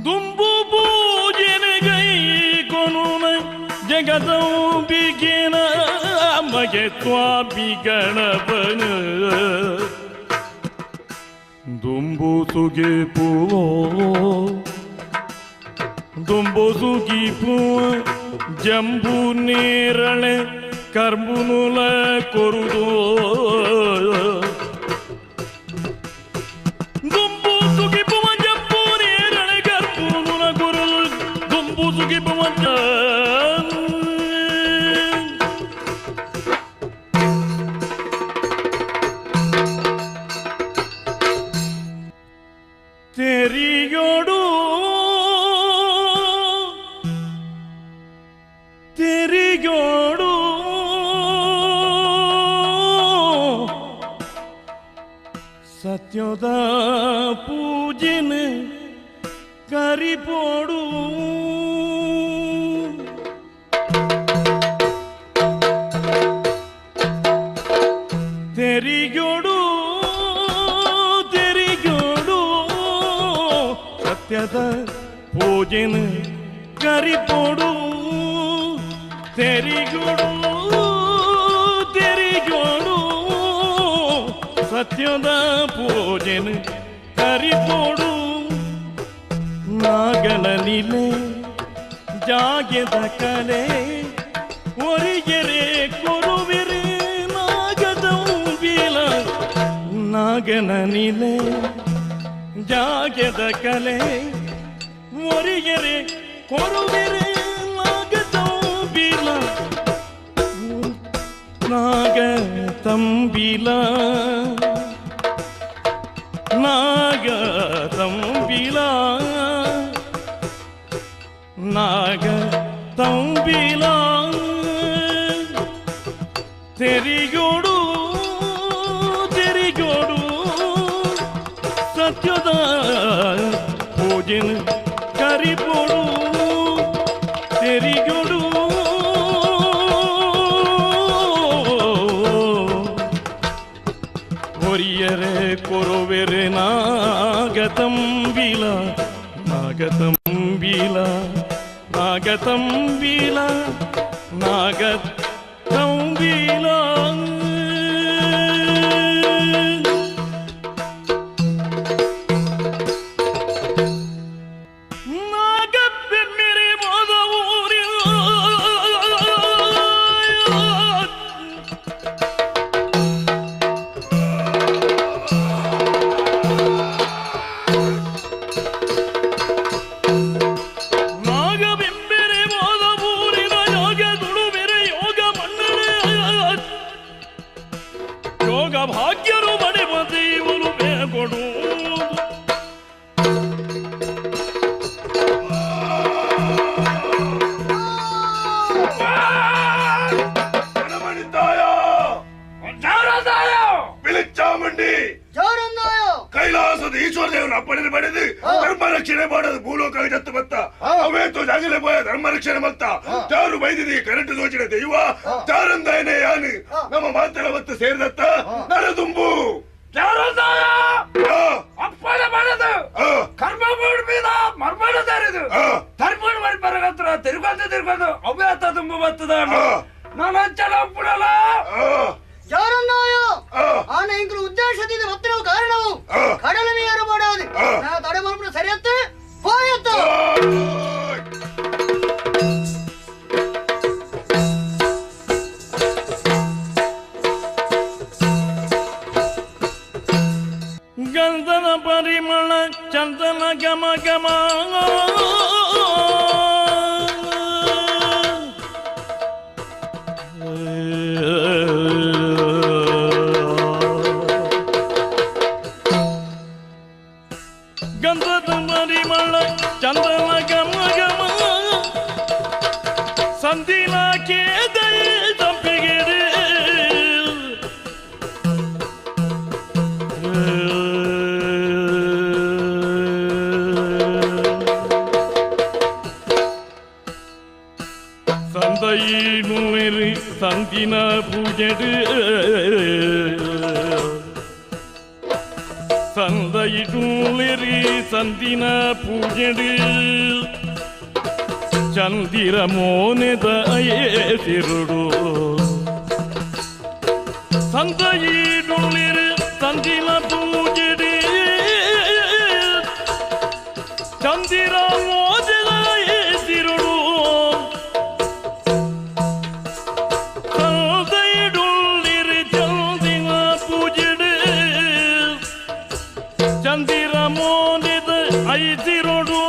ದುಂಬು ಪೂಜೆನಗೈ ಕೊನುನ ಜಗದಂಬಿಕೆನ ಮಗೆ ಸ್ವಾಮಿ ಗಣಪನ ದುಂಬು ಸುಗಿಪುವೋ ದುಂಬು ಸುಗಿಪುವ ಜಂಬು ನೇರಳೆ ಕರ್ಬುನುಲ ಕೊರುದೋ ದುಂಬು ಸುಗಿಪುವ ಜಂಬು ನೇರಳೆ ಕರ್ಬುನುಲ ಕೊರುದು ದುಂಬು ಸುಗಿಪುವ ತೆರಿಯೋಡು ತೆರಿಗೋಡು ಸತ್ಯದ ಪೂಜೆನ ಕರಿಪೋಡು ತೆರಿಗೋಡು ತೆರಿಗೋಡು ಸತ್ಯದ ಪೂಜೆನ ಕರಿಪೋಡು ತೆರಿಗೋಡು ತೆರಿಗೋಡು ಸತ್ಯದ ಪೂಜೆನ ಕರಿಪೋಡು ನಾಗನ ನಿಲೆ ಜಾಗ್ಯದ ಕಲೆ ಒರಿಗೆರೆ ಕೊರುವಿರೆ ನಾಗದಂಬಿಲ ನಾಗನ ನಿಲೆ ಜಾಗ್ಯದ ಕಲೆ ಒರಿಗೆರೆ ಕೊರುವಿರೆ ನಾಗದಂಬಿಲ ನಾಗ ತಂಬಿಲ ನಾಗ ತಂಬಿಲ ನಾಗ ತಂಬಿಲ ತೆರಿಗೋಡು ತೆರಿಗೋಡು ಸತ್ಯದ ಪೂಜೆನ ಕರಿಪೋಡು ತೆರಿಗೋಡು ಒರಿಯರೆ ಕೊರುವೆರೆ ನಾಗತಂಬಿಲ ನಾಗತಂಬಿಲ ನಾಗತಂಬಿಲ ನಾಗತಂಬಿಲ. ನಾಗಬೆಮ್ಮಿರಿ ಮೋದ ಊರಿನ ನಾಗಬಿಂಬಿರಿ ಮೋದ ಊರಿನ ಯೋಗ ದುಡುಬಿರಿ ಯೋಗ ಮಣ್ಣರೆ ಯೋಗ ಭಾಗ್ಯರು ಬಡಿವ ದೇವರು ಬೇಗೊಡು. ಗಣಮಣಿತಾಯ ಬಿಳಿಚಾಮುಂಡಿ ಕೈಲಾಸದ ಈಶ್ವರ ದೇವನ ಅಪ್ಪಣೆ ಪಡೆದು ಧರ್ಮ ರಕ್ಷಣೆ ಮಾಡೋದು ಭೂಲೋಕ ಜತ್ತು ಬತ್ತ ಅವೇತು ಜಾಗಲೆ ಪೋಯ ಧರ್ಮ ರಕ್ಷಣೆ ಮತ್ತ ಚಾರು ಬೈದಿದಿ ಕರೆಂಟ್ ದೋಚಿನ ದೈವ ಚಾರಂದಾಯನೆ ಯಾನು ನಮ್ಮ ಮಾತೆಲ್ಲ ಬತ್ತು ಸೇರಿದತ್ತ ನರದುಂಬು ಆ, ಅಪ್ಪಣೆ ಮಾಡದು ಆ, ಕರ್ಮ ಮೂಡ್ಬಿದ ಮರ್ಮಣ ದಾರಿದು ಆ. ಧರ್ಮಣ ಮಾಡಿ ಬರಗತ್ರ ತಿರ್ಗೊಂದು ತಿರ್ಗೊಂದು ಅವ್ಯಾತ ತುಂಬ ಬರ್ತದ ಆ. ನಾನು ಅಂಚಲ ಒಪ್ಪುಡಲ್ಲ. ಆ, ಜಾರನ್ನಾಯ ಆ, ಆನ ಇಂಗ್ಲು ಉದ್ದೇಶದಿಂದ ಮತ್ತಿನ ಕಾರಣವು ಆ. ಕಡಲ ಮೀಯರು ಮಾಡಾದು ಆ. ನಾ ತಡೆ ಮಲ್ಪುನ ಸರಿಯತ್ತೆ ಹೋಯತ್ತ. ಗಂಧದ ಪರಿಮಳ ಚಂದನ ಘಮ ಘಮ ಗಂಧದ ಪರಿಮಳ ಚಂದನ ಘಮ ಘಮ ಸಂದಿನ ಕೇದೈ ತಂಪಿಗಿರಿ. ಸಂದಿನ ಪೂಜೆಡು ಸಂದಯಿಡುಳ್ಳಿರಿ ಸಂದಿನ ಪೂಜೆಡು ಚಂದಿರ ಮೋನೆದ ತಿರುಡು ಸಂದಯಿಡುಳ್ಳಿರಿ ಸಂದಿನ ಪೂಜೆಡು ಚಂದಿರ ಮೋಜದ ತಿರುಡು ಸಂದಯಿಡುಳ್ಳಿರಿ ಚಂದಿನ ಪೂಜೆಡು ಚಂದಿರ ಮೋನಿದ ಐತಿರೊಡು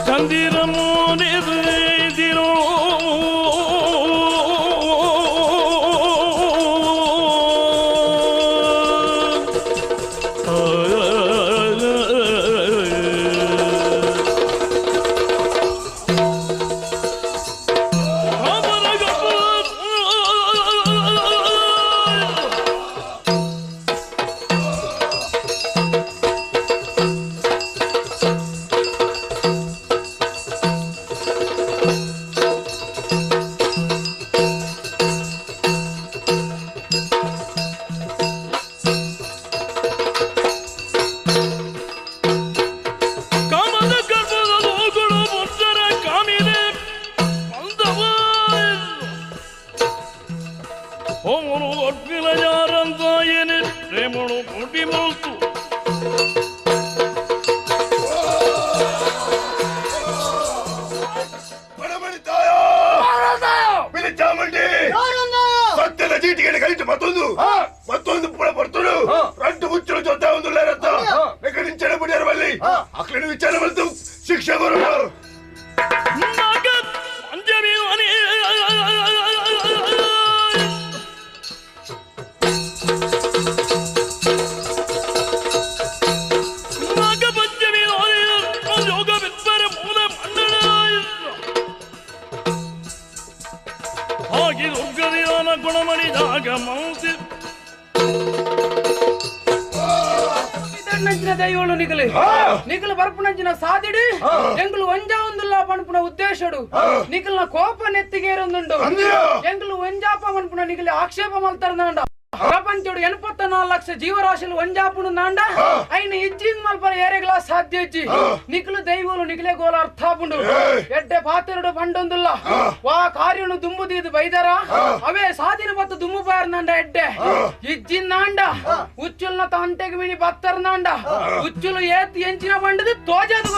ಚಂದಿರ ಮೋನಿದ ಐತಿರೊಡು. ಕಾಮದ ಗರ್ಭದ ಲೋಕಗಳು ಮುಚ್ಚರ ಕಾಮಿದೆ ಬಂದವ ಅವನು ಒಪ್ಪಿನ ಯಾರಂತಾಯನೆ ಪ್ರೇಮನು ಕೊಡಿ ಮಲ್ತು. ಬಡಬಡಿತಾಯ ಪಿಲಿಚಾಮುಂಡಿ ಯಾರನ್ನಾಯೋ? ಸತ್ಯದ ಚೀಟಿಗೆ ಕಲಿತು ಮತ್ತೊಂದು ಮತ್ತೊಂದು ಪುಳ ಬರ್ತುಡು ರಂಟು ಮುಚ್ಚಲು ಜೊತೆ ಒಂದು ಲೇರತ್ತ ನಿಂಚನೆ ಬಿಡಿಯರು ಬಲ್ಲಿ ಅಕ್ಲಿನ ವಿಚಾರ ಬಂತು ಶಿಕ್ಷೆ ಬರೋಣ. ನಾಗ ಪಂಚಮಿ ಅನಿ ನಾಗ ಪಂಚಮಿ ಯೋಗ ವಿದ್ವರ ಮೂಲ ಮಂಡಳ ಆಗಿ ದುರ್ಗದಿಯಾನ ಗುಣಮಣಿ ಜಾಗ ಮೌಸಿ. ನಂಚಿನ ದೈವಳು ನಿಗಲು ನಿಗಲು ಬರ್ಪುನಂಚಿನ ಸಾದಿಡು ಎಂಗುಲು ಒಂಜಾ ಒಂದುಲ್ಲ ಪನ್ಪುನ ಉದ್ದೇಶಡು ನಿಗಲ್ನ ಕೋಪ ನೆತ್ತಿಗೇರೊಂದುಂಡು. ಅಂದ್ಯಾ? ಎಂಗುಲು ಒಂಜಾಪ ಪನ್ಪುನ ನಿಗಲಿ ಆಕ್ಷೇಪ ಮಲ್ತರ್ನಾಂಡ ಪ್ರಪಂಚಡು 84 ಲಕ್ಷ ಜೀವರಾಶಿಲು ಒಂಜಾಪುನು ನಾಂಡ ಐನ ಇಜ್ಜಿನ್ ಮಲ್ಪರ ಏರೆಗ್ಲಾ ಸಾಧ್ಯ ಇಜ್ಜಿ. ನಿಕಲು ದೈವಲು ನಿಗಲೆ ಗೋಲ ಅರ್ಥಾಪುಂಡು. ಎಡ್ಡೆ ಪಾತೆರಡು ಪಂಡೊಂದುಲ್ಲ ವಾ ಕಾರ್ಯನು ದುಂಬುದೀದು ಬೈದರ ಅವೇ ಸಾದಿನ ಬತ್ತು ದುಂಬು ಬಾರ್ನಾಂಡ ಎಡ್ಡೆ ಇಜ್ಜಿನ್ನಾಂಡ ಉಚ್ಚುಲ್ನ ತಂಟೆಗೆ ಮಿನಿ ಬತ್ತರ್ನಾಂಡ ಉಚ್ಚುಲು ಏತ್ ಎಂಚಿನ ಬಂಡದು ತೋಜದು.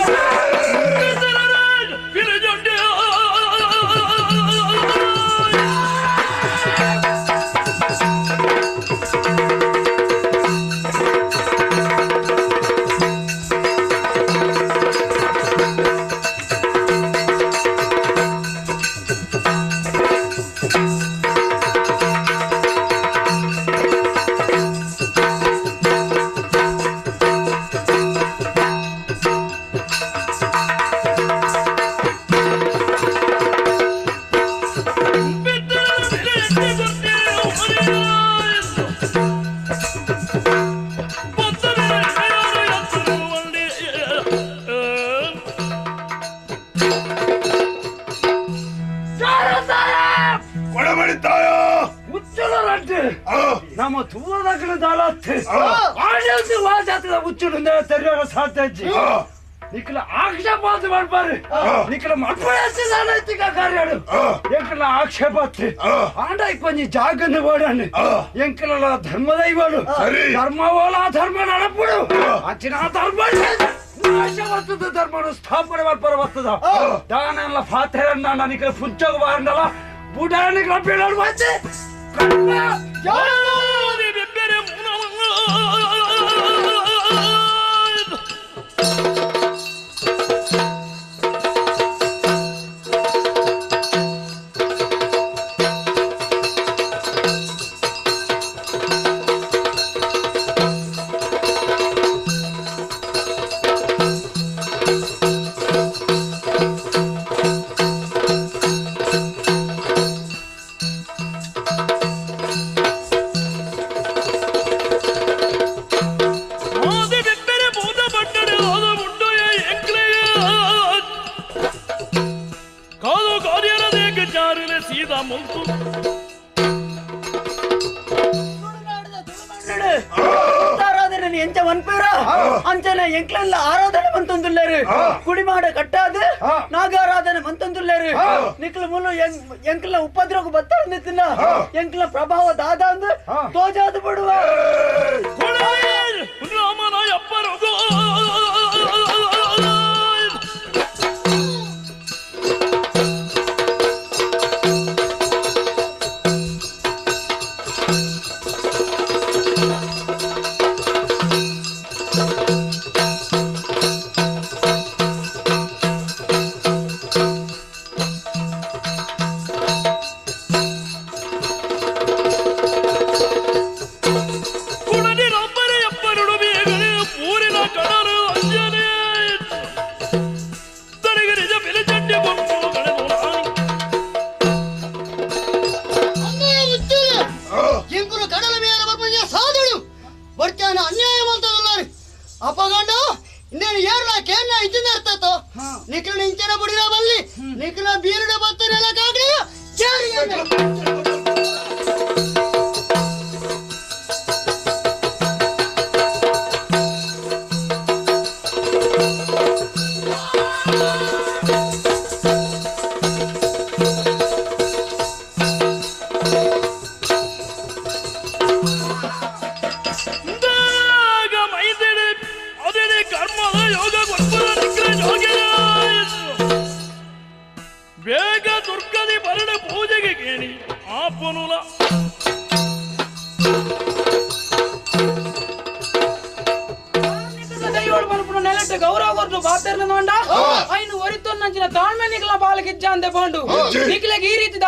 ಕೊಡಬಡಿತಾಯ ಉಚ್ಚುಲು ರಂಟು ನಮ್ಮ ತೂರದಕ್ಕನ ದಾಲತ್ತು ಆಡಳಿತ ವಾಜಾತದ ಉಚ್ಚುಲು ತೆರೆಯೋಣ ಸಾಧ್ಯ ಇಜ್ಜಿ. ನಿಖಲ ಆಕ್ಷೇಪ ಅಂತ ಮಾಡ್ಬಾರು ನಿಖಲ ಮಲ್ಪಡ ಕಾರ್ಯಾಡು ಎಂಕಲ ಆಕ್ಷೇಪ ಆಂಡ ಇಪ್ಪಂಜಿ ಜಾಗನ್ನು ಬೋಡಣ್ಣು ಎಂಕಲ ಧರ್ಮದೈವಳು. ಸರಿ. ಧರ್ಮವೋಲ ಧರ್ಮ ನಡಪುಡು ಅಂಚಿನ ಧರ್ಮ ನಾಶ ಬರ್ತದ ಧರ್ಮನು ಸ್ಥಾಪನೆ ಮಾಡ್ಪಾರ ಬರ್ತದ ದಾನಲ್ಲ ಫಾತೆರನ್ನ ನಿಖಲ ಪುಂಚಗ ಬಾರಂಡಲ ಬುಡಾನಿಗಳ ಬೀಳಲು ಬಂದೆ. ಆರಾಧನೆ ಎಂಚ ಮನ್ಪೇರ ಅಂಚನೆ ಎಂಕ್ಲೆಲ್ಲ ಆರಾಧನೆ ಮಂತಂದುಲ್ಲೇರು ಕುಡಿಮಾಡ ಕಟ್ಟಾದು ನಾಗಾರಾಧನೆ ಮಂತಂದುಲ್ಲೇರು ನಿಕ್ಲ ಮುಲು ಎಂಕ್ಲ ಉಪದ್ರವ ಬತ್ತಾರ ನಿತ್ತಿನ ಎಂಕ್ಲ ಪ್ರಭಾವ ದಾದ ಅಂದು ತೋಜಾದು ಬಿಡುವ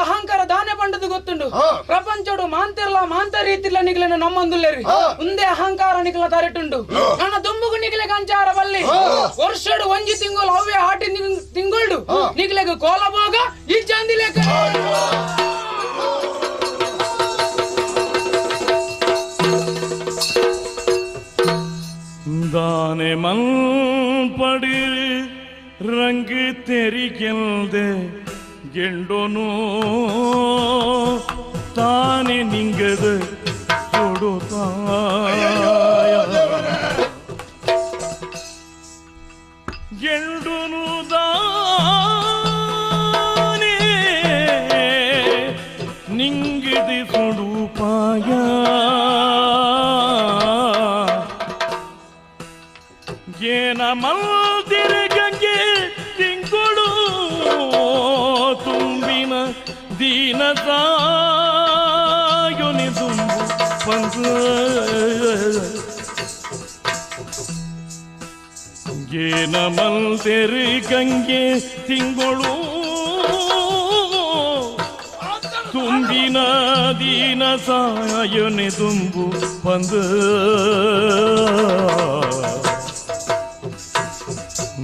ಅಹಂಕಾರ ದಾನೆ ಬಂಡದು ಗೊತ್ತುಂಡು ಪ್ರಪಂಚಡು ಮಾಂತಿರ್ಲ ಮಾಂತ ರೀತಿರ್ಲ ನಿಗ್ಲನ ನಮ್ಮಂದುಲ್ಲೇರಿ ಉಂದೆ ಅಹಂಕಾರ ನಿಗ್ಲ ತರೆಟುಂಡು ನನ್ನ ದುಂಬುಗು ನಿಗ್ಲೆ ಕಂಚಾರ ಬಲ್ಲಿ ವರ್ಷಡು ಒಂಜಿ ತಿಂಗಳು ಅವೇ ಆಟಿ ತಿಂಗಳು ನಿಗ್ಲೆಗ್ ಕೋಲಭೋಗ ಈ ಚಾಂದಿ ಲೆಕ್ಕ ದಾನೆ ಮಲ್ಪಡಿ ರಂಗ್ ತೆರಿಗೆಲ್ದೆ ಗೆಂಡೋನು ತಾನೆ ನಿಂಗದ ಕೊಡುತ್ತಾಯ ಗೆಂಡುನು ದಾನೆ ನಿಂಗದಿ ಸುಡುಪಾಯ ಏನ ಮಲ್ದಿರೆ ಗಂಗೆ ತಿಂಗಳು ತುಂಬಿನ ದೀನ ಸಾಯೋನಿ ತುಂಬು ಬಂದು ಏನ ಮಲ್ದಿರೆ ಗಂಗೆ ತಿಂಗಳು ತುಂಬಿನ ದೀನ ಸಾಯೋನಿ ತುಂಬು ಬಂದು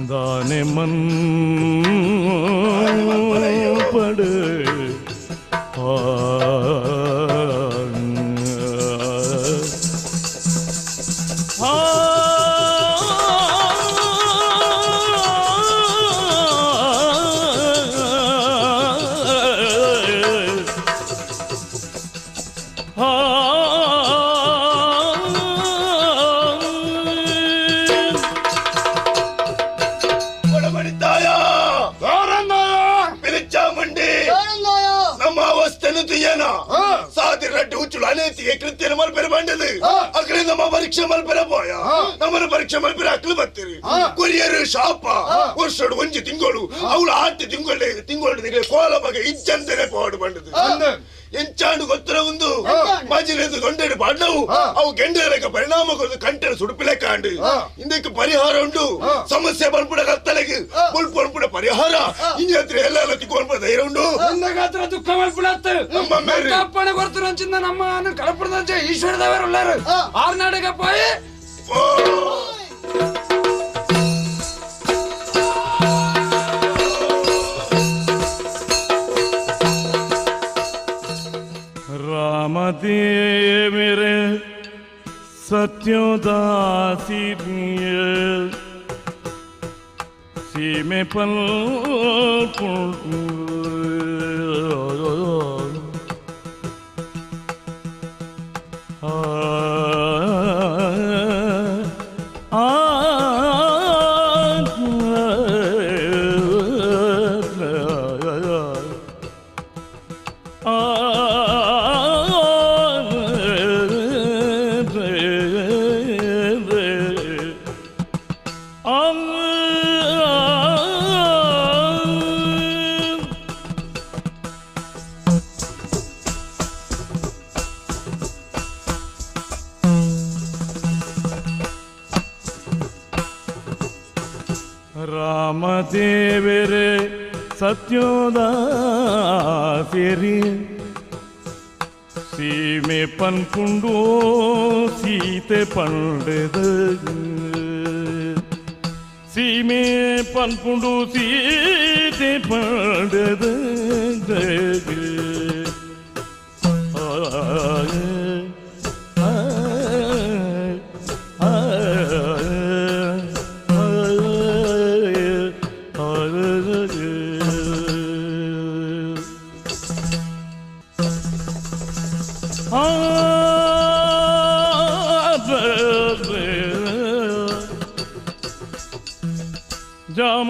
தானே மண் படு ಪರೀಕ್ಷೆ ಮಲ್ಪೆರ ಪೋಯ ನಮ್ಮನ ಪರೀಕ್ಷೆ ಮಲ್ಪೆರ ಅಕ್ಲು ಬರ್ತೀರಿ ಕೊರಿಯರ್ ಶಾಪ ವರ್ಷಡು ಒಂಜಿ ತಿಂಗಳು ಅವಳು ಆಟಿ ತಿಂಗಳು ತಿಂಗಳು ಕೋಲ ಬಗೆ ಇಜ್ಜಂತೆನೆ ಪೋಡು ಬಂಡದು ಎಂಚಾಂಡು ಗೊತ್ತರ ಒಂದು ಮಜಿಲೆಂದು ದೊಂಡೆಡು ಪಾಡ್ನವು ಅವು ಗೆಂಡಲೆಕ್ಕ ಪರಿಣಾಮ ಕೊರದು ಕಂಟೆನ ಸುಡುಪಿಲೆ ಕಾಂಡು ಇಂದಕ್ಕೆ ಪರಿಹಾರ ಉಂಟು ಸಮಸ್ಯೆ ಬನ್ಪುಡ ಕತ್ತಲೆಗೆ ಮುಲ್ಪು ಅನ್ಪುಡ ಪರಿಹಾರ ಇಂಜತ್ರ ಎಲ್ಲ ತಿಕ್ಕು ಧೈರ್ಯ ಉಂಟು ದುಃಖ ಮಲ್ಪುಡತ್ತು ನಮ್ಮ ಮೇರೆ ಅಪ್ಪಣೆ ಕೊಡ್ತು ನಮ್ಮ ಕಡಪುಡದಂಚೆ ಈಶ್ವರದವರು ಉಳ್ಳಾರು ಆರ್ನಾಡಿಗೆ ಪೋಯಿ ರಾಮದೇವಿರೆ ಸತ್ಯೋದಾಸಿ ಸೀಮೆ ಪಲ್ ರಾಮದೇವರೇ ಸತ್ಯೋದ ಸಿರಿ ಸೀಮೆ ಪನ್ಪುಂಡು ಸೀತೆ ಪಂಡೆದ ಸೀಮೆ ಪನ್ಪುಂಡು ಸೀತೆ ಪಂಡೆದ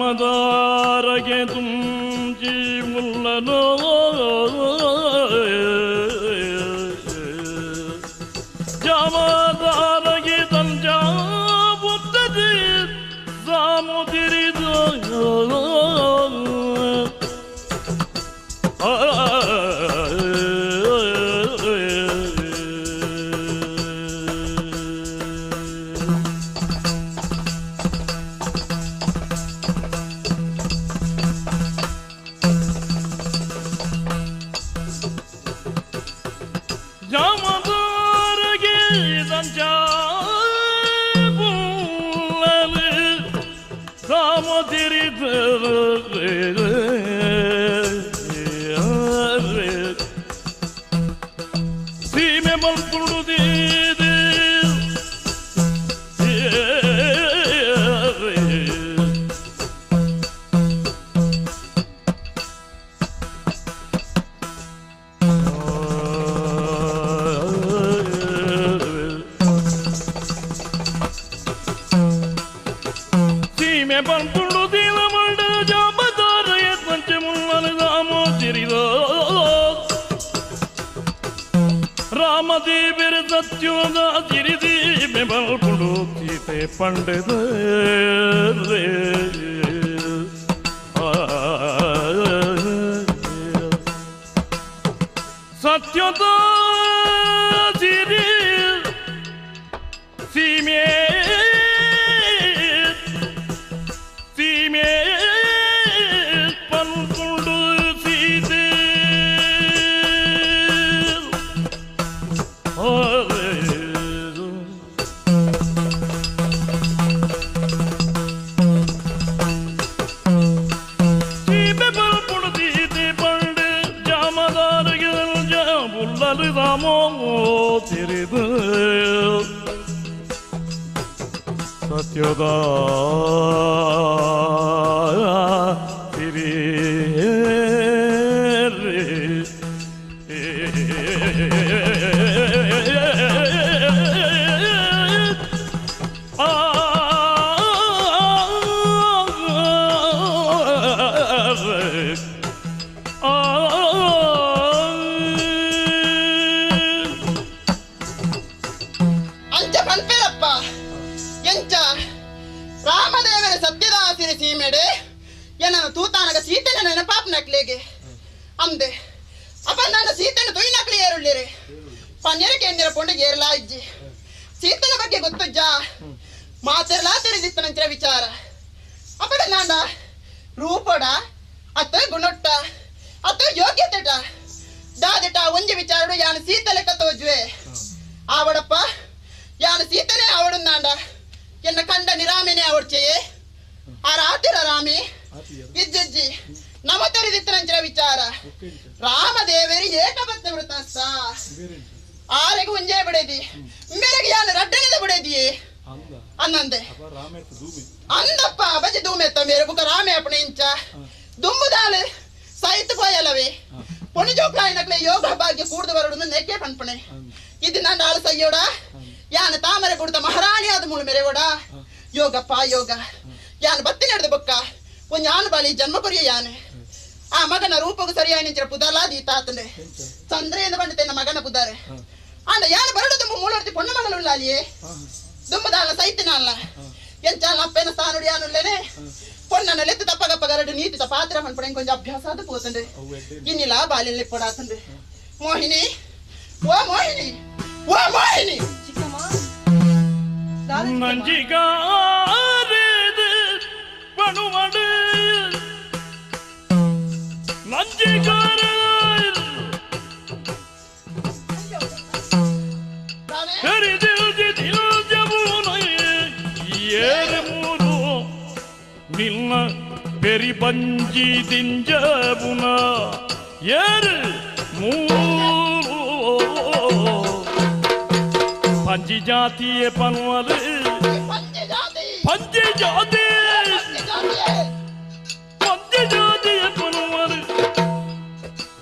ಜಾಮದಾರಗೆ ತುಂಜಿ ಮುಲ್ಲನೋ ಜಾಮದಾರಗೆ ತಂಜಾಬುತ್ತದೆ ಸಾಮುದಿರಿದೋ ಜಾಮದಾರಗೆ ತಂಜಾಬುಲ್ಲಲು ಸಾಮುದಿರಿದ ಸೀಮೆ ಮಲ್ಪುಡುದೀದೆ ಸೀಮೆ ಪಂಪುಡುದೀಲ ಮಂಡ ಜಾಮದಾರ ಪಂಚಮುಲ್ಲನು ಸಾಮುದಿರಿದ ರಾಮದೇವರ ಸತ್ಯೋದ ತಿರಿದೀಪೆ ಬಲ್ಪುಡು ಸೀತೆ ಪಂಡದ ಸತ್ಯೋದ ಸಿರಿ ಸೀಮೆ ಸೀಮೆ ಪಲ್ಪುಡು ಸೀತೆ ಸತ್ಯದ ತಿರಿ ಅಂಚ ಪನ್ಪೇರಪ್ಪ ಎಂಚ ರಾಮದೇವರ ಸತ್ಯದಾಸಿನ ಸೀಮೆಡೆ ಏನನ್ನು ತೂತಾನಗ ಸೀತೆನ ನೆನಪಾಪ್ನಕ್ಲೆಗೆ ಅಂದೆ ಅಪ್ಪ ನನ್ನ ಸೀತೆನ ತೊಯ್ನಕ್ಲೆ ಏರುಳ್ಳಿರೆ ಪನ್ನೆರ ಕೇಂದ್ರ ಪೊಂಡ ಏರ್ಲಾ ಇಜ್ಜಿ ಸೀತನ ಬಗ್ಗೆ ಗೊತ್ತುಜ್ಜಾ ಮಾತೆರ್ಲಾ ತೆರೆದಿತ್ತನಂಚಿನ ವಿಚಾರ ಅಪ್ಪಡ ನಾಂಡ ರೂಪಡ ಅತ್ತ ಗುಣೊಟ್ಟ ಅತ್ತ ಯೋಗ್ಯತೆಟ ದಾದಿಟ ಒಂಜಿ ವಿಚಾರಡು ಯಾನು ಸೀತೆ ಲೆಕ್ಕ ತೋಜುವೆ ಆವಡಪ್ಪ ಯಾನು ಸೀತನೇ ಅವಡುಂದಾಂಡ ಎನ್ನ ಕಂಡ ನಿರಾಮಿನೇ ಅವಡ್ಚೆಯೇ ಆ ರಾತಿರ ರಾಮಿ ಇಜ್ಜಿಜ್ಜಿ ನಮ ತೆರೆದಿತ್ತನಂಚಿನ ವಿಚಾರ ರಾಮದೇವರಿ ಏಕಪತ್ನಿ ವೃತಸ್ಸ ಆರೆಗೆ ಒಂಜೇ ಬಿಡೇದಿ ಮೇರೆಗೆ ಯಾನು ರಡ್ಡನೆದ ಬಿಡೇದಿಯೇ ಅನ್ನಂದೆ ಅಂದಪ್ಪ ಬಜಿ ದೂಮೆತ್ತ ಮೇರೆ ಬುಕ ರಾಮೆ ಅಪ್ಪಣೆ ಇಂಚ ದುಂಬುದಾಲು ಸೈತ್ ಪೋಯಲವೇ ಪೊಣಿ ಜೋಕ್ಲಾಯಿನಕ್ಲೆ ಯೋಗ ಭಾಗ್ಯ ಕೂಡ್ದು ಬರಡು ನೆಕ್ಕೆ ಪನ್ಪಣೆ. ಬೈದಿನಾಂಡ ಆಳು ಸಯ್ಯೋಡ ಯಾನ ತಾಮರೆ ಬುಡ್ದ ಮಹಾರಾಣಿ ಆದ ಮೂಳು ಮೆರೆವೋಡ ಯೋಗಪ್ಪ ಯೋಗ ಯಾನ ಬತ್ತಿ ನಡೆದ ಬೊಕ್ಕ ಒಂಜಿ ಆನು ಬಾಳಿ ಜನ್ಮ ಕೊರಿಯ ಯಾನೆ ಆ ಮಗನ ರೂಪಗೂ ಸರಿಯಾಗಿ ನಿಂಚಿನ ಪುದರ್ಲಾ ದೀತಾತಂಡೆ ಚಂದ್ರೆಯಿಂದ ಬಂಡಿತೆನ್ನ ಮಗನ ಪುದಾರೆ ಆಂಡ ಯಾನ ಬರಡು ದುಂಬು ಮೂಳೊರ್ತಿ ಪೊಣ್ಣ ಮಗಳುಳ್ಳ ಅಲ್ಲಿಯೇ ದುಂಬುದಾಲ ಸೈತಿನ ಅಲ್ಲ ಎಂಚಾಲ ಅಪ್ಪೆನ ಸ್ಥಾನುಡಿ ಯಾನುಲ್ಲೇನೆ ಪೊನ್ನನ ಲೆತ್ತು ತಪ್ಪಗಪ್ಪ ಗರಡು ನೀತಿ ಪಾತ್ರ ಮನ್ಪಡೆ ಕೊಂಚ ಅಭ್ಯಾಸ ಅದು ಪೋತಂಡೆ ಇನ್ನಿಲ್ಲ ಬಾಲಿನಲ್ಲಿ ಪೊಡಾತಂಡೆ ಮೋಹಿನಿ ಓ ಮೋಹಿನಿ ಓ ಮೋಹಿನಿ ಚಿಕ್ಕಮ್ಮ. ನಂಜಿಗಾರೇದು ಪಣುವಡು ನಂಜಿಗಾರ ನಿನ್ನ ಪೆರಿ ಬಂಜಿ ದಿಂಜಬುನ ಏರು ಮೂರು ಪಂಜಿ ಜಾತಿಯ ಪನ್ವಲು ಪಂಚ ಜಾತಿ ಪಂಜಿ ಜಾತಿ ಪಂಚ ಜಾತಿಯೇ ಪಂಜಿ ಜಾತಿಯ ಪನ್ವಲು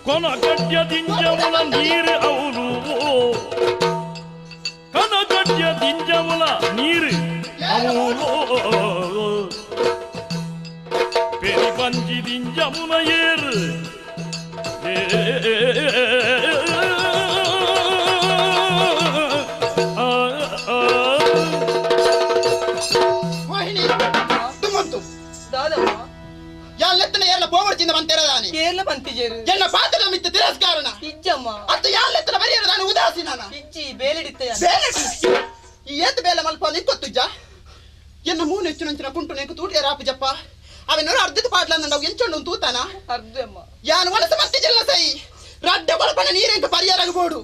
ಕೊನ ಗಡ್ಯ ದಿಂಜವುಲ ನೀರು ಅವರು ಕನ ಗಡ್ಯ ದಿಂಜವುಲ ನೀರು ಅವರು ಪೆರಿ ಪಂಜಿ ದಿಂಜಮುನ ಏರು ಆ ಆ. ಮೋಹಿನಿ ದುಮ್ಮಂತು ದಾದಮ್ಮ. ಯಾನ್ ಲೆತ್ತನ ಏರ್ಲ ಪೋವಡ್ಚಿಂದ ಬಂತೆರದಾನಿ ಕೇರಳ ಬಂತಿಜೇರು. ಎನ್ನ ಪಾತ್ರದ ಮಿತ್ತ ತಿರಸ್ಕಾರಣ ಇಜ್ಜಮ್ಮ. ಅತ್ತ ಯಾನ್ ಲೆತ್ತನ ಬರಿಯರ ನಾನು ಉದಾಸೀನ ಇಜ್ಜಿ ಬೇಲೆಡಿತ್ತ. ಬೇಲೆ ಈ ಏತ್ ಬೇಲೆ ಮಲ್ಪ ನಿಕ್ಕೊತ್ತುಜ್ಜ ಎನ್ನ ಮೂನು ಹೆಚ್ಚು ನಂಚಿನ ಕುಂಟು ನೆಂಕು ತೂಟಿಯ ರಾಪು ಜಪ್ಪ ಅವನೋರು ಅರ್ಧದ ಪಾಟ್ಲ ನಾವು ಎಂಚೊಂಡು ತೂತಾನ ಅರ್ಧಮ್ಮ. ಯಾನು ವಲಸ ಮತ್ತೆ ಜಲ್ಲ ಸೈ ರಡ್ಡ ಕೊಡಪಣ್ಣ ನೀರೆಂಕ ಪರಿಯಾರಾಗ ಬೋಡು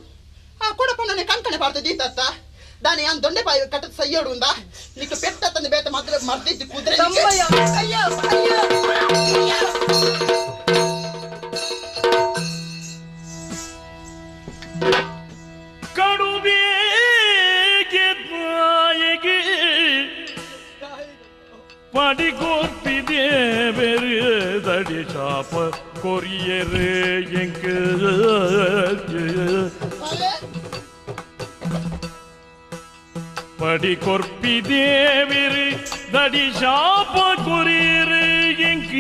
ಆ ಕೊಡಪಣ್ಣನೆ ಕಂಕಣೆ ಪಾಡ್ತ ದೀತತ್ತ ದಾನಿ ಯಾನ್ ದೊಂಡೆ ಪಾಯಿ ಕಟ್ಟದ ಸೈಯೋಡು ಉಂದ ನಿಕ್ಕ ಪೆಟ್ಟ ತಂದು ಬೇತ ಮದ್ರ ಮರ್ದಿದ್ದು ಕುದುರೆ ನಿಕ್ಕೆ. ತಮ್ಮಯ್ಯ ಅಯ್ಯ ಅಯ್ಯ ಅಯ್ಯ. ಕಡುಬೇಗೆ ನಾಯಗೆ ಪಡಿಗೋರ್ಪಿದೆ ಬೆರು ದಡಿ ಶಾಪ ಕೊರಿಯರು ಎಂಕ ಅರೆ, ಪಡಿ ಕೊರ್ಪಿದೇವಿರು ದಡಿ ಶಾಪ ಕೊರಿಯರು ಎಂಕ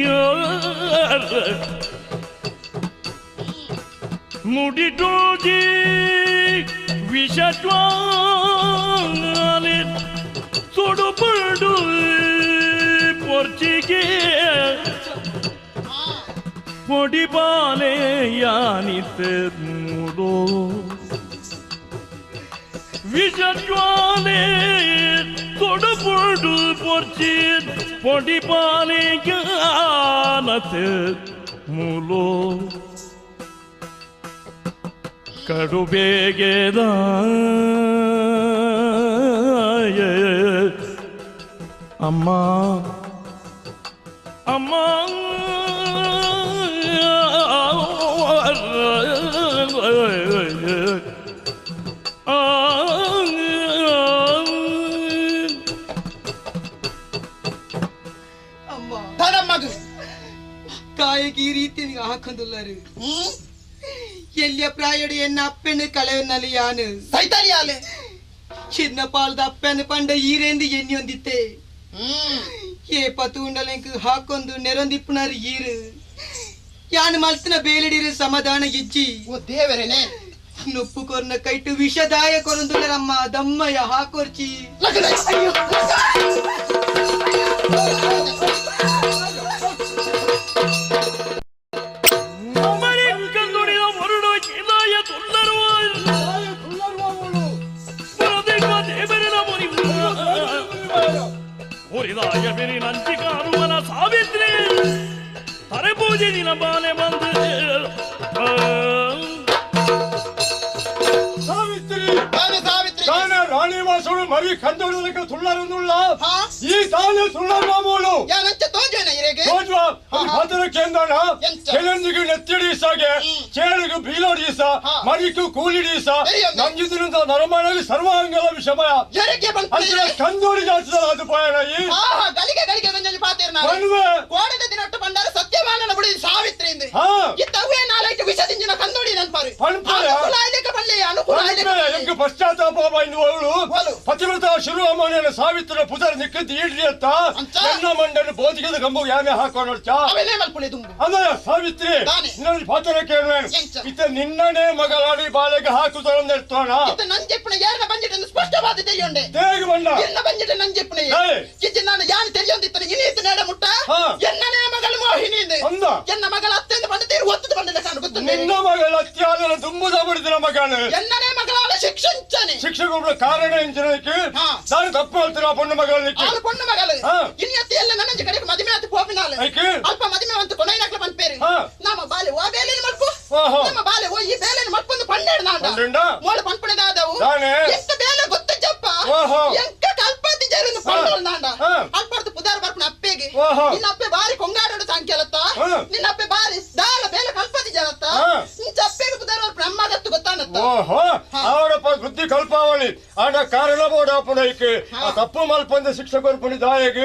ಮುಡಿಟೋಜಿ ವಿಷಜ್ವಾಲೆ ಸುಡುಪುಳ್ಡು ಪೊರ್ಚಿಗೆ பொடிபாலே யானித்து மூடோ விஷஜ்வாலே தொடுபொடு பொர்ச்சி பொடிபாலே ஞானத்து மூலோ ಕಡುಬೇಗೆದಾಯ ಅಮ್ಮ ಅಮ್ಮ ಅಮ್ಮ. ಧನಮ್ಮಗು ಕಾಯಕ್ಕೆ ಈ ರೀತಿ ಹಾಕೊಂದುಲ್ಲಾರು. ಹ್ಮ್ ಎಲ್ಲಿಯ ಪ್ರಾಯಡು ಎನ್ನ ಅಪ್ಪೆಣ್ಣು ಕಳೆಯನ್ನಲ್ಲಿ ಯಾನು ಸೈತಾರಿಯಾಲೆ ಚಿನ್ನ ಪಾಲ್ದ ಅಪ್ಪೆನ ಪಂಡ ಈರೇಂದು ಎನ್ನಿಯೊಂದಿತ್ತೆ. ಹ್ಮ್ ಏ ಪತುಂಡಲೆಂಕ್ ಹಾಕೊಂದು ನೆರೊಂದಿಪ್ಪುನಾರು ಈರು ಯಾನು ಮಲ್ತಿನ ಬೇಲಿಡಿರು ಸಮಾಧಾನ ಇಜ್ಜಿ. ಓ ದೇವರೇನೆ. ನೊಪ್ಪು ಕೊರ್ನ ಕೈಟು ವಿಷದಾಯ ಕೊರಂದುಲ್ಲರಮ್ಮ ದಮ್ಮಯ್ಯ ಹಾಕೋರ್ಚಿ. ಲಗಡ ಅಯ್ಯೋ. ನುಡಿದ ಹೊರಡು ಇದಾಯ ತುಲ್ಲರುವ ದೇವರಿನ ಮುರಿದಾಯ ಬೆರಿ ನಂಚಿಕಾರುವನ ಸಾವಿತ್ರಿ ತರೆ ಪೂಜೆ ದಿನ ಬಾಲೆ ಬಂದು ಸಾವಿತ್ರಿ. ತಾನೆ ಸಾವಿತ್ರಿ. ತಾನ ರಾಣಿ ವಾಸುಡು ಮರಿ ಕಂದೊಡದಕ್ಕೆ ತುಳ್ಳರನ್ನುಳ್ಳ ಹಾ? ಈ ತಾನು ತುಳ್ಳರಾಮೋಳು. ಯಾನಂಚ ತೋಜೇನ ಇರೆಗೆ ತೋಜ್ವ ಅದರ ಕೇಂದ್ರಣ. ಎಂಚ? ಕೆಲಂದಿಗೆ ನೆತ್ತಿಡೀಸಾಗೆ ಚೇಳಿಗೆ ಬೀಲೋಡೀಸ ಹಾ. ಮರಿಕು ಕೂಲಿಡೀಸ ಎರಿಯೊಂದು. ನಂಜಿದಿನಿಂದ ನರಮಾಣಗೆ ಸರ್ವಾಂಗಲ ವಿಷಮಯ ಎರೆಗೆ ಬಂತು. ಅಂದ್ರೆ ಕಂದೋಡಿ ಜಾತಿದ ಅದು ಪಯಣ ಈ ಆಹಾ ಗಲಿಗೆ ಗಲಿಗೆ ಒಂಜೊಂಜಿ ಪಾತೇರ್ ನಾನು ಮನ್ವೆ. ಕೋಣದ ದಿನಟ್ಟು ಬಂದಾರ ಸತ್ಯವಾನನ ಬುಡಿ ಸಾವಿತ್ರಿ ಇಂದು ಹಾ. ಇತ್ತವೇ ನಾಲೈಟ್ ವಿಷದಿಂಜಿನ ಕಂದೋಡಿ ನನ್ಪಾರು ಪನ್ಪಾರ? ಅನುಕೂಲ ಆಯ್ಲಿಕ್ಕೆ ಬಲ್ಲೆ ಅನುಕೂಲ ಆಯ್ಲಿಕ್ಕೆ ಎಂಕ್ ನಿಕ್ಕು ಪಶ್ಚಾತ್ತಾಪ ಅವಳು ಪತಿವ್ರತ ಶಿರೋಮಣಿಯ ಸಾವಿತ್ರ ಪುದರ್ ನಿಕ್ಕ ಈಡ್ರಿ ಅಂತ ನನ್ನ ಮಂಡನ ಬೋಧಿಗೆದ ಗಂಬು ಯಾನೆ ಹಾಕೋಣ ಅಂದ್ರೆ ಸಾವಿತ್ರಿ ನಿನ್ನ ಪಾತ್ರ ಕೇಳುವೆ ಇತ ನಿನ್ನನೇ ಮಗಳಾಡಿ ಬಾಳೆಗೆ ಹಾಕುದರ ತೋಣ ನಂಜೆಪ್ಪನ ಯಾರನ ಬಂಜಿಟ್ಟು ಸ್ಪಷ್ಟವಾದ ತೆರಿಯೊಂಡೆ ಹೇಗೆ ಬಂಡ ಎನ್ನ ಬಂಜಿಟ್ಟು ನಂಜೆಪ್ಪನ ಇಜ್ಜಿ ನಾನು ಯಾನು ತೆರಿಯೊಂದಿತ್ತನೆ ಇನಿಯಿತ್ತು ನೇಡ ಮುಟ್ಟ ಎನ್ನನೇ ಮಗಳು ಮೋಹಿನಿ ಎನ್ನ ಮಗಳ ಅತ್ಯಂತ ಬಂದ ತೀರು ಒತ್ತದ ಬಂದ ಕಾಣು ಗೊತ್ತು ನಿನ್ನ ಮಗಳ ಅತ್ಯಾದರ ದುಂಬುದ ಬಿಡಿದಿನ ಮಗಳು ಎನ್ನನೇ ಮಗಳಾದ ಶಿಕ್ಷಂಚನೆ ಶಿಕ್ಷೆಗೊಬ್ಬರು ಕಾರಣ ಎಂಚನಕ್ಕೆ ನಾನು ತಪ್ಪು ಹೇಳ್ತೀರಾ ಪೊಣ್ಣು ಮಗಳಿಗೆ ಆಳು ಪೊಣ್ಣು ಮಗಳು ಇನ್ಯತ್ತಿ ಎಲ್ಲ ನನ್ನ ಕಡೆಗೆ ಮದುವೆ ಆತು ಪೋಪಿನಾಲು ಅಲ್ಪ ಮದುವೆ ಅಂತ ಕೊನೈನಕ್ಲ ಪನ್ಪೇರು ನಮ್ಮ ಬಾಲೆ ಓ ಬೇಲೆನ ಮಲ್ಪು ನಮ್ಮ ಬಾಲೆ ಓ ಈ ಬೇಲೆನ ಮಲ್ಪೊಂದು ಪನ್ನೆರಡು ನಾಂಡ ಮೋಳು ಪನ್ಪುಣದಾದವು ಎಂತ ಬೇಲೆ ಗೊತ್ತಜ್ಜಪ್ಪ ಎಂಕ ಕಲ್ಪತಿ ಜೇರುಂದು ಪಂಡೋಲ್ ನಾಂಡ ಅಲ್ಪರ್ದು ಪುದಾರ್ ಬರ್ಪುಣ ಅಪ್ಪೆಗೆ ನಿನ್ನ ಅಪ್ಪೆ ಬಾರಿ ಕೊಂಗಾಡೋಡು ಸಾಂಕ್ಯಲತ್ತ ನಿನ್ನ ಅಪ್ಪೆ ಬಾರಿ ದಾಲ ಬೇಲೆ ಕಲ್ಪತಿ ಜರತ್ತ ಇಂಚ ಅಪ್ಪೆಗೆ ಪುದಾರ್ ಬರ್ಪುಣ ಅಮ್ಮಗತ್ತು ಗೊತ್ತಾನತ್ತ ಓಹೋ ಅವರಪ್ಪ ಬುದ್ಧಿ ಕಲ್ಪಾವಳಿ ಆಂಡ ಕಾರಣ ಬೋಡಾಪುಣೈಕ್ ಆ ತಪ್ಪು ಮಲ್ಪಂದ ಶಿಕ್ಷೆ ಕೊರ್ಪುಣಿ ದಾಯಗ್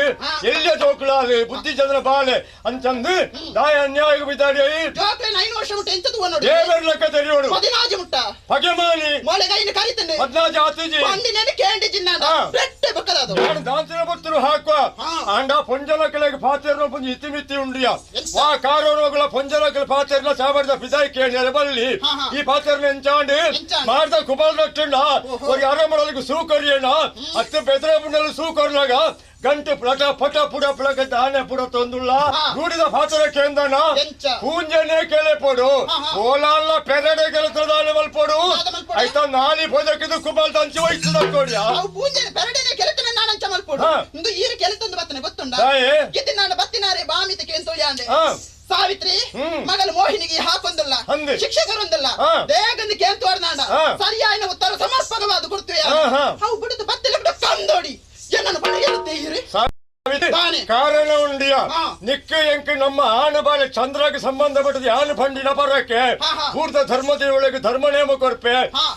ಎಲ್ಲಿಯ ಜೋಕುಳಾಲಿ ಬುದ್ಧಿ ಚಂದ್ರ ಬಾಲೆ ಅಂಚಂದು ದಾಯ ಅನ್ಯಾಯ ಬಿದ್ದಾಡಿ ಜೋಕ್ಲೇನ 5 ವರ್ಷ ಮುಟ್ಟ ಎಂತದು ನೋಡಿ ದೇವರ ಲೆಕ್ಕ ತೆರಿಯೋಡು 14 ಮುಟ್ಟ ಪಗೆಮಾನಿ ಮೊಳೆಗೈನ ಕರಿತಂಡೆ 14 ಆತಿಜಿ ಪಂಡಿನೇನು ಕೇಂಡಿ ಜಿನ್ನಾದ ಬೆಟ್ಟೆ ಬಕ್ಕದಾದು ನಾನು ದಾಂತಿನ ಭಕ್ತರು ಹಾಕುವ ಆಂಡ ಪೊಂಜನ ಕೆಳಗೆ ಪಾತೆರ್ನ ಪುಂಜಿ ಇತಿಮಿತಿ ಉಂಡಿಯ ವಾ ಕಾರೋಣಗಳ ಪೊಂಜನ ಕೆಳ ಪಾತೆರ್ನ ಸಾಬರದ ಪಿದಾಯಿ ಕೇಳಿದರೆ ಬಲ್ಲಿ ಈ ಪಾತೆರ್ನ ಎಂಚಾಂಡು ಮಾಡ್ದ ಕುಬಲ್ ರಟ್ಟುಂಡ ஒரு ಅರಮಣಲಿಗೆ ಸೂಕರಿಯಣ ಅತ್ತೆ ಬೆದರ ಪುಂಡಲು ಸೂಕರ್ಲಾಗ ಗಂಟೆ ಪಟ ಪಟ ಪುಡ ಪುಳಕ ದಾನೆ ಪುಡ ತೊಂದುಳ್ಳ ರೂಡಿದ ಪಾತ್ರ ಕೇಂದನ ಪೂಂಜನೆ ಕೆಳೆ ಪೊಡು ಓಲಾಲ್ಲ ಪೆರಡೆ ಕೆಲಸ ದಾನೆ ಮಲ್ಪೊಡು ಆಯ್ತಾ ನಾಲಿ ಪೊದಕಿದು ಕುಬಲ್ ತಂಚಿ ವಹಿಸಿದ ಕೋಡಿಯ ಅವು ಪೂಂಜನೆ ಪೆರಡೆನೆ ಕೆಲತನ ನಾನಂಚ ಮಲ್ಪೊಡು ಇಂದು ಈರು ಕೆಲತೊಂದು ಬತ್ತನೆ ಗೊತ್ತುಂಡ ಇದ್ದು ನಾನು ಬತ್ತಿನಾರೆ ಬಾಮಿತ ಕೇಂತೋ ಯಾಂಡೆ ಸಾವಿತ್ರಿ ಮಗಲು ಮೋಹಿನಿಗೆ ಹಾಕೊಂದಿಲ್ಲ ಶಿಕ್ಷಕರೊಂದಿಲ್ಲ ದೇಗಂದು ಕೇಂತೋರ್ನಾಂಡ ಸರಿಯಾದ ಉತ್ತರ ಸಮರ್ಪಕವಾದ ಕೊಡ್ತೀವಿ ಅವು ಬಿಡುದು ಬತ್ತಿಲ ಬಿಡ ಕಂದೋಡಿ ಏನನ್ನು ಬಡಿಗೆ ಇರಿ ಕಾರಣ ಉಂಡಿಯ ನಿಕ್ಕ ಎಂಕ್ ನಮ್ಮ ಆಣ ಬಾಲೆ ಚಂದ್ರಗೆ ಸಂಬಂಧಪಟ್ಟದ ಯಾನು ಪಂಡಿನ ಪರಕ್ಕೆ ಪೂರ್ತ ಧರ್ಮದೇವಳಿಗೆ ಧರ್ಮ ನೇಮ ಕೊರ್ಪೆ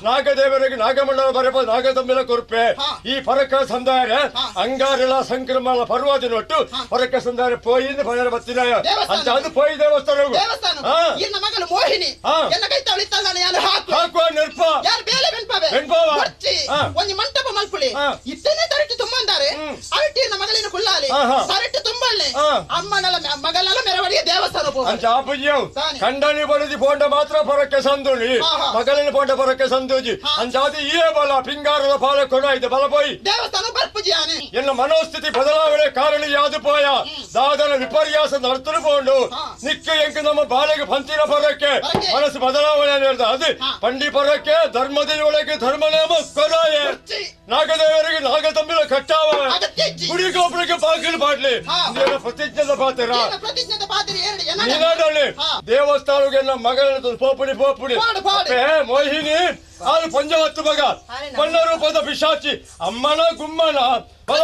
ನಾಗದೇವರಿಗೆ ನಾಗಮಂಡಲ ಬರೆಪ ನಾಗದಂಬಿಲ ಕೊರ್ಪೆ ಈ ಪರಕ ಸಂದಾಯ ಅಂಗಾರಲ ಸಂಕ್ರಮಣ ಪರ್ವಾದಿನೊಟ್ಟು ಪರಕ ಸಂದಾಯ ಪೋಯಿಂದ ಪಣರ ಬತ್ತಿನಾಯ ಅಂತ ಅದು ಪೋಯಿ ದೇವಸ್ಥಾನ ದೇವಸ್ಥಾನ ಇನ್ನ ಮಗಳು ಮೋಹಿನಿ ಎನ್ನ ಕೈ ತವಳಿತ್ತಲ್ಲ ಯಾನು ಹಾಕು ಹಾಕುವ ನೆರ್ಪ ಯಾರು ಬೇಲೆ ಬೆನ್ಪವೆ ಬೆನ್ಪವ ಒಂಜಿ ಮಂಟಪ ಮಲ್ಪುಳಿ ಇತ್ತನೇ ತರಟಿ ತುಂಬಂದಾರೆ ಅವಿಟಿ ಮಗಳಿನ ಕುಲ್ಲಾಲಿ ತರಟಿ ತುಂಬಳ್ಳೆ ಅಮ್ಮನಲ ಮಗನಲ ಮೆರವಣಿಗೆ ದೇವಸ್ಥಾನ ಕಂಡನಿ ಬಡದಿ ಪೋಂಡ ಮಾತ್ರ ಪರಕ್ಕೆ ಸಂದುಳಿ ಮಗಳಿನ ಪೋಂಡ ಪರಕ್ಕೆ ಸಂದೂಜಿ ಅಂಚಾದಿ ಈಯೇ ಬಲ ಪಿಂಗಾರದ ಪಾಲ ಕೊಡ ಇದೆ ಬಲ ಪೋಯಿ ದೇವಸ್ಥಾನ ಬರ್ಪುಜಿಯಾನೆ ಎನ್ನ ಮನೋಸ್ಥಿತಿ ಬದಲಾವಣೆ ಕಾರಣ ಯಾದು ಪೋಯ ದಾದನ ವಿಪರ್ಯಾಸ ನಡ್ತನು ಪೋಂಡು ನಿಕ್ಕ ಎಂಕ ನಮ್ಮ ಬಾಲೆಗೆ ಪಂತಿನ ಪರಕ್ಕೆ ಮನಸ್ಸು ಬದಲಾವಣೆ ಹೇಳ್ದ ಅದು ಪಂಡಿ ಪರಕ್ಕೆ ಧರ್ಮದ ಒಳಗೆ ಧರ್ಮ ನೇಮ ಕೊರಾಯೆ ನಾಗದೇವರಿಗೆ ನಾಗತಂಬಿಲ ಕಟ್ಟಾವ ಗುಡಿ ಗೋಪುರಕ್ಕೆ ಬಾಗಿಲು ಬಾಡ್ಲಿ ಪ್ರತಿಜ್ಞದ ಪಾತ್ರ ದೇವಸ್ಥಾನಕ್ಕೆ ಮಗಳ ಪೋಪುಡಿ ಪೋಪುಡಿ ಮೋಹಿನಿ ಆರು ಪಂಜವತ್ತು ಮಗ ಬಣ್ಣ ರೂಪದ ಪಿಶಾಚಿ ಅಮ್ಮನ ಗುಮ್ಮನ ಬಲ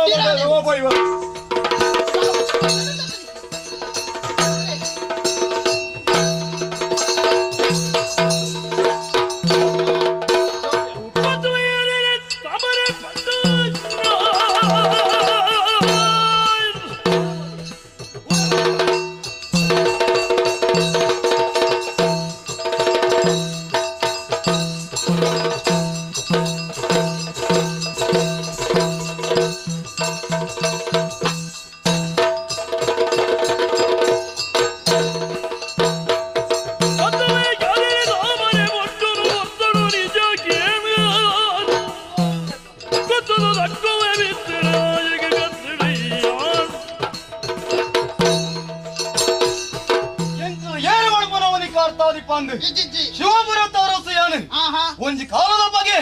ಒಂಜಿ ಕಾಲದ ಬಗ್ಗೆ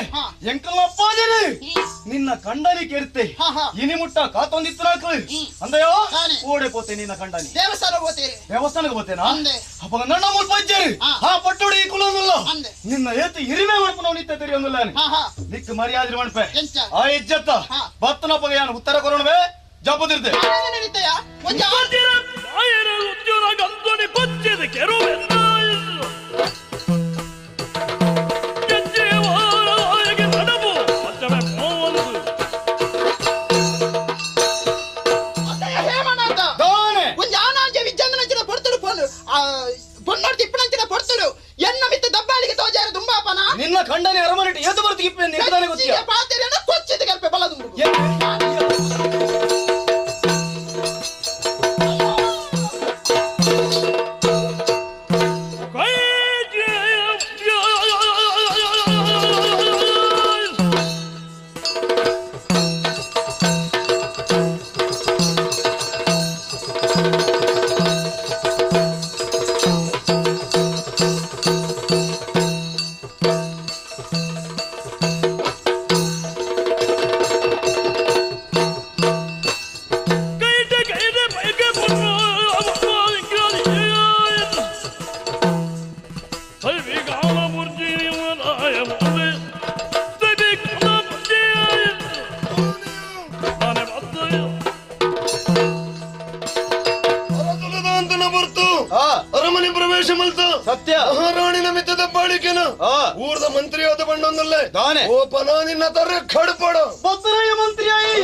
ಎಂಕಲ್ನ ನಿನ್ನ ಕಂಡನಿ ಕೆಡ್ತೆ ಇನಿ ಮುಟ್ಟ ಕಾತೊಂದಿತ್ತು ನಾಕು ಅಂದಯೋ ಓಡೆ ಪೋತೆ ನಿನ್ನ ಕಂಡನಿ ದೇವಸ್ಥಾನ ಹೋಗ್ತೀರಿ ದೇವಸ್ಥಾನಕ್ಕೆ ಹೋತೇನಾ ಅಪ್ಪ ನನ್ನ ಮೂಲ ಪಜ್ಜೇರಿ ಆ ಪಟ್ಟೋಡಿ ಈ ಕುಲೊಂದುಲ್ಲ ನಿನ್ನ ಏತು ಹಿರಿಮೆ ಮಾಡ್ಪುನವ್ ನಿತ್ತ ತೆರಿಯೊಂದುಲ್ಲ ನಿಕ್ ಮರ್ಯಾದೆ ಮಣ್ಪೆ ಆ ಇಜ್ಜತ್ತ ಬತ್ತನ ಪಗ ಯಾನು ಉತ್ತರ ಕೊರೋಣವೇ ಜಪದಿರ್ದೆ ನಿನ್ನ ಖಂಡನೆ ಅರಮನೆಟ್ ಏತು ಬರ್ತಿ ಇಪ್ಪೆ ನಿಂದಾನೆ ಗೊತ್ತಿಯ ಪಾತೆರನ ಕೊಚ್ಚಿದ ಕಲ್ಪೆ ಬಲದುಂಬು ಅರಮನೆ ಪ್ರವೇಶ ಮಲ್ತ ಸತ್ಯ ಮಹಾರಾಣಿ ನಮಿತದ ಬಾಳಿಕೆನ ಊರ್ದ ಮಂತ್ರಿ ಆದ ಬಣ್ಣೊಂದಲ್ಲೇ ದಾನೆ ಓಪನ ನಿನ್ನ ತರ ಖಡ್ಪಡ ಬತ್ತರಯ್ಯ ಮಂತ್ರಿ ಆಯಿ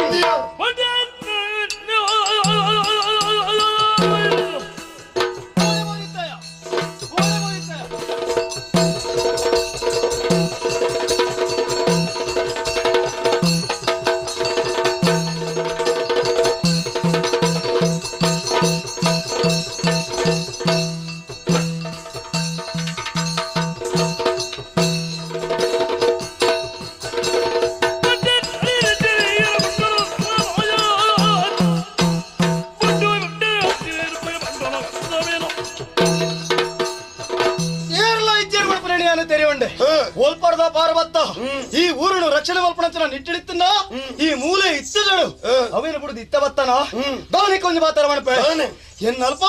ಓಲ್ಪರ್ದ ಪಾರ್ವತ್ತ ಈ ಊರನ್ನು ರಕ್ಷಣೆ ಮಲ್ಪಣಂಚನ ನಿಟ್ಟಿಡಿತ್ತನ ಈ ಮೂಲೆ ಇತ್ತದಳು ಅವೇನು ಬಿಡುದು ಇತ್ತ ಬತ್ತನ ದಾನಿ ಕೊಂಜ ಮಾತಾಡ ಮಣಪೆ ಎನ್ನಲ್ಪ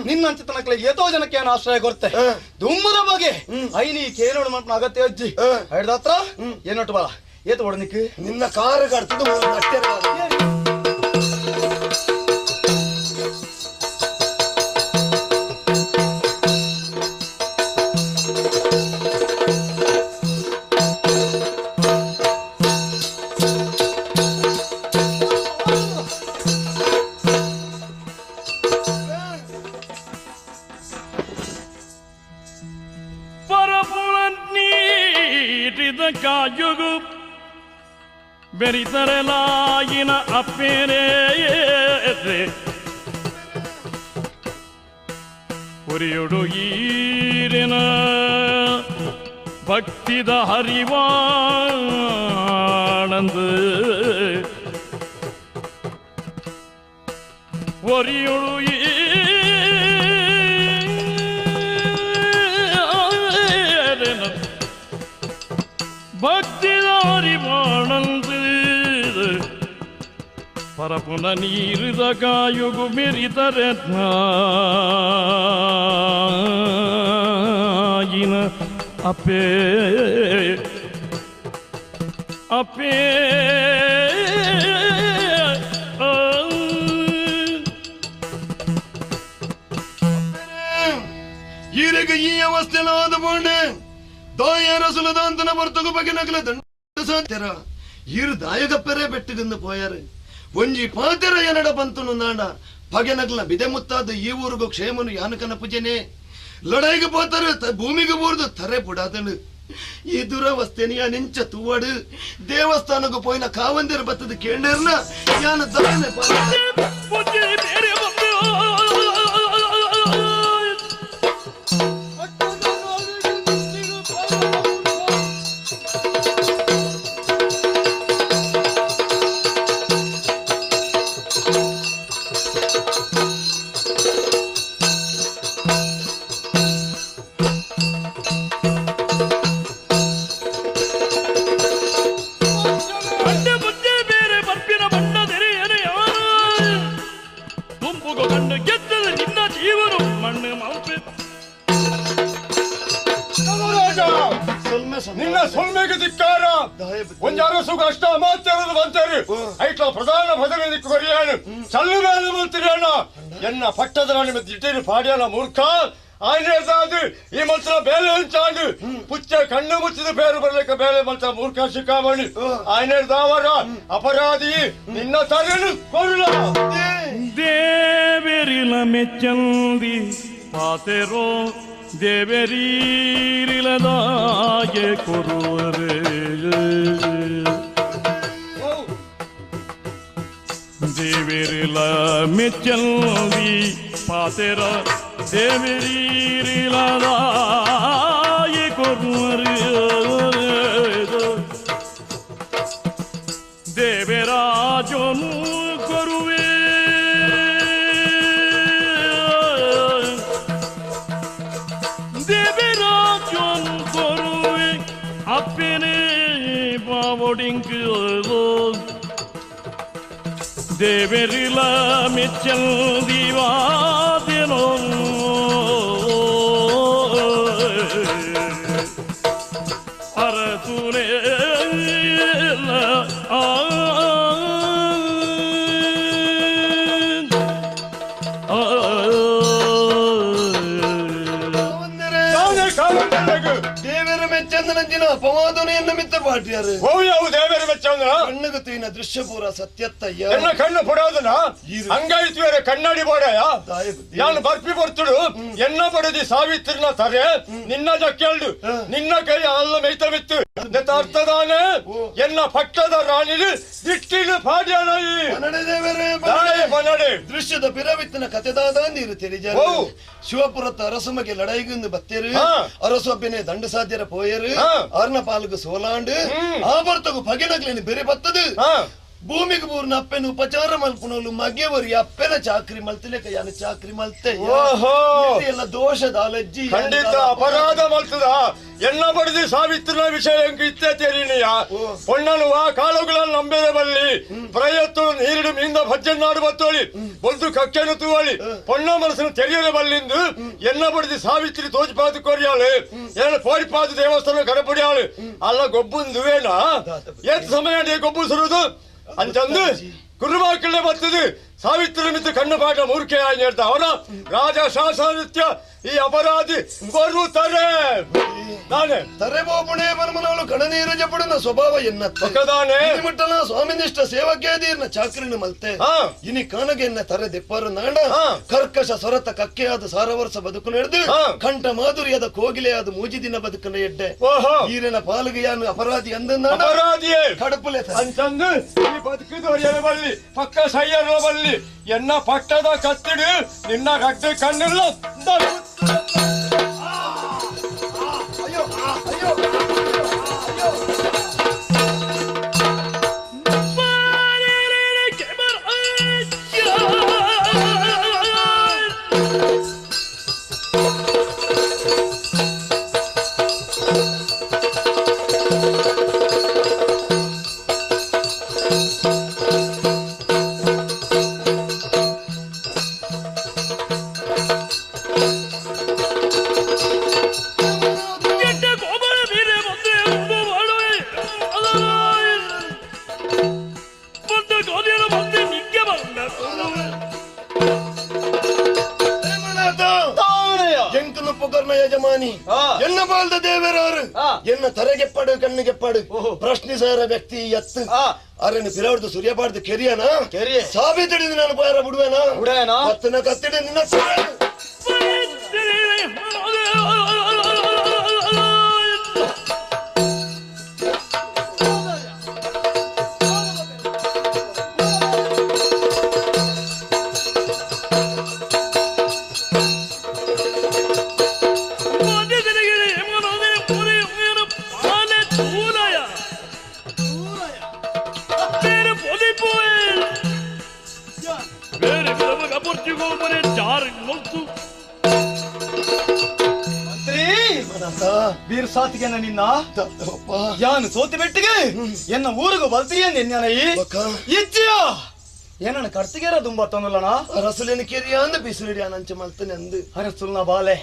ನಿನ್ನಂಚಿತನಕ್ಲೆ ಏತೋ ಜನಕ್ಕೆ ಆಶ್ರಯ ಕೊರ್ತೆ ದುಮ್ಮದ ಬಗ್ಗೆ ಐನಿ ಕೇಳೋಣ ಮಲ್ಪನ ಅಗತ್ಯ ಅಜ್ಜಿ ಹಿಡ್ದತ್ರ ಏನೊಟ್ಟು ಬಾಲ ಏತು ಒಡನಿಕ್ ನಿನ್ನ ಕಾರು ಕಡ್ತದ ಅಷ್ಟೇ. ಕಾಯುಗು ಬೆರಿತರಲಾಯಿನ ಅಪ್ಪೇರೆ ಉರಿಯುಡು ಈರಿನ ಭಕ್ತಿದ ಹರಿವಾಣಂದು ಒರಿಯುಡು ಈರಿನ ಭಕ್ತಿದ ಹರಿವಾಣಂದು ಪರಪುನ ನೀರಿದ ಕಾಯುಗು ಮೆರಿತರೆ ಅಪ್ಪೇ ಅಪ್ಪೇ. ಈರೆಗ ಈ ಅವಸ್ಥೆಲಾದ ಬೋಂಡೆ ದಾಯ ರಸುಲದಾಂತನ ಬರ್ತಗು ಬಗ್ಗೆ ನಕಲ ದಂಡ ಸಾತ್ಯರ ಈರು ದಾಯಗಪ್ಪರೆ ಬೆಟ್ಟಗಂದು ಪೋಯಾರು ಒಂಜಿ ಪಾತೆರ ಎನಡ ಬಂತನು ನಾಡ ಪಗೆನಗ್ಲ ಬಿದೆ ಮುತ್ತಾದ ಈ ಊರಿಗೂ ಕ್ಷೇಮನು ಯಾನಕನ ಪೂಜೆನೆ ಲಡಾಯಿಗೆ ಪೋತಾರೆ ಭೂಮಿಗೆ ಬೋರ್ದು ತರೆ ಬುಡಾದನು ಈ ದುರವಸ್ಥೆನಿಯ ನಿಂಚ ತೂವಡು ದೇವಸ್ಥಾನಕ್ಕೆ ಪೋಯಿನ ಕಾವಂದಿರ ಬತ್ತದ ಕೇಂಡರ್ನ ಯಾನ ದಾನೆ ನಿನ್ನ ಸೊಲ್ಮೆಗೆ ಧಿಕ್ಕಾರ. ಒಂಜಾರು ಸುಖ ಅಷ್ಟ ಅಮಾತ್ಯರದು ಬಂತೇರಿ ಐಟ್ಲ ಪ್ರಧಾನ ಭಜನೆ ದಿಕ್ಕು ಬರಿಯಾನು ಚಲ್ಲು ಮೇಲೆ ಮಂತ್ರಿಯಣ್ಣ ಎನ್ನ ಪಟ್ಟದ ರಾಣಿ ಮತ್ತೆ ಇಟ್ಟೇರಿ ಪಾಡ್ಯಾನ ಮೂರ್ಖ ಆಯ್ನೇದಾದು ಈ ಮಂತ್ರ ಬೇಲೆ ಹಂಚಾಂಡು ಪುಚ್ಚ ಕಣ್ಣು ಮುಚ್ಚಿದ ಬೇರೆ ಬರ್ಲಿಕ್ಕೆ ಬೇಲೆ ಮಂತ್ರ ಮೂರ್ಖ ಶಿಖಾಮಣಿ ಆಯ್ನೇದಾವರ ಅಪರಾಧಿ ನಿನ್ನ ತರೆಯನ್ನು ಕೊರುಲ. ದೇವೆರಿಲ ಮೆಚ್ಚಂದಿ ಪಾತೆರೋ. ದೇವರೀರಿಲದಾಗೆ ಕೊರುವರೆ ದೇವರಿಲ ಮೆಚ್ಚಲ್ವಿ ಪಾತೆರ ದೇವರೀರಿಲದಾಗೆ ಕೊರುವರೆ ದೇವರಾಜನು ಕೊರುವೆ ದೇವರಾಜನು ಕೊರುವೆ ಅಪ್ಪನೇ ಬಾವೊಡಿಂಕು ದೇವರಿಲ ಮೆಚ್ಚಲ್ ದಿವಾದಿನೋ ಅರಸುನೇ ಆ ದೇವರ ಮೆಚ್ಚಂದನಂಚಿನ ಅಪವಾದನೆಯನ್ನು ಮಿತ್ತ ಪಾಟ್ಯಾರು ಓ ದೇವರ ಮೆಚ್ಚಂದ್ರ ಕಣ್ಣುಗ ತೂಯಿನ ದೃಶ್ಯ ಪೂರ ಸತ್ಯತ್ತಯ್ಯ ಎನ್ನ ಕಣ್ಣು ಪಡೋದನ ಹಂಗಾಯ್ತು ಬೇರೆ ಕನ್ನಡಿ ಬೋಡಯ ಯಾನು ಬರ್ಪಿ ಬರ್ತಡು ಎನ್ನ ಬಡದಿ ಸಾವಿತ್ರಿನ ತರೆ ನಿನ್ನ ಜಕ್ಕೆಲ್ಡು ನಿನ್ನ ಕೈ ಅಲ್ಲ ಮೈತ ಬಿತ್ತು ಅರ್ಥದಾನೆ ಎನ್ನ ಪಟ್ಟದ ರಾಣಿಲಿ ದಿಟ್ಟಿನ ಪಾಡ್ಯಾನಯಿ ದೇವರೇ ದೃಶ್ಯದ ಪಿರವಿತ್ತಿನ ಕತೆದಾದ ನೀರು ತೆರಿಜ ಶಿವಪುರತ್ತ ಅರಸುಮಗೆ ಲಡೈಗುಂದು ಬತ್ತೇರು ಅರಸೊಬ್ಬನೇ ದಂಡ ಸಾಧ್ಯರ ಪೋಯರು ಅರ್ನ ಪಾಲುಗು ಸೋಲಾಂಡು ಆ ಬರ್ತಗು ಪಗೆನಗ್ಲೇನು ಬೆರೆ ಬತ್ತದು ಭೂಮಿಗೆ ಬೂರ್ನ ಅಪ್ಪೆನ ಉಪಚಾರ ಮಲ್ಪುನೋಲು ಮಗೆವರಿ ಅಪ್ಪೆನ ಚಾಕ್ರಿ ಮಲ್ತಿಲೆಕ ಯಾನು ಚಾಕ್ರಿ ಮಲ್ತೆ ಓಹೋ ಎಲ್ಲ ದೋಷದ ಅಲಜ್ಜಿ ಖಂಡಿತ ಅಪರಾಧ ಮಲ್ತದ ಎನ್ನ ಬಡದಿ ಸಾವಿತ್ರಿನ ವಿಷಯ ಇತ್ತೆ ತೆರಿಣಿಯ ಪೊಣ್ಣನು ಆ ಕಾಲುಗಳನ್ನು ನಂಬಿದ ಬಲ್ಲಿ ಪ್ರಯತ್ತು ನೀರಿಡು ಮೀಂದ ಭಜ್ಜನ್ನಾಡು ಬತ್ತೋಳಿ ಬೊಲ್ದು ಕಕ್ಕೆನು ತೂವಳಿ ಪೊಣ್ಣ ಮನಸ್ಸನ್ನು ತೆರೆಯಲು ಬಲ್ಲಿಂದು ಎನ್ನ ಬಡದಿ ಸಾವಿತ್ರಿ ತೋಜಿಪಾದು ಕೊರಿಯಾಳು ಏನ ಪೋರಿಪಾದು ದೇವಸ್ಥಾನ ಕಡಪಡಿಯಾಳು ಅಲ್ಲ ಗೊಬ್ಬುಂದುವೇನ ಏತ್ ಸಮಯ ಗೊಬ್ಬು ಸುರುದು ಅಂಚಂದು ಕುರುಬಾಕಳೆ ಬರ್ತದೆ ಸಾವಿತ್ರಿ ಮಿತ್ತು ಕಣ್ಣು ಪಾಠ ಮೂರ್ಖೆ ಹೇಳ್ತಾ ಅವನ ರಾಜ ಶಾಸನತ್ಯ ಈ ಅಪರಾಧಿ ಬರುತ್ತಾರೆ ನಾನೇ ತರೆ ಬೋಪುಣೆ ಬನ್ಮನವಳು ಕಣನೀರು ಜಪಡುನ ಸ್ವಭಾವ ಎನ್ನ ಒಕ್ಕದಾನೆ ಮುಟ್ಟಲ ಸ್ವಾಮಿನಿಷ್ಠ ಸೇವಕೇದೀರ್ನ ಚಾಕ್ರಿನ ಮಲ್ತೆ ಇನಿ ಕಾನಗೆನ್ನ ತರೆ ದೆಪ್ಪರು ನಾಡ ಕರ್ಕಶ ಸ್ವರತ ಕಕ್ಕೆಯಾದ ಸಾರ ವರ್ಷ ಬದುಕು ನಡೆದು ಕಂಠ ಮಾಧುರ್ಯದ ಕೋಗಿಲೆಯಾದ ಮೂಜಿ ದಿನ ಬದುಕನ ಎಡ್ಡೆ ಈರಿನ ಪಾಲಿಗೆ ಯಾನು ಅಪರಾಧಿ ಅಂದ ಅಪರಾಧಿಯೇ ಕಡಪುಲೆ ಅಂತಂದು ಈ ಬದುಕಿದವರು ಬಲ್ಲಿ ಪಕ್ಕ ಸೈಯರ ಬಲ್ಲಿ ಎನ್ನ ಪಟ್ಟದ ಕತ್ತಿಡು ನಿನ್ನ ರಡ್ಡು ಕಣ್ಣಿಲ್ಲ. ಅಯ್ಯೋ ಅಯ್ಯೋ ಅಯ್ಯೋ. ಯಜಮಾನಿ ಎನ್ನ ಬಾಲ್ದ ದೇವರವರು ಎನ್ನ ತರೆಗೆಪ್ಪಡು ಕಣ್ಣಿಗೆಪ್ಪಡು ಪ್ರಶ್ನಿಸಾರ ವ್ಯಕ್ತಿ ಎತ್ತು ಅರನ್ನು ಪಿರವಡ್ದು ಸೂರ್ಯಪಾಡ್ದು ಕೆರಿಯನ ಕೆರಿಯ ಸಾಬೀತಿಡಿದು ನಾನು ಬಾರ ಬಿಡುವೆನ ಬಿಡುವೆನ ಮತ್ತನ ಕತ್ತಿಡ ನಿನ್ನ ವೀರ್ ಸಾತಿಗೆನ ನಿನ್ನ ಯಾನು ಸೋತಿ ಬೆಟ್ಟಿಗೆ ಎನ್ನ ಊರಿಗೂ ಬಲ್ತೀಯ ನಿನ್ನಯಿ ಇಚ್ಚಿಯ ಏನನ್ನ ಕರ್ತಿಗೆರ ದುಂಬ ತಂದುಲ್ಲಣ ಅರಸುಲಿನ ಕೆರಿಯ ಅಂದ ಬಿಸಿಲಿಡಿ ಅನಂಚ ಮಲ್ತನೆ ಅಂದು ಅರಸುಲ್ನ ಬಾಲೆ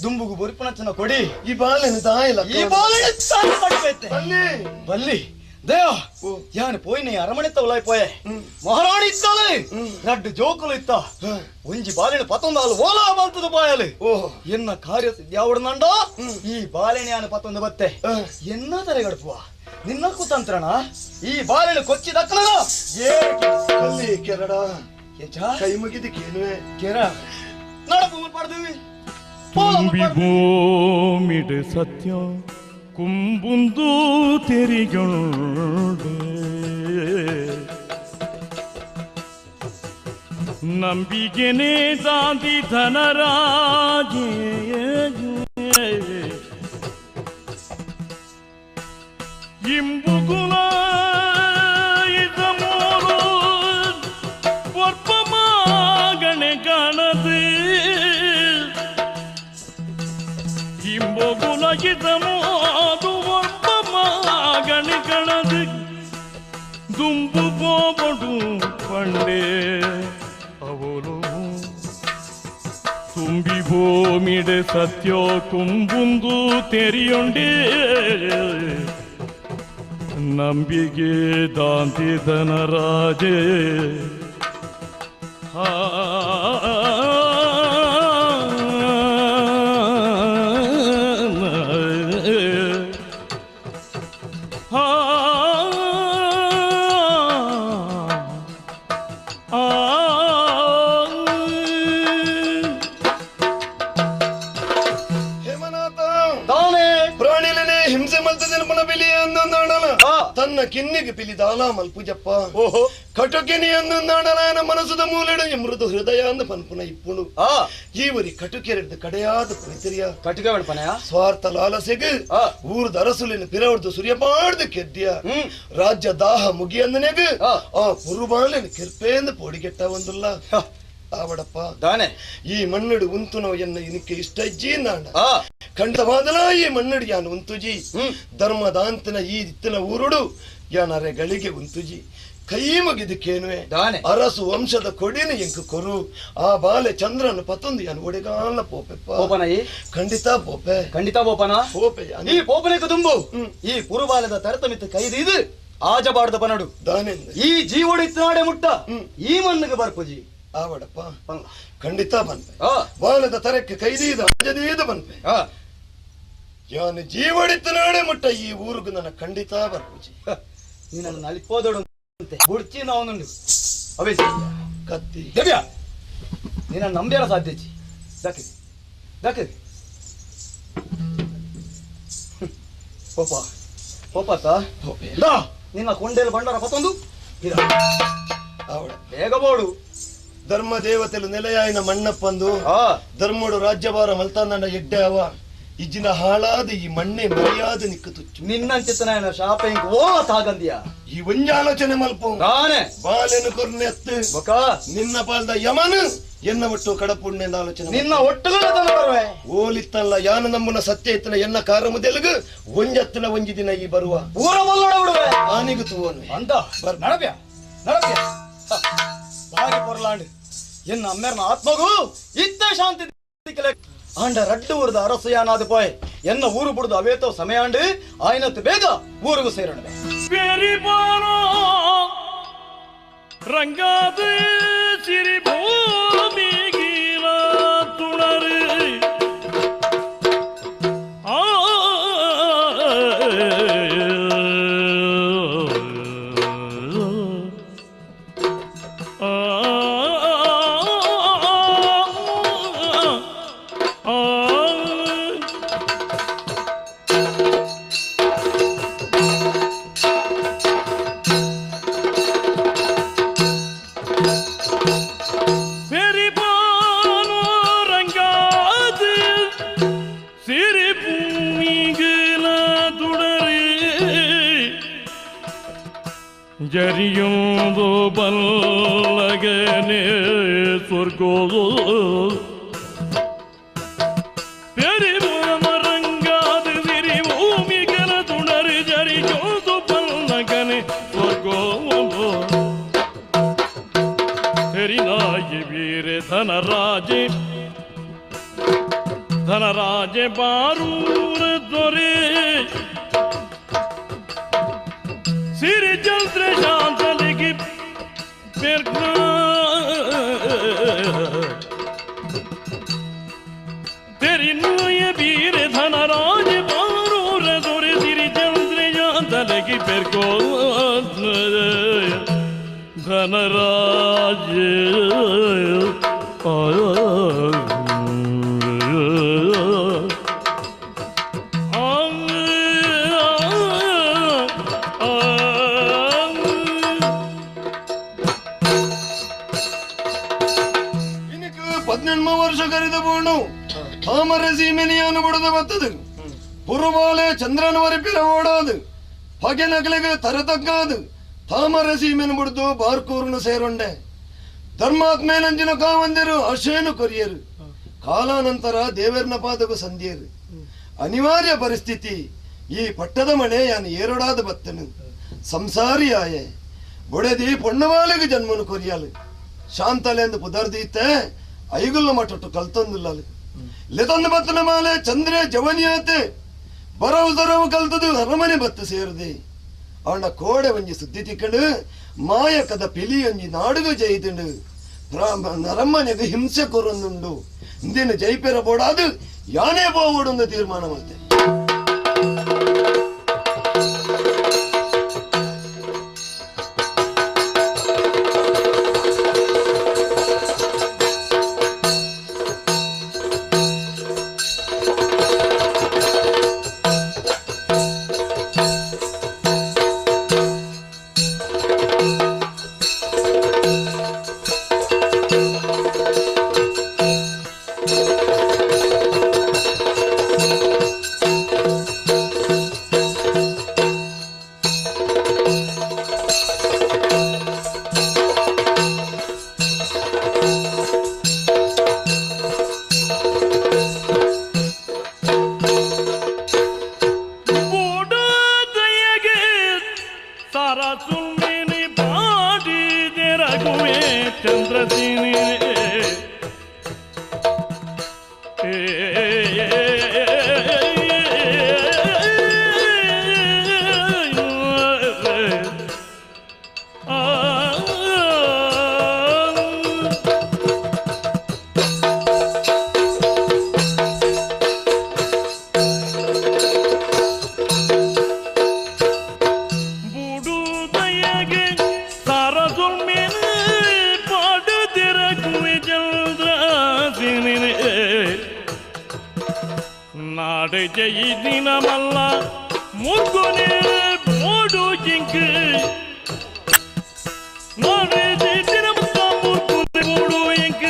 ದುಂಬುಗು ಬೊರಿಪುನಚ್ಚನ ಕೊಡಿ ಈ ಬಾಲೆನ ತಾಯಿಲ್ಲ ಈ ಬಾಲೆ ತಾಯಿ ಪಡಿಪೈತೆ ಬಲ್ಲಿ ದೇವ ಯಾನು ಪೋಯಿನ ಅರಮನೆ ತವಲಾಯ್ ಪೋಯೆ ಮಹಾರಾಣಿ ಇತ್ತಾಳೆ ರಡ್ಡು ಜೋಕುಲು ಇತ್ತ ಒಂಜಿ ಬಾಲೆನ ಪತ್ತೊಂದಾಲು ಓಲಾ ಬಾಲ್ತದ ಬಾಯಲು ಎನ್ನ ಕಾರ್ಯ ಯಾವಡನಂಡ ಈ ಬಾಲೆನ ಯಾನು ಪತ್ತೊಂದು ಬತ್ತೆ ಎನ್ನ ತಲೆಗಡಪುವ ನಿನ್ನ ಕುತಂತ್ರಣ ಈ ಬಾಲೆನ ಕೊಚ್ಚಿ ದಕ್ಕನಗ ಅಲ್ಲಿ ಕೆರಡ ಕೈ ಮುಗಿದ ಕೇನುವೆ ಕೆರ ನಡಪು ಪಡ್ದೀವಿ. ತುಂಬಿ ಭೂಮಿಡು ಸತ್ಯ ಕುಂಬುಂದು ತೆರಿಗೊಂಡೆ ನಂಬಿಗೆನೆ ದಾಂದಿ ಧನರಾಜೇ ಇಂಬುಗುಲ ಇದಮೋರು ಒರ್ಪಮಾಗಣೆ ಕಾಣದು ಇಂಬುಗುಲ ಇದಮೋದು ಒರ್ಪಮಾಗಣೆ ಕಾಣದು ದುಂಬು ಬೋಬಡು ಪಂಡೆ ಅವಳು ತುಂಬಿ ಭೂಮಿಡೆ ಸತ್ಯೋ ಕುಂಬುಂದು ತೆರಿಯೊಂಡೆ ನಂಬಿಗೆ ದಾಂತಿ ಧನರಾಜೇ ಆ ಹೇಮನಾಥ ತಾನೇ ಪ್ರಾಣಿಲನೆ ಹಿಂಸೆ ಮಲ್ತದಿನ ಪಿಲಿ ಅಂದಂದಾಡಲ ತನ್ನ ಕಿನ್ನಿಗೆ ಪಿಲಿ ದಾಲ ಮಲ್ಪುಜಪ್ಪ. ಓಹೋ. ಕಟುಕಿನಿ ಅಂದಂದಾಡಲ ಮನಸ್ಸುದ ಮೂಲೆಡು ಮೃದು ಹೃದಯ ಅಂದ ಪನ್ಪುನ ಇಪ್ಪುಣು. ಈವರಿ ಕಟುಕೆರೆಡ್ದು ಕಡೆಯಾದ ಪುಳಿತಿರಿಯ ಕಟುಕೆ ಪಣಪನಯ ಸ್ವಾರ್ಥ ಲಾಲಸೆಗ್ ಊರ್ದ ಅರಸುಲಿನ ಪಿರವಡ್ದು ಸುರಿಯಪಾಡ್ದು ಕೆದ್ದಿಯ ರಾಜ್ಯ ದಾಹ ಮುಗಿಯಂದನೆಗ್ ಆ ಪುರುಬಾಲಿನ ಕಿರ್ಪೇಂದ ಪೋಡಿಗೆಟ್ಟ ಒಂದುಲ್ಲ ಆವಡಪ್ಪ. ದಾನೆ ಈ ಮಣ್ಣಡು ಉಂತುನೋ ಎನ್ನ ಇನಕ್ಕೆ ಇಷ್ಟ ಇಜ್ಜಿ ನಾಂಡ ಖಂಡವಾದಲ ಈ ಮಣ್ಣಡು ಯಾನ್ ಉಂತುಜಿ ಧರ್ಮದಾಂತನ ಈ ಇತ್ತನ ಊರುಡು ಯಾನರೆ ಗಳಿಗೆ ಉಂತುಜಿ ಕೈ ಮುಗಿದಕ್ಕೇನುವೆ ದಾನೆ ಅರಸು ವಂಶದ ಕೊಡಿನ ಎಂಕು ಕೊರು ಆ ಬಾಲೆ ಚಂದ್ರನ ಪತೊಂದು ಯಾನ್ ಒಡೆಗಾಲ ಪೋಪೆಪ್ಪ. ಪೋಪನಯಿ ಖಂಡಿತ ಪೋಪೆ. ಖಂಡಿತ ಪೋಪನ ಪೋಪೆ. ಈ ಪೋಪನೆಗೆ ತುಂಬು ಈ ಪುರುಬಾಲದ ತರತಮಿತ್ತು ಕೈದೀದು ಆಜಬಾರ್ದ ಪನಡು ದಾನೆ ಈ ಜೀವಡು ಇತ್ತನಾಡೆ ಮುಟ್ಟ ಈ ಮಣ್ಣಿಗೆ ಬರ್ಪುಜಿ ಆವಡಪ್ಪ ಖಂಡಿತ ಬನ್ಪೆ ಬಾಲದ ತರಕ್ಕೆ ಕೈದೀದ ಆಜದೀದ ಬನ್ಪೆ ಯಾನು ಜೀವಡಿತ್ತನಾಡೆ ಮುಟ್ಟ ಈ ಊರುಗು ನನ್ನ ಖಂಡಿತ ಬರ್ಪುಜಿ. ನೀನನ್ನು ನಲಿಪೋದೋಡು ಬುಡ್ಚಿ ನಾವು ಅವೇ ಕತ್ತಿ ದೇವ್ಯ ನಿನ್ನ ನಂಬ್ಯಾರ ಸಾಧ್ಯಜಿ ದಕ್ಕೆ ದಕ್ಕೆ ಪೋಪ ಪೋಪಾತ ನಿನ್ನ ಕೊಂಡೇಲು ಬಂಡಾರ ಪತ್ತೊಂದು ಆವಡ ಬೇಗ ಬೋಡು. ಧರ್ಮ ದೇವತೆಲು ನೆಲೆಯಾಯಿನ ಮಣ್ಣಪ್ಪಂದು ಧರ್ಮಡು ರಾಜ್ಯಭಾರ ಮಲ್ತಾನಂಡ ಎಡ್ಡೆ ಅವ ಇಜ್ಜಿನ ಹಾಳಾದ ಈ ಮಣ್ಣೆ ಮರ್ಯಾದ ನಿಕ್ಕು ತುಚ್ಚು ನಿನ್ನಂಚಿತನ ಶಾಪ ಇಂಕ್ ಓ ತಾಗಂದಿಯ ಈ ಒಂಜಾಲೋಚನೆ ಮಲ್ಪು ತಾನೆ ಬಾಲೆನು ಕೊರ್ನೆತ್ತು ಬೊಕ ನಿನ್ನ ಪಾಲ್ದ ಯಮನು ಎನ್ನ ಒಟ್ಟು ಕಡಪುಣ್ಯದ ಆಲೋಚನೆ ನಿನ್ನ ಒಟ್ಟುಗಳ ಬರುವೆ ಓಲಿತ್ತಲ್ಲ ಯಾನ ನಮ್ಮನ ಸತ್ಯ ಇತ್ತನ ಎನ್ನ ಕಾರ ಮುದೆಲುಗು ಒಂಜತ್ತಿನ ಒಂಜಿ ದಿನ ಈ ಬರುವ ಊರ ಮಲ್ಲೋಡ ಬಿಡುವೆ ಆನಿಗು ತೂವನು ಅಂದ ನಡಪ್ಯ ನಡಪ್ಯ ಬಾರಿ ಪೊರ್ಲಾಂಡ್ ಎನ್ನ ಅಮ್ಮೇರ್ನ ಆತ್ಮಗೂ ಇತ್ತ ಶಾಂತಿ ಆಂಡ ರಡ್ಡು ಊರದ ಅರಸಯಾನಾದ ಪೋಯ್ ಎನ್ನ ಊರು ಬುಡ್ದು ಅವೇತೋ ಸಮಯಾಂಡು ಆಯ್ನತ್ತು ಬೇಗ ಊರಿಗೂ ಸೇರೋಣ. ರಂಗಾದ ಸಿರಿ ಭೂಮಿಗೀನ ತುಣರು ಆ ಜರಿಯುಂದು ಬಲ್ಲಗನೆ ಸ್ವರ್ಗೋದು பெரிமரங்காது விரிபூமிகல துணரு ஜரியோது பல்லகனே ಸ್ವರ್ಗೋದು தெரிநாயி வீர ಧನರಾಜೆ ಧನರಾಜೆ ಬಾರೂರ ದೊರೆ ಸಿರಿ ಚಂದ್ರ ಶಾಂತಲಿಗೆ ತೆರಿನೂಯ ವೀರ ಧನರಾಜ ಬಾರೂರ ದೊರೆ ಸಿರಿ ಚಂದ್ರ ಶಾಂತಲಿಗೆ ಪೆರ್ಕೋ ಧನರಾಜ. ಕರಿದ ಬೋಣು ತಾಮರ ಸೀಮೆನಿಯನ್ನು ಬಡದ ಬತ್ತದು ಪುರುಬಾಲೆ ಚಂದ್ರನ ವರಿಪಿರ ಓಡಾದು ಪಗೆನಗಲಿಗೆ ತರತಕ್ಕಾದು ತಾಮರ ಸೀಮೆನು ಬಡ್ದು ಬಾರ್ಕೂರ್ನು ಸೇರೊಂಡೆ ಧರ್ಮಾತ್ಮೇನಂಜಿನ ಕಾವಂದಿರು ಅಶೇನು ಕೊರಿಯರು ಕಾಲಾನಂತರ ದೇವರ್ನ ಪಾದಕು ಸಂಧಿಯರು ಅನಿವಾರ್ಯ ಪರಿಸ್ಥಿತಿ ಈ ಪಟ್ಟದ ಮನೆ ಯಾನು ಏರೊಡಾದ ಬತ್ತನು ಸಂಸಾರಿ ಆಯೆ ಬೊಡೆದಿ ಪೊಣ್ಣವಾಲಿಗೆ ಜನ್ಮನು ಕೊರಿಯಾಲು ಶಾಂತಲೆಂದು ಪುದರ್ದೀತೆ ಐಗುಲ್ಲ ಮಟ್ಟೊಟ್ಟು ಕಲ್ತೊಂದುಲ್ಲಾಲು ಲೆತಂದು ಬತ್ತನ ಮಾಲೆ ಚಂದ್ರೆ ಜವನಿಯಾತೆ ಬರವು ಸರವು ಕಲ್ತದು ಅರಮನೆ ಬತ್ತು ಸೇರದೆ ಅವನ ಕೋಡೆ ಒಂಜಿ ಸುದ್ದಿ ತಿಕ್ಕಂಡು ಮಾಯಕದ ಪಿಲಿ ಒಂಜಿ ನಾಡುಗು ಜೈದುಂಡು ನರಮ್ಮನೆಗೆ ಹಿಂಸೆ ಕೊರೊಂದುಂಡು ಇಂದಿನ ಜೈಪೆರ ಬೋಡಾದು ಯಾನೇ ಬೋವಡೊಂದು ತೀರ್ಮಾನ ಮಾಡ್ತೆ. ದಿನಮಲ್ಲ ಮುಗ್ಗುನೆ ಮೂಡು ಜಿಂಕ್ ನಾಡು ದಿನಮಲ್ಲ ಮುಗ್ಗುನೆ ಮೂಡು ಇಂಕ್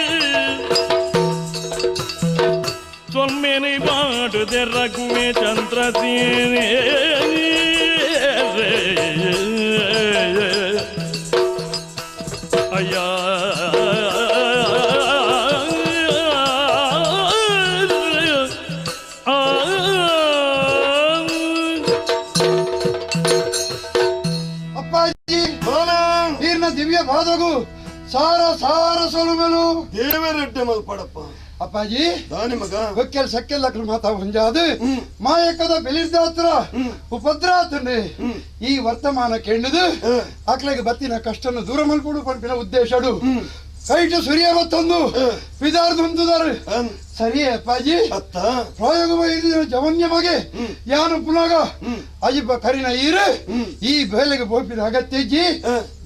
ಸೊಲ್ಮೇನೆ ಬಾಡುದೆ ರಘುವೆ ಚಂದ್ರಸೇನೆ ಅಯ್ಯ ದಿವ್ಯ ಬಾದಗು ಸಾರ ಸಾರ ಸೊಲುಮೆಲು ದೇವರೆಡ್ಡೆ ಮಲ್ಪಡಪ್ಪ ಅಪ್ಪಾಜಿ ದಾನಿ ಮಗ ಹೊಕ್ಕೆಲ್ ಸಕ್ಕೆಲ್ ಅಕ್ಲು ಮಾತಾ ಹೊಂಜಾದು ಮಾಯಕದ ಬೆಲಿರ್ದಾತ್ರ ಉಪದ್ರಾತನೆ ಈ ವರ್ತಮಾನ ಕೆಂಡದು ಅಕ್ಲೆಗೆ ಬತ್ತಿನ ಕಷ್ಟನ್ನು ದೂರ ಮಲ್ಪಡು ಪಂಪಿನ ಉದ್ದೇಶಡು ಕೈಟು ಸುರಿಯ ಮತ್ತೊಂದು ಪಿದಾರ್ದು ಸರಿಯೇ ಅಪ್ಪಾಜಿ ಅತ್ತ ಪ್ರಯೋಗ ಜವನ್ಯ ಮಗೆ ಯಾನು ಪುನಗ ಅಜಿಬ ಕರಿನ ಈರು ಈ ಬೇಲೆಗೆ ಬೋಪಿನ ಅಗತ್ಯಜ್ಜಿ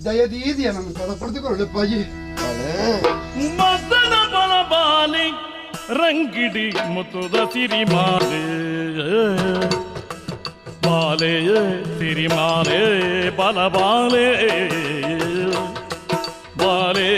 ದಯದೀದಿಯ ನನ್ನ ಪದ ಪಡೆದುಕೊಳ್ಳು ಅಪ್ಪಾಜಿ. ಮದನ ಬಲ ಬಾಲೆ ರಂಗಿಡಿ ಮುತ್ತುದ ಸಿರಿಮಾಲೆ ಬಾಲೆ ಸಿರಿಮಾಲೆ ಬಲ ಬಾಲೆ ಬಾಲೆ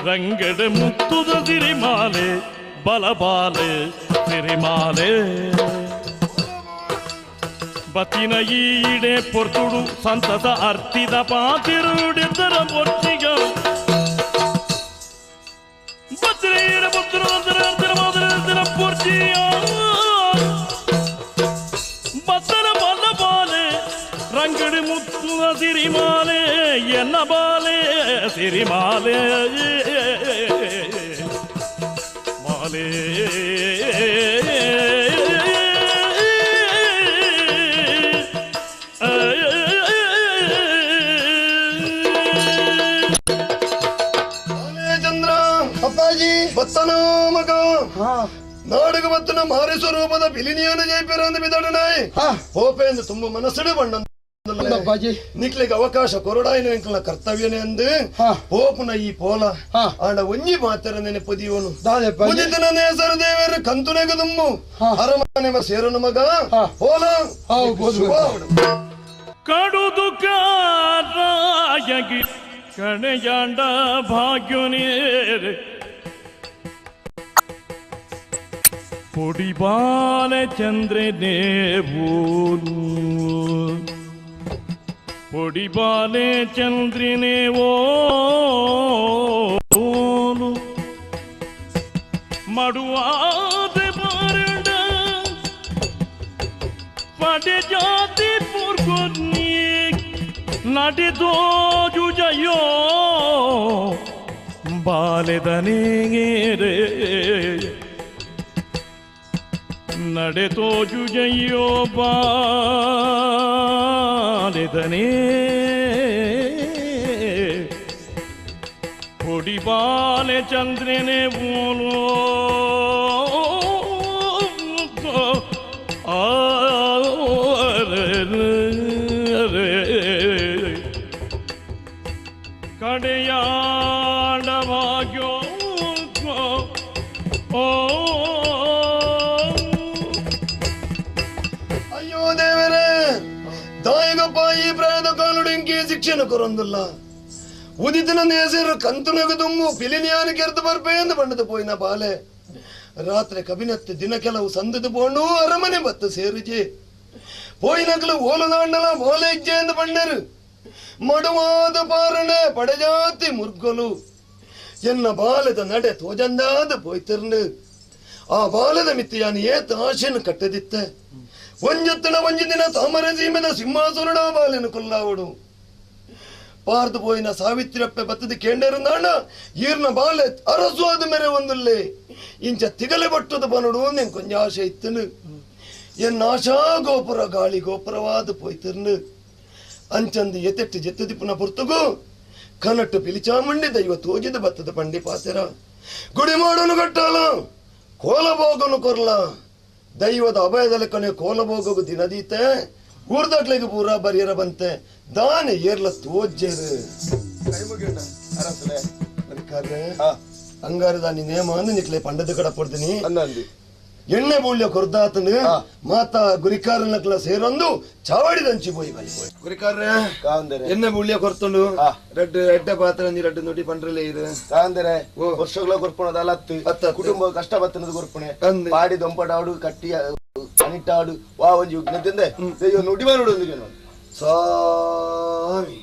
ರಂಗಡೆ ಮುತ್ತುದ ಸಿರಿಮಾಲೆ ಬಲಬಾಲೆ ಸಿರಿಮಾಲೆ ಬತ್ತಿನ ಈಡೆ ಪೊರ್ತುಡು ಸಂತಸ ಅರ್ತಿದ ಪಾತಿರುಡಿದ್ದರ ಪೊಟ್ಟಿಗ ಬತ್ತಿನ ಪೊತ್ತರು ಅರ್ತಿರ ಪೊರ್ಚಿಯ ಬತ್ತನ ಬಲ ಬಾಲೆ ರಂಗಡಿ ಮುತ್ತುದ ಸಿರಿಮಾಲೆ ಎನ್ನ ಬಾಲೆ ಸಿರಿಮಾಲೆ ಮಾಲೆ ಚಂದ್ರ ಅಪ್ಪಾಜಿ ಬತ್ತನ ಮಗ ನಾಡುಗ ಬತ್ತನ ಮಾರಿ ಸ್ವರೂಪದ ಪಿಲಿನಿಯನ ಜೈಪೇರಂದು ಬಿದಡನಾಯ್ ಹೋಪೆಂದು ತುಂಬ ಮನಸ್ಸುಡು ಬಣ್ಣ ನಿಕ್ಲಿಗೆ ಅವಕಾಶ ಕೊರಡಾಯಿನ ಎಂಕಲ್ನ ಕರ್ತವ್ಯನೇ ಅಂದು ಹೋಪುನ ಈ ಪೋಲ ಆಂಡ ಒಂಜಿ ಮಾತರ ನೆನಪದಿಯವನು ಉದಿತನ ನೇಸರು ದೇವರು ಕಂತುನೆಗ ದುಮ್ಮು ಅರಮನೆ ಸೇರನು ಮಗ ಪೋಲ ಕಡುದು ಕಾರಾಯಗಿ ಕಣೆಯಾಂಡ ಭಾಗ್ಯನೇರೆ ಪೊಡಿಬಾಲ ಚಂದ್ರನೇ ಬೋಲು ಪೊಡಿಬಾಲೆ ಚಂದ್ರನೇ ಓಲು ಮಡುವಾದ ಬಾರಂಡ ಪಡೆ ಜಾತಿ ಪುರ್ಗೊನ್ನಿ ನಡೆದೋ ಜುಜಯೋ ಬಾಲೆದನೇರೆ ನಡೆತೋ ಜುಜಯ್ಯೋ ಬಾಲೆದನೇ பொடி பாலே சந்திரனே போலோ கடையாடவாகியோ ஓ ಅಯ್ಯೋ ದೇವರೇ ದಾಯಗಪ್ಪ ಈ ಪ್ರಾಯದ ಕಾಲುಡಿಂಕಿ ಶಿಕ್ಷಣ ಕೊರೊಂದಿಲ್ಲ ಉದಿತನ ನೇಸರು ಕಂತುನಗ ದುಮ್ಮು ಪಿಲಿನಿಯಾನ ಕೆರೆದು ಬರ್ಪೆ ಎಂದು ಬಣ್ಣದ ಪೋಯಿನ ಬಾಲೆ ರಾತ್ರಿ ಕಬಿನತ್ತು ದಿನ ಕೆಲವು ಸಂದದ ಪೋಂಡು ಅರಮನೆ ಬತ್ತು ಸೇರುಜೆ ಪೋಯಿನಕಲು ಓಲದಾಂಡಲ ಬೋಲೆ ಇಜ್ಜೆ ಎಂದು ಬಣ್ಣರು ಮಡುವಾದ ಪಾರಣೆ ಪಡಜಾತಿ ಮುರ್ಗೊಲು ಎನ್ನ ಬಾಲದ ನಡೆ ತೋಜಂದಾದ ಪೋಯ್ತಿರ್ನು ಆ ಬಾಲದ ಮಿತ್ತಿಯಾನ ಏತ ಆಶೆಯನ್ನು ಕಟ್ಟದಿತ್ತೆ ಒಂಜತ್ತನ ಒಂಜಿ ದಿನ ತಾಮರ ಸೀಮೆದ ಸಿಂಹಾಸನಡ ಬಾಲೆನು ಕೊಲ್ಲಾವಡು ಪಾರ್ದು ಪೋಯಿನ ಸಾವಿತ್ರಿಯಪ್ಪೆ ಬತ್ತದ ಕೇಂಡರು ನಾಣ ಈರ್ನ ಬಾಲೆ ಅರಸು ಆದ ಮೇರೆ ಒಂದುಲ್ಲೆ ಇಂಚ ತಿಗಲೆ ಬಟ್ಟದ ಬನಡು ನೆನ್ ಕೊಂಜ ಆಶೆ ಇತ್ತನು ಎನ್ನ ಆಶಾ ಗೋಪುರ ಗಾಳಿ ಗೋಪುರವಾದ ಪೋಯ್ತಿರ್ನು ಅಂಚಂದು ಎತೆಟ್ಟು ಜೆತ್ತದಿಪ್ಪುನ ಪುರ್ತುಗು ಕನಟ್ಟು ಪಿಲಿಚಾಮುಂಡಿ ದೈವ ತೋಜಿದ ಬತ್ತದ ಪಂಡಿ ಪಾತೆರ ಗುಡಿ ಮಾಡೋನು ಕಟ್ಟಾಲ ಕೋಲಭೋಗನು ಕೊರ್ಲ ದೈವದ ಅಭಯದಲೆಕ್ಕನೆ ಕೋಲಭೋಗಗು ದಿನದೀತೆ ಊರ್ದಕ್ಲೆಗೆ ಪೂರ ಬರಿಯರ ಬಂತೆ ದಾನೆ ಏರ್ಲ ತೋಜ್ಜೇರು ಅಂಗಾರ ದಾನಿ ನೇಮ ಅಂದು ನಿಕ್ಲೆ ಪಂಡದ ಕಡ ಪಡ್ತೀನಿ ಎಣ್ಣೆ ಬೂಳ್ಯ ಕೊರ್ದಾತನು ಮಾತಾ ಗುರಿಕಾರನಕ್ಲ ಸೇರೊಂದು ಚಾವಡಿದಂಚಿ ಪೋಯಿ ಬಲಿ ಗುರಿಕಾರ್ರೆ ಎಣ್ಣೆ ಬೂಳ್ಯ ಕೊರ್ತುಂಡು ರೆಡ್ ಎಡ್ಡೆ ಪಾತ್ರ ನೀ ರಡ್ಡು ನೋಡಿ ಪಂಡ್ರಲೇ ಇದು ಕಾಂದರೆ ವರ್ಷಗಳ ಕೊರ್ಪುಣದ ಅಲತ್ತು ಕುಟುಂಬ ಕಷ್ಟ ಬತ್ತನದ ಕೊರ್ಪುಣೆ ಪಾಡಿ ದೊಂಪಡಾಡು ಕಟ್ಟಿ ಅನಿಟ್ಟಾಡು ವಾ ಒಂಜಿ ಉಗ್ನತಿಂದೆ ದೈವ ನುಡಿ ನೋಡು ಸ್ವಾಮಿ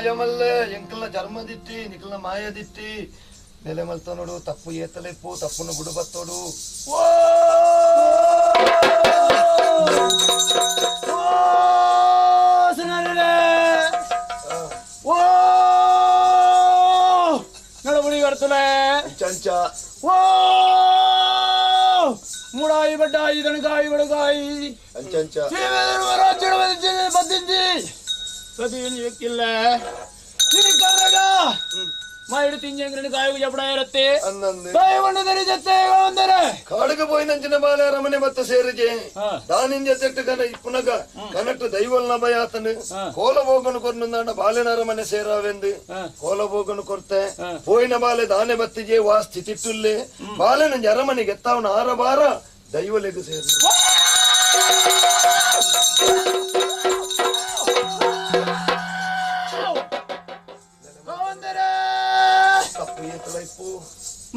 ಮಾಯಮಲ್ಲೆ ಎಂಕಲ್ನ ಜನ್ಮದಿಟ್ಟಿ ನಿಕಲ್ನ ಮಾಯದಿಟ್ಟಿ ನೆಲೆ ಮಲ್ತನೋಡು ತಪ್ಪು ಏತಲೆಪ್ಪು ತಪ್ಪುನು ಬುಡು ಬತ್ತೋಡು. ಓ ನಡಬುಡಿ ಕಡ್ತಲೆ ಚಂಚ ಓ ಮೂಡಾಯಿ ಬಡ್ಡಾಯಿ ದಣಕಾಯಿ ಬಡಕಾಯಿ ಅಂಚಂಚ ಬದ್ದಿಂಜಿ ಪ್ರತಿ ವ್ಯಕ್ತಿಲ್ಲ ಮಾಯಿಡು ತಿಂಜಂಗ್ರని ಕಾಯು ಜಪಡ ಇರುತ್ತೆ ಕಾಡುಗೆ ಪೋಯಿನಂಚಿನ ಬಾಲ ರಮನೆ ಬತ್ತ ಸೇರಿಜೆ ದಾನಿಂಜ ತೆಟ್ಟು ಕನ ಇಪ್ಪುನಗ ಕನಟ್ಟು ದೈವಲ್ನ ಭಯಾತನು ಕೋಲಬೋಗನು ಕೊರ್ನುಂದಾಂಡ ಬಾಲೆನ ಅರಮನೆ ಸೇರಾವೆಂದು ಕೋಲಬೋಗನು ಕೊರ್ತೆ ಪೋಯಿನ ಬಾಲೆ ದಾನೆ ಬತ್ತಿಜೆ ವಾ ಸ್ಥಿತಿಟ್ಟುಲ್ಲೆ ಬಾಲೆನ ಅರಮನೆಗೆ ಎತ್ತಾವನ ಆರಬಾರ ದೈವಲೆಗು ಸೇರು.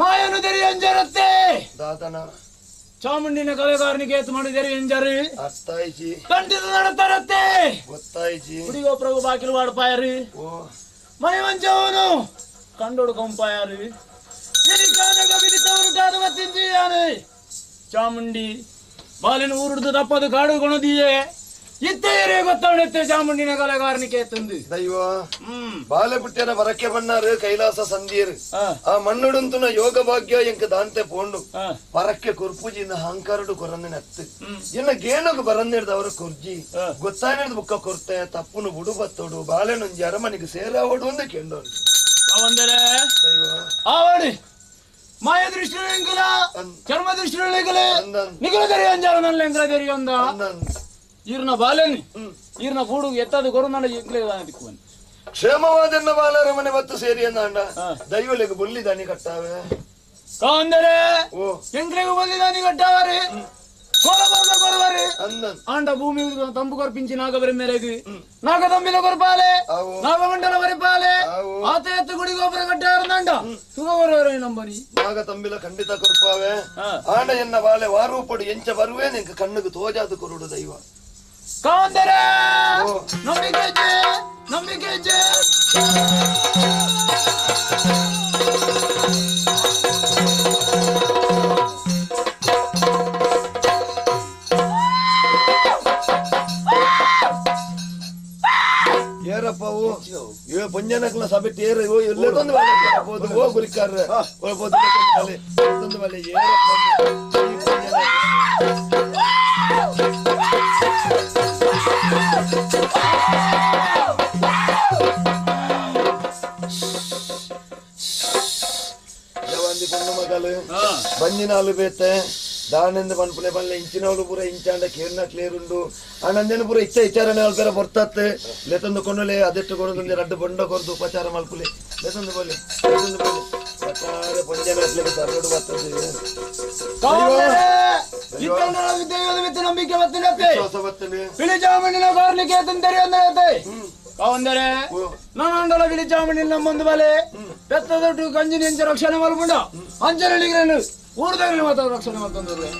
ಮಾಯನು ತೆರಿಯಂಜರತ್ತೆ ದಾದನ ಚಾಮುಂಡಿನ ಕಲೆಗಾರನಿಗೆ ಏತು ಮಾಡಿದರೆ ಎಂಜರು ಅರ್ಥಾಯ್ಜಿ ಕಂಠದ ನಡತರತ್ತೆ ಗೊತ್ತಾಯ್ಜಿ ಹುಡಿಗೋಪ್ರಭು ಬಾಕಿಲು ವಾಡ್ಪಾಯರು ಮನೆ ಮಂಚವನು ಕಂಡೋಡು ಕಂಪಾಯರು ಚಾಮುಂಡಿ ಬಾಲಿನ ಊರುಡ್ದು ತಪ್ಪದು ಕಾಡು ಕೊಣದಿಯೇ ಇತ್ತೇರೆ ಗೊತ್ತವನೆತ್ತೆ ಚಾಮುಂಡಿನ ಕಲೆಗಾರನಿಗೆ ತಂದು ದೈವ ಬಾಲೆ ಪುಟ್ಯನ ಬರಕ್ಕೆ ಬಣ್ಣಾರು ಕೈಲಾಸ ಸಂಧಿಯರು ಆ ಮಣ್ಣುಡುಂತುನ ಯೋಗ ಭಾಗ್ಯ ಎಂಕ ದಾಂತೆ ಪೋಂಡು ಪರಕ್ಕೆ ಕೊರ್ಪುಜಿಂದ ಅಹಂಕಾರಡು ಕೊರಂದಿನ ಅತ್ತು ಇನ್ನ ಗೇನಗು ಬರಂದಿಡ್ದ ಅವರ ಕುರ್ಜಿ ಗೊತ್ತಾನಿಡ್ದು ಬುಕ್ಕ ಕೊರ್ತೆ ತಪ್ಪುನು ಬುಡು ಬತ್ತೋಡು ಬಾಲೆನೊಂಜಿ ಅರಮನೆಗೆ ಸೇರಾವಡು ಒಂದು ಕೆಂಡೋನು ದೈವ ಆವಡಿ ಮಾಯ ದೃಷ್ಟಿ ಚರ್ಮ ದೃಷ್ಟಿ ನಿಗಲ ತೆರೆಯಂಜಾರ ನನ್ನ ಎಂಕಲ ತೆರೆಯೊಂದ ಈರ್ನ ಬಾಲೆನಿ ಈರ್ನ ಗೂಡು ಎತ್ತದು ಕೊರು ಎಂಕ್ಲೆ ದಿಕ್ಕುವನ್ ಕ್ಷೇಮವಾದನ್ನ ಬಾಲರ ಮನೆ ಬತ್ತು ಸೇರಿ ಅಂದ ದೈವಲೆಗು ಬುಲ್ಲಿ ದಾನಿ ಕಟ್ಟಾವೆ ಕಾಂದರೆ ಎಂಕ್ಲೆಗು ಬುಲ್ಲಿ ದಾನಿ ಕಟ್ಟಾವರಿ ಆಂಡ ಭೂಮಿ ತಂಬು ಕೊರ್ಪಿಂಚಿ ನಾಗಬರಿ ಮೇರೆಗೆ ನಾಗ ತಂಬಿಲ ಕೊರ್ಪಾಲೆ ನಾಗಮಂಡಲ ಬರಿಪಾಲೆ ಆತ ಎತ್ತು ಗುಡಿ ಗೋಪುರ ಕಟ್ಟಾರಂದಾಂಡ ಸುಖ ಕೊರುವರೆ ನಂಬನಿ ನಾಗ ತಂಬಿಲ ಖಂಡಿತ ಕೊರ್ಪಾವೆ ಆಂಡ ಎನ್ನ ಬಾಲೆ ವಾರೂಪಡು ಎಂಚ ಬರುವೆ ನಿಂಕ ಕಣ್ಣುಗೆ ತೋಜಾದು ಕೊರುಡು ದೈವ ಕಾಂದರೆ ನಂಬಿಕೆ ನಂಬಿಕೆ ಏರಪ್ಪವು ಇವ ಪಂಜನಕ್ಲ ಸಬೆಟ್ ಏರ ಇವ ಎಲ್ಲೇ ತಂದು ಬಾಲೆ ಪೋದು ಓ ಗುರಿಕಾರ ಓ ಪೋದು ಬಾಲೆ ತಂದು ಬಾಲೆ ಏರಪ್ಪ ಈ ಪಂಜನ ಜವಾಂದಿ ಪೊಣ್ಣು ಮಗಲು ಬಂಜಿನಾಲು ಬೇತೆ ದಾನೆಂದು ಪನ್ಪುನೆ ಪನ್ಲೆ ಇಂಚಿನವಳು ಪೂರ ಇಂಚಾಂಡ ಕೇರ್ನ ಕ್ಲಿಯರ್ ಉಂಡು ಆನಂದನ ಪೂರ ಇಚ್ಛೆ ಇಚ್ಚಾರಣೆ ಅಲ್ಪೇರ ಬರ್ತತ್ತೆ ಲೇತಂದು ಕೊಂಡಲೆ ಅದೆಟ್ಟು ಕೊಡೊಂದು ರಡ್ಡು ಬೊಂಡ ಕೊರ್ದು ಉಪಚಾರ ಮಲ್ಪುಲೆ ಲೇತಂದು ಬೋಲೆ ಲೇತಂದು ಬೋಲೆ ಒಟ್ಟಾರೆ ಪೊಂಜನ ಅಟ್ಲೆಗೆ ತರಡು ಬರ್ತದೆ ನಂಬಿಕೆ ಬಿಳಿ ಚಾಮುಂಡಿನ ತಂದರೆ ಅಂದ್ರೆ ಕಾವಂದರೆ ನಾನಾಂಡಲ ಬಿಳಿ ಚಾಮುಂಡಿನ ನಮ್ಮೊಂದು ಬಲೆ ಪೆತ್ತ ದೊಡ್ಡ ಕಂಜಿನ ಎಂಚ ರಕ್ಷಣೆ ಮಲ್ಪುಂಡ ಅಂಚನಳಿಗ್ರೇನು ಊರ್ದಾಗಲಿ ಮಾತ್ರ ರಕ್ಷಣೆ ಮಲ್ತಂದ್ರೆ.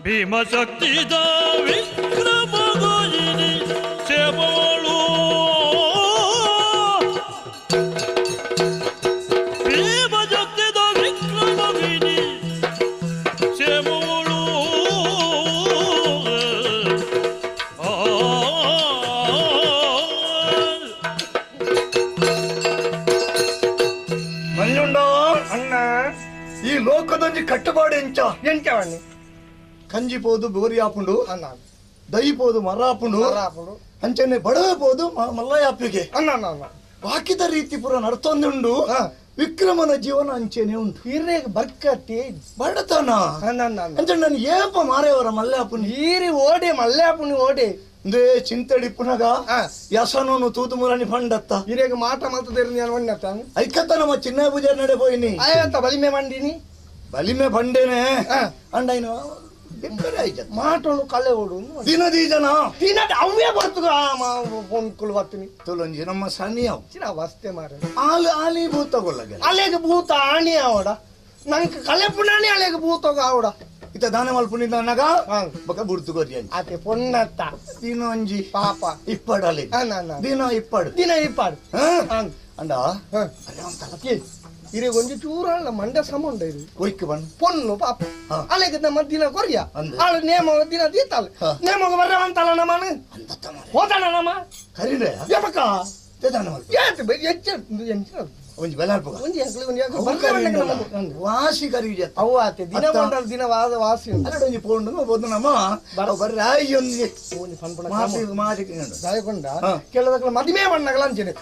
ಭೀಮಶಕ್ತಿದ ವಿಕ್ರಮಗೋಯಿನಿ ಸೇವಳು ಭೀಮ ಲೋಕದೊಂಜಿ ಕಟ್ಟುಪಾಡು ಎಂಚ ಎಂಚವಣ್ಣಿ ಕಂಜಿ ಪೋದು ಬೋರಿ ಆಪುಂಡು ದೈ ಪೋದು ಮರ ಆಪುಂಡು ಅಂಚನೆ ಬಡವೆ ಪೋದು ಮಲ್ಲಯಾಪಿಗೆ ಬಾಕಿದ ರೀತಿ ಪೂರ ನಡ್ತೊಂದುಂಡು ವಿಕ್ರಮನ ಜೀವನ ಅಂಚೆನೆ ಉಂಟು ಹಿರೇಗ್ ಬರ್ಕತಿ ಬಡತನ ಅಂಚೆ ನಾನು ಏಪ ಮಾರೇವರ ಮಲ್ಲಾಪುನಿ ಈರಿ ಓಡೆ ಮಲ್ಲಾಪುನಿ ಓಡೆ ಇಂದೇ ಚಿಂತಡಿ ಪುನಗ ಯಸನೋನು ತೂತು ಮುರನಿ ಫಂಡತ್ತ ಹಿರೇಗ ಮಾಟ ಮಾತದೇರು ನಾನು ಒಣ್ಣತ್ತ ಐಕತ್ತ ನಮ್ಮ ಚಿನ್ನ ಪೂಜಾರಿ ನಡೆ ಪೋಯಿನಿ ಆಯಂತ ಬಲಿಮೆ ಮಂಡಿನಿ ಬಲಿಮೆ ಬಂಡೇನೆ ಅಂಡೈನು ಮಾಟೋನು ಕಳೆ ಓಡು ದಿನ ದೀಜನ ದಿನ ಅವೇ ಬರ್ತದ ಫೋನ್ ಬರ್ತೀನಿ ತುಲಂಜಿ ನಮ್ಮ ಸನಿ ಅವು ಚಿನ್ನ ವಸ್ತೆ ಮಾರ ಆಲು ಆಲಿ ಭೂತಗೊಳ್ಳಗೆ ಅಲೆಗೆ ಭೂತ ಆಣಿ ಅವಡ ನಂಗೆ ಕಳೆ ಪುಣಾಣಿ ಅಲೆಗೆ ಭೂತೋಗ ಅವಡ ಇತ್ತ ದಾನ ಮಲ್ಪುನಿಂದ ನಗ ಬಕ ಬುಡ್ತು ಕೊರಿ ಆತೆ ಪೊನ್ನತ್ತ ದಿನೊಂಜಿ ಪಾಪ ಇಪ್ಪಡಲಿ ದಿನ ಇಪ್ಪಡು ದಿನ ಇಪ್ಪಾಡು ಅಂಡ ಇರೆ ಒಂಜಿ ಚೂರಲ್ಲ ಮಂಡ ಸಮ ಉಂಡ ಇದು ಒಯ್ಕ್ ಬಣ್ಣ ಪೊನ್ನು ಪಾಪ ಅಲೆಗೆ ನಮ್ಮ ದಿನ ಕೊರಿಯ ಆಳು ನೇಮ ದಿನ ದೀತಾಳ ನೇಮಗ ಬರ್ರ ಅಂತಲ್ಲ ನಮ್ಮನು ಹೋತಾನ ನಮ್ಮ ಕರಿಡೆ ಯಮಕ ಏತ್ ಹೆಚ್ಚ ಎಂಚ ಒಂಜಿ ಬೆಲಾರ್ಪಗ ಒಂಜಿ ಅಂಕಲ್ ಒಂಜಿ ಅಂಕಲ್ ವಾಸಿ ಕರಿಜ ಅವು ಆತೆ ದಿನ ಬಂಡಲ್ ದಿನ ವಾದ ವಾಸಿ ಅಲ್ಲಡ ಒಂಜಿ ಪೋಂಡು ಬೋದು ನಮ್ಮ ಬರ್ರ ಆಯಿ ಒಂಜಿ ಒಂಜಿ ಪನ್ಪಣ ಮಾಸಿ ಮಾಸಿ ದಾಯಕೊಂಡ ಕೆಲವಕ್ಲ ಮದಿಮೆ ಬಣ್ಣಗಳ ಅಂಚನೆ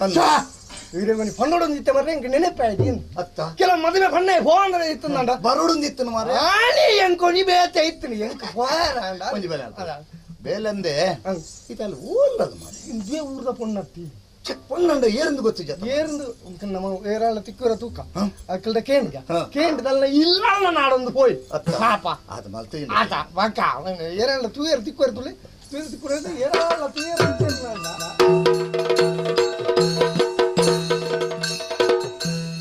ಇರೆ ಪಣ್ಣೋಡೊಂದು ಇತ್ತೆ ಮರ್ರೆ ಇಂಕ ನೆನಪಾಯ್ತು ಅತ್ತ ಕೆಲವು ಮದುವೆ ಪಣ್ಣೆ ಹೋ ಅಂದ್ರೆ ಇತ್ತಂದ ಬರೋಡೊಂದು ಇತ್ತನು ಮಾರೆ ಆಣಿ ಎಂಕೊನಿ ಬೇತೆ ಇತ್ತನು ಎಂಕ ಹೋರ ಅಂಡ ಒಂಜಿ ಬೇಲೆ ಬೇಲಂದೆ ಇತಲ್ಲ ಊರ್ಲದ ಮಾರೆ ಇಂದೇ ಊರ್ದ ಪೊಣ್ಣತ್ತಿ ಚೆಕ್ ಪೊಣ್ಣಂಡ ಏರಂದು ಗೊತ್ತು ಜತ ಏರಂದು ನಮ್ಮ ಏರಾಳ ತಿಕ್ಕುರ ತೂಕ ಅಕ್ಕಲ್ದ ಕೇಂದ್ರ ಕೇಂದ್ರದಲ್ಲ ಇಲ್ಲ ನಾಡೊಂದು ಪೋಯ್ ಪಾಪ ಅದು ಮಲ್ತಿ ಆತ ಬಕ್ಕ ಏರಾಳ ತೂಯರ್ ತಿಕ್ಕುರ ತುಳಿ ತೂಯರ್ ತಿಕ್ಕುರ ಏರಾಳ ತೂಯರ್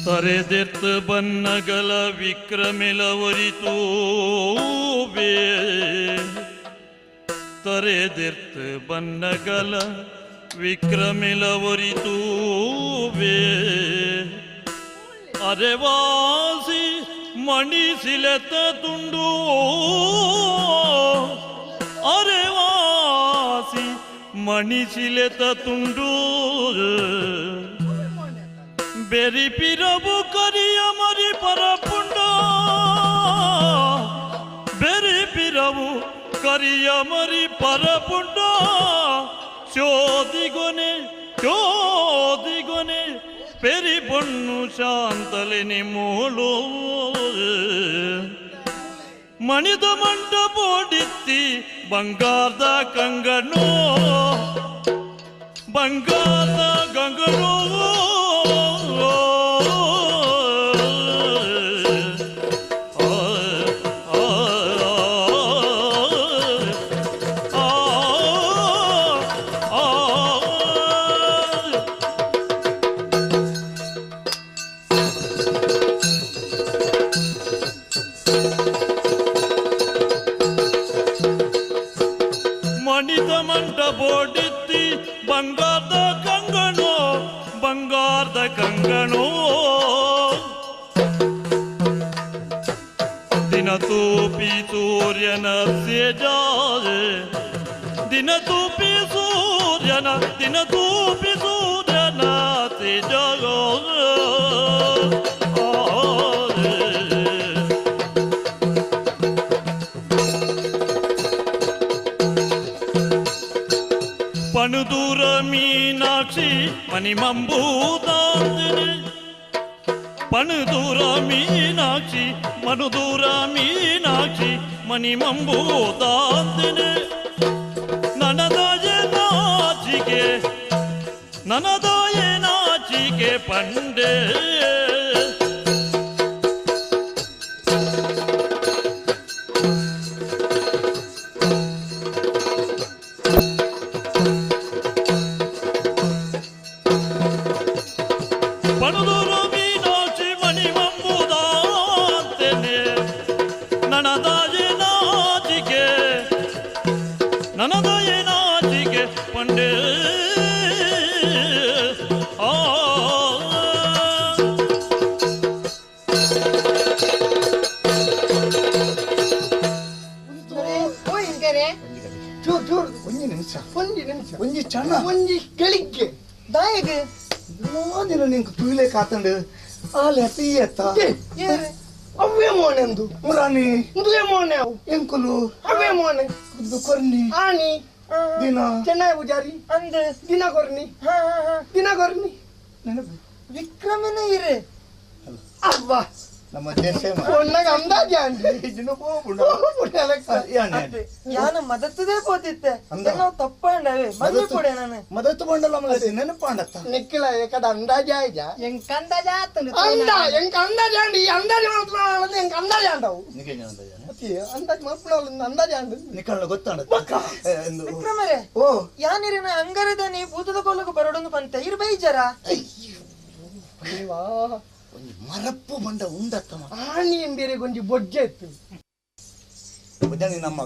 ತರೆದೆತ್ತು ಬನ್ನಗಲ ವಿಕ್ರಮಿಲ ಒರಿತೂಬೆ ತರೆದೆತ್ತು ಬನ್ನಗಲ ವಿಕ್ರಮಿಲ ಒರಿತೂಬೆ ಅರೆವಾಸಿ ಮಣಿಸಿಲೆತ ತುಂಡು ಅರೆವಾಸಿ ಮಣಿಸಿಲೆತ ತುಂಡು ಬೆರಿ ಪಿರವು ಕರಿಯ ಮರಿ ಪರಪುಂಡ ಬೆರಿ ಪಿರವು ಕರಿಯ ಮರಿ ಪರಪುಂಡ ಚೋದಿಗೊನೆ ಚೋದಿಗೊನೆ ಪೆರಿ ಪೊಣ್ಣು ಶಾಂತಲಿನಿ ಮೂಳು ಮಣಿದ ಮಂಟಪೋಡಿತ್ತಿ ಬಂಗಾರದ ಕಂಗನೋ ಬಂಗಾರದ ಗಂಗನೋ ಮಣಿದ ಮಂಟಪೋಡಿತ್ತಿ ಬಂಗಾರದ ಕಂಗಣೋ ಬಂಗಾರದ ಕಂಗಣೋ ದಿನ ತೂಪಿ ಸೂರ್ಯನ ಸೇಜಾರೆ ದಿನ ತೂಪಿ ಸೂರ್ಯನ ದಿನ ತೂಪಿ ಸೂರ್ಯನ ತೇಜೋ ಪಣುದೂರ ಮೀನಾಕ್ಷಿ ಮಣಿಮಂಬೂದಾಂದಿನಿ ಪಣುದೂರ ಮೀನಾಕ್ಷಿ ಮನುದೂರ ಮೀನಾಕ್ಷಿ ಮಣಿಮಂಬೂದಾಂದಿನಿ ನನದಾಯ ನಾಚಿಕೆ ನನದಾಯ ನಾಚಿಕೆ ಪಂಡೆ ಪಣದೂರು ಮೀನಾಕ್ಷಿ ಮಣಿಮಂಬುದಾಂತೆನೆ ನನದಾಯ ನಾಚಿಕೆ ನನದಾಯ ನಾಚಿಕೆ ಪಂಡೆ ಆ ಚೂರ್ ಚೂರ್ ಒಂಜಿ ನಿಮಿಷ ಒಂಜಿ ನಿಮಿಷ ಒಂಜಿ ಚಣ ಒಂಜಿ ಗಳಿಗ್ಗೆ ದಾಯಗೆ ದಿನ ನಿಂಗೆ ತೂಲೆ ಕಾತಂಡು ಆಲೆ ಅತ್ತ ಈ ಅತ್ತ ಅವೇ ಮೋನೆಂದು ಮುರಾನಿ ಮುದುವೆ ಮೋನೆ ಅವು ಎಂಕುಲು ಅವೇ ಮೋನೆ ಕೊರ್ನಿ ಆನಿ ದಿನ ಚೆನ್ನೈ ಪೂಜಾರಿ ಅಂದೆ ದಿನ ಕೊರ್ನಿ ದಿನ ಕೊರ್ನಿ ವಿಕ್ರಮನೇ ಇರೆ ಅವ್ವ ನಮ್ಮ ದೇಶ ಒಣ್ಣಗ ಅಂದಾಜೆ ಅಂಡಿ ಯಾನ ಮದತ್ತದೇ ಪೋತಿತ್ತೆ ನಾವು ತಪ್ಪಂಡವೆ ಮದ್ವೆ ಕೊಡೆ ನಾನು ಮದತ್ತು ಬಂಡಲ್ಲ ಮಲತೆ ನೆನಪಾಂಡತ್ತ ನಿಕ್ಕಿಲ ಎಕಡ ಅಂದಾಜೆ ಆಯ್ಜ ಎಂಕ ಅಂದಾಜ ಆತನು ಅಂದ ಎಂಕ ಅಂದಾಜೆ ಅಂಡಿ ಈ ಅಂದಾಜೆ ಮಾಡ್ತಾಳ ಎಂಕ ಅಂದಾಜೆ ಅಂಡವು ಅಂದಾಜ್ ಮಲ್ಪುಣ ಅಂದಾಜೆ ಅಂಡು ನಿಕ್ಕಳ ಗೊತ್ತಾಂಡ ವಿಕ್ರಮರೇ ಓ ಯಾನಿರಿನ ಅಂಗರದ ನೀ ಭೂತದ ಕೋಲకు ಬರಡೊಂದು ಪಂತೆ ಇರ್ ಬೈಜರ ಮರಪ್ಪು ಬಂಡ ಉಂಡತ್ತಮ್ಮ ಆನಿ ಎಂಬೇರೆ ಗೊಂಜಿ ಬೊಜ್ಜೆ ಇತ್ತು ಬೊಜ್ಜಾನಿ ನಮ್ಮ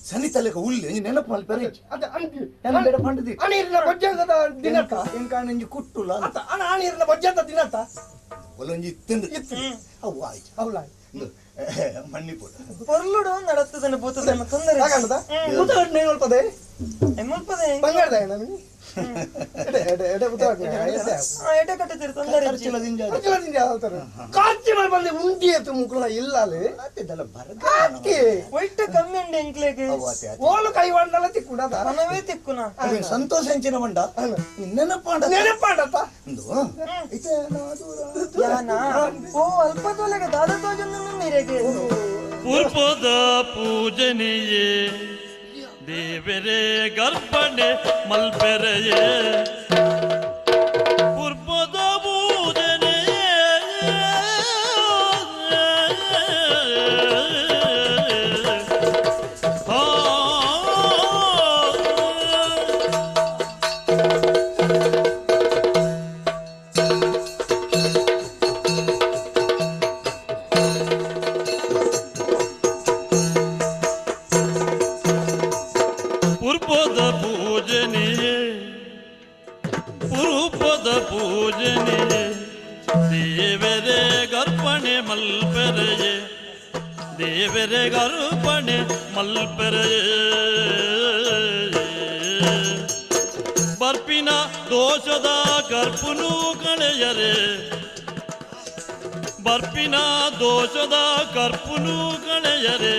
ಸನಿ ತಲೆಕ ಉಳ್ಳಿ ಒಂಜಿ ನೆನಪು ಮಲ್ಪೆರೆ ಅದ ಅಂದಿ ಯಾನ್ ಬೇಡ ಪಂಡದಿ ಅಣೀರಿನ ಬೊಜ್ಜೆದ ದಿನತ ಎಂಕಾಣ ಒಂಜಿ ಕುಟ್ಟುಲ ಅತ್ತ ಅಣ ಅಣೀರಿನ ಬೊಜ್ಜೆದ ದಿನತ ಒಲೊಂಜಿ ಇತ್ತಂದು ಇತ್ತು ಅವು ಆಯ್ತು ಅವಳ ಮಣ್ಣಿಪುಡ ಪೊರ್ಲುಡು ನಡತ್ತದನ ಭೂತದ ತೊಂದರೆ ಹಾಗಂಡದ ಭೂತ ಕಣ್ಣು ಹೇಳ್ಪದೆ ಎಮ್ಮಲ್ಪದೆ ಬಂಗಾರದ ನಮಗೆ ಎಡೆ ಎಡೆ ಎಡೆ ಭೂತ ಎಡೆ ಎಡೆ ಕಟ್ಟುತ್ತೀರಿ ತೊಂದರೆ ಕಾಚಿ ಮಾಡಿ ಬಂದೆ ಉಂಡಿ ಆಯ್ತು ಮುಕ್ಕಳ ಇಲ್ಲ ಅಲ್ಲಿ ಒಯ್ಟ ಕಮ್ಮಿ ಉಂಡೆ ಎಂಕ್ಲೆಗೆ ಓಲು ಕೈ వంಡಲ ತಿಕ್ಕುಡದ ಮನವೇ ತಿಕ್ಕುನ ಸಂತೋಷ ಎಂಚಿನ ಬಂಡ ನೆನಪಾಂಡ ನೆನಪಾಂಡತ್ತ ಯಾನ ಓ ಅಲ್ಪ ತೋಲೆಗೆ ದಾದ ತೋಜನ್ನು ನೀರೆಗೆ ಪೂರ್ವದ ಪೂಜನೆಯೇ ದೇವರೇ ಗರ್ಭಣೆ ಮಲ್ಪೆರೆಯೇ ಪೂರ್ವದ ಪೂಜನೆಯೇ ಆ ಪೂರ್ವದ ಪೂಜನೆಯೇ ಪೂರ್ವದ ಪೂಜನೆಯೇ ದೇವರೇ ಗರ್ಭಣೆ ಮಲ್ಪೆರೆಯೇ ದೇವರೇ ಗರ್ಭಣೆ ಮಲ್ಪೆರೆಯೇ ಬರ್ಪಿನ ದೋಷದ ಕರ್ಪುನು ಕಳೆಯರೆ ಬರ್ಪಿನ ದೋಷದ ಕರ್ಪುನು ಕಳೆಯರೆ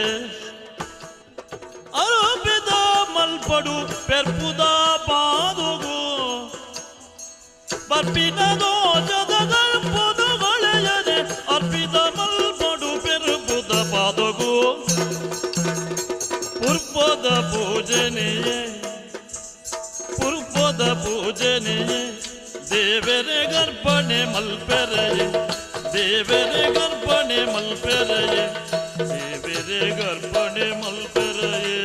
ಅರ್ಪಿದ ಮಲ್ಪಡು ಪೆರ್ಪುದ ಪಾದುಗು ಬರ್ಪಿನ ದೋಷದ ಕರ್ಪುದು ಕಳೆಯರೆ ಅರ್ಪಿದ ಮಲ್ಪಡು ಪೆರ್ಪುದ ಪಾದುಗು ಪೂರ್ವದ ಪೂಜನೆಯೇ ಪೂರ್ವದ ಪೂಜನೆಯೇ ದೇವರೇ ಗರ್ಭಣೆ ಮಲ್ಪೆರೆಯೇ ದೇವರೇ ಗರ್ಭಣೆ ಮಲ್ಪೆರೆಯೇ ದೇವರೇ ಗರ್ಭಣೆ ಮಲ್ಪೆರೆಯೇ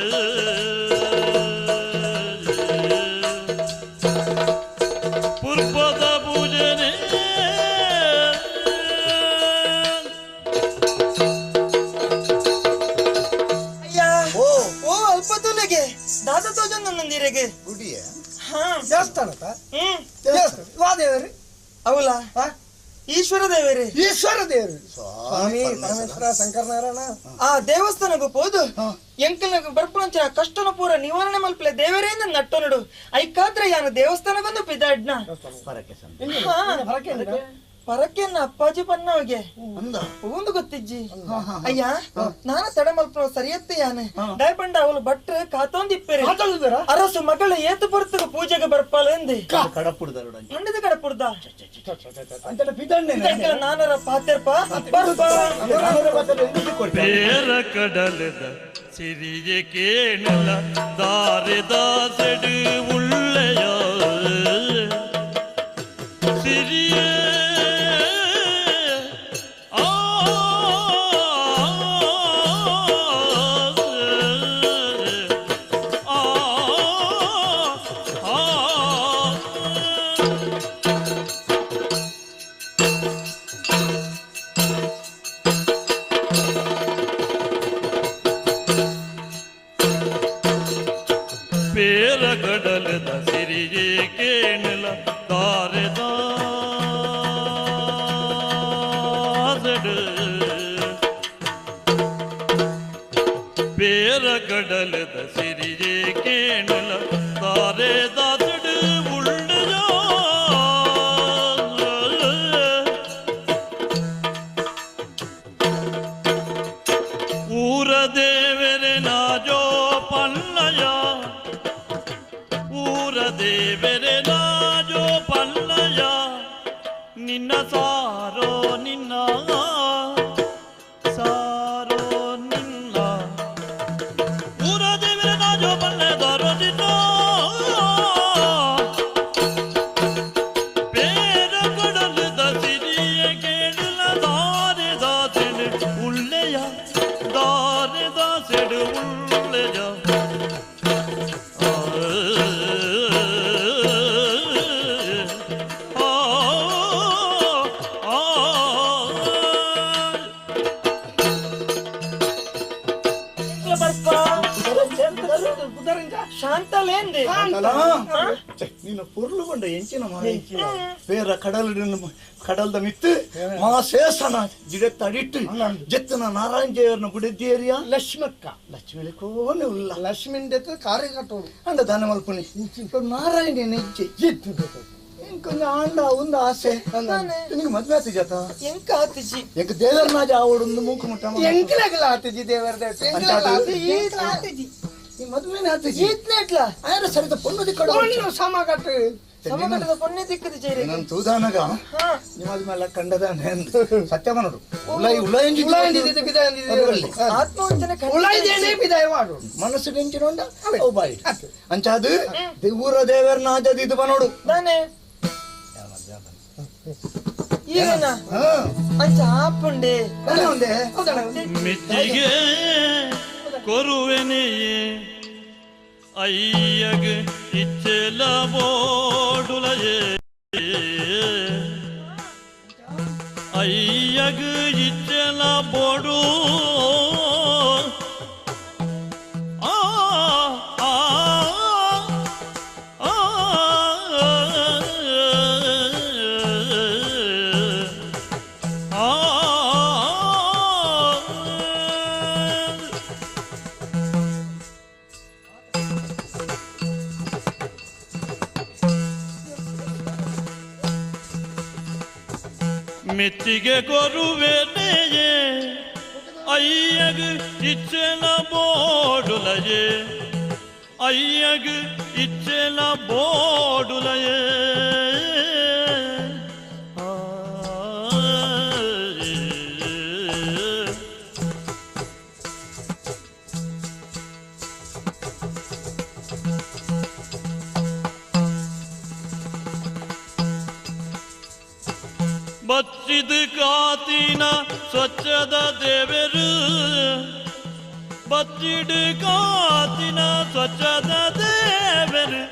ಪೂರ್ವದ ಪೂಜನೆ ಅಯ್ಯ ಓ ಓ ಅಲ್ಪ ತೋಲೆಗೆ ದಾದ ತೋಜನ್ನು ನೀರೆಗೆ ಗುಡಿಯ ಹಾ ದೇವಸ್ಥಾನತ ಹ್ಮ್ ದೇವಸ್ಥಾನ ವಾ ದೇವರು ಅವಲ ಈಶ್ವರ ದೇವರೇ ಈಶ್ವರ ದೇವರು ಸ್ವಾಮಿ ಪರಮೇಶ್ವರ ಶಂಕರನಾರಾಯಣ ಆ ದೇವಸ್ಥಾನಕ್ಕೆ ಪೋದು ಎಂಕಲ್ನಗ ಬರ್ಪುನಂಚಿನ ಕಷ್ಟನ ಪೂರ ನಿವಾರಣೆ ಮಲ್ಪಲೆ ದೇವರೇ ನನ್ನ ನಟ್ಟೊನಡು ಐಕಾದ್ರೆ ಯಾನು ದೇವಸ್ಥಾನಕ್ಕೊಂದು ಪಿದಾಡ್ನ ಪರಕೆನ್ನ ಅಪ್ಪಾಜಿ ಪನ್ನವಗೆ ಒಂದು ಗೊತ್ತಿಜ್ಜಿ ಅಯ್ಯ ನಾನು ತಡ ಮಲ್ಪನ ಸರಿಯತ್ತೆ ಯಾನೆ ದಯಪಂಡ ಅವಳು ಭಟ್ರು ಕಾತೊಂದಿಪ್ಪೆರೆ ಅರಸು ಮಗಳ ಏತು ಪೊರ್ತುಗ ಪೂಜೆಗೆ ಬರ್ಪಾಲ ಎಂದೆ ಮಂಡದ ಕಡಪುಡ್ದ ನಾನರ ಪಾತೆರ್ಪ ಬರ್ಪ ಬೇರ ಕಡಲದ ಸಿರಿಯ ಕೇಣಲ ದಾರಿದಾಸೆಡು ಉಳ್ಳೆಯ ಸಿರಿಯ ಆ ಆ ಆ ಪೇರಗಡಲದ ಸಿರಿಯೇ ಕೇಣಲ ದಾರೆದಾಸಡು ಪೇರಗಡಲದ ಸಿರಿಯೇ ಕೇಣಲ ದಾರೆದಾಸಡು ಉಳ್ಳೆಯೋ ನಿನ್ನ ಸಾರೋ ನಿನ್ನ ಸಾರೋ ನಿನ್ನ ಊರ ದೇವರ ನಾಜೋ ಬಣ್ಣದಾರೋ ನಿನ್ನ ಪೇರ ಕೊಡಲದ ಸಿರಿಯ ಕೇಳಲ ದಾರೆ ದಾಸೆಡು ಉಳ್ಳೆಯ ದಾರೆ ದಾಸೆಡು ಉಳ್ಳೆಯ ನೀನು ಪೊರ್ಲುಗೊಂಡ ಎಂಚಿನ ಪೇರ ಕಡಲ ಕಡಲ್ದ ಮಿತ್ತು ಮಾ ಶೇಷನ ಜಿಡೆತ್ತ ಅಡಿಟ್ಟು ಜೆತ್ತನ ನಾರಾಯಣ ಜಯವ್ರನ್ನ ಬುಡೆದ್ದೇರಿಯ ಲಕ್ಷ್ಮಕ್ಕ ಲಕ್ಷ್ಮಿ ಕೋನೆ ಉಲ್ಲ ಲಕ್ಷ್ಮಿಂದೆತ್ತು ಕಾರ್ಯ ಕಟ್ಟೋಡು ಅಂಡ ದಾನ ಮಲ್ಪುನಿ ನಾರಾಯಣ ನೆಚ್ಚೆ ಇಂಕೊಂಜ ಆಂಡ ಒಂದು ಆಸೆ ನಿನಗೆ ಮದ್ವೆ ಆತಿ ಜಾತ ಎಂಕ ಆತಿಜಿ ಎಂಕ ದೇವರನಾಜ ಆವಡೊಂದು ಮೂಕು ಮುಟ್ಟ ಎಂಕ್ಲಗಲ ಆತಿಜಿ ದೇವರ ಆತಿಜಿ ಈ ಮದುವೆನೇ ಆತಿಜಿ ಈತ್ನೇಟ್ಲ ಆಯರ ಸರಿತ ಪೊಣ್ಣು ದಿಕ್ಕಡು ಪೊಣ್ಣು ಸಮಗಟ್ಟು ಸಮಗಟ್ಟದ ಪೊಣ್ಣೆ ದಿಕ್ಕದು ಜೈರೆ ನಾನು ತೂದಾನಗ ನಿಮ್ಮದ ಮೇಲೆ ಕಂಡದಾನೆ ಸತ್ಯ ಮನೋಡು ಉಲಾಯಿ ಉಲಾಯಿ ಉಲಾಯಿ ಆತ್ಮವಂಚನೆ ಉಲಾಯಿದೇನೆ ಬಿದಾಯ ಮಾಡು ಮನಸ್ಸು ಬೆಂಚಿನೊಂಡ ಅವು ಬಾಯಿ ಅಂಚಾದು ಊರ ದೇವರನ್ನ ಆಜಾದಿ ಇದು ಬನೋಡು ನಾನೇ ಈಗನ ಅಂಚ ಆಪುಂಡೆ ಮೆಚ್ಚಿಗೆ ಕೊರುವೆನೆಯೇ ಅಯ್ಯಗ ಇಚ್ಚಲ ಬೋಡುಲಯೇ ಅಯ್ಯಗ ಇಚ್ಚಲ ಬೋಡು ಆ ಆ ಆ ಆ ಮೆಚ್ಚಿಗೆ ಕೊರುವೆನೆಯೇ ಅಯ್ಯಗ ಇಚ್ಚಲ ಬೋಡುಲಯೇ ಅಯ್ಯಗ ಇಚ್ಚಲ ಬೋಡುಲಯೇ ಬಚ್ಚಿದ ಕಾತಿನ ಸ್ವಚ್ಛದ ದೇವರು ಬಚ್ಚಿಡು ಕಾತಿನ ಸ್ವಚ್ಛದ ದೇವರು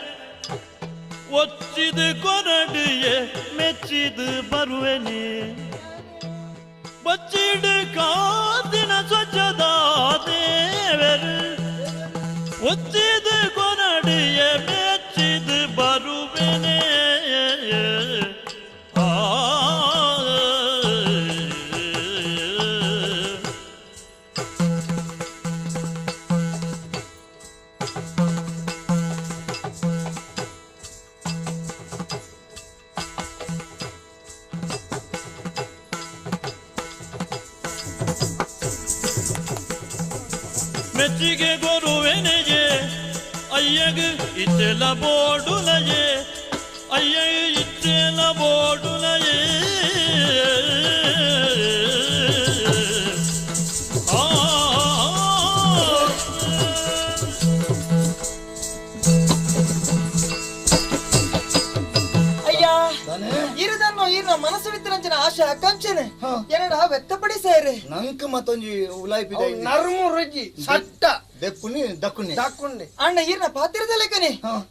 ಒಚ್ಚಿದ ಕೊರಡಿಯೇ ಮೆಚ್ಚಿದ ಬರುವೆನೆ ಬಚ್ಚಿಡು ಕಾತಿನ ಸ್ವಚ್ಛದ ದೇವರು ಒಚ್ಚಿದ ಕೊರಡಿಯೇ ಮೆಚ್ಚಿದ ಬರುವೆನೆ ಮೆಚ್ಚಿಗೆ ಗೊರುವೆನೆಯೇ ಅಯ್ಯಗ ಇಚ್ಚಲ ಬೋಡುಲಯೇ ಅಯ್ಯ ಇಚ್ಚಲ ಬೋಡುಲಯೇ ಆ ಅಯ್ಯ ಇರದನ್ನು ಈರ್ನ ಮನಸ್ಸು ವಿತ್ತರಂಚನ ಆಶೆ ಆಕಾಂಕ್ಷೆನೆ ಎನ್ನಡ ವ್ಯಕ್ತಪಡಿಸಾರೆ ನಂಕ ಮತ್ತೊಂಜಿ ಉಲಾಯಿ ಪಿದಾಯಿ ನರ್ಮು ರುಜಿ ಸಟ್ಟ ದಕ್ಕುನಿ ದಕ್ಕುನಿ ದಕ್ಕುಂಡೆ ಅಣ್ಣ ಈರ್ನ ಪಾತಿರದ ಲೇಖನೆ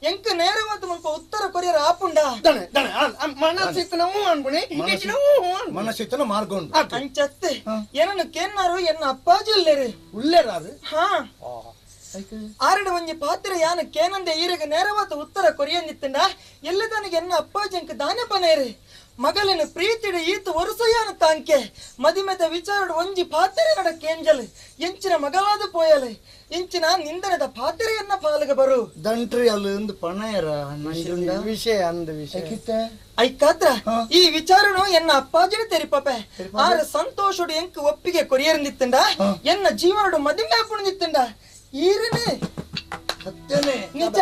ಎಂಕ ನೇರವಾದ ಮುಲ್ಪ ಉತ್ತರ ಕೊರಿಯರ ಆಪುಂಡ ದಣೆ ದಣೆ ಮನಸ್ಸಿತ್ತನ ಹೂ ಅನ್ಪುಣಿ ಇಚ್ಚಿನ ಹೂ ಮನಸ್ಸಿತ್ತನ ಮಾರ್ಗ ಉಂಡು ಅಂಚತ್ತೆ ಏನನ್ನು ಕೇನ್ನಾರು ಎನ್ನ ಅಪ್ಪಾಜಿ ಉಲ್ಲೇರು ಉಲ್ಲೇರಾರು ಹಾ ಆರಡ ಒಂಜಿ ಪಾತ್ರ ಯಾನ ಕೇನಂದೆ ಈರಗ ನೇರವಾದ ಉತ್ತರ ಕೊರಿಯಂದಿತ್ತಂಡ ಎಲ್ಲದನಿಗೆ ಎನ್ನ ಅಪ್ಪಾಜಂಕ ದಾನೆ ಪನೇರು ಮಗಲಿನ ಪ್ರೀತಿಡು ಈತ ಒರುಸಯಾನ ತಾಂಕೆ ಮದಿಮೆದ ವಿಚಾರಡು ಒಂಜಿ ಪಾತ್ರೆ ನಡ ಕೇಂಜಲ್ ಎಂಚಿನ ಮಗಲಾದ ಪೋಯಲೆ ಇಂಚಿನ ನಿಂದನದ ಪಾತ್ರೆಯನ್ನ ಪಾಲಗ ಬರು ದಂಟ್ರಿ ಅಲ್ಲಿ ಒಂದು ಪಣಯರ ವಿಷಯ ಅಂದ ವಿಷಯ ಐಕಾತ್ರ ಈ ವಿಚಾರನು ಎನ್ನ ಅಪ್ಪಾಜಿನ ತೆರಿಪಪೆ ಆರ ಸಂತೋಷಡು ಎಂಕ್ ಒಪ್ಪಿಗೆ ಕೊರಿಯರ್ನಿತ್ತಂಡ ಎನ್ನ ಜೀವನಡು ಮದಿಮೆ ಹಾಪುಣಿತ್ತಂಡ ಈರನೆ ಸತ್ಯನೇ ನಿಜ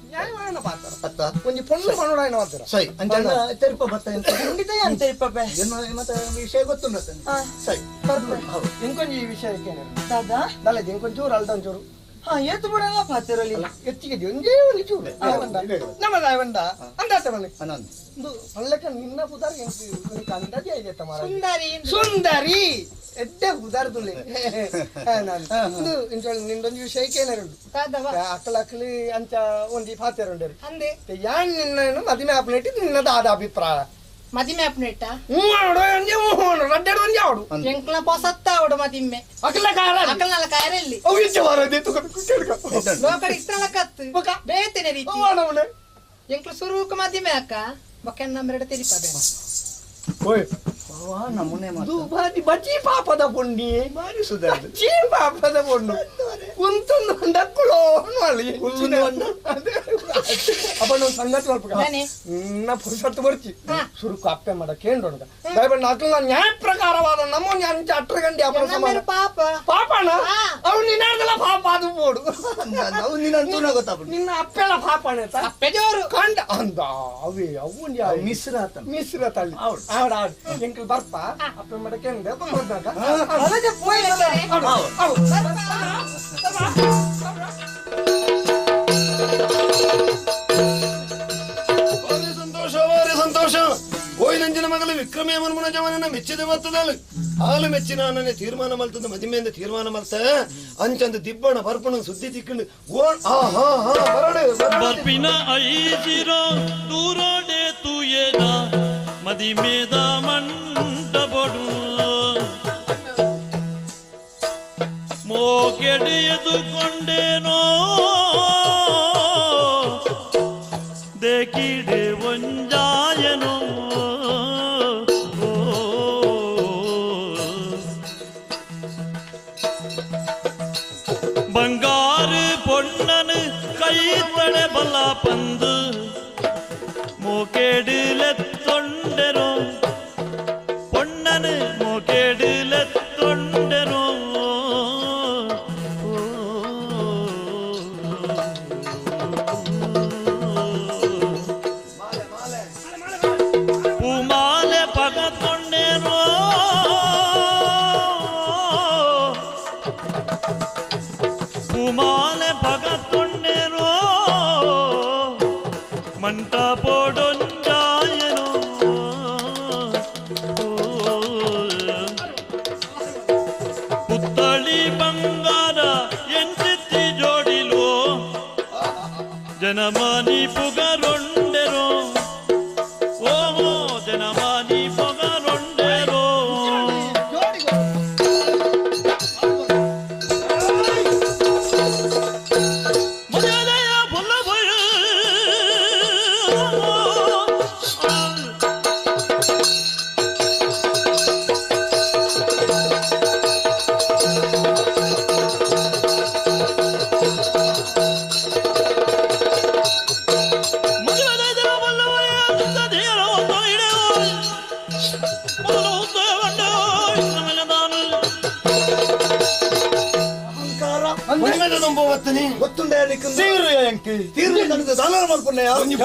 ನ್ಯಾಯವಾಯನ ಪಾತ್ರ ಅತ್ತ ಒಂಜಿ ಪೊಣ್ಣು ಪಣ್ಣುಡಾಯನ ಪಾತ್ರ ಸರಿ ಅಂಚನ ತೆರಿಪ ಬತ್ತ ಖಂಡಿತ ಅಂತ ತೆರಿಪಪ್ಪೆ ಮತ್ತೆ ವಿಷಯ ಗೊತ್ತುಂಡ ಸರಿ ಹೌದು ಇಂಕೊಂಜಿ ಈ ವಿಷಯಕ್ಕೆ ದಾದಾ ದಲ್ಲ ಇಂಕೊಂಚೂರು ಅಲ್ದೊಂಚೂರು ಹಾ ಏತು ಬಿಡಲ್ಲ ಪಾತಿರಲಿ ಹೆಚ್ಚಿಗೆ ಒಂದೇ ಒಂದು ಚೂರು ನಮ್ಮದಾಯ ಬಂದ ಅಂದಾತ ಮನೆ ಪಲ್ಲಕ್ಕ ನಿನ್ನ ಪುದಾರ್ ಅಂದಾಜೆ ಐತೆ ಮಾರ ಸುಂದರಿ ಸುಂದರಿ ಎಡ್ಡೆ ಪುದಾರ್ ತುಲೆ ನಾನು ನಿಂದೊಂದು ವಿಷಯಕ್ಕೆ ಏನಾರು ಉಂಟು ಅಕ್ಕಲ ಅಕ್ಕಲಿ ಅಂಚ ಒಂದಿ ಪಾತೆರ ಉಂಡರು ಅಂದೆ ಯಾನ್ ನಿನ್ನ ಮದಿಮೆ ಆಪನೆಟ್ಟಿ ನಿನ್ನ ದಾದ ಅಭಿಪ್ರಾಯ ಮದಿಮೆ ಆಪನೆಟ್ಟ ರಡ್ಡೆಡು ಒಂಜಿ ಆವಡು ಎಂಕ್ಲ ಪೊಸತ್ತ ಆವಡು ಮದಿಮ್ಮೆ ಅಕಲ ಕಾರ ಅಕಲ್ನಲ ಕಾರಲ್ಲಿ ಅವು ಇಂಚ ವಾರದೆ ತುಕ ಕೇಳ್ಕ ಲೋಕಡ ಇತ್ತಲ ಕತ್ತು ಬೇತನೆ ರೀತಿ ಅವನವನೆ ಎಂಕ್ಲ ಸುರುಕು ಮದಿಮೆ ಅಕ್ಕ ಬೊಕ್ಕ ನಮ್ರೆಡ ತೆರಿಪದೆ ಓಯ್ ನಮೂನೆ ದುಬಾರಿ ಬಜಿ ಪಾಪದ ಪೊಣ್ಣಿ ಬಾರಿ ಸುಧಾರ ಬಜಿ ಪಾಪದ ಪೊಣ್ಣು ಕುಂತೊಂದು ಡಕ್ಕುಳೋ ಅಲ್ಲಿ ಅಪ್ಪ ನಾವು ಸಂಗತಿ ಮಲ್ಪ ನಿನ್ನ ಪುರುಷತ್ತು ಬರ್ಚಿ ಸುರುಕು ಅಪ್ಪೆ ಮಾಡ ಕೇಂದ್ರೊಣಗ ದಯಬಣ್ಣ ಅಕಲ್ ನ್ಯಾಯ ಪ್ರಕಾರವಾದ ನಮ್ಮ ಅಂಚ ಅಟ್ರ ಗಂಡಿ ಅಪ್ಪನ ಸಮಾನ ಪಾಪ ಪಾಪಣ ಅವು ನಿನ್ನಾರ್ದಲ್ಲ ಪಾಪ ಅದು ಬೋಡು ಅವು ನಿನ್ನ ಅಂತೂ ಗೊತ್ತಾಪ ನಿನ್ನ ಅಪ್ಪೆಲ್ಲ ಪಾಪಣ ಅಪ್ಪೆ ಜೋರು ಕಂಡ ಅಂದ ಅವೇ ಅವು ಮಿಶ್ರ ಆತ ಮಿಶ್ರ ತಳ್ಳಿ ಆವಡ ಆಡ ಎಂಕಲ್ ಬರ್ಪ ಅಪ್ಪೆ ಮಾಡ ಕೇಂದ್ರ ಬಂದಾಗ ಸಂತೋಷ ವಾರಿ ಸಂತೋಷ ಕೋಯಿಲಂಜಿನ ಮಗಲು ವಿಕ್ರಮೇಮನ್ಮುನ ಜವನನ ಮೆಚ್ಚಿದ ಬರ್ತದಲ್ಲ ಹಾಲು ಮೆಚ್ಚಿನ ನನ್ನೇ ತೀರ್ಮಾನ ಮಲ್ತದ ಮದಿಮೆಯಿಂದ ತೀರ್ಮಾನ ಮಲ್ತ ಅಂಚಂದು ದಿಬ್ಬಣ ಬರ್ಪಣ ಸುದ್ದಿ ತಿಕ್ಕಂಡು ಓಣ್ ಆ ಹಾ ಹಾ ಬರಡು ಬರ್ಪಿನ ಐಜಿರೋ ದೂರೋಡೆ ತೂಯೇನ ಮದಿಮೇದ ಮಂಟಪೊಡು ಮೋಕೆಡೆಯದುಕೊಂಡೇನೋ ದೇಕಿಡೆ ಒಂಜಾಯನೋ ಬಂಗಾರು ಪೊಣ್ಣನು ಕೈತಡೆ ಬಲ ಪಂದು ಮೋಕೆಡಿಲೆತ್ತೊಂಡೆರೋ ಪೊಣ್ಣನು ಮೋಕೆಡಿಲೆತ್ತೊಂಡೆರೋ ಪೂಮಾಲೆ ಪಗತೊಂಡೆರೋ ಪೂಮಾಲೆ ಪಗತೊಂಡೆರೋ ಮಂಟಪೊಡೊಂಜಾಯನೋ ಪುತ್ತಳಿ ಬಂಗಾರ ಎಂಚಿತ್ತಿ ಜೋಡಿಲೋ ಜನಮಾನಿ ಪುಗರೊಂಡೆರೋ ಓಹೋ ಜನಮಾನಿ ಪುಗರೊಂಡೆರೋ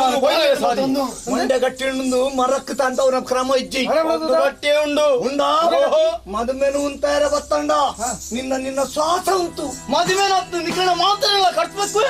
ಮದುವೆಯ ಬೊಲ್ಲ ಮಂಡೆ ಗಟ್ಟಿ ಉಂಡು ಮರಕ್ ತಂದವನ ಕ್ರಮ ಇಜ್ಜಿ ಗಟ್ಟಿ ಉಂಡು ಉಂಡ ಮದುಮೆನು ಉಂತಾರ ಬತ್ತಂಡ ನಿನ್ನ ನಿನ್ನ ಶ್ವಾಸ ಉಂಟು ಮದುವೆನ ನಿಖರ ಮಾತ್ರ ಕಟ್ಬೇಕು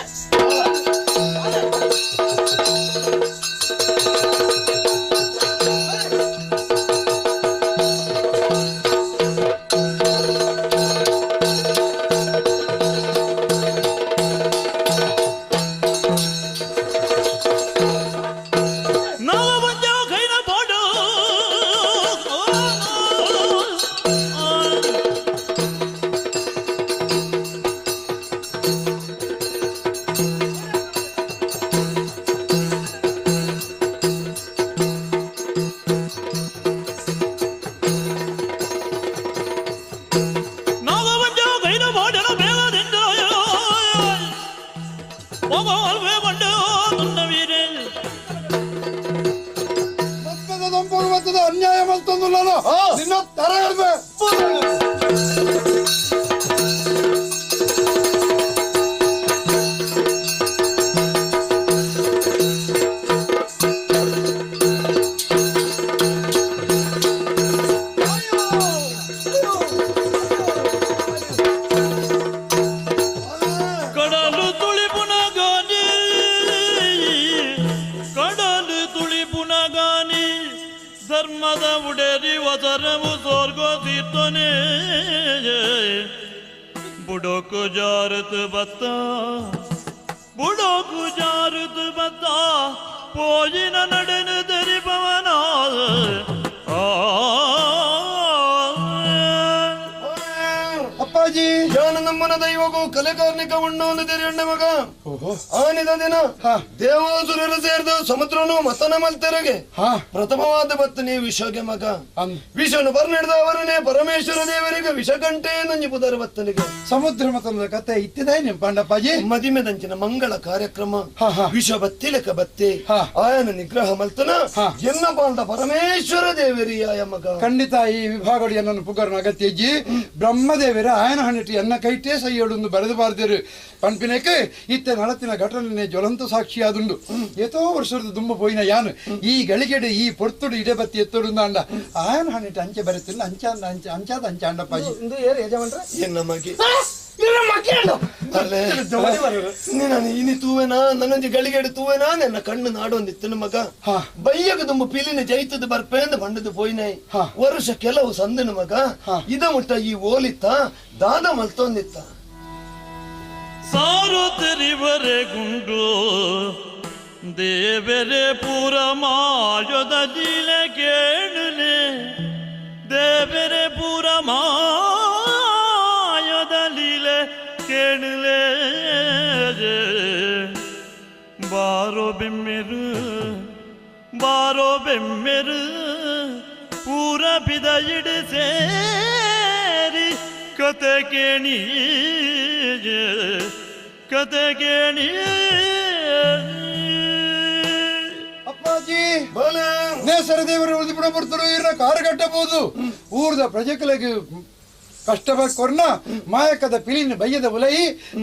ಅನ್ಯಾಯ ಮಲ್ತೊಂದು ನಿನ್ನ ತರ ಧರ್ಮದ ಉಡೇರಿ ವಸರವು ಸೋರ್ಗೋ ತೀರ್ಥನೆ ಬುಡೋಕು ಜಾರತ್ ಬತ್ತ ಬುಡೋಕು ಜಾರತ್ ಬತ್ತ ಪೋಜಿನ ನಡೆನು ದರಿಪವನ ಅಪ್ಪಾಜಿ ಯಾನ ನಮ್ಮನ ದೈವಗೂ ಕಲೆಕಾರ್ನಿಕ ಉಣ್ಣು ಒಂದು ತೆರೆಯಣ್ಣ ಮಗ ಆನಿದ ದಿನ ದೇವಾಸುರರು ಸೇರಿದ ಸಮುದ್ರನು ಮತನ ಮಲ್ತೆರಗೆ ಪ್ರಥಮವಾದ ಬತ್ತನೇ ವಿಷಗೆ ಮಗ ವಿಷನು ಬರ್ನಿಡ್ದ ಅವರನೇ ಪರಮೇಶ್ವರ ದೇವರಿಗೆ ವಿಷಗಂಟೆ ನಂಜಿ ಪುದರ ಬತ್ತನಿಗೆ ಸಮುದ್ರ ಮತನದ ಕತೆ ಇತ್ತಿದೆ ನಿಮ್ ಪಾಂಡಪ್ಪಾಜಿ ಮದಿಮೆದಂಚಿನ ಮಂಗಳ ಕಾರ್ಯಕ್ರಮ ವಿಷ ಬತ್ತಿಲಕ ಬತ್ತೆ ಆಯನ ನಿಗ್ರಹ ಮಲ್ತನ ಎನ್ನ ಪಾಲ್ದ ಪರಮೇಶ್ವರ ದೇವರಿಯಾಯ ಮಗ. ಖಂಡಿತ ಈ ವಿಭಾಗಡಿ ಎನ್ನನ್ನು ಪುಗರ್ನ ಅಗತ್ಯ ಇಜ್ಜಿ ಬ್ರಹ್ಮದೇವರ ಆಯನ ಹಣ್ಣಿಟ್ಟು ಎನ್ನ ಕೈಟೇ ಸೈಯೋಡೊಂದು ಬರೆದು ಬಾರ್ದಿರು ಪನ್ಪಿನಕ್ಕೆ ಇತ್ತೆ ನಳತಿನ ಘಟನೆ ಜ್ವಲಂತ ಸಾಕ್ಷಿಯಾದುಂಡು. ಏತೋ ವರ್ಷದ ದುಂಬು ಪೋಯಿನ ಯಾನು ಈ ಗಳಿಗೆಡೆ ಈ ಪೊರ್ತುಡು ಇಡೆ ಬತ್ತಿ ಎತ್ತೊಡು ಅಂಡ ಆಯನ ಹಣ್ಣಿಟ್ಟು ಅಂಚೆ ಬರೆತಿಲ್ಲ ಅಂಚ ಅಂಚ ಅಂಚಾದ ಅಂಚ ಅಂಡಪ್ಪಾಜಿ ಇನಿ ತೂವೆನಾ ನನ್ನೊಂಜಿ ಗಳಿಗೆಡೆ ತೂವೆನಾ ನನ್ನ ಕಣ್ಣು ನಾಡೊಂದಿತ್ತು ಮಗ ಬಯ್ಯಗ ದುಂಬು ಪಿಲಿನ ಜೈತದ ಬರ್ಪೇಂದ ಬಂಡದು ಪೋಯಿನೈ ವರ್ಷ ಕೆಲವು ಸಂದನ ಮಗ ಇದ ಮುಟ್ಟ ಈ ಓಲಿತ್ತ ದಾದ ಮಲ್ತೊಂದಿತ್ತ ಸಾರು ತಿರಿವರೆ ಗುಂಡು ದೇವರೆ ಪೂರ ಮಾಯದ ಜಿಲೆ ಕೇಳಲೆ ದೇವರೆ ಪೂರ ಮಾಯದ ಲೀಲೆ ಕೇಳಲೆ ಬಾರೋ ಬೆಮ್ಮೆರು ಬಾರೋ ಬೆಮ್ಮೆರು ಪೂರ ಬಿದಯಿಡು ಸೇರಿ ಕತೆ ಕೇಣಿ ಕತೆ ಕೇಣಿ. ಅಪ್ಪಾಜಿ ನೇಸರ ದೇವರು ಉಳಿದು ಬರ್ತಾರೆ ಇರ ಕಾರು ಕಟ್ಟಬಹುದು ಊರ್ದ ಪ್ರಜೆಗಳಿಗೆ ಕಷ್ಟ ಕೊರ್ನ ಮಾಯಕದ ಪಿಲಿನ ಬಯ್ಯದ ಉಲೈ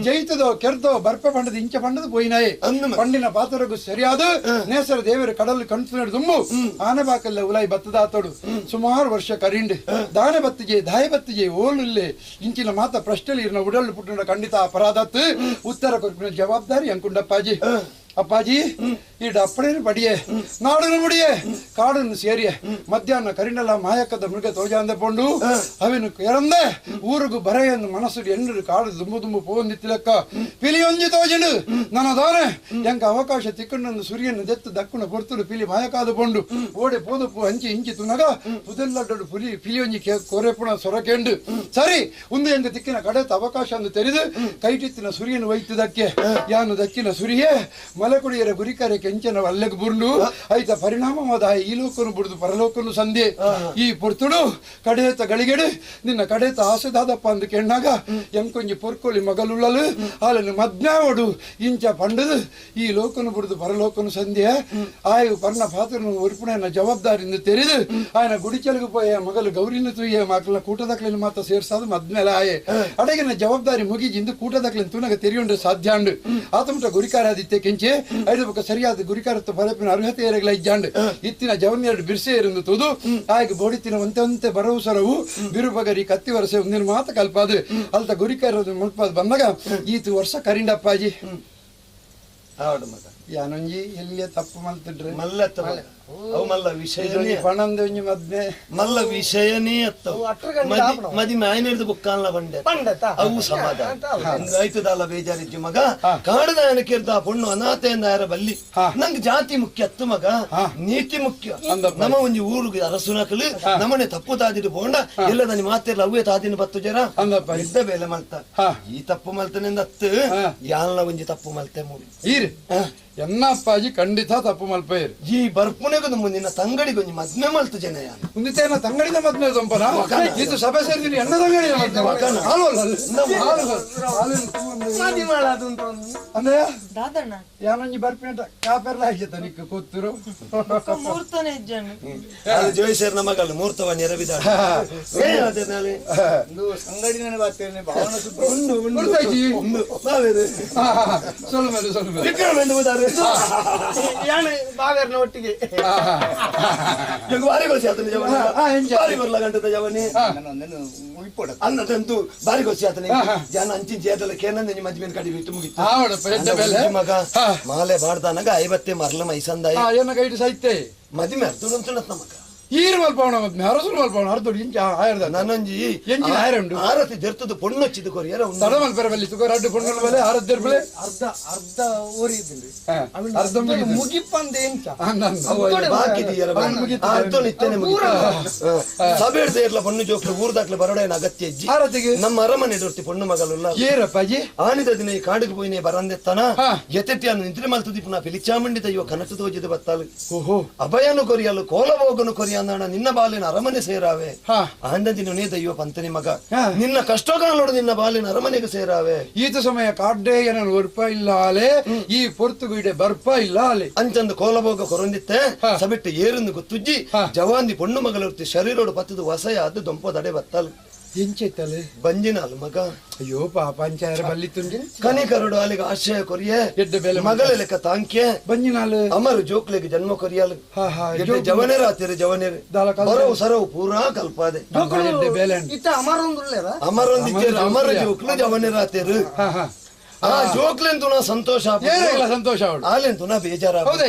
ಜೈತದೋ ಕೆರ್ದೋ ಬರ್ಪ ಬಂಡದ ಇಂಚ ಬಂಡದ ಪೋಯಿನಾಯಿ ಪಂಡಿನ ಪಾತ್ರಗೂ ಸರಿಯಾದ ನೇಸರ ದೇವರು ಕಡಲು ಕಣ್ತು ದುಂಬು ಆನೆಬಾಕಲ್ಲ ಉಲೈ ಬತ್ತದಾತೋಡು ಸುಮಾರು ವರ್ಷ ಕರಿಂಡು ದಾನೆ ಬತ್ತಿಗೆ ದಾಯ ಬತ್ತಿಗೆ ಓಲುಲ್ಲೆ ಇಂಚಿನ ಮಾತ ಪ್ರಶ್ನೆಲಿ ಇರ್ನ ಉಡಲು ಪುಟ್ಟನ ಖಂಡಿತ ಅಪರಾಧತ್ ಉತ್ತರ ಕೊರ್ಪಿನ ಜವಾಬ್ದಾರಿ ಅಂಕುಂಡಪ್ಪಾಜಿ. ಅಪ್ಪಾಜಿ ಈ ಡಪ್ಪಣೇನು ಪಡಿಯೆ ನಾಡನು ಮುಡಿಯೆ ಕಾಡನ್ನು ಸೇರಿಯೆ ಮಧ್ಯಾಹ್ನ ಕರಿನಲ್ಲ ಮಾಯಕದ ಮೃಗ ತೋಜಾಂದೆ ಪೊಂಡು ಅವಿನು ಕೆರಂದೆ ಊರುಗು ಬರೆಯನ್ನು ಮನಸ್ಸು ಎಣ್ಣರು ಕಾಡು ದುಂಬು ದುಂಬು ಪೋಂದಿತ್ತಿಲಕ್ಕ ಪಿಲಿಯೊಂಜಿ ತೋಜಂಡು ನನ್ನ ದಾನೆ ಎಂಕ ಅವಕಾಶ ತಿಕ್ಕಣ್ಣನ್ನು ಸೂರ್ಯನ ದೆತ್ತು ದಕ್ಕುಣ ಪೊರ್ತುಡು ಪಿಲಿ ಮಾಯಕಾದ ಪೊಂಡು ಓಡೆ ಪೋದಪ್ಪು ಹಂಚಿ ಇಂಚಿ ತುನಗ ಪುದೆಲ್ಲಡ್ಡು ಪುಲಿ ಪಿಲಿಯೊಂಜಿ ಕೊರೆಪುಣ ಸೊರಕೆಂಡು ಸರಿ ಒಂದು ಎಂಕ ತಿಕ್ಕಿನ ಕಡೆತ ಅವಕಾಶ ಅಂದು ತೆರೆದು ಕೈಟಿತ್ತಿನ ಸೂರ್ಯನ ವೈತದಕ್ಕೆ ಯಾನು ದಕ್ಕಿನ ಸುರಿಯೇ ಮಲಕುಡಿಯರ ಗುರಿಕರೆ ಕೆಂಚನ ಅಲ್ಲೆಗ್ ಬುರ್ಡು ಐತ ಪರಿಣಾಮವಾದ ಈ ಲೋಕನು ಬುಡ್ದು ಪರಲೋಕನು ಸಂಧಿ ಈ ಪೊರ್ತುಡು ಕಡೆಯತ ಗಳಿಗೆಡು ನಿನ್ನ ಕಡೆತ ಆಸೆದಾದಪ್ಪ ಅಂದು ಕೆಣ್ಣಾಗ ಎಂಕೊಂಜಿ ಪೊರ್ಕೊಲಿ ಮಗಲುಳ್ಳಲು ಆಲನ್ನು ಮದ್ನಾವಡು ಇಂಚ ಪಂಡದು ಈ ಲೋಕನು ಬುಡ್ದು ಪರಲೋಕನು ಸಂಧ್ಯೆ ಆಯು ಪರ್ಣ ಪಾತ್ರನು ಉರ್ಪುಣೆಯ ಜವಾಬ್ದಾರಿಯಿಂದ ತೆರೆದು ಆಯನ ಗುಡಿಚಲಗು ಪೋಯ ಮಗಲು ಗೌರಿನ ತೂಯ ಮಕ್ಕಳ ಕೂಟದಕ್ಲಿನ ಮಾತ ಸೇರ್ಸಾದು ಮದ್ಮೇಲೆ ಆಯೆ ಅಡಗಿನ ಜವಾಬ್ದಾರಿ ಮುಗಿಜಿಂದು ಕೂಟದಕ್ಲಿನ ತುನಗ ತೆರಿಯೊಂಡ್ರೆ ಸಾಧ್ಯ ಅಂಡು ಆತಮಟ ಗುರಿಕಾರಾದಿತ್ತೆ ಕೆಂಚೆ ಐದು ಪಕ್ಕ ಸರಿಯಾದ ಗುರಿಕಾರತ್ವ ಪರಪಿನ ಅರ್ಹತೆ ಏರಗಳ ಇಜ್ಜಾಂಡು ಇತ್ತಿನ ಜವನ್ಯರು ಬಿರ್ಸೆ ಇருந்து ತೂದು ಆಯ್ಗೆ ಬೋಡಿತಿನ ಒಂತೆ ಒಂತೆ ಬರವು ಸರವು ಬಿರುಬಗರಿ ಕತ್ತಿ ವರಸೆ ಒಂದಿನ ಮಾತ ಕಲ್ಪಾದು ಅಲ್ತ ಗುರಿಕಾರದ ಮುಲ್ಪಾದ ಬಂದಾಗ ಈತು ವರ್ಷ ಕರಿಂಡಪ್ಪಾಜಿ ಯಾನೊಂಜಿ ಎಲ್ಲಿಯ ತಪ್ಪು ಮಲ್ತಿಡ್ರೆ ಮಲ್ಲ ಅವು ಮಲ್ಲ ವಿಷಯ ಪಣಂದ ಒಂಜಿ ಮದ್ಮೆ ಮಲ್ಲ ವಿಷಯನೇ ಅತ್ತವು ಮದಿಮೆ ಆಯ್ನಿಡ್ದು ಬುಕ್ಕಾನ್ಲ ಬಂಡೆ ಅವು ಸಮಾಧಾನ ಆಯ್ತದಲ್ಲ ಬೇಜಾರಿಜ್ಜು ಮಗ ಕಾಡದ ಕೇಳ್ದ ಪೊಣ್ಣು ಅನಾಥೆಯಿಂದ ಯಾರ ಬಲ್ಲಿ ನಂಗೆ ಜಾತಿ ಮುಖ್ಯ ಅತ್ತು ಮಗ ನೀತಿ ಮುಖ್ಯ ನಮ್ಮ ಒಂಜಿ ಊರುಗೆ ಅರಸುನಕಲು ನಮ್ಮನೆ ತಪ್ಪು ತಾದಿಡು ಪೋಂಡ ಎಲ್ಲ ನನಿ ಮಾತಿರ್ಲ ಅವೇ ತಾದಿನ ಬತ್ತು ಜರ ಇದ್ದ ಬೇಲೆ ಮಲ್ತ ಈ ತಪ್ಪು ಮಲ್ತನಿಂದ ಅತ್ತು ಯಾನ್ಲ ಒಂಜಿ ತಪ್ಪು ಮಲ್ತೆ ಮೂಡಿ ಈರ್ ಎನ್ನ ಅಪ್ಪಾಜಿ ಖಂಡಿತ ತಪ್ಪು ಮಲ್ಪೇರು ಈ ಬರ್ಪುನೆಗೂ ಮುಂದಿನ ತಂಗಡಿಗೊಂಜಿ ಮದ್ಮೆ ಮಲ್ತು ಜನ ಮುಂದಿನ ತಂಗಡಿನ ಮದ್ಮೆ ದೊಂಪನ ಇದು ಸಭೆ ಸೇರಿದೀನಿ ಎಣ್ಣ ತಂಗಡಿನ ಮದ್ಮೆ ಅಂದ್ರೆ ದಾದಣ್ಣ ಯಾನೊಂಜಿ ಬರ್ಪಿನ ಕಾಪೆರ್ಲ ಹಾಕಿತ ನಿಕ್ಕ ಕೂತುರು ಮೂರ್ತನೇ ಇಜ್ಜಣ್ಣ ಅದು ಜೋಯಿಸರ್ ಮಗಲು ಮೂರ್ತವ ನೆರವಿದ ಸಂಗಡಿನ ಬಾತೇನೆ ಭಾವನ ಉಂಡು ಉಂಡು ಸೊಲ್ಲು ಮೇಲೆ ಸೊಲ್ಲು ಮೇಲೆ ವಿಕ್ರಮ ಎಂದು ಹೋದಾರೆ ಯಾನು ಬಾವೇರ್ನ ಒಟ್ಟಿಗೆ ಬಾರಿ ಗೊಸಿ ಆತನ ಜವನಿ ಬಾರಿ ಬರ್ಲ ಗಂಟದ ಜವನಿ ಅನ್ನದಂತೂ ಬಾರಿ ಗೊಸಿ ಆತನ ಜನ ಅಂಚಿನ ಜೇದಲ ಕೇನಂದ ನಿಮ್ಮ ಮದ್ಮೇಲೆ ಕಡಿ ಬಿಟ್ಟು ಮುಗಿತು ಮಗ ಮಾಲೆ ಬಾಡ್ದಾನಾಗ ಐವತ್ತೆ ಮರ್ಲ ಮೈಸಂದಾಯ ಏನ ಗೈಡ್ ಸೈತೆ ಮದಿಮೆ ಅರ್ಧುರಂತುಣತ್ ಮಗ ಈರು ಮಲ್ಪವಣ ಅರಸು ಮಲ್ಪವಣ ಅರ್ಧ ಇಂಚ ಆಯರ್ದ ನಾನೊಂಜಿ ಎಂಜಿನ ಆಯರುಂಡು ಆರತಿ ದೆರ್ತದ ಪೊಣ್ಣು ಹಚ್ಚಿದ ಕೊರಿಯರ ತಡ ಮಲ್ಪರ ಬಲ್ಲಿ ತುಕ ರಡ್ಡು ಪೊಣ್ಣು ಬಲೆ ಆರತಿ ದೆರ್ಪಲೆ ಅರ್ಧ ಅರ್ಧ ಓರಿದ್ರಿ ಅರ್ಧ ಮುಗಿಪಂದೆ ಎಂಚ ಬಾಕಿ ಅರ್ಧ ಸಬೇಡ್ ದೇರ್ಲ ಪೊಣ್ಣು ಜೋಕ್ಲು ಊರ್ದಾಕ್ಲೆ ಬರೋಡೇನ ಅಗತ್ಯ ಇಜ್ಜಿ ಆರತಿಗೆ ನಮ್ಮ ಅರಮನೆ ದೊರ್ತಿ ಪೊಣ್ಣು ಮಗಲುಲ್ಲ ಏರಪ್ಪಾಜಿ ಆನಿದ ದಿನ ಈ ಕಾಡಿಗೆ ಪೋಯಿನೆ ಬರಂದೆತ್ತನ ಎತೆಟ್ಟಿಯನ್ನು ನಿದ್ರೆ ಮಲ್ತುದಿಪ್ಪುನ ಪಿಲಿಚಾಮುಂಡಿ ದೈವ ಕನಸು ತೋಜಿದ ಬತ್ತಾಲು ಓಹೋ ಅಭಯನು ಕೊರಿಯಲು ಕೋಲಭೋಗನು ಕೊರಿಯಂದಣ ನಿನ್ನ ಬಾಲಿನ ಅರಮನೆ ಸೇರಾವೆ ಆಂದ ದಿನನೇ ದೈವ ಪಂತನಿ ಮಗ ನಿನ್ನ ಕಷ್ಟಗಾಲೋಡು ನಿನ್ನ ಬಾಲಿನ ಅರಮನೆಗೆ ಸೇರಾವೆ ಈತ ಸಮಯ ಕಾಡ್ಡೆ ಏನನ್ನು ಒರ್ಪ ಇಲ್ಲ ಆಲೆ ಈ ಪೊರ್ತುಗು ಬರ್ಪ ಇಲ್ಲ ಆಲೆ ಅಂಚಂದು ಕೋಲಭೋಗ ಕೊರೊಂದಿತ್ತೆ ಸಬಿಟ್ಟು ಏರುಂದು ಗೊತ್ತುಜ್ಜಿ ಜವಾಂದಿ ಪೊಣ್ಣು ಮಗಲುರ್ತಿ ಶರೀರೋಡು ಪತ್ತದು ವಸಯ ಅದು ದೊಂಪದಡೆ ಬತ್ತಾಲು ಎಂಚೈತಲೆ ಬಂಜಿನಾಲ್ ಮಗ ಅಯ್ಯೋ ಪಾಪ ಅಂಚಾರ ಬಲ್ಲಿ ತುಂಡಿ ಕನಿಕರುಡು ಅಲ್ಲಿಗೆ ಆಶ್ರಯ ಕೊರಿಯೆ ಎಡ್ಡ ಬೆಲೆ ಮಗಳ ಲೆಕ್ಕ ತಾಂಕ್ಯ ಬಂಜಿನಾಲ್ ಅಮರು ಜೋಕ್ಲೆಗೆ ಜನ್ಮ ಕೊರಿಯಲು ಜವನೇರ ಆತಿರ ಜವನೇರು ಬರವು ಸರವು ಪೂರಾ ಕಲ್ಪಾದೆ ಇತ್ತ ಅಮರೊಂದುಲ್ಲೇರ ಅಮರೊಂದಿದ್ದೇರು ಅಮರ ಜೋಕ್ಲು ಜವನೇರ ಆತಿರು ಆ ಜೋಕ್ಲೆಂತು ನಾ ಸಂತೋಷ ಸಂತೋಷ ಆಲೆಂತು ನಾ ಬೇಜಾರ ಹೌದೇ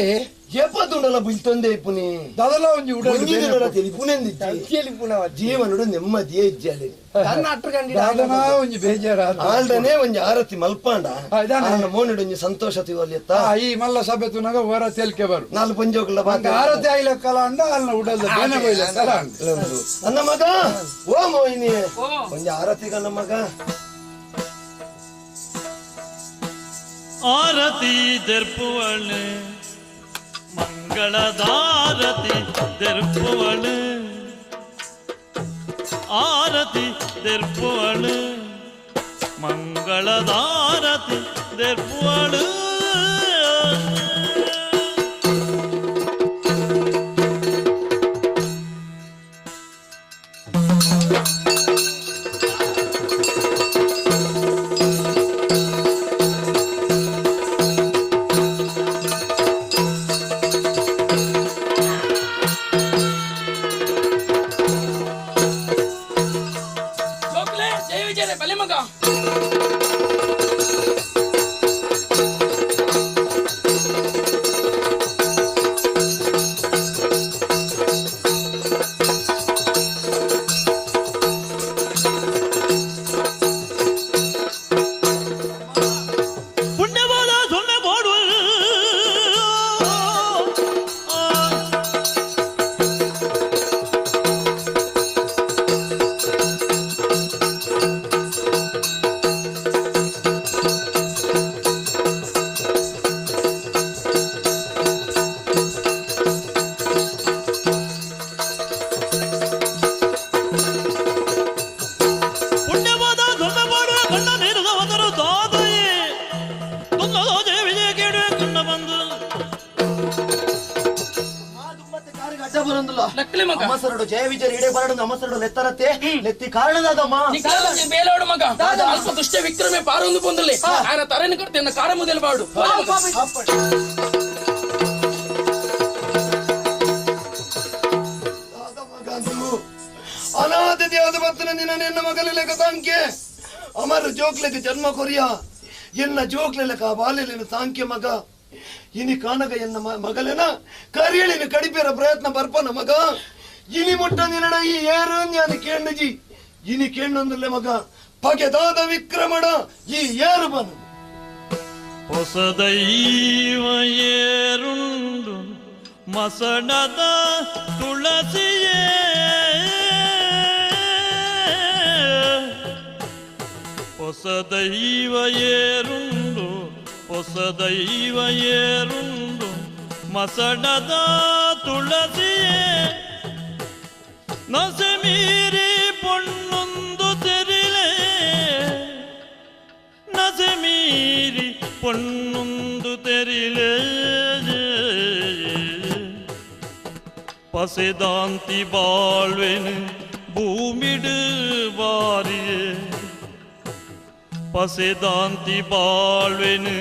ಎಪ್ಪತ್ತುಂಡಲ ಬುಲ್ತೊಂದೆ ಇಪ್ಪುನಿ ದಾದಲ ಒಂಜಿ ಉಡಲ್ ತೆಲಿಪುನೆಂದಿಜ್ಜಿ ಜೀವನಡು ನೆಮ್ಮದಿಯೇ ಇಜ್ಜಿ ದಾದನ ಒಂಜಿ ಬೇಜಾರ ಆಲ್ಡನೆ ಒಂಜಿ ಆರತಿ ಮಲ್ಪಾಂಡ ಆಲ್ನ ಮೋನಿಡು ಒಂಜಿ ಸಂತೋಷ ತಿವಲಿಯತ್ತ ಈ ಮಲ್ಲ ಸಭೆ ತುನಗ ಹೊರ ತೆಲ್ಕೆ ಬರು ನಾಲ್ ಪಂಜೋಕ್ಲ ಬಾ ಆರತಿ ಆಯ್ಲ ಕಲ ಅಂಡ ಆಲ್ನ ಉಡಲ್ದ ಬೇನೆ ಬೋಯ್ಲ ಕಲ ಅಂಡ ಅನ್ನ ಮಗ ಓ ಮೋಹಿನಿ ಒಂಜಿ ಆರತಿ ಗನ್ನ ಮಗ ಆರತಿ ದೆರ್ಪುವಳು ಮಂಗಳದಾರತಿ ದೆರ್ಪುವಳು ಆರತಿ ದೆರ್ಪುವಳು ಮಂಗಳದಾರತಿ ದೆರ್ಪುವಳು ಜಯ ವಿಜಯ ಇಡೆ ಬರಡು ನಮಸರಡು ಲೆತ್ತರತ್ತೆ ಲೆತ್ತಿ ಕಾರಣದಾದಮ್ಮ ಬೇಲೋಡು ಮಗ ಅಲ್ಪ ದುಷ್ಟ ವಿಕ್ರಮೆ ಪಾರೊಂದು ಪೊಂದಲೆ ಆಯನ ತರನು ಕರ್ತೇನ ಕಾರ ಮೊದಲು ಬಾಡು ಅನಾಥ ದೇವದ ಬತ್ತನ ನಿನ್ನ ನಿನ್ನ ಮಗಲಿಲೆಕ ತಾಂಕೆ ಅಮರ ಜೋಕ್ಲೆಗೆ ಜನ್ಮ ಕೊರಿಯ ಎನ್ನ ಜೋಕ್ಲೆಲೆಕ ಬಾಲೆಲೆನ ತಾಂಕೆ ಮಗ ಇನಿ ಕಾನಗ ಎನ್ನ ಮಗಲೆನ ಕರಿಯಳಿನ ಕಡಿಪೇರ ಪ್ರಯತ್ನ ಬರ್ಪನ ಮಗ ಇನಿ ಮುಟ್ಟ ನಿನ್ನಡ ಈ ಏರು ಜ್ಞಾನ ಕೇಂಡಜಿ ಇನಿ ಕೇಂಡೊಂದುಲ್ಲೆ ಮಗ ಪಗೆದಾದ ವಿಕ್ರಮಣ ಈ ಏರು ಬನು ಹೊಸ ದೈವ ಏರುಂಡು ಮಸಣದ ತುಳಸಿಯೇ ಹೊಸ ದೈವ ಏರುಂಡು ಹೊಸ ದೈವ ಏರುಂಡು ಮಸಣದ ತುಳಸಿಯೇ ನಸೆ ಮೀರಿ ಪೊಣ್ಣೊಂದು ತೆರಿಲೆ ನಸೆ ಮೀರಿ ಪೊಣ್ಣೊಂದು ತೆರಿಲೆ ಪಸೆದಾಂತಿ ಬಾಳ್ವೆನು ಭೂಮಿಡು ಬಾರಿಯೇ ಪಸೆದಾಂತಿ ಬಾಳ್ವೆನು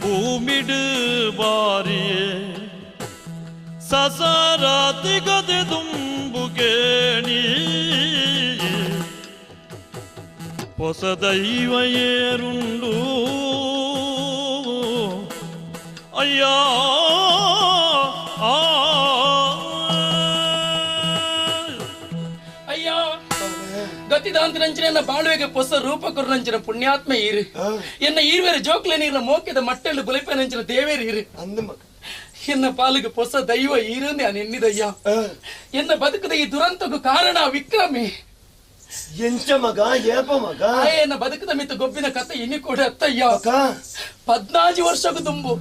ಭೂಮಿಡು ಬಾರಿಯೇ ಸಸರಾತಿ ಗದೆ ದುಂಬುಗೇಣಿ ಹೊಸ ದೈವ ಏರುಂಡು ಅಯ್ಯ ಆ. ಗತಿದಾಂತಿನಂಚಿನ ಬಾಳುವೆಗೆ ಪೊಸ ರೂಪ ಕೊರ್ನಂಚಿನ ಪುಣ್ಯಾತ್ಮ ಈರು ಎನ್ನ ಈರ್ವೇರ ಜೋಕ್ಲೆ ನೀರ್ನ ಮೋಕೆದ ಮಟ್ಟೆಲ್ಲು ಬುಲಿಪೆನಂಚಿನ ದೇವೇರು ಈರು ಎನ್ನ ಪಾಲಿಗೆ ಪೊಸ ದೈವ ಈರು ನಾನು ಎನ್ನಿದಯ್ಯ ಎನ್ನ ಬದುಕದ ಈ ದುರಂತಕ್ಕೂ ಕಾರಣ ವಿಕ್ರಮಿ ಎಂಚ ಮಗ ಏಪ ಮಗ ಎನ್ನ ಬದುಕದ ಮಿತ್ತ ಗೊಬ್ಬಿನ ಕತೆ ಇನಿ ಕೂಡ ಅತ್ತಯ್ಯ 14 ವರ್ಷಕ್ಕೂ ತುಂಬು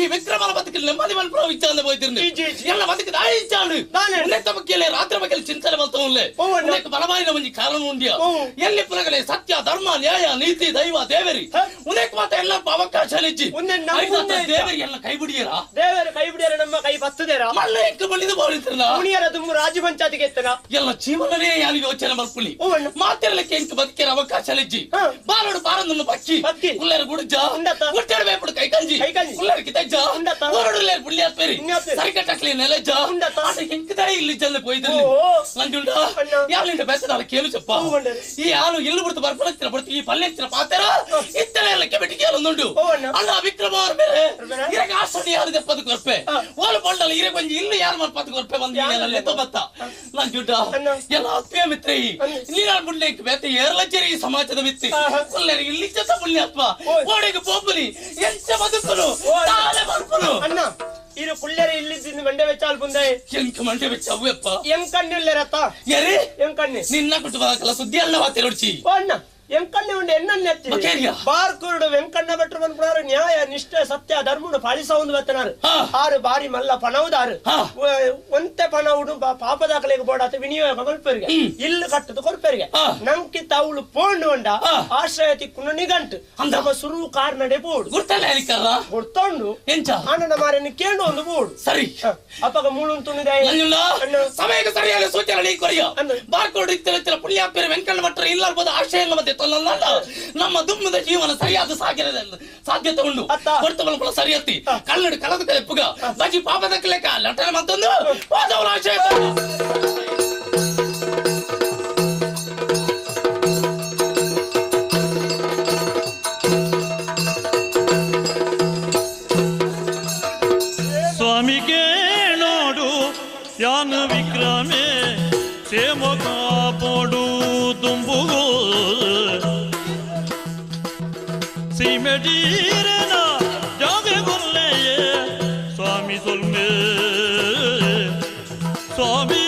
ಈ ವಿಕ್ರಮನ ಬದುಕಿಲ್ಲ ನೆಮ್ಮದಿ ಮಲ್ಪುರ ಹೋಯ್ತಿರ್ನಿ ಎಲ್ಲ ಬದುಕಿದ ಆಯಿಚಾಳು ಬಕ್ಕಿಯಲ್ಲೇ ರಾತ್ರಿ ಬಗ್ಗೆ ಚಿಂತನೆ ಬಲ್ತವನ್ಲೆ ಬಲಮಾಯಿನ ಒಂಜಿ ಕಾರಣ ಉಂಡಿಯ ಎಲ್ಲಿ ಪುರಗಲೆ ಸತ್ಯ ಧರ್ಮ ನ್ಯಾಯ ನೀತಿ ದೈವ ದೇವರಿ ಉನೇಕ್ ಮಾತ ಎಲ್ಲ ಅವಕಾಶ ಇಜ್ಜಿ ದೇವರಿ ಎಲ್ಲ ಕೈ ಬಿಡಿಯರ ದೇವರು ಕೈ ಬಿಡಿಯರ ನಮ್ಮ ಕೈ ಬತ್ತದೇರ ಮಲ್ಲ ಎಕ್ಕ ಬಳಿದು ಬೋಳಿತಿರ್ನ ಮುನಿಯರ ದುಮ್ಮು ರಾಜ್ಯ ಪಂಚಾಯತಿಗೆ ಎತ್ತನ ಎಲ್ಲ ಜೀವನನೇ ಯಾರು ಯೋಚನೆ ಮಲ್ಪುಲಿ ಮಾತಿರಲಿಕ್ಕೆ ಎಂಕ್ ಬದುಕಿರ ಅವಕಾಶ ಇಜ್ಜಿ ಬಾರೋಡು ಬಾರಂದನ್ನು ಬಕ್ಕಿ ಉಲ್ಲರ ಗುಡ್ಜ ಗುಡ್ಡಾಡ ಬೇಪುಡು ಕೈ ಕಂಜಿ ಉಲ್ಲರ ಕಿತಜ್ಜ ಊರಡು ಪುಣ್ಯಾತ್ಮೇರಿ ಸರಿಕಟ್ಟಕ್ಲಿ ನೆಲಜ್ಜ ಆಟ ಎಂಕದಾಯಿ ಇಲ್ಲಿ ಜಲ್ಲ ಪೋಯ್ದಲ್ಲಿ ನಂಜುಂಡ ಯಾಲಿಂದ ಬೆಸದಾಲ ಕೇಳು ಚಪ್ಪ ಈ ಯಾರು ಇಲ್ಲು ಬಿಡ್ತು ಬರ್ಪಣತ್ತಿರ ಬಿಡ್ತು ಈ ಪಲ್ಲೆತ್ತಿರ ಪಾತೆರ ಇತ್ತಲೆ ಎಲ್ಲ ಕೆಬಿಟಿಗೆ ಒಂದುಂಡು ಅಣ್ಣ ವಿಕ್ರಮ ಅವ್ರ ಮೇಲೆ ಇರಗ ಆಸಡಿ ಯಾರು ದೆಪ್ಪದು ಕೊರ್ಪೆ ಓಲು ಬೊಂಡಲ ಇರಗ ಒಂಜಿ ಇಲ್ಲು ಯಾರು ಮಲ್ಪತ್ತು ಕೊರ್ಪೆ ಬಂದು ಎತ್ತ ಬತ್ತ ನಂಜುಂಡ ಎಲ್ಲ ಆತ್ಮೀಯ ಮಿತ್ರ ಈ ನೀನಾಲ್ ಬುಡ್ಲೇಕ್ ಬೇತೆ ಏರ್ಲಚ್ಚರಿ ಈ ಸಮಾಜದ ಮಿತ್ತಿ ಕುಲ್ಲರಿಗೆ ಇಲ್ಲಿ ಚತ ಪುಣ್ಯಾತ್ಮ ಓಡಿಗೆ ಪೋಪುಲಿ ಎಂಚ ಬದುಕುನು ತಾಳೆ ಬರ್ಪುನು ಅಣ್ಣ ಇರು ಕುಳ್ಳರೆ ಇಲ್ಲಿದ್ದ ಮಂಡೆ ವೆಚ್ಚಾಲ್ ಪುಂದೆ ಎಂಕ ಮಂಡೆ ವೆಚ್ಚ ಅವ್ಯಪ್ಪ ಎಂಕಣ್ಣುಲ್ಲೆರತ್ತ ಎರಿ ಎಂಕಣ್ಣೆ ನಿನ್ನ ಕುಟುಂಬದ ಸುದ್ದಿ ಅಲ್ಲ ವಾತಿರುಡ್ಚಿ ಅಣ್ಣ ಎಂಕಣ್ಣೆ ಉಂಡೆ ಎನ್ನನ್ನೆತ್ತಿ ಬಾರ್ಕುರುಡು ವೆಂಕಣ್ಣ ಭಟ್ರು ಬಂದ್ಪುಣಾರು ನ್ಯಾಯ ನಿಷ್ಠೆ ಸತ್ಯ ಧರ್ಮನು ಪಾಲಿಸ ಒಂದು ಬತ್ತನಾರು ಆರು ಬಾರಿ ಮಲ್ಲ ಪಣವುದಾರು ಒಂತೆ ಪಣವುಡು ಪಾಪದಾಕಲೆಗೆ ಬೋಡಾತ ವಿನಿಯೋಗ ಮಲ್ಪರಿಗೆ ಇಲ್ಲು ಕಟ್ಟದು ಕೊರ್ಪರಿಗೆ ನಂಕಿತ್ತ ಅವಳು ಪೋಂಡು ಉಂಡ ಆಶ್ರಯ ತಿಕ್ಕುನು ನಿಗಂಟು ನಮ್ಮ ಸುರು ಕಾರ್ ನಡೆ ಬೋಡು ಗುರ್ತಲ್ಲ ಗುರ್ತೊಂಡು ಎಂಚ ಆನಂದ ಮಾರನ್ನು ಕೇಂಡು ಒಂದು ಬೋಡು ಸರಿ ಅಪ್ಪಗ ಮೂಳು ತುಣಿದ ಸಮಯಕ್ಕೆ ಸರಿಯಾದ ಸೂಚನೆ ಕೊರಿಯ ಬಾರ್ಕೋಡು ಇತ್ತಿರ ಪುಣ್ಯಾತ್ಮರು ವೆಂಕಣ್ಣ ಭಟ್ರು ಇಲ್ಲ ಆಶ್ರಯ ಮತ್ತೆ ನಮ್ಮ ದುಮ್ಮದ ಜೀವನ ಸರಿಯಾದ ಸಾಗಿರದ ಸಾಧ್ಯತೆ ಉಂಟು ಹೊರತು ಸರಿಯತ್ತಿ ಕಲ್ಲಡು ಕಲದ ಕಲೆಪ್ಪುಗ ಬಜಿ ಪಾಪದ ಲೆಕ್ಕ ಲಟನೆ ಮತ್ತೊಂದು ಪಾದವರ ಆಶಯ ಸ್ವಾಮಿಗೆ ನೋಡು ಯಾನ ವಿಕ್ರಮೆ ಸೇಮಕ ಪೋಡು ದುಂಬುಗು ಸೀಮೆಡೀರನ ಜಾಗೆ ಗುಲ್ಲೆಯೇ ಸ್ವಾಮಿ ಸೊಲ್ಮೆ ಸ್ವಾಮಿ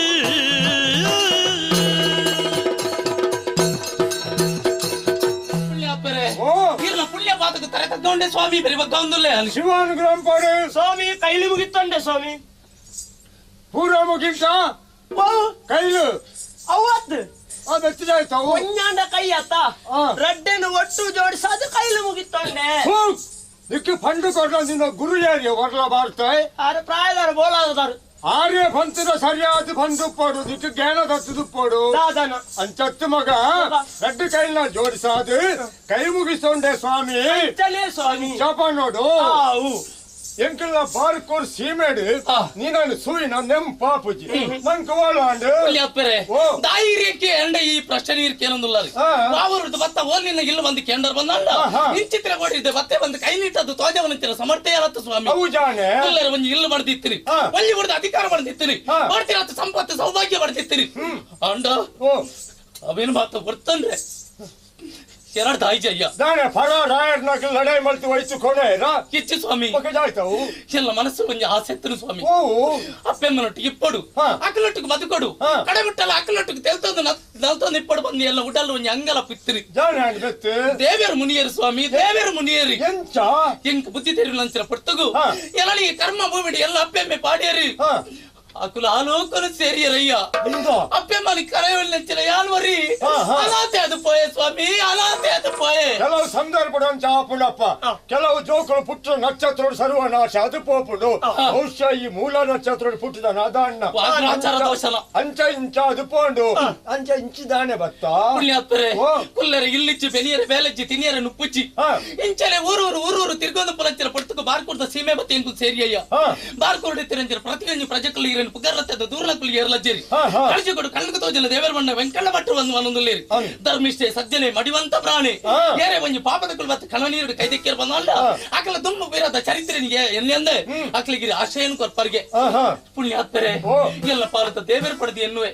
ಪುಣ್ಯ ಪಾತಕ್ಕೆ ತರೆ ತಕ್ಕೊಂಡೆ ಸ್ವಾಮಿ ಬೆರಿ ಬಗ್ಗ ಶಿವಾನುಗ್ರಹ ಪಾಡು ಸ್ವಾಮಿ ಕೈಲಿ ಮುಗಿತ್ತಂಡೆ ಸ್ವಾಮಿ ಪೂರ್ವ ಮುಗಿಂತ ಕೈಲು ಅವತ್ತು ಒಂಜಾಂಡ ಕೈ ಆತ ರಡ್ಡೆನು ಒಟ್ಟು ಜೋಡಿಸಾದು ಕೈಲು ಮುಗಿತ್ತೊಂಡೆ ನಿಕ್ಕೆ ಫಂಡು ಕೊಟ್ಟ ನಿನ್ನ ಗುರು ಯಾರು ವರ್ಲ ಬಾರ್ತಾಯ್ ಆರು ಪ್ರಾಯದಾರ ಬೋಲಾದಾರು ಆರ್ಯ ಪಂತದ ಸರಿಯಾದ ಪಂದುಪ್ಪೋಡು ನಿಕ್ಕೆ ಜ್ಞಾನ ದತ್ತುಪ್ಪೋಡು ಅಂಚತ್ತು ಮಗ ರಡ್ಡು ಕೈನ ಜೋಡಿಸಾದು ಕೈ ಮುಗಿಸೊಂಡೆ ಸ್ವಾಮಿ ಸ್ವಾಮಿ ನೋಡು ಎಂಕಲ್ಲ ಬಾರ್ಕೋರ್ ಸೀಮೆಡು ನೀನು ಸೂಯಿನ ನೆಂ ಪಾಪುಜಿ ನನ್ ಕವಾಳಾಂಡು ದಾಯಿರಿಯಕ್ಕೆ ಎಂಡ ಈ ಪ್ರಶ್ನೆ ನೀರ್ಕೇನೊಂದುಲ್ಲಾರಿ ಬಾವರುಡ್ದು ಬತ್ತ ಓಲ್ ನಿನ್ನ ಇಲ್ಲ ಬಂದು ಕೇಂದ್ರ ಬಂದಂಡ ಇಂಚಿತ್ರ ಕೊಡಿದ್ದೆ ಬತ್ತೆ ಬಂದು ಕೈ ನೀಟದ್ದು ತೋಜವನಂತಿರ ಸಮರ್ಥೆ ಯಾರತ್ತು ಸ್ವಾಮಿ ಎಲ್ಲರ ಒಂಜಿ ಇಲ್ಲು ಬಡ್ದಿತ್ತೀರಿ ಒಂಜಿ ಬಿಡ್ದು ಅಧಿಕಾರ ಬಡ್ದಿತ್ತೀರಿ ಮಾಡ್ತೀರ ಸಂಪತ್ತು ಸೌಭಾಗ್ಯ ಬಡ್ದಿತ್ತೀರಿ ಅಂಡ ಅವೇನು ಮಾತು ಬರ್ತಂದ್ರೆ ಎರಡು ಆಯ್ಜಯ್ಯ ದಾನೆ ಫರ ರಾಯರ್ ನಕಲ್ ಲಡಾಯಿ ಮಲ್ತು ವಯಸ್ಸು ಕೊನೆ ಇಚ್ಚು ಸ್ವಾಮಿ ಜಾಯ್ತವು ಎಲ್ಲ ಮನಸ್ಸು ಒಂಜಿ ಆಸೆತ್ತನು ಸ್ವಾಮಿ ಅಪ್ಪೆಮ್ಮನೊಟ್ಟಿಗೆ ಇಪ್ಪಡು ಅಕಲೊಟ್ಟಿಗೆ ಬದುಕೊಡು ಕಡೆಬಿಟ್ಟಲ್ಲ ಅಕಲೊಟ್ಟಿಗೆ ತೆಲ್ತೊಂದು ನಲ್ತೊಂದು ಇಪ್ಪಡು ಬಂದು ಎಲ್ಲ ಉಡಲ್ ಒಂಜಿ ಅಂಗಲ ಪಿತ್ತಿರಿ ದೇವೇರು ಮುನಿಯರು ಸ್ವಾಮಿ ದೇವೇರು ಮುನಿಯರಿ ಎಂಚ ಎಂಕ್ ಬುದ್ಧಿ ತೆರಿವು ಪಡ್ತಗು ಎಲ್ಲ ಕರ್ಮ ಭೂಮಿಡಿ ಎಲ್ಲ ಅಪ್ಪೆಮ್ಮೆ ಪಾಡಿಯರಿ ಅಕುಲ ಆಲೋಕನು ಸೇರಿಯರಯ್ಯ ಅಪ್ಪೆಮ್ಮಲಿ ಕರೆಯುವ ಯಾನ್ವರಿ ಅನಾಥೆ ಅದು ಪೋಯೆ ಸ್ವಾಮಿ ಅನಾಥೆ ಅದು ಪೋಯೆ ಕೆಲವು ಸಂದರ್ಭ ಆಪುಂಡಪ್ಪ ಕೆಲವು ಜೋಕುಲು ಪುಟ್ಟ ನಕ್ಷತ್ರ ಸರ್ವನಾಶ ಅದು ಪೋಪುಂಡು ಬಹುಶಃ ಈ ಮೂಲ ನಕ್ಷತ್ರ ಪುಟ್ಟಿದ ನಾದಾಣ್ಣ ಅಂಚ ಇಂಚ ಅದು ಪೋಂಡು ಅಂಚ ಇಂಚಿದಾನೆ ಬತ್ತ ಪುಣ್ಯಾತ್ಮರೆ ಕುಲ್ಲರೆ ಇಲ್ಲಿಚ್ಚಿ ಬೆನಿಯರೆ ಬೇಲಜ್ಜಿ ತಿನಿಯರೆ ನುಪ್ಪುಚ್ಚಿ ಇಂಚಲೆ ಊರೂರು ಊರೂರು ತಿರ್ಗೊಂದು ಪುಲಂಚಿನ ಪಡ್ತకు ಬಾರ್ಕೊಡ್ದ ಸೀಮೆ ಬತ್ತಿ ಎಂಕು ಸೇರಿಯಯ್ಯ ಬಾರ್ಕೊಡ್ ತಿರಂಚಿನ ಪ್ರತಿಯೊಂದು ಪ್ರಜೆಕಲು ಇರನು ಪುಗರ್ಲತ್ತದ ದೂರ್ಲಕುಲು ಏರ್ಲಜ್ಜೇರಿ ಕಳಿಸಿಕೊಡು ಕಣ್ಣಿಗೆ ತೋಜನ ದೇವರ ಬಣ್ಣ ವೆಂಕಣ್ಣ ಭಟ್ರು ಒಂದು ಒಂದೊಂದುಲ್ಲೇರಿ ಧರ್ಮಿಷ್ಠೆ ಸಜ್ಜನೆ ಮಡಿವಂತ ಪ್ರಾಣಿ ಏರೆ ಒಂಜಿ ಪಾಪದ ಬತ್ತ ಕಣ ನೀರು ಕೈದೆಕ್ಕೇರ್ ಬಂದ ಆಕಲ ದುಮ್ಮು ಬೀರದ ಚರಿತ್ರೆ ಎನ್ನೆಂದೆ ಅಕ್ಲಿಗಿರಿ ಆಶಯನ್ ಕೊರ್ಪರ್ಗೆ ಪುಣ್ಯಾತ್ಮರೆ ಎಲ್ಲ ಪಾಲತ ದೇವರು ಪಡೆದು ಎನ್ನುವೆ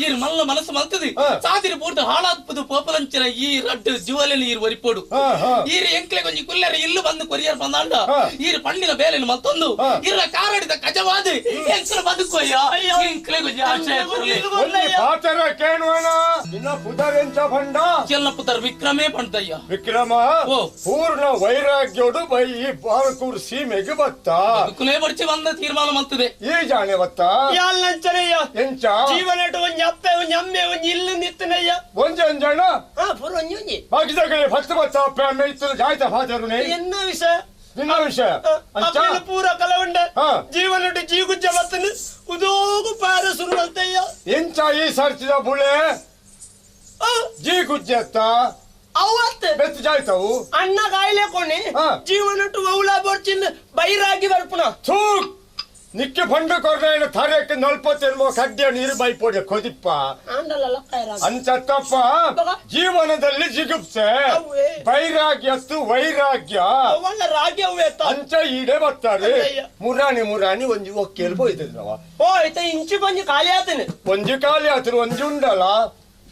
ಈರು ಮಲ್ಲ ಮನಸ್ಸು ಮಲ್ತದಿ ಸಾದಿರಿ ಪೂರ್ತಿ ಹಾಳಾತ್ಪದು ಪೋಪಲಂಚಿನ ಈ ರಡ್ಡು ಜುವಲೆಲಿ ಈರು ಒರಿಪೋಡು ಈರು ಎಂಕ್ಲೆ ಕೊಂಜಿ ಕುಲ್ಲೆರ ಇಲ್ಲು ಬಂದು ಕೊರಿಯರ್ ಬಂದಾಂಡ ಈರು ಪಣ್ಣಿನ ಬೇಲೆನು ಮತ್ತೊಂದು ಇರ ಕಾರಡಿದ ಕಜವಾದಿ ಎಂಕ್ಲ ಬದುಕೋಯ್ಯ ಎಂಕ್ಲೆ ಕೊಂಜಿ ಆಶಯ ಪಾತರ ಕೇಳುವಣ ನಿನ್ನ ಪುದರೆಂಚ ಭಂಡ ಎಲ್ಲ ಪುದರ್ ವಿಕ್ರಮೇ ಪಂಡಯ್ಯ ವಿಕ್ರಮ ಪೂರ್ಣ ವೈರಾಗ್ಯೋಡು ಬೈ ಈ ಬಾರಕೂರು ಸೀಮೆಗೆ ಬತ್ತ ಕುಲೇ ಬಡ್ಚಿ ಬಂದ ತೀರ್ಮಾನ ಮಂತದೆ ಈ ಜಾಣೆ ಬತ್ತ ಯಾಲ್ನಂಚನಯ್ಯ ಎಂಚ ಜೀವನಟ ಒಂಜಿ ಅಪ್ಪೆ ಒಂಜಿ ಅಮ್ಮೆ ಒಂಜಿ ಇಲ್ಲು ನಿತ್ತನಯ್ಯ ಒಂಜಿ ಅಂಜಣ್ಣ ಪೂರ ಒಂಜಿ ಒಂಜಿ ಬಾಕಿದಗಳೇ ಫಸ್ಟ್ ಬತ್ತ ಅಪ್ಪೆ ಅಮ್ಮೆ ಇತ್ತು ಜಾಯ್ತ ಫಾತರುನೆ ಎನ್ನ ವಿಷಯ ನಿನ್ನ ವಿಷಯ ಅಪ್ಪನ ಪೂರ ಕಲವಂಡ ಜೀವನಟ ಜೀಗುಜ್ಜ ಬತ್ತನು ಉದೋಗು ಪಾರ ಸುರುವಲ್ತಯ್ಯ ಎಂಚ ಈ ಸರ್ಚಿದ ಬುಳೆ ಜೀಗುಜ್ಜತ್ತ ಅವತ್ತು ಬೆತ್ತು ಜಾಯ್ತವು ಅಣ್ಣ ಕಾಯಿಲೆ ಕೊನೆ ಜೀವನಟು ಒೌಲ ಬೋರ್ಚಿನ್ ಬೈರಾಗಿ ಬರ್ಪುಣ ಥೂ ನಿಕ್ಕೆ ಫಂಡು ಕೊರ್ನ ಥರಕ್ಕೆ ನಲ್ಪತ್ತೆನ್ಮೋ ಕಡ್ಡಿಯ ನೀರು ಬೈಪೋಡೆ ಕೊದಿಪ್ಪ ಅಂಚತ್ತಪ್ಪ ಜೀವನದಲ್ಲಿ ಜಿಗುಪ್ಸೆ ಬೈರಾಗ್ಯತ್ತು ವೈರಾಗ್ಯ ಅಂಚ ಈಡೆ ಬರ್ತಾರೆ ಮುರಾಣಿ ಮುರಾಣಿ ಒಂಜಿ ಒಕ್ಕೇಲ್ ಪೋಯ್ತದವ ಓ ಇತ ಇಂಚು ಕೊಂಜಿ ಖಾಲಿ ಆತನು ಒಂಜಿ ಖಾಲಿ ಆತನು ಒಂಜಿ ಉಂಡಲ್ಲ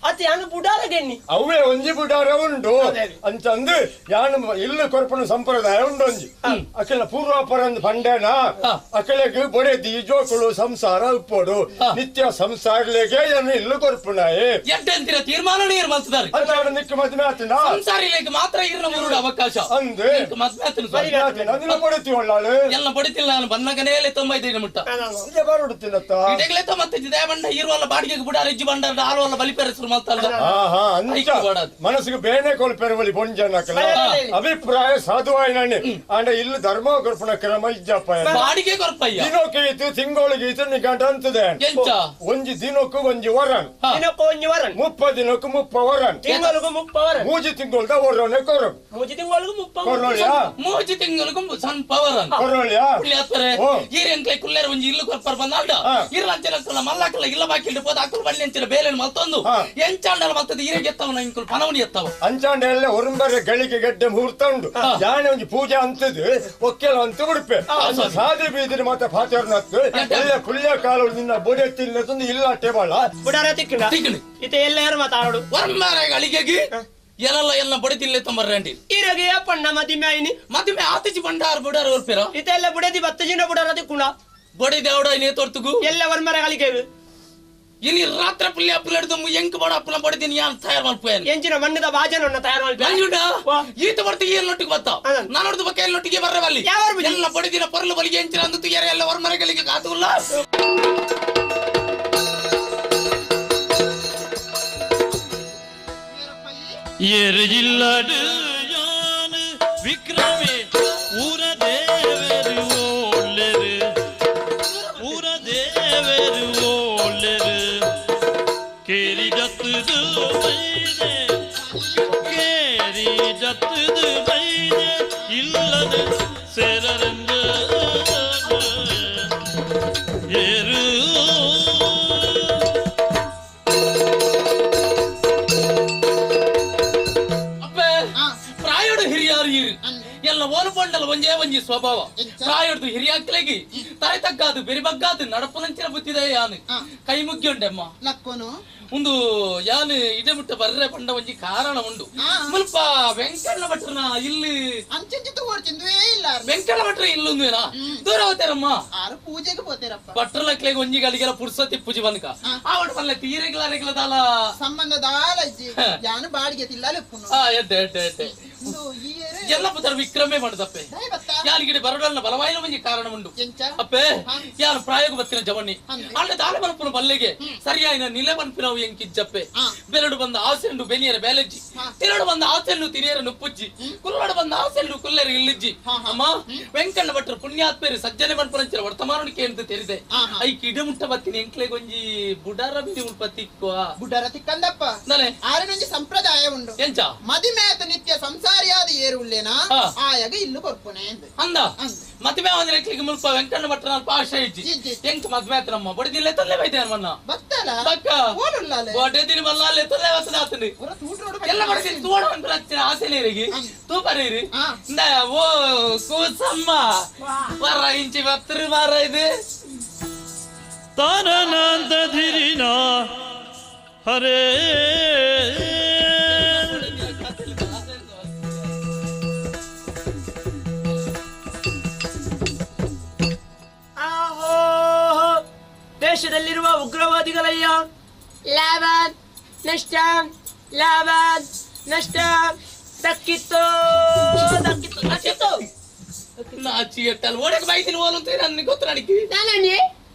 ಅತ್ ಯಾನು ಬುಡಾರ ಗೆನ್ನಿ ಅವೇ ಒಂಜಿ ಬುಡಾರ ಉಂಡು ಅಂತಂದು ಯಾನು ಇಲ್ಲು ಕೊರ್ಪಣ ಸಂಪ್ರದಾಯ ಉಂಡು ಒಂಜಿ ಅಖಿಲ ಪೂರ್ವಾಪರ ಪಂಡೇನ ಅಖಿಲಗೆ ಬೊಡೆದಿ ಜೋಕುಳು ಸಂಸಾರ ಉಪ್ಪೋಡು ನಿತ್ಯ ಸಂಸಾರಲೆಗೆ ಏನು ಇಲ್ಲು ಕೊರ್ಪುಣಾಯೆ ಎಡ್ಡೆಂತಿರ ತೀರ್ಮಾನ ನೀರು ಮಲ್ತದಾರೆ ಅಂಚಾಡ ನಿಕ್ಕ ಮದ್ವೆ ಆತಿನ ಸಂಸಾರಿಲೆಗೆ ಮಾತ್ರ ಇರ್ನ ಮುರುಡು ಅವಕಾಶ ಅಂದೆ ಮದ್ವೆ ಆತನು ಅಂದಿನ ಬೊಡೆತಿ ಒಳ್ಳಾಳು ಎಲ್ಲ ಬಡಿತಿಲ್ಲ ನಾನು ಬನ್ನಗನೇಲೆ ತೊಂಬೈದು ಮುಟ್ಟ ಬರುಡುತ್ತಿಲ್ಲತ್ತ ಇಡಗ್ಲೆ ಮತ್ತೆ ದೇವಂಡ ಇರುವಲ್ಲ ಬಾಡಿಗೆಗೆ ಬುಡಾರ ಇಜ್ಜಿ ಬಂಡಾರ ಆಳುವಲ್ಲ ಬಲಿಪೆರ ಶುರು ಮನಸ್ಸಿಗೆ ಬೇನೆ ಕೊಲ್ಪೆರವಳಿ ಬೊಂಜನಕಲ ಅಭಿಪ್ರಾಯ ಸಾಧುವಾಯಿನಣ್ಣೆ ಅಂಡ ಇಲ್ಲಿ ಧರ್ಮ ಕೊರ್ಪಣ ಕ್ರಮ ಇಜ್ಜಪ್ಪ ಬಾಡಿಗೆ ಕೊರ್ಪಯ್ಯ ದಿನಕ್ಕೆ ಇತ್ತು ತಿಂಗಳಿಗೆ ಇತ್ತು ನಿಗಂಟ ಅಂತದೆ ಒಂಜಿ ದಿನಕ್ಕೂ ಒಂಜಿ ವರನ್ ದಿನಕ್ಕೂ ಒಂಜಿ ವರನ್ 30 ದಿನಕ್ಕೂ 30 ವರನ್ ತಿಂಗಳಿಗೂ 30 ವರನ್ ಮೂಜಿ ತಿಂಗಳ್ದ ವರನೆ ಕೊರ ಮೂಜಿ ತಿಂಗಳಿಗೂ 30 ಕೊರೋಳಿಯಾ ಮೂಜಿ ತಿಂಗಳಿಗೂ ಸಣ್ಣ ವರನ್ ಕೊರೋಳಿಯಾ ಪುಣ್ಯಾತ್ಮರೆ ಈರೆಂಕ್ಲೆ ಕುಲ್ಲೇರ ಒಂಜಿ ಇಲ್ಲು ಕೊರ್ಪರ್ ಬಂದಾಂಡ ಇರ್ಲಂಚಿನ ಮಲ್ಲಾಕಲ್ಲ ಇಲ್ಲ ಬಾಕಿಲ್ಡು ಪೋದ ಅಕ್ಕುಲ್ ಬಳ್ಳಿ ಅಂಚಿನ ಬೇಲೆನ್ ಮಲ್ತೊಂದು ಎಂಚಾಂಡಲ ಮತ್ತದ ಈರೆಗೆ ಎತ್ತವನ ಇಂಕುಲ್ ಪನವನಿ ಎತ್ತವ ಅಂಚಾಂಡ ಎಲ್ಲ ಒರಂಬರೆ ಗಳಿಗೆ ಗೆಡ್ಡೆ ಮುಹೂರ್ತ ಉಂಡು ಯಾನೆ ಒಂಜಿ ಪೂಜೆ ಅಂತದು ಒಕ್ಕೆಲ ಅಂತ ಉಡುಪೆ ಸಾದಿ ಬೀದಿನ ಮಾತ ಫಾತರ್ನತ್ತು ಎಲ್ಲ ಪುಳ್ಯ ಕಾಲ ನಿನ್ನ ಬೊಡೆ ತಿನ್ನತಂದು ಇಲ್ಲ ಟೇಬಳ ಬುಡಾರ ತಿಕ್ಕಣ ಇತ ಎಲ್ಲ ಯಾರು ಮಾತಾಡು ಒರಂಬರೆ ಗಳಿಗೆಗೆ ಎಲ್ಲ ಎಲ್ಲ ಬಡಿತಿಲ್ಲ ತೊಂಬರ್ರಂಡಿ ಈರಗೆ ಪಣ್ಣ ಮದಿಮೆ ಆಯ್ನಿ ಮದಿಮೆ ಆತಿಜಿ ಬಂಡಾರ ಬುಡಾರ ಒರ್ಪಿರ ಇತ ಎಲ್ಲ ಬುಡದಿ ಬತ್ತಜಿನ ಬುಡಾರ ತಿಕ್ಕುಣ ಬೊಡಿ ದೇವಡ ನೇ ತೋರ್ತುಗು ಎಲ್ಲ ಒರ್ಮರೆ ಗಳಿಗೆ ಇನಿ ರಾತ್ರಿ ಪುಲ್ಯ ಪುಲ್ಲಡ್ದು ಎಂಕ್ ಬಡ ಅಪ್ಪನ ಬಡಿದಿನಿ ಯಾನ್ ತಯಾರ್ ಮಲ್ಪೇನ್ ಎಂಚಿನ ಮಣ್ಣದ ಬಾಜನ ತಯಾರ್ ಮಲ್ಪೇನ್ ಈತ ಬರ್ತಿ ಏನ್ ನೊಟ್ಟಿಗೆ ಬತ್ತ ನಾನೊಡ್ದು ಬಕ್ಕ ಎಲ್ಲಿ ನೊಟ್ಟಿಗೆ ಬರ್ರವಲ್ಲಿ ಎಲ್ಲ ಬಡಿದಿನ ಪೊರ್ಲು ಬಲಿಗೆ ಎಂಚಿನ ಅಂದು ತುಯ್ಯಾರ ಎಲ್ಲ ಹೊರಮರೆಗಳಿಗೆ ಕಾತುಲ್ಲ ಎರಿಜಿಲ್ಲಡು ಯಾನು ವಿಕ್ರಮೆ ಊರ ದೇವರು ಓಳ್ಳೆರು ಊರ ದೇವರು ಓಳ್ಳೆರು ಕೇರಿ ಜತ್ತದು ಬೈದೆ ಕೇರಿ ಜತ್ತದು ಬೈದೆ ಇಲ್ಲದೆ ಸೇರರೆಂದು ಏರು ಎಲ್ಲ ಓಲ್ಪಂಡಲ ಒಂಜೇ ಒಂಜಿ ಸ್ವಭಾವ ಪ್ರಾಯಡ್ದು ಹಿರಿಯಾಕ್ಲೆಗಿ ತರೆ ತಗ್ಗಾದು ಬೆರಿ ಬಗ್ಗಾದು ನಡಪುನಂಚಿನ ಬುದ್ಧಿದೆ ಯಾನು ಕೈ ಮುಗ್ಗಿಯುಂಡೆಮ್ಮ ಲಕ್ಕೋನು ಒಂದು ಯಾನು ಇಡೆ ಮುಟ್ಟ ಬರ್ರೆ ಪಂಡ ಒಂಜಿ ಕಾರಣ ಉಂಡು ಮುಲ್ಪ ವೆಂಕಣ್ಣ ಭಟ್ರನ ಇಲ್ಲಿ ಅಂಚಿಂಚಿತ್ತು ಓಡ್ಚಿಂದುವೇ ಇಲ್ಲ ವೆಂಕಣ್ಣ ಭಟ್ರ ಇಲ್ಲೊಂದುವೇನಾ ದೂರ ಹೋಗ್ತಾರಮ್ಮ ಆರು ಪೂಜೆಗೆ ಪೋತೇರಪ್ಪ ಭಟ್ರಲಕ್ಲೆಗ್ ಒಂಜಿ ಗಳಿಗೆಲ್ಲ ಪುರ್ಸತಿ ಪೂಜೆ ಬನ್ಕ ಆವಡ್ ಪಲ್ಲೆ ತೀರೆಗ್ಲ ಅರೆಗ್ಲ ದಾಲ ಸಂಬಂಧ ದಾಲ ಇಜ್ಜಿ ಯಾನು ಬಾಡಿಗೆ ತಿಲ್ಲ ಲೆಪ್ಪುನು ಎಡ್ಡೆ ಎಡ್ಡೆ ಎಡ್ಡೆ ಎಲ್ಲ ಪುತ್ರ ವಿಕ್ರಮೇ ಮಾಡುದಪ್ಪೆ ಯಾರಿಗಿಡೆ ಬರಡಲ್ಲ ಬಲವಾಯಿನ ಒಂಜಿ ಕಾರಣ ಉಂಡು ಅಪ್ಪೆ ಯಾರು ಪ್ರಾಯೋಗ ಬತ್ತಿನ ಜವಣ್ಣಿ ಅಲ್ಲ ದಾಲ ಬಲ್ಪುನ ಬಲ್ಲೆಗೆ ಸರಿಯಾಯಿನ ನಿಲೆ ಬನ್ಪಿನವು ಎಂಕಿಜ್ಜಪ್ಪೆ ಬೆರಡು ಬಂದ ಆಸೆಂಡು ಬೆನಿಯರ ಬೇಲೆಜ್ಜಿ ತಿರಡು ಬಂದ ಆಸೆಂಡು ತಿರಿಯರ ನುಪ್ಪುಜ್ಜಿ ಕುಲ್ಲಡು ಬಂದ ಆಸೆಂಡು ಕುಲ್ಲೆರ ಇಲ್ಲಿಜ್ಜಿ ಅಮ್ಮ ವೆಂಕಣ್ಣ ಭಟ್ರು ಪುಣ್ಯಾತ್ಮೇರಿ ಸಜ್ಜನೆ ಬನ್ಪುನಂಚಿನ ವರ್ತಮಾನಕ್ಕೆ ಅಂತ ತೆರಿದೆ ಐಕ್ ಇಡ ಮುಟ್ಟ ಬತ್ತಿನ ಎಂಕ್ಲೆ ಗೊಂಜಿ ಬುಡಾರ ಬಿಡಿ ಮುಟ್ಪ ತಿಕ್ಕುವ ಬುಡಾರ ತಿಕ್ಕಂದಪ್ಪ ಆರನೊಂಜಿ ಸಂಪ್ರದಾಯ ಉಂಡು ಎಂಚ ಮದಿಮೇತ ನಿತ್ಯ ಸಂಸಾರಿಯಾದ ಏರು ಉಲ್ಲೇನಾ ಆಯಾಗ ಇಲ್ಲು ಕೊರ್ಪುನೆ ಅಂದ ಮದುವೆ ಅಂದ್ರೆ ಎಂಕ್ಲಿಗೆ ಮುಲ್ಪ ವೆಂಕಣ್ಣ ಭಟ್ರ ಆಶೆ ಇಜ್ಜಿ ಎಂಕ್ ಮದುವೆ ಆತನಮ್ಮ ಬಡಿದಿಲ್ಲ ತಲ್ಲೆ ಬೈದೆ ಮನ್ನ ಬತ್ತಲ ಬಕ್ಕ ಬೊಡೆದಿನ ಮಲ್ಲ ತಲ್ಲೆ ಬತ್ತದ ಆತನಿ ಎಲ್ಲ ಬಡದಿನ ತೋಡ ಅನ್ಪುನ ಆಸೆ ನೀರಿಗೆ ತೂಪರೀರಿ ಇಂದ ಓ ಕೂಸಮ್ಮ ವರ ಇಂಚಿ ಬತ್ತರು ಮಾರ ಇದು ತಾರನಾಂತ ಧಿರಿನ ಹರೇ ದೇಶದಲ್ಲಿರುವ ಉಗ್ರವಾದಿಗಳಯ್ಯ ಲಾಭ ನಷ್ಟ ಲಾಭ ನಷ್ಟ ದಕ್ಕಿತ್ತು ದಕ್ಕಿತ್ತು ದಕ್ಕಿತ್ತು ನಾಚಿ ಎಟ್ಟಲ್ ಓಡಕ್ಕೆ ಬೈತೀನಿ ಓಲಂತ ನನ್ನ ಗೊತ್ತು ನಡಿಕೆ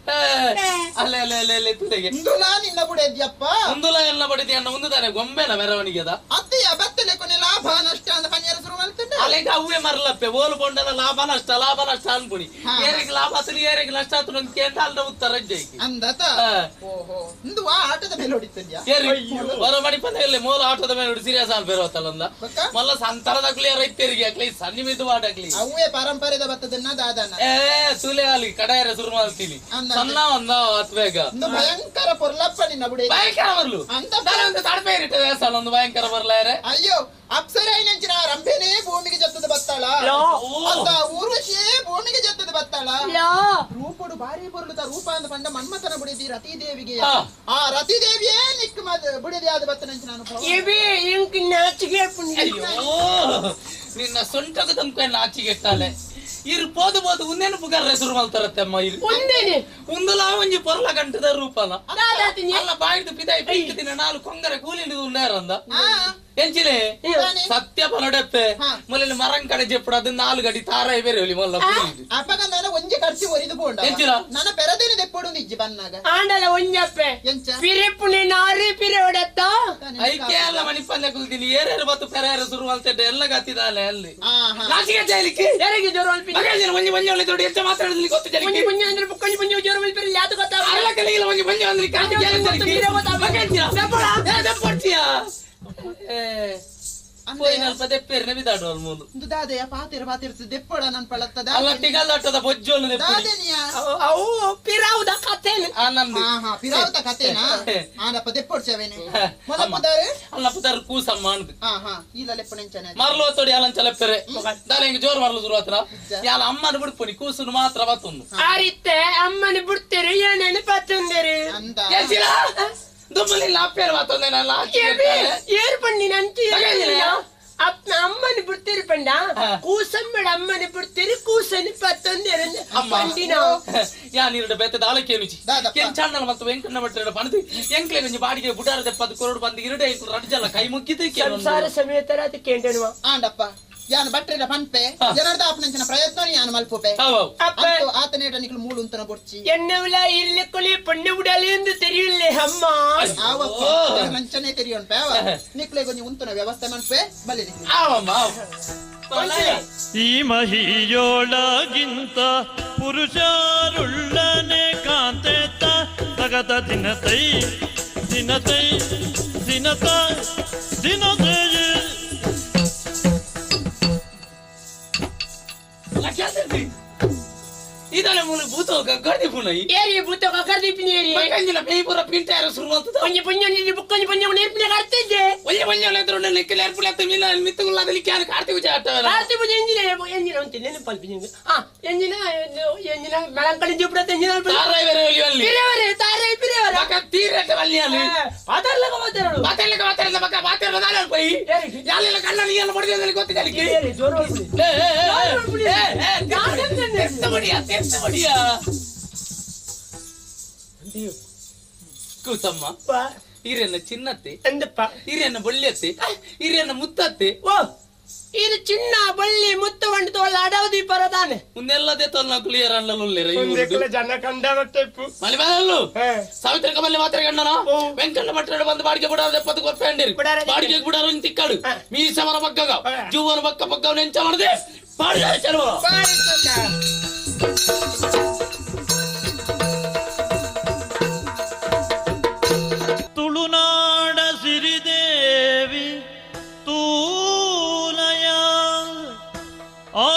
ಅಲ್ಲೇ ಅಲ್ಲೇ ಅಲ್ಲೇ ಅಲ್ಲೇ ತುದೆಗೆ ಇಂದುಲಾ ನಿನ್ನ ಬುಡೆದ್ಯಪ್ಪ ಒಂದುಲಾ ಎಲ್ಲ ಬಡಿದಿ ಅಣ್ಣ ಒಂದುದಾನೆ ಗೊಂಬೆನ ಮೆರವಣಿಗೆ ಅದ ಅತ್ತೆಯ ಬತ್ತಲೆ ಕೊನೆ ಲಾಭ ನಷ್ಟ ಅಂತ ಪನ್ಯಾರ ಶುರು ಮಾಡ್ತಂಡ ಅಲ್ಲಿಗೆ ಅವೇ ಮರಲಪ್ಪೆ ಓಲು ಬೊಂಡಲ ಲಾಭ ನಷ್ಟ ಲಾಭ ನಷ್ಟ ಅನ್ಪುಣಿ ಏರಿಗೆ ಲಾಭ ಆತನು ಏರಿಗೆ ನಷ್ಟ ಆತನು ಅಂತ ಕೇಂದ್ರ ಅಲ್ಲ ಉತ್ತರ ಜೈಕಿ ಅಂದತ ಓಹೋ ಇಂದು ಆ ಆಟದ ಮೇಲೆ ಹೊಡಿತಂದ್ಯಾ ಏರಿ ಬರೋ ಮಾಡಿ ಪಂದ ಇಲ್ಲಿ ಮೂಲ ಆಟದ ಮೇಲೆ ಹೊಡಿ ಸೀರಿಯಸ್ ಆಲ್ ಬೇರೋತಲ್ಲ ಮಲ್ಲ ಸಂತರದಾಗ್ಲಿ ರೈತರಿಗೆ ಆಗ್ಲಿ ಸನ್ನಿ ಮಿದು ಆಟಾಗ್ಲಿ ಅವೇ ಪರಂಪರೆದ ಬತ್ತದನ್ನ ದಾದನ ಏ ಸುಲೆ ಅಲ್ಲಿ ಕಡಾಯರ ಶುರು ಮಾಡ್ತೀನಿ ಸಣ್ಣ ಒಂದ ಬೇಗ ಭಯಂಕರ ಪೊರ್ಲಪ್ಪ ನಿನ್ನ ಬುಡಿ ಭಯಂಕರ ಬರ್ಲು ಅಂತ ಒಂದು ತಡಪೆ ಇರ್ತದೆ ಒಂದು ಭಯಂಕರ ಬರ್ಲಾರೆ ಅಯ್ಯೋ ಅಪ್ಸರಾಯಿನಂಚಿನ ರಂಭೆನೇ ಭೂಮಿಗೆ ಜತ್ತದ ಬತ್ತಾಳ ಅಂತ ಊರ್ವಶಿಯೇ ಭೂಮಿಗೆ ಜತ್ತದ ಬತ್ತಾಳ ರೂಪಡು ಭಾರಿ ಬರುಳುದ ರೂಪ ಅಂತ ಪಂಡ ಮನ್ಮಥನ ಬುಡಿದಿ ರತಿದೇವಿಗೆ ಆ ರತಿದೇವಿಯೇ ನಿಕ್ ಬುಡಿದಿ ಆದ ಬತ್ತನಂಚಿನ ಅನುಭವ ಅಯ್ಯೋ ನಿನ್ನ ಸೊಂಟದ ತನಕ ನಾಚಿಗೆಟ್ಟಾಲೆ ಇರು ಪೋದು ಪೋದು ಉಂದೇನು ಪುಗಾರ ಶುರು ಮಾಡ್ತಾರತ್ತೆ ಅಮ್ಮ ಇರು ಒಂದೇನೆ ಉಂದುಲಾ ಒಂಜಿ ಪೊರ್ಲ ಗಂಟದ ರೂಪನ ಅಲ್ಲ ಬಾಯಿದು ಪಿದಾಯಿ ಪಿಂಕ್ ದಿನ ನಾಲ್ ಕೊಂಗರೆ ಕೂಲಿಂದು ಉಂಡಾರಂದ ಎಂಚಿಲೆ ಸತ್ಯ ಪನಡೆಪ್ಪೆ ಮೊದಲ ಮರಂಗ್ ಕಡೆ ಜೆಪ್ಪಡು ಅದು ನಾಲ್ ಗಡಿ ತಾರ ಬೇರೆ ಒಲಿ ಮೊಲ್ಲ ಅಪ್ಪಗ ನಾನು ಒಂಜಿ ಖರ್ಚು ಒರಿದು ಪೋಂಡ ಎಂಚಿನ ನನ್ನ ಪೆರದೇನೆ ದೆಪ್ಪಡು ನಿಜ್ಜಿ ಬನ್ನಾಗ ಆಂಡಲ ಒಂಜಪ್ಪೆ ಪಿರಿಪುಣಿ ನಾರಿ ಪಿರೋಡತ್ತ ಐಕೆ ಅಲ್ಲ ಮಣಿಪಲ್ಯ ಕುಲ್ದಿನಿ ಏರೇರು ಬತ್ತು ಪೆರೇರು ಶುರು ಮಾಡ್ತಿದ್ದೆ ಎಲ್ಲ ಗತ್ತಿದಾಲೆ ಅಲ್ಲಿ ನಾಚಿಕೆ ಜೈಲಿಕ್ಕೆ ಯಾರಿಗೆ ಜೋರು ಒಂಜಿ ಒಂಜಿ ಒಳ್ಳೆ ದೊಡ್ಡ ಎಂತ ಮಾತಾಡೋದಿಲ್ಲ ಗೊತ್ತು ಜನಿಗೆ ಒಂಜಿ ಒಂಜಿ ಅಂದ್ರೆ ಒಂಜಿ ಒಂಜಿ ಜೋರು ಮಲ್ಪೆರೆ ಯಾತು ಗೊತ್ತಾ ಅಲ್ಲ ಕಲಿಗಿಲ್ಲ ಒಂಜಿ ಒಂಜಿ ಅಂದ್ರೆ ಕಾಂತಿ ದೆಪ್ಪಡ್ತೀಯಾ ಪೋಯಿನಲ್ಪ ದೆಪ್ಪೇರ್ನೆ ಬಿದಾಡುವಲ್ ಮೂಲು ಇಂದು ದಾದೆಯ ಪಾತಿರ ಪಾತಿರ್ತು ದೆಪ್ಪಡ ನನ್ ಪಳತ್ತದ ಅಲ್ಲ ಟಿಗಲ್ಲಾಟದ ಬೊಜ್ಜೋಲು ದಾದೆನಿಯ ಅವು ಪಿರಾವುದ ಕಥೆನ ನಂದು ಹಾ ಪಿರಾವುದ ಕಥೆನಾ ಆನಪ್ಪ ದೆಪ್ಪೊಡ್ಚವೇನೆ ಮೊದಲ ಪುದಾರು ಅಲ್ಲ ಪುದಾರು ಕೂಸಮ್ಮ ಅಂದು ಹಾ ಹಾ ಇಲ್ಲ ಲೆಪ್ಪಣೆಂಚನೆ ಮರ್ಲು ತೋಡಿ ಅಲಂಚಲೆಪ್ಪೆರೆ ದಾಲೆ ಹಿಂಗ ಜೋರು ಮರ್ಲು ಶುರು ಆತನ ಯಾಲ ಅಮ್ಮನ ಬಿಡ್ಪುನಿ ಕೂಸುನು ಮಾತ್ರ ಬತ್ತೊಂದು ಆರಿತ್ತೆ ಅಮ್ಮನ ಬಿಡ್ತೇರೆ ಏನೇನು ಪತ್ತೊಂದೇರು ಅಂದ ದುಮ್ಮಲಿಲ್ಲ ಅಪ್ಪೇರು ಮಾತೊಂದೇನಲ್ಲ ಏರು ಪಣ್ಣಿ ನಂಚಿ ಅಪ್ಪ ಅಮ್ಮನ ಬಿಡ್ತೀರಿ ಪಂಡ ಕೂಸಮ್ಮಳ ಅಮ್ಮನ ಬಿಡ್ತೀರಿ ಕೂಸನಿ ಪತ್ತೊಂದೇರು ಪಂಡಿನ ಯಾನಿರಡ ಬೇತೆ ದಾಳಕ್ಕೆ ರುಚಿ ಕೆಂಚಾಣ್ಣನ ಮತ್ತು ವೆಂಕಣ್ಣ ಭಟ್ರ ಪಣದು ಎಂಕ್ಲೆ ಒಂಜಿ ಬಾಡಿಗೆ ಬುಡಾರ ದೆಪ್ಪದು ಕೊರಡು ಬಂದು ಇರಡೆ ರಡ್ಜಲ್ಲ ಕೈ ಮುಗ್ಗಿದ್ದು ಸಂಸಾರ ಸಮೇತರ ಅದು ಕೇಂಡನುವ ಆಂಡಪ್ಪ ಯಾನು ಬಟ್ರೆಡ ಪನ್ಪೆ ಜನರ್ದ ಅಪ್ಪನಂಚಿನ ಪ್ರಯತ್ನ ಯಾನು ಮಲ್ಪುಪೆ ಆತನೇಟ ನಿಕ್ಲು ಮೂಳು ಅಂತನ ಬೊಡ್ಚಿ ಎನ್ನವುಲ ಇಲ್ಲಿ ಕೊಲಿ ಪೊಣ್ಣು ಉಡಲಿ ಎಂದು ತೆರಿಯಿಲ್ಲೆ ಅಮ್ಮ ಆವಪ್ಪ ನಂಚನೆ ತೆರಿಯೋಣ್ಪೆ ಅವ ನಿಕ್ಲೆ ಕೊಂಚ ಉಂತನ ವ್ಯವಸ್ಥೆ ಮನ್ಪೆ ಬಲಿ ಆವಮ್ಮ ಈ ಮಹಿಯೋಳಗಿಂತ ಪುರುಷರುಳ್ಳನೆ ಕಾಂತೇತ ತಗದ ದಿನತೈ ದಿನತೈ ದಿನತ ದಿನತೈ ಇದಲ್ಲ ಮೂಲ ಭೂತ ಗಗ್ಗರ್ದಿ ಪುನೈ ಏರಿ ಭೂತ ಗಗ್ಗರ್ದಿ ಪಿನಿ ಏರಿ ಬಕ್ಕಂಜಿನ ಪೇಯಿ ಪೂರ ಪಿಂಟಾರ ಶುರು ಮಾಡ್ತದ ಒಂಜಿ ಪುಂಜ ನಿಜಿ ಬುಕ್ಕಂಜಿ ಪುಂಜ ನೇರ್ಪಿನ ಕರ್ತಿದ್ದೆ ಒಂಜಿ ಪುಂಜ ನೇತ್ರ ನಿಕ್ಕಲ ಏರ್ಪಿನ ಮಿನ ಮಿತ್ತುಗುಲ್ಲಾದ ಲಿಕ್ಕಾನ ಕಾರ್ತಿ ಪೂಜೆ ಆಟವಲ್ಲ ಕಾರ್ತಿ ಪೂಜೆ ಎಂಜಿನ ಎಂಜಿನ ಉಂಟು ನೆನಪಲ್ ಪಿನಿ ಆ ಎಂಜಿನ ಎಂಜಿನ ಮೆಳಂಕಳಿ ಜುಪ್ರತ ಎಂಜಿನ ತಾರೈ ಬೇರೆ ಒಲಿ ಪಿರೇವರೆ ತಾರೈ ಪಿರೇವರೆ ಬಕ್ಕ ತೀರಟ ವಲ್ಲಿಯಾಲಿ ಪಾತರ್ಲಕ ಮಾತಾಡೋದು ಪಾತರ್ಲಕ ಮಾತಾಡಲ್ಲ ಬಕ್ಕ ಪಾತರ್ಲ ದಾಲ ಪೈ ಯಾಲೆಲ್ಲ ಕಣ್ಣ ನೀಯಲ್ಲ ಬಡಿದ ಗೊತ್ತಿದ್ದಲಿಕ್ಕೆ ಜೋರು ಏ ಏ ಏ ತೆಸ್ತ ಬಡಿಯ ತೆಸ್ತ ಬಡಿಯ ಕೂತಮ್ಮ ಹಿರಿಯನ್ನ ಚಿನ್ನತ್ತೆ ಎಂದಪ್ಪ ಹಿರಿಯನ್ನ ಬೊಳ್ಳಿಯತ್ತೆ ಹಿರಿಯನ್ನ ಮುತ್ತತ್ತೆ ಓ ಇದು ಚಿನ್ನ ಬಳ್ಳಿ ಮುತ್ತು వండి ತೋಳ ಅಡವದಿ ಪರದಾನೆ ಮುಂದೆಲ್ಲದೇ ತೋಲ್ ಕ್ಲಿಯರ್ ಅಣ್ಣಲು ಜನ ಕಂಡ ಬಟ್ಟೆಪ್ಪು ಮಲ್ಲಿ ಬಾಲಲ್ಲು ಸಾವಿತ್ರಿ ಕಮಲ್ಲಿ ಮಾತ್ರ ಗಂಡನ ವೆಂಕಣ್ಣ ಭಟ್ಟರು ಬಂದು ಬಾಡಿಗೆ ಬಿಡಾರ ಎಪ್ಪತ್ತು ಕೊರ್ಪಂಡಿರಿ ಬಾಡಿಗೆ ಬಿಡಾರು ತಿಕ್ಕಾಡು ಮೀಸವರ ಬಗ್ಗಗ ಜೂವನ ಬಕ್ಕ ಬಗ್ಗವನ ಎಂಚ ಮಾಡದೆ ಬಾಡಿಗೆ ಚೆಲುವ ತುಳುನಾಡ ಸಿರಿದೇವಿ ತೂಲಯ ಆ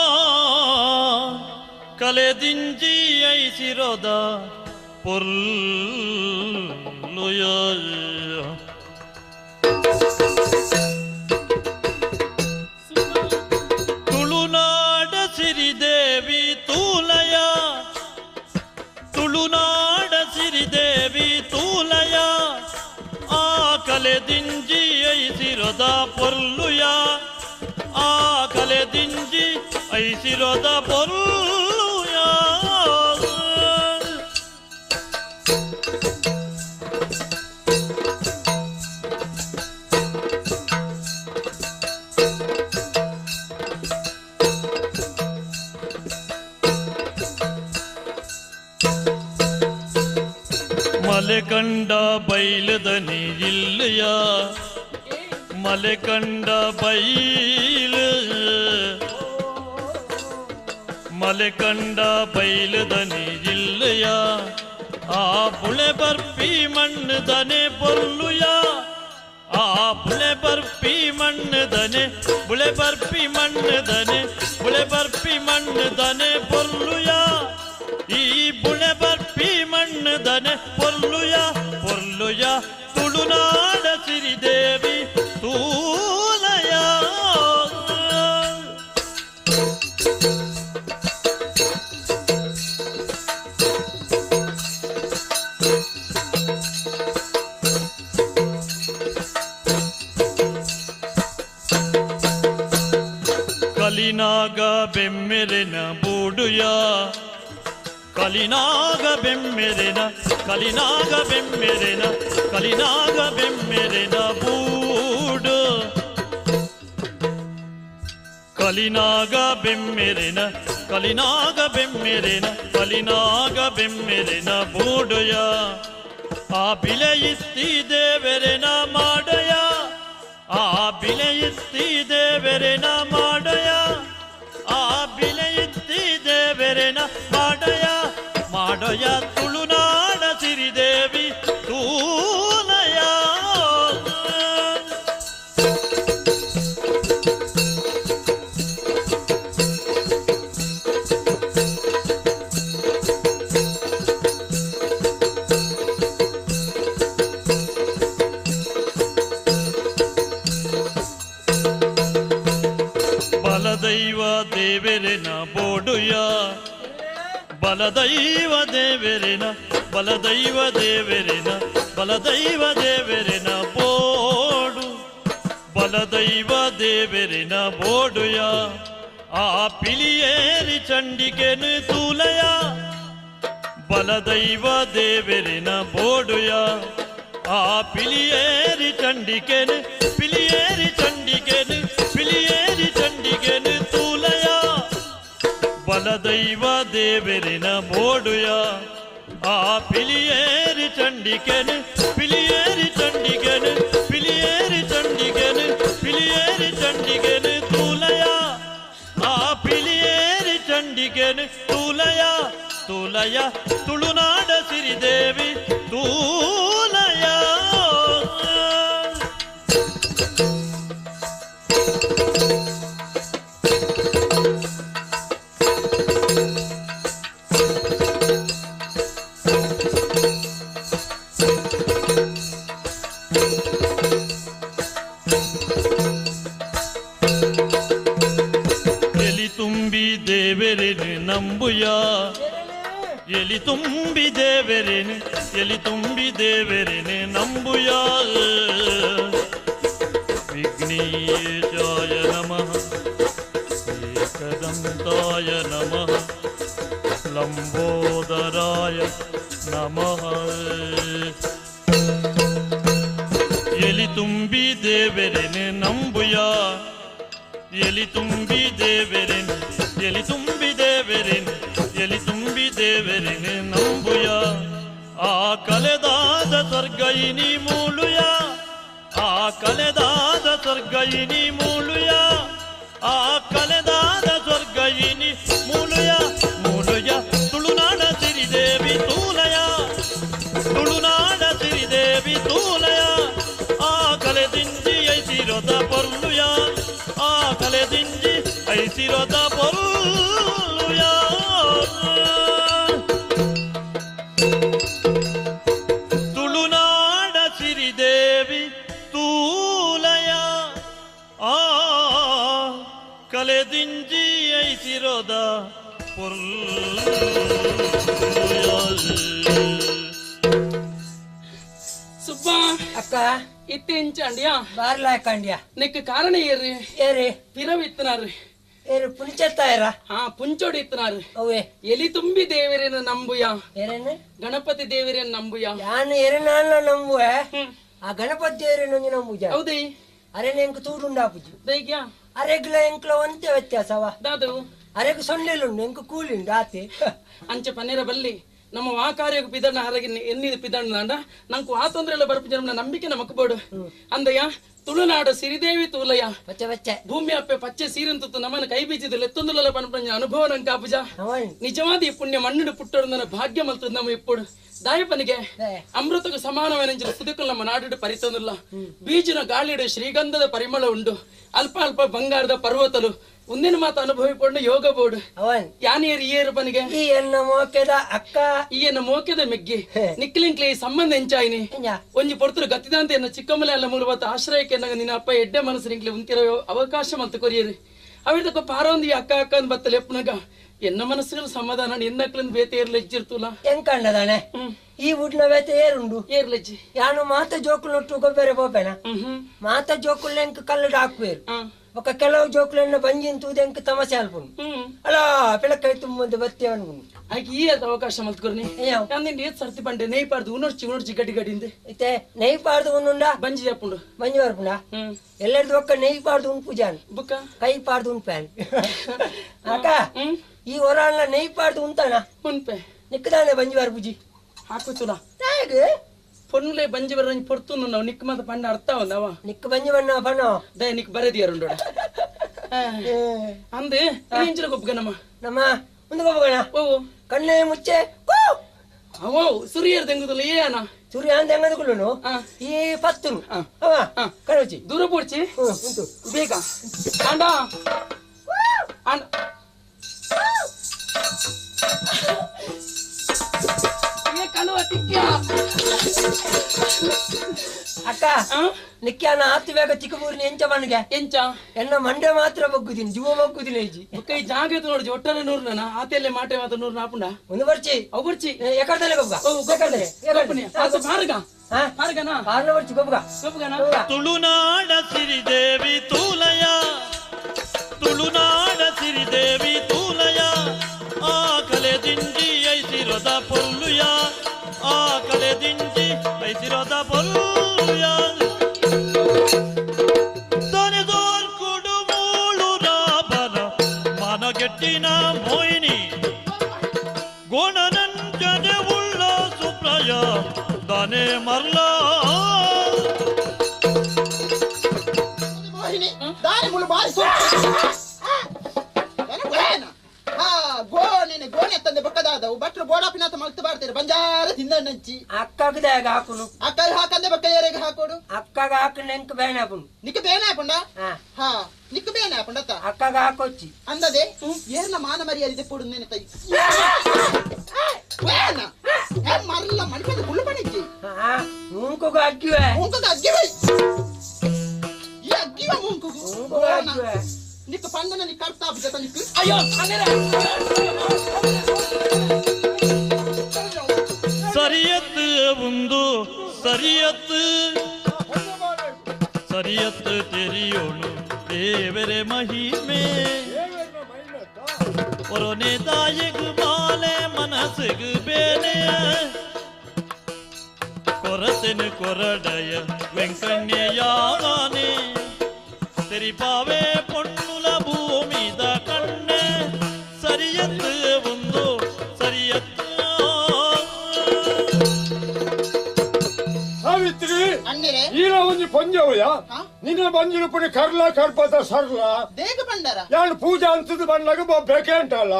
ಕಲೆದಿಂಜಿ ಐಸಿರೋದ ಪೊರ್ಲುಯ ತುಳುನಾಡ ಸಿರಿದೇವಿ ತೂಲಯ ತುಳುನಾಡ ಸಿರಿದೇವಿ ತೂಲಯ ಆ ಕಲೆದಿಂಜಿ ಐಸಿರೋದ ಪೊರ್ಲುಯ ಆ ಕಲೆದಿಂಜಿ ಐಸಿರೋದ ಪೊರ್ಲುಯ ಮಲೆ ಕಂಡ ಬೈಲದನಿ ಇಲ್ಲಯ ಮಲೆ ಕಂಡ ಬೈಲು ಮಲೆ ಕಂಡ ಬೈಲದನಿ ಇಲ್ಲಯ ಆ ಬುಳೆ ಬರ್ಪಿ ಮಣ್ಣುದನೆ ಪೊರ್ಲುಯ ಆ ಬುಳೆ ಬರ್ಪಿ ಮಣ್ಣುದನೆ ಬುಳೆ ಬರ್ಪಿ ಮಣ್ಣುದನೆ ಬುಳೆ ಬರ್ಪಿ ಮಣ್ಣುದನೆ ಪೊರ್ಲುಯ ಈ ಬುಳೆ ಬರ್ಪಿ ಮಣ್ಣುದನೆ ಪೊರ್ಲುಯ ಪೊರ್ಲುಯ ತುಳುನಾಡ ಸಿರಿದೇವಿ ತೂಲಯ ಕಲಿನಾಗ ಬೆಮ್ಮೆರೆನ ಬೂಡುಯ ಕಲಿನಾಗ ಬೆಮ್ಮೆರೆನ ಕಲಿನಾಗ ಬೆಮ್ಮೆರೆನ ಕಲಿನಾಗ ಬೆಮ್ಮೆರೆನ ಬೂಡು ಕಲಿನಾಗ ಬೆಮ್ಮೆರೆನ ಕಲಿನಾಗ ಬೆಮ್ಮೆರೆನ ಕಲಿನಾಗ ಬೆಮ್ಮೆರೆನ ಬೂಡುಯ ಆ ಬಿಲೆಯಿತ್ತಿ ದೇವರೆನ ಮಾಡಯ ಆ ಬಿಲೆಯಿತ್ತಿ ದೇವರೆನ ಮಾಡಯ ಆ ಬಿಲೆಯಿತ್ತಿ ದೇವರೆನ ಮಾಡಯ ಮಾಡಯ ತುಳುನಾಡ ಸಿರಿದೇವಿ ತೂಲಯ ಬಲದೈವ ದೇವರೆನ ಬೋಡುಯ ಬಲದೈವ ದೇವರೆನ ಬಲದೈವ ದೇವರೆನ ಬಲದೈವ ದೇವರೆನ ಬೋಡು ಬಲದೈವ ದೇವರೆನ ಬೋಡುಯ ಆ ಪಿಲಿಯೇರಿ ಚಂಡಿಗೆನು ತೂಲಯ ಬಲದೈವ ದೇವರೆನ ಬೋಡುಯ ಆ ಪಿಲಿಯೇರಿ ಚಂಡಿಕೆನು ಪಿಲಿಯೇರಿ ಚಂಡಿಕೆನು ಪಿಲಿಯೇರಿ ಚಂಡಿಗೆನು ತೂಲಯ ಬಲದೈವ ದೇವರಿನ ಬೋಡುಯ ಆ ಪಿಲಿಯೇರಿ ಚಂಡಿಕೆನು ಪಿಲಿಯೇರಿ ಚಂಡಿಗೆನು ಪಿಲಿಯೇರಿ ಚಂಡಿಗೆನು ಪಿಲಿಯೇರಿ ಚಂಡಿಗೆನು ತೂಲಯ ಆ ಪಿಲಿಯೇರಿ ಚಂಡಿಗೆನು ತೂಲಯ ತೂಲಯ ತುಳುನಾಡ ಸಿರಿದೇವಿ ತೂಲಯ ದೇವೆರೆನು ನಂಬುಯ ಎಲಿ ತುಂಬಿ ದೇವೆರೆನು ಎಲಿ ತುಂಬಿ ದೇವೆರೆನು ನಂಬುಯ ವಿಘ್ನೇಶಾಯ ನಮಃ ಏಕದಂತಾಯ ನಮಃ ಲಂಬೋದರಾಯ ನಮಃ ಎಲಿ ತುಂಬಿ ದೇವೆರೆನು ನಂಬುಯ ಎಲಿ ತುಂಬಿ ದೇವೆರೆನು ಎಲಿ ತುಂಬಿ ದೇವೆರೆನು ಎಲಿ ತುಂಬಿ ದೇವೆರೆನು ನಂಬುಯ ಆ ಕಲೆದಾದ ಸ್ವರ್ಗಯಿನಿ ಮೂಳುಯ ಆ ಕಲೆದಾದ ಸ್ವರ್ಗಯಿನಿ ಮೂಳುಯ ಆ ಕಲೆದಾದ ಸ್ವರ್ಗಯಿನಿ ಮೂಳುಯ ಮೂಳುಯ ತುಳುನಾಡ ಸಿರಿದೇವಿ ತೂಲಯ ತುಳುನಾಡ ಸಿರಿದೇವಿ ತೂಲಯ ಆ ಕಲೆದಿಂಜಿ ಐಸಿರೋದ ಪೊರ್ಲುಯ ಆ ಕಲೆದಿಂಜಿ ಐಸಿರೋದ ಪೊರ್ಲುಯ ತುಳುನಾಡ ಸಿರಿದೇವಿ ತೂಲಯ ಆ ಕಲೆದಿಂಜಿ ಐಸಿರೋದ ಪೊರ್ಲುಯ. ಸುಬ್ಬ ಅಕ್ಕ ಇತ್ತೆ ಇಂಚಾಂಡಿಯಾ ಬಾರ್ಲಾಕಂಡ್ಯಾ ನೆಕ್ ಕಾರಣ ಏರ್ರಿ ಏರಿ ಪಿರವ್ ಇತ್ತನಾರ್ರಿ ಏರು ಪುಂಚತ್ತಾಯರ ಹಾ ಪುಂಚೋಡಿ ಇತ್ತನಾರ್ರಿ ಅವೇ ಎಲಿ ತುಂಬಿ ದೇವರೇನು ನಂಬುಯ ಏರೇನು ಗಣಪತಿ ದೇವರೇನು ನಂಬುಯ ಯಾನು ಎರೆನಾನ ನಂಬುವೆ ಆ ಗಣಪತಿ ದೇವರೇನು ನಂಬುಜ ಹೌದೇ ಅರೆ ಎಂಕ್ ತೂಡುಂಡಾಪುಜಿ ದೈಗ್ಯಾ ಅರೆಗ್ಲ ಎಂಕ್ಲ ಒಂತೆ ವ್ಯತ್ಯಾಸವ ದಾದು ಅರೆಗ್ ಸೊನ್ನೆಲುಂಡು ಎಂಕ್ ಕೂಲಿಂಡು ಆತೆ ಅಂಚೆ ಪನ್ನೇರ ಬಲ್ಲಿ ನಮ್ಮ ವಾ ಕಾರ್ಯಕ್ಕೆ ಪಿದಣ್ಣ ಹರಗಿ ಎನ್ನಿದ ಪಿದಣ್ಣ ನಂಕು ಆ ತೊಂದರೆ ಎಲ್ಲ ಬರ್ಪು ಜನ ನಂಬಿಕೆ ನಮಕ್ ಬೋಡು ಅಂದಯ್ಯ ತುಳುನಾಡು ಸಿರಿದೇವಿ ತೂಲಯ್ಯ ಪಚ್ಚೆ ಪಚ್ಚೆ ಭೂಮಿ ಅಪ್ಪೆ ಪಚ್ಚೆ ಸೀರಂತತ್ತು ನಮ್ಮನ್ನ ಕೈ ಬೀಚಿದ ಲೆತ್ತೊಂದುಲ ಪನ್ಪಂಜ ಅನುಭವ ನಂಗೆ ಆಪುಜ ನಿಜವಾದ ಈ ಪುಣ್ಯ ಮಣ್ಣು ಪುಟ್ಟೋಡು ಭಾಗ್ಯ ಮಲ್ತದ ನಮ್ಮ ಇಪ್ಪುಡು ದಾಯಪನಿಗೆ ಅಮೃತకు ಸಮಾನವೈನ ಸುದುಕುಲು ನಮ್ಮ ನಾಡು ಪರಿತೊಂದುಲ್ಲ ಬೀಜಿನ ಗಾಳಿಡು ಶ್ರೀಗಂಧದ ಪರಿಮಳ ಉಂಡು ಅಲ್ಪ ಅಲ್ಪ ಬಂಗಾರದ ಪರ್ವತಲು ಒಂದಿನ ಮಾತು ಅನುಭವಿಪೊಂಡು ಯೋಗ ಬೋರ್ಡ್ ಯಾನೇರು ಏರು ಪನಿಗೆ ಈ ಎನ್ನ ಮೋಕೆದ ಅಕ್ಕ ಈ ಎನ್ನ ಮೋಕೆದ ಮೆಗ್ಗಿ ನಿಕ್ಲಿಂಕ್ಲಿ ಈ ಸಂಬಂಧ ಎಂಚಾಯಿನಿ ಒಂಜಿ ಪೊರ್ತರು ಗತಿದಾಂತ ಎನ್ನ ಚಿಕ್ಕಮಲೆ ಅಲ್ಲ ಮೂಲಬತ್ತ ಆಶ್ರಯಕ್ಕೆ ನಂಗೆ ನಿನ್ನ ಅಪ್ಪ ಎಡ್ಡೆ ಮನಸ್ಸು ನಿಂಕ್ಲಿ ಉಂತಿರೋ ಅವಕಾಶ ಮಲ್ತು ಕೊರಿಯರು ಅವಿರ್ದಕ್ಕ ಪಾರೊಂದು ಈ ಅಕ್ಕ ಅಕ್ಕ ಅಂದ್ ಬತ್ತಲೆ ಎಪ್ಪನಗ ಎನ್ನ ಮನಸ್ಸುಗಳು ಸಮಾಧಾನ ಎನ್ನಕ್ಲಿಂದ ಬೇತೆ ಏರ್ಲ ಎಜ್ಜಿರ್ತುಲ ಎಂಕಂಡದಾನೆ ಈ ಊಟ್ನ ಬೇತೆ ಏರುಂಡು ಏರ್ಲಜ್ಜಿ ಯಾನು ಮಾತ ಜೋಕುಲೊಟ್ಟು ಗೊಬ್ಬರ ಪೋಪೆನ ಮಾತ ಜೋಕುಲ್ ಎಂಕ್ ಕಲ್ಲು ಹಾಕುವೇರು ఒక ಕೆಲವು ಜೋಕುಲನ್ನ ಬಂಜಿನ್ ತೂದೆಂಕ್ ತಮಸೆ ಅಲ್ಪುಂಡು ಅಲ್ಲ ಪಿಳಕೈ ತುಂಬೊಂದು ಬತ್ತಿ ಅನ್ಪುಂಡು ಆಯ್ಕೆ ಈ ಅವಕಾಶ ಮಲ್ತ್ಕೊರ್ನಿ ನಂದಿನ ಏತ್ ಸರ್ತಿ ಬಂಡೆ ನೆಯ್ ಪಾರ್ದು ಉನೊರ್ಚಿ ಉನೊರ್ಚಿ ಗಡಿ ಗಡಿಂದೆ ಇತ್ತೆ ನೆಯ್ ಪಾರ್ದು ಉನ್ನುಂಡ ಬಂಜಿ ಜಾಪುಂಡು ಬಂಜಿ ಬರ್ಪುಂಡ ಎಲ್ಲರದು ಒಕ್ಕ ನೆಯ್ ಪಾರ್ದು ಉನ್ಪುಜಾನ್ ಬುಕ್ಕ ಕೈ ಪಾರ್ದು ಉನ್ಪ್ಯಾನ್ ಅಕ್ಕ ಈ ಹೊರಾಳ್ನ ನೆಯ್ ಪಾರ್ದು ಉಂತಾನ ಉನ್ಪೆ ನಿಕ್ಕದಾನೆ ಬಂಜಿ ಬರ್ಪುಜಿ ಹಾಕುತ್ತುಲ ತಾಯಗ್ ಪೊನ್ನುಲೆ ಬಂಜಿ ಬರ ಪೊರ್ತುನು ನಾವು ನಿಕ್ ಮಾತ ಪಂಡ ಅರ್ಥ ಒಂದವ ನಿಕ್ ಬಂಜಿ ಬಣ್ಣ ಪಣ್ಣ ದಯ ನಿಕ್ ಬರದಿಯಾರುಂಡೋಡ ಅಂದೆ ಇಂಚಿನ ಗೊಬ್ಬ ನಮ್ಮ ನಮ್ಮ ಒಂದು ಗೊಬ್ಬಗಣ ಓ ಕಣ್ಣೆ ಮುಚ್ಚೆ ಅವೋ ಸುರಿಯರ್ ದೆಂಗುದಲ್ಲ ಏ ಅನ ಸುರಿಯ ಅಂದ ಹೆಂಗದకుಲ್ಲುನು ಈ ಪತ್ತುನು ಅವ ಕಣೋಚಿ ದೂರ ಪೋಡ್ಚಿ ಉಂಟು ಬೇಗ ಅಂಡ ಅಂಡ ಏ ಕಣುವ ತಿಕ್ಕ್ಯಾ ಅಕ್ಕ ನಿಕ್ಯಾನ ಆತು ಬೇಗ ಚಿಕ್ಕಬೂರಿನ ಎಂಚ ಮಣ್ಗೆ ಎಂಚ ಎನ್ನ ಮಂಡೆ ಮಾತ್ರ ಬಗ್ಗುದಿನಿ ಜೀವ ಬಗ್ಗುದಿನ ಇಜ್ಜಿ ಬುಕ್ಕ ಈ ಜಾಗ ನೋಡ್ಜಿ ಒಟ್ಟಾರೆ ನೂರು ನನ್ನ ಆತೆಲ್ಲೇ ಮಾಟೆ ಮಾತ್ರ ನೂರು ನಾಪುಂಡ ಒಂದು ಬರ್ಚಿ ಅವು ಬರ್ಚಿ ಎಕಡ್ದಲೆ ಗೊಬ್ಬ ಓ ಗೊಬ್ಬನೆ ಆತು ಬಾರ್ಗ ಬಾರ್ಗನ ಬಾರ್ನ ಬರ್ಚಿ ಗೊಬ್ಬಗ ಗೊಬ್ಬಗನ ತುಳುನಾಡ ಸಿರಿದೇವಿ ತೂಲಯ ತುಳುನಾಡ ಸಿರಿದೇವಿ ತೂಲಯ ಆ ಕಲೆ ದಿಂಜಿ ಐಸಿರೋದ ಪೊರ್ಲುಯ ಆ ಕಲೆ ದಿಂಜಿ ಐಸಿರೋದ ಪೊರ್ಲುಯ ದನಿದೋರ್ ಕುಡುಮೂಳು ರಾಬನ ಮನಗೆಟ್ಟಿನ ಮೋಹಿನಿ ಗುಣನಂಜನೆ ಉಳ್ಳ ಸುಪ್ರಯ ದನೆ ಮರ್ಲ ಮೋಹಿನಿ ದಾರಿ ಮುಳು ಬಾರಿ ಗೋಣೆ ಗೋಣೆ ತಂದೆ ಬಕ್ಕದಾದವು ಭಟ್ರು ಬೋಡಾಪಿನಾಥ ಮಲ್ತು ಬಾರ್ತೀರಿ ಬಂಜಾರ ತಿಂದ ನಂಚಿ ಅಕ್ಕಗದಾಗ ಹಾಕುನು ಅಕ್ಕಗ ಹಾಕಂದೆ ಬಕ್ಕ ಏರೆಗೆ ಹಾಕೋಡು ಅಕ್ಕಗ ಹಾಕುನ ಎಂಕ್ ಬೇನೆ ಹಾಕುನು ನಿಕ್ ಬೇನೆ ಹಾಪುಂಡ ಹಾ ನಿಕ್ ಬೇನೆ ಹಾಪುಂಡತ್ತ ಅಕ್ಕಗ ಹಾಕೊಚ್ಚಿ ಅಂದದೆ ಏರ್ನ ಮಾನ ಮರ್ಯಾದೆ ಪೋಡು ನೇನೆ ತೈ ಬೇನ ಮರಲ್ಲ ಮಡಿಪಂದ ಕುಳ್ಳು ಪಣಿಜ್ಜಿ ಮೂಂಕುಗ ಅಗ್ಗಿವೆ ಮೂಂಕುಗ ಅಗ್ಗಿವೆ ಈ ಅಗ್ಗಿವೆ ಮೂಂಕುಗು ಮೂಂಕುಗ ಅಗ್ಗಿವೆ ನಿಕ್ ಪಂಡನ ನಿ ಕರ್ತಾಪು ಜತ ನಿಕ್ ಅಯ್ಯೋ ಅಣ್ಣರೇ ಸರಿಯತ್ತು ಒಂದು ಸರಿಯತ್ತು ಸರಿಯತ್ತು ತೆರಿಯೋಣು ದೇವರೇ ಮಹಿಮೆ ಒರನೆ ತಾಯಿಗು ಬಾಲೆ ಮನಸ್ಸಿಗು ಬೇಲೆ ಕೊರತೆನು ಕೊರಡಯ ವೆಂಕಣ್ಣಯಾನೆ ತೆರಿಪಾವೆ ಪೊಣ್ಣುಲ ಭೂಮಿದ ಕಣ್ಣೆ ಸರಿಯತ್ತು ಒಂದು ಸರಿಯತ್ತು ಸಾವಿತ್ರಿ ಈನ ಒಂಜಿ ಪೊಂಜವಯ ನಿನ್ನ ಬಂಜಿನ ಪುಡಿ ಕರ್ಲ ಕರ್ಪದ ಸರ್ಲ ದೇಗ ಬಂಡರ ಯಾನ್ ಪೂಜಾ ಅಂತದ ಬಂದಾಗ ಬೇಕೆ ಅಂಟಲ್ಲ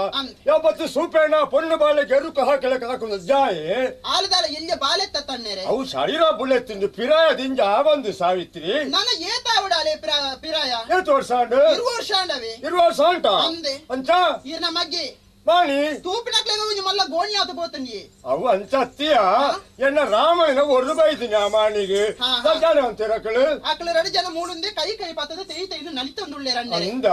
ಯಾವತ್ತು ಸೂಪೇಣ ಪೊಣ್ಣು ಬಾಲೆ ಗೆರುಕು ಹಾಕಲಕ್ಕೆ ಹಾಕುದು ಜಾಯೆ ಆಲದಾಲ ಎಲ್ಲಿ ಬಾಲೆತ್ತ ತಣ್ಣೆರೆ ಅವು ಶರೀರ ಬುಲೆತ್ತಿಂದು ಪಿರಾಯ ದಿಂಜ ಆವಂದು ಸಾವಿತ್ರಿ ನನ್ನ ಏತಾವಡಾಲೆ ಪಿರಾಯ ಏತು ವರ್ಷ ಆಂಡು ಇರುವ ವರ್ಷ ಆಂಡವೆ ಇರುವ ವರ್ಷ ಆಂಟ ಅಂದೆ ಅಂಚ ಈರ್ನ ಮಗ್ಗೆ ಮಾಣಿ ತೂಪಿನಕ್ಲೆಗ ಒಂಜಿ ಮಲ್ಲ ಗೋಣಿ ಆತು ಪೋತಂಡಿ ಅವು ಅಂಚತ್ತಿಯ ಎನ್ನ ರಾಮಾಯಣ ಒರ್ದು ಬೈದಿನಿ ಆ ಮಾಣಿಗೆ ಜಾನೆ ಅಂತೀರಕ್ಕಳು ಅಕ್ಲು ಎರಡು ಜನ ಮೂಡುಂದೆ ಕೈ ಕೈ ಪಾತದ ತೇಯಿ ತೇಯ್ದು ನಲಿತೊಂದುಳ್ಳೆ ರಣ್ಣೆ ಅಂದ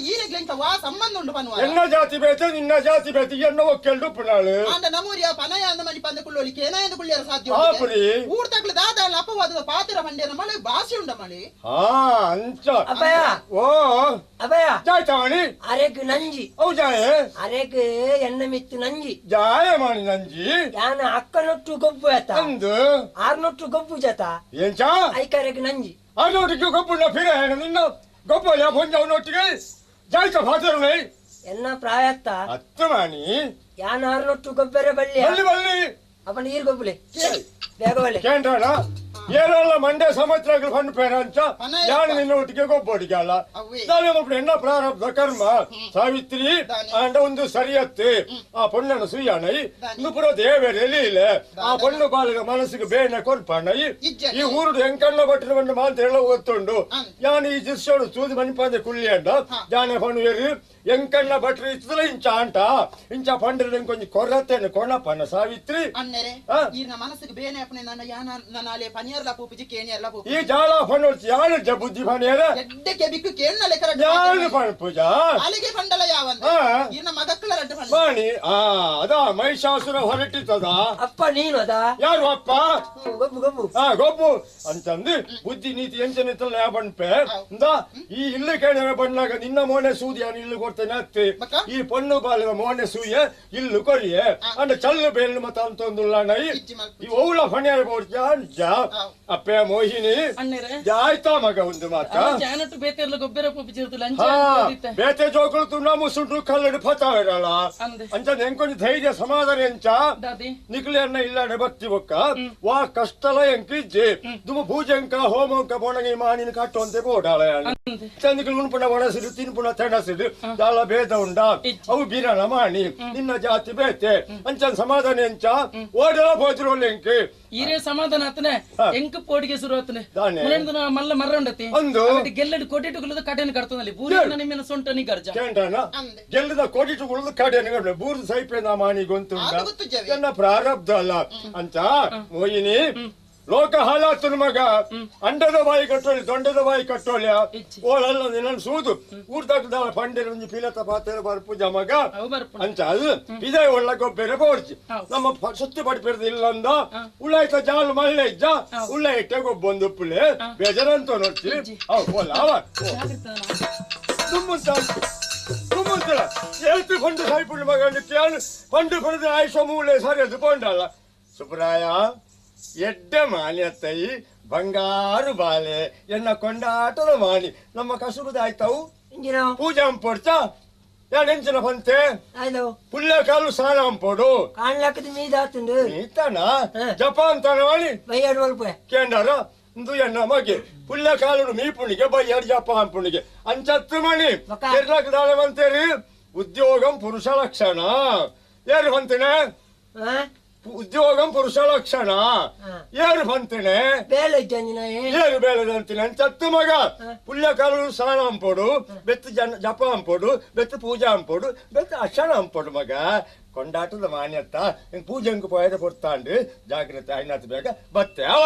ಈರೆಗ್ಲೆಂಕ ವಾ ಸಂಬಂಧ ಉಂಡು ಪನ್ನುವ ಎನ್ನ ಜಾತಿ ಬೇತೆ ನಿನ್ನ ಜಾತಿ ಬೇತೆ ಎನ್ನ ಒಕ್ಕೆಲ್ಡು ಪುನಾಳು ಆಂಡ ನಮೂರಿಯ ಪನಯ ಅಂದ ಮನಿ ಪಂದ ಕುಳ್ಳೋಲಿ ಕೇನ ಎಂದು ಕುಳ್ಳಿಯರ ಸಾಧ್ಯ ಆಪುರಿ. ಊರ್ ತಕ್ಲು ದಾದ ಅಪವಾದದ ಪಾತ್ರ ಬಂಡೆನ ಮಳೆ ಭಾಷೆ ಉಂಡ ಮಳೆ ಹಾ ಅಂಚ ಅಭಯ ಓ ಅಭಯ ಜಾಯ್ತಾವಣಿ ಅರೆಗ್ ನಂಜಿ ಅವು ಜಾಯೆ ಅರೆಗ್ ಎನ್ನ ಮಿತ್ತು ನಂಜಿ ಜಾಯ ಮಾಣಿ ನಂಜಿ ಯಾನ ಅಕ್ಕನೊಟ್ಟು ಗೊಬ್ಬು ಆತ ಅಂದು ಆರ್ನೊಟ್ಟು ಗೊಬ್ಬು ಜತ ಎಂಚ ಐಕರೆಗ್ ನಂಜಿ ಆರ್ನೊಟ್ಟಿಗೆ ಗೊಬ್ಬುನ ಫಿರ ನಿನ್ನ ಗೊಬ್ಬ ಯಾ ಪೊಂಜವನೊಟ್ಟಿಗೆ ಜಾಯ್ತ ಫಾತರುಲೈ ಎನ್ನ ಪ್ರಾಯತ್ತ ಅತ್ತ ಮಾಣಿ ಯಾನ ಆರ್ನೊಟ್ಟು ಗೊಬ್ಬರ ಬಳ್ಳಿ ಬಳ್ಳಿ ಬಳ್ಳಿ ಅಪ್ಪ ನೀರು ಗೊಬ್ಬುಲೆ ಬೇಗ ಬಳ್ಳಿ ಕೇಂದ್ರಣ ಏರಲ್ಲ ಮಂಡ್ಯ ಸಮುದ್ರಗಳು ಪಣ್ಣು ಪೇರಂಚ ಯಾನು ನಿನ್ನ ಒಟ್ಟಿಗೆ ಗೊಬ್ಬೊಡಿಗೆ ಅಲ್ಲ ನಾನೇ ಒಬ್ಬಳು ಎಣ್ಣ ಪ್ರಾರಬ್ಧ ಕರ್ಮ ಸಾವಿತ್ರಿ ಆಂಡ ಒಂದು ಸರಿಯತ್ತೆ ಆ ಪೊಣ್ಣನ ಸುಯ್ಯಾಣೈ ನುಪುರ ದೇವರ ಎಲೀಲೆ ಆ ಪೊಣ್ಣು ಬಾಲಿನ ಮನಸ್ಸಿಗೆ ಬೇನೆ ಕೊರ್ಪಣ್ಣೈ ಈ ಊರು ಎಂಕಣ್ಣ ಬಟ್ಟಿನ ಬಂದು ಮಾಂತ ಹೇಳ ಗೊತ್ತುಂಡು ಯಾನು ಈ ಜಿರ್ಸೋಡು ಸೂದಿ ಮಣಿಪಾಂದೆ ಕುಳ್ಳಿ ಅಂಡ ಜಾನೆ ಪಣ್ಣು ಎಂಕಣ್ಣ ಭಟ್ರು ಇತ್ತಲ ಇಂಚ ಅಂಟ ಇಂಚ ಪಂಡ್ರೆ ಇಂಕೊಂಜಿ ಕೊರತೆನು ಕೊಣಪನ ಸಾವಿತ್ರಿ ಅಣ್ಣರೆ ಈರ್ನ ಮನಸ್ಸಿಗೆ ಬೇನೆ ಅಪ್ಪನೆ ನನ್ನ ಯಾನ ನನ್ನ ಅಲೆ ಪನಿಯರ್ಲ ಪೂಪುಜಿ ಕೇಣಿಯರ್ಲ ಪೂಪು ಈ ಜಾಲ ಪಣ್ಣು ಯಾನು ಜ ಬುದ್ಧಿ ಪಣಿಯರ ಎಡ್ಡೆ ಕೆಬಿಕ್ಕು ಕೇಣ್ಣ ಲೆಕ್ಕ ಯಾನು ಪಣ್ ಪೂಜಾ ಅಲ್ಲಿಗೆ ಪಂಡಲ ಯಾವಂದ ಈರ್ನ ಮಗಕ್ಕಳ ರಡ್ಡು ಪಂಡ ಮಾಣಿ ಆ ಅದ ಮಹಿಷಾಸುರ ಹೊರಟಿತ್ತದ ಅಪ್ಪ ನೀನು ಅದ ಯಾರು ಅಪ್ಪ ಗೊಬ್ಬು ಗೊಬ್ಬು ಆ ಗೊಬ್ಬು ಅಂತಂದು ಬುದ್ಧಿ ನೀತಿ ಎಂಚನಿತ್ತಲ್ಲ ಯಾ ಬಣ್ಪೆ ಇಂದ ಈ ಇಲ್ಲು ಕೇಳಿದ ಬಣ್ಣಾಗ ನಿನ್ನ ಮೋನೆ ಸೂದಿಯಾನು ಇಲ್ಲು ಕೊಡ್ತೇನೆ ಅತ್ತಿ ಈ ಪೊಣ್ಣು ಬಾಲಿನ ಮೋನೆ ಸೂಯ ಇಲ್ಲು ಕೊರಿಯೆ ಅಂಡ ಚಲ್ಲು ಬೇಲು ಮತ್ತ ಅಂತೊಂದುಲ್ಲ ನೈ ಈ ಓಳ ಫಣಿಯಾರ ಬೋಡ್ಜ ಅಂಜ ಅಪ್ಪೆ ಮೋಹಿನಿ ಜಾಯ್ತಾ ಮಗ ಒಂದು ಮಾತ ಜಾನಟ್ಟು ಬೇತೆರ್ಲ ಗೊಬ್ಬರ ಪೂಪಿಚಿರ್ತಲ್ಲ ಹಾ ಬೇತೆ ಜೋಕುಲು ತುಣ್ಣ ಮುಸುಂಟು ಕಲ್ಲಡು ಫತಾವಿರಲ್ಲ ಅಂಚ ಎಂಕೊಂಜಿ ಧೈರ್ಯ ಸಮಾಧಾನ ಎಂಚ ನಿಕ್ಲೆ ಅನ್ನ ಇಲ್ಲಾಡೆ ಬತ್ತಿ ಬೊಕ್ಕ ವಾ ಕಷ್ಟಲ ಎಂಕಿಜ್ಜೆ ದುಮ ಪೂಜೆಂಕ ಹೋಮಂಕ ಬೋಣಗಿ ಮಾನಿನ ಕಟ್ಟುವಂತೆ ಬೋಡಾಳ ಚಂದಿಕಲು ಉಣ್ಪುಣ ಒಣಸಿಡು ತಿನ್ಪುಣ ತೆಣಸಿಡು ದಾಳ ಭೇದ ಉಂಡ ಅವು ಬಿರಣ ಮಾಣಿ ನಿನ್ನ ಜಾತಿ ಬೇತೆ ಅಂಚನ್ ಸಮಾಧಾನ ಎಂಚ ಓಡಲ ಪೋತಿರೋಲ್ ಎಂಕಿ ಈರೇ ಸಮಾಧಾನ ಆತನೆ ಎಂಕ್ ಪೋಡಿಗೆ ಶುರು ಆತನೆ ದಾನೆ. ಮುಳೆಂದು ಮಲ್ಲ ಮರ್ರ ಉಂಡತಿ ಅಂದು. ಗೆಲ್ಲಡು ಕೋಟಿಟುಗುಲದ ಕಟೆನ ಕಡ್ತನಲ್ಲಿ ಬೂರಿ ನಿಮ್ಮಿನ ಸೊಂಟ ನಿ ಗರ್ಜ ಕೇಂದ್ರನ ಗೆಲ್ಲದ ಕೋಟಿಟುಗುಲದ ಕಡೆನ ಬೂರ್ದು ಸೈಪೆ ನಾ ಮಾಣಿ ಗೊತ್ತುಂಡ ಎನ್ನ ಪ್ರಾರಬ್ಧ ಅಲ್ಲ ಅಂತ ಮೋಹಿನಿ ಲೋಕ ಹಾಲಾತನ ಮಗ ಅಂಡದ ಬಾಯಿ ಕಟ್ಟೋಳಿ ದೊಂಡದ ಬಾಯಿ ಕಟ್ಟೋಳ್ಯ ಓಳಲ್ಲ ನಿನ್ನ ಸೂದು ಊರ್ದಾಕದ ಪಂಡೆರ ಒಂಜಿ ಪಿಲತ ಪಾತೆರ ಬರ್ಪುಜ ಮಗ ಅಂಚ ಅದು ಇದೇ ಒಳ್ಳ ಗೊಬ್ಬೆರೆ ಬೋರ್ಜಿ ನಮ್ಮ ಸುತ್ತು ಪಡಿಪಿರ್ದು ಇಲ್ಲಂದ ಉಳ್ಳಾಯ್ತ ಜಾಲು ಮಲ್ಲೆ ಇಜ್ಜ ಉಳ್ಳ ಇಟ್ಟೆ ಗೊಬ್ಬೊಂದು ಉಪ್ಪುಲೆ ಬೇಜಾರಂತ ನೋಡ್ತಿ ಅವ್ ಓಲ ಅವ ದುಮ್ಮುಂತ ದುಮ್ಮುಂತಲ ಹೇಳ್ತಿ ಪಂಡು ಸಾಯ್ಪುಂಡು ಮಗ ಕೇಳು ಪಂಡು ಪಡೆದ ಆಯುಷ ಮೂಲೆ ಸರಿ ಅದು ಪಂಡಲ್ಲ ಸುಬ್ರಾಯ ಎಡ್ಡೆ ಮಾನ್ಯತ್ತೈ ಬಂಗಾರು ಬಾಲೆ ಎನ್ನ ಕೊಂಡಾಟದ ಮಾಣಿ ನಮ್ಮ ಕಸುಬುದ ಆಯ್ತವು ಪೂಜಾ ಪೊಡ್ಚ ಎಂಚಿನ ಪಂತೆ ಪುಲ್ಲ ಕಾಲು ಸಾಲ ಅಂಪೊಡು ಕಾಣ್ಲಾಕದ ಮೀದಾತುಂಡು ಈತನ ಜಪಾನ್ ತನ ಮಾಣಿ ಬೈಯಾಡು ಮಲ್ಪೆ ಕೇಂಡಾರ ಇಂದು ಎನ್ನ ಮಗೆ ಪುಲ್ಲ ಕಾಲು ಮೀಪುಣಿಗೆ ಬೈಯಾಡು ಜಪಾನ್ ಪುಣಿಗೆ ಅಂಚತ್ತು ಮಣಿ ಕೇರಳಕ್ಕೆ ದಾಳೆ ಬಂತೇರಿ ಉದ್ಯೋಗಂ ಪುರುಷ ಲಕ್ಷಣ ಯಾರು ಬಂತೇನೆ ಉದ್ಯೋಗಂ ಪುರುಷ ಲಕ್ಷಣ ಏರು ಬಂತೇನೆ ಬೇಲೆ ಏರು ಬೇಲೆ ಅಂತೀನಿ ಅಂಚತ್ತು ಮಗ ಪುಲ್ಲ ಕಾಲು ಸ್ನಾನ ಅಂಪೊಡು ಬೆತ್ತು ಜನ ಜಪ ಅಂಪೊಡು ಬೆತ್ತು ಪೂಜಾ ಅಂಪೊಡು ಬೆತ್ತು ಅಕ್ಷಣ ಅಂಪೊಡು ಮಗ ಕೊಂಡಾಟದ ಮಾನ್ಯತ್ತ ಪೂಜೆಂಗ್ ಪೋಯದ ಕೊಡ್ತಾಂಡು ಜಾಗ್ರತೆ ಐನಾತ್ ಬೇಗ ಬತ್ತೆ ಅವ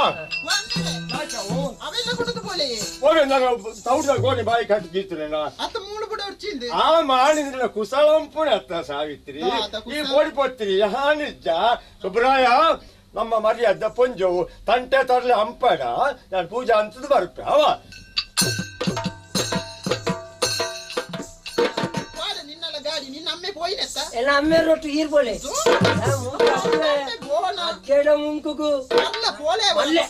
ಅವೆಲ್ಲ ನಿನ್ನ ಕೊಡದು ಪೋಲೆ ಓರೆ ನಾನು ತೌಡ್ದ ಗೋಣಿ ಬಾಯಿ ಕಟ್ಟಿ ಗೀತನೇನಾ ಅತ್ತ ಮೂಳು ಬುಡ ಉರ್ಚಿಂದು ಆ ಮಾಡಿದ್ರೆ ಕುಸಳಂಪುಣ ಅತ್ತ ಸಾವಿತ್ರಿ ಈ ಕೋಡಿ ಪೊತ್ತಿರಿ ಹಾನಿಜ್ಜ ಸುಬ್ರಾಯ ನಮ್ಮ ಮರ್ಯಾದ ಪೊಂಜವು ತಂಟೆ ತರಲೆ ಅಂಪಡ ನಾನು ಪೂಜಾ ಅಂತದ್ದು ಬರ್ಪೆ ಅವ ನಿನ್ನಲ್ಲ ಗಾಡಿ ನಿನ್ನ ಅಮ್ಮೆ ಪೋಯಿನೆತ್ತ ಎಲ್ಲ ಅಮ್ಮೆ ರೊಟ್ಟು ಈರ್ಬೋಲೆ ಕೇಡ ಮುಂಕುಗು ಅಲ್ಲ ಪೋಲೆ ಅಲ್ಲೇ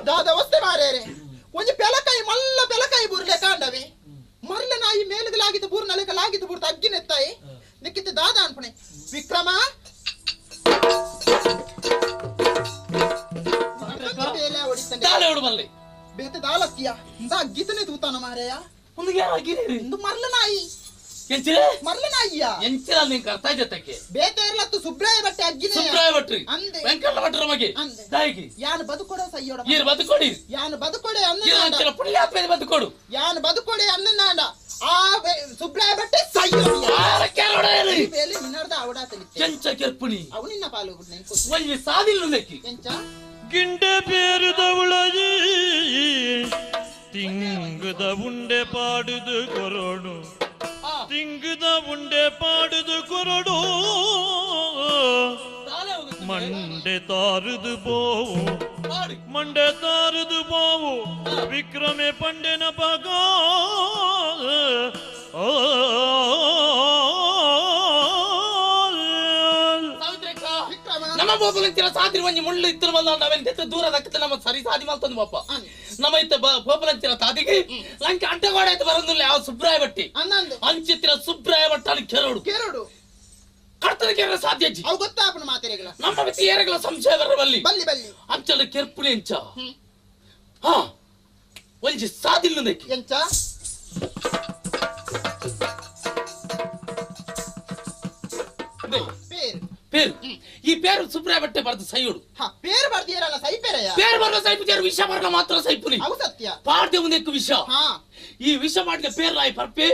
ದಾದ ವಸ್ತೆ ಮಾರೇರೆ ಒಂಜಿ ಪೆಲಕಾಯಿ ಮಲ್ಲ ಪೆಲಕಾಯಿ ಬುರ್ಲೆ ಕಾಂಡವೆ ಮರ್ಲ ನಾಯಿ ಮೇಲುಗಲಾಗಿದ್ದು ಬೂರ್ ನಲೆಗಲಾಗಿದ್ದು ಬೂರ್ ತಗ್ಗಿನೆತ್ತಾಯಿ ನಿಕ್ಕಿತ್ತು ದಾದ ಅನ್ಪಣೆ ವಿಕ್ರಮ ಬೇತೆ ದಾಲಕ್ಕಿಯ ಇಂದ ಅಗ್ಗಿತನೆ ತೂತಾನ ಮಾರೇಯ ಒಂದು ಯಾರು ಅಗ್ಗಿನೇರಿ ಇಂದು ಮರ್ಲ ನಾಯಿ ಮರ್ಲ ನಾಯಿಯ ಎಂಚಿನ ನಿಂಗೆ ಅರ್ಥ ಆಯ್ತಕ್ಕೆ ಬೇತೆ ಇರ್ಲತ್ತು ಸುಬ್ರಾಯ ಬಟ್ಟೆ ಅಗ್ಗಿನೇ ಸುಬ್ರಾಯ ಭಟ್ರಿ ಅಂದೆ ವೆಂಕಣ್ಣ ಭಟ್ರ ಮಗೆ ಅಂದೆ ದಾಯಿಗೆ ಯಾನು ಬದುಕೊಡ ಸಯ್ಯೋಡ ಈರು ಬದುಕೊಡಿ ಯಾನು ಬದುಕೊಡೆ ಈರು ಅಂಚಿನ ಪುಣ್ಯಾತ್ಮ ಬದುಕೊಡು ಯಾನು ಬದುಕೊಡೆ ಅನ್ನನಾಂಡ ಆ ಸುಬ್ರಾಯ ಬಟ್ಟೆ ಸಯ್ಯೋಡ ಬೇಲೆ ನಿನ್ನರ್ದ ಅವಡ ತಿಳಿತೆ ಕೆಂಚ ಕೆರ್ಪುಣಿ ಅವು ನಿನ್ನ ಪಾಲು ಒಂಜಿ ಸಾದಿಲ್ಲುಂದಕ್ಕೆ ಎಂಚ ಗಿಂಡೆ ಪೇರುದವಳಯಿ ತಿಂಗುದ ಉಂಡೆ ಪಾಡುದು ಕೊರಡು ತಿಂಗುದ ಉಂಡೆ ಪಾಡುದು ಕೊರಡು ಮಂಡೆ ತಾರುದು ಬೋವು ಮಂಡೆ ತಾರುದು ಬೋವು ವಿಕ್ರಮೆ ಪಂಡೆನ ಪಗ ನಮ್ಮ ಬೋಪಲಂಚಿನ ಸಾದ್ರಿ ಒಂಜಿ ಮುಳ್ಳು ಇತ್ತಿನ ಬಂದ ನಾವೇನು ದೆತ್ತ ದೂರ ದಕ್ಕತ್ತ ನಮ್ಮ ಸರಿ ಸಾದಿ ಮಲ್ತಂದು ಬಾಪ ನಮ್ಮ ಇತ್ತ ಬೋಪಲಂಚಿನ ತಾದಿಗೆ ಲಂಕೆ ಅಡ್ಡಗೋಡೆ ಆಯ್ತು ಬರಂದಿಲ್ಲ ಯಾವ ಸುಬ್ರಾಯ ಬಟ್ಟಿ ಅಂಚಿತ್ತಿನ ಸುಬ್ರಾಯ ಭಟ್ಟ ಕೆರಡು ಕೆರಡು ಕರ್ತನ ಕೆರ ಸಾಧ್ಯ ಅವು ಗೊತ್ತಾಪನ ಮಾತೆರೆಗಳ ನಮ್ಮ ಮಿತಿ ಏರಗಳ ಸಂಶಯ ಬರಬಲ್ಲಿ ಬಲ್ಲಿ ಬಲ್ಲಿ ಅಂಚಲ ಕೆರ್ಪುಣಿ ಎಂಚ ಹಾ ಒಂಜಿ ಸಾದಿಲ್ಲದಕ್ಕೆ ಎಂಚ ಪೇರು ಈ ಪೇರು ಸುಬ್ರಾಯ ಬಟ್ಟೆ ಬರ್ದು ಸೈಯುಡು ಪೇರು ಬರ್ದಿರಲ್ಲ ಸೈಪೇರಯ್ಯ ಪೇರು ಬರ್ದ ಸೈಪು ಚೇರು ವಿಷ ಬರ್ನ ಮಾತ್ರ ಸೈಪುನಿ ಅವು ಸತ್ಯ ಪಾಡ್ದೆ ಒಂದೆಕ್ಕು ವಿಷ ಈ ವಿಷ ಮಾಡಿದ ಪೇರು ಆಯ್ ಪರ್ಪೆ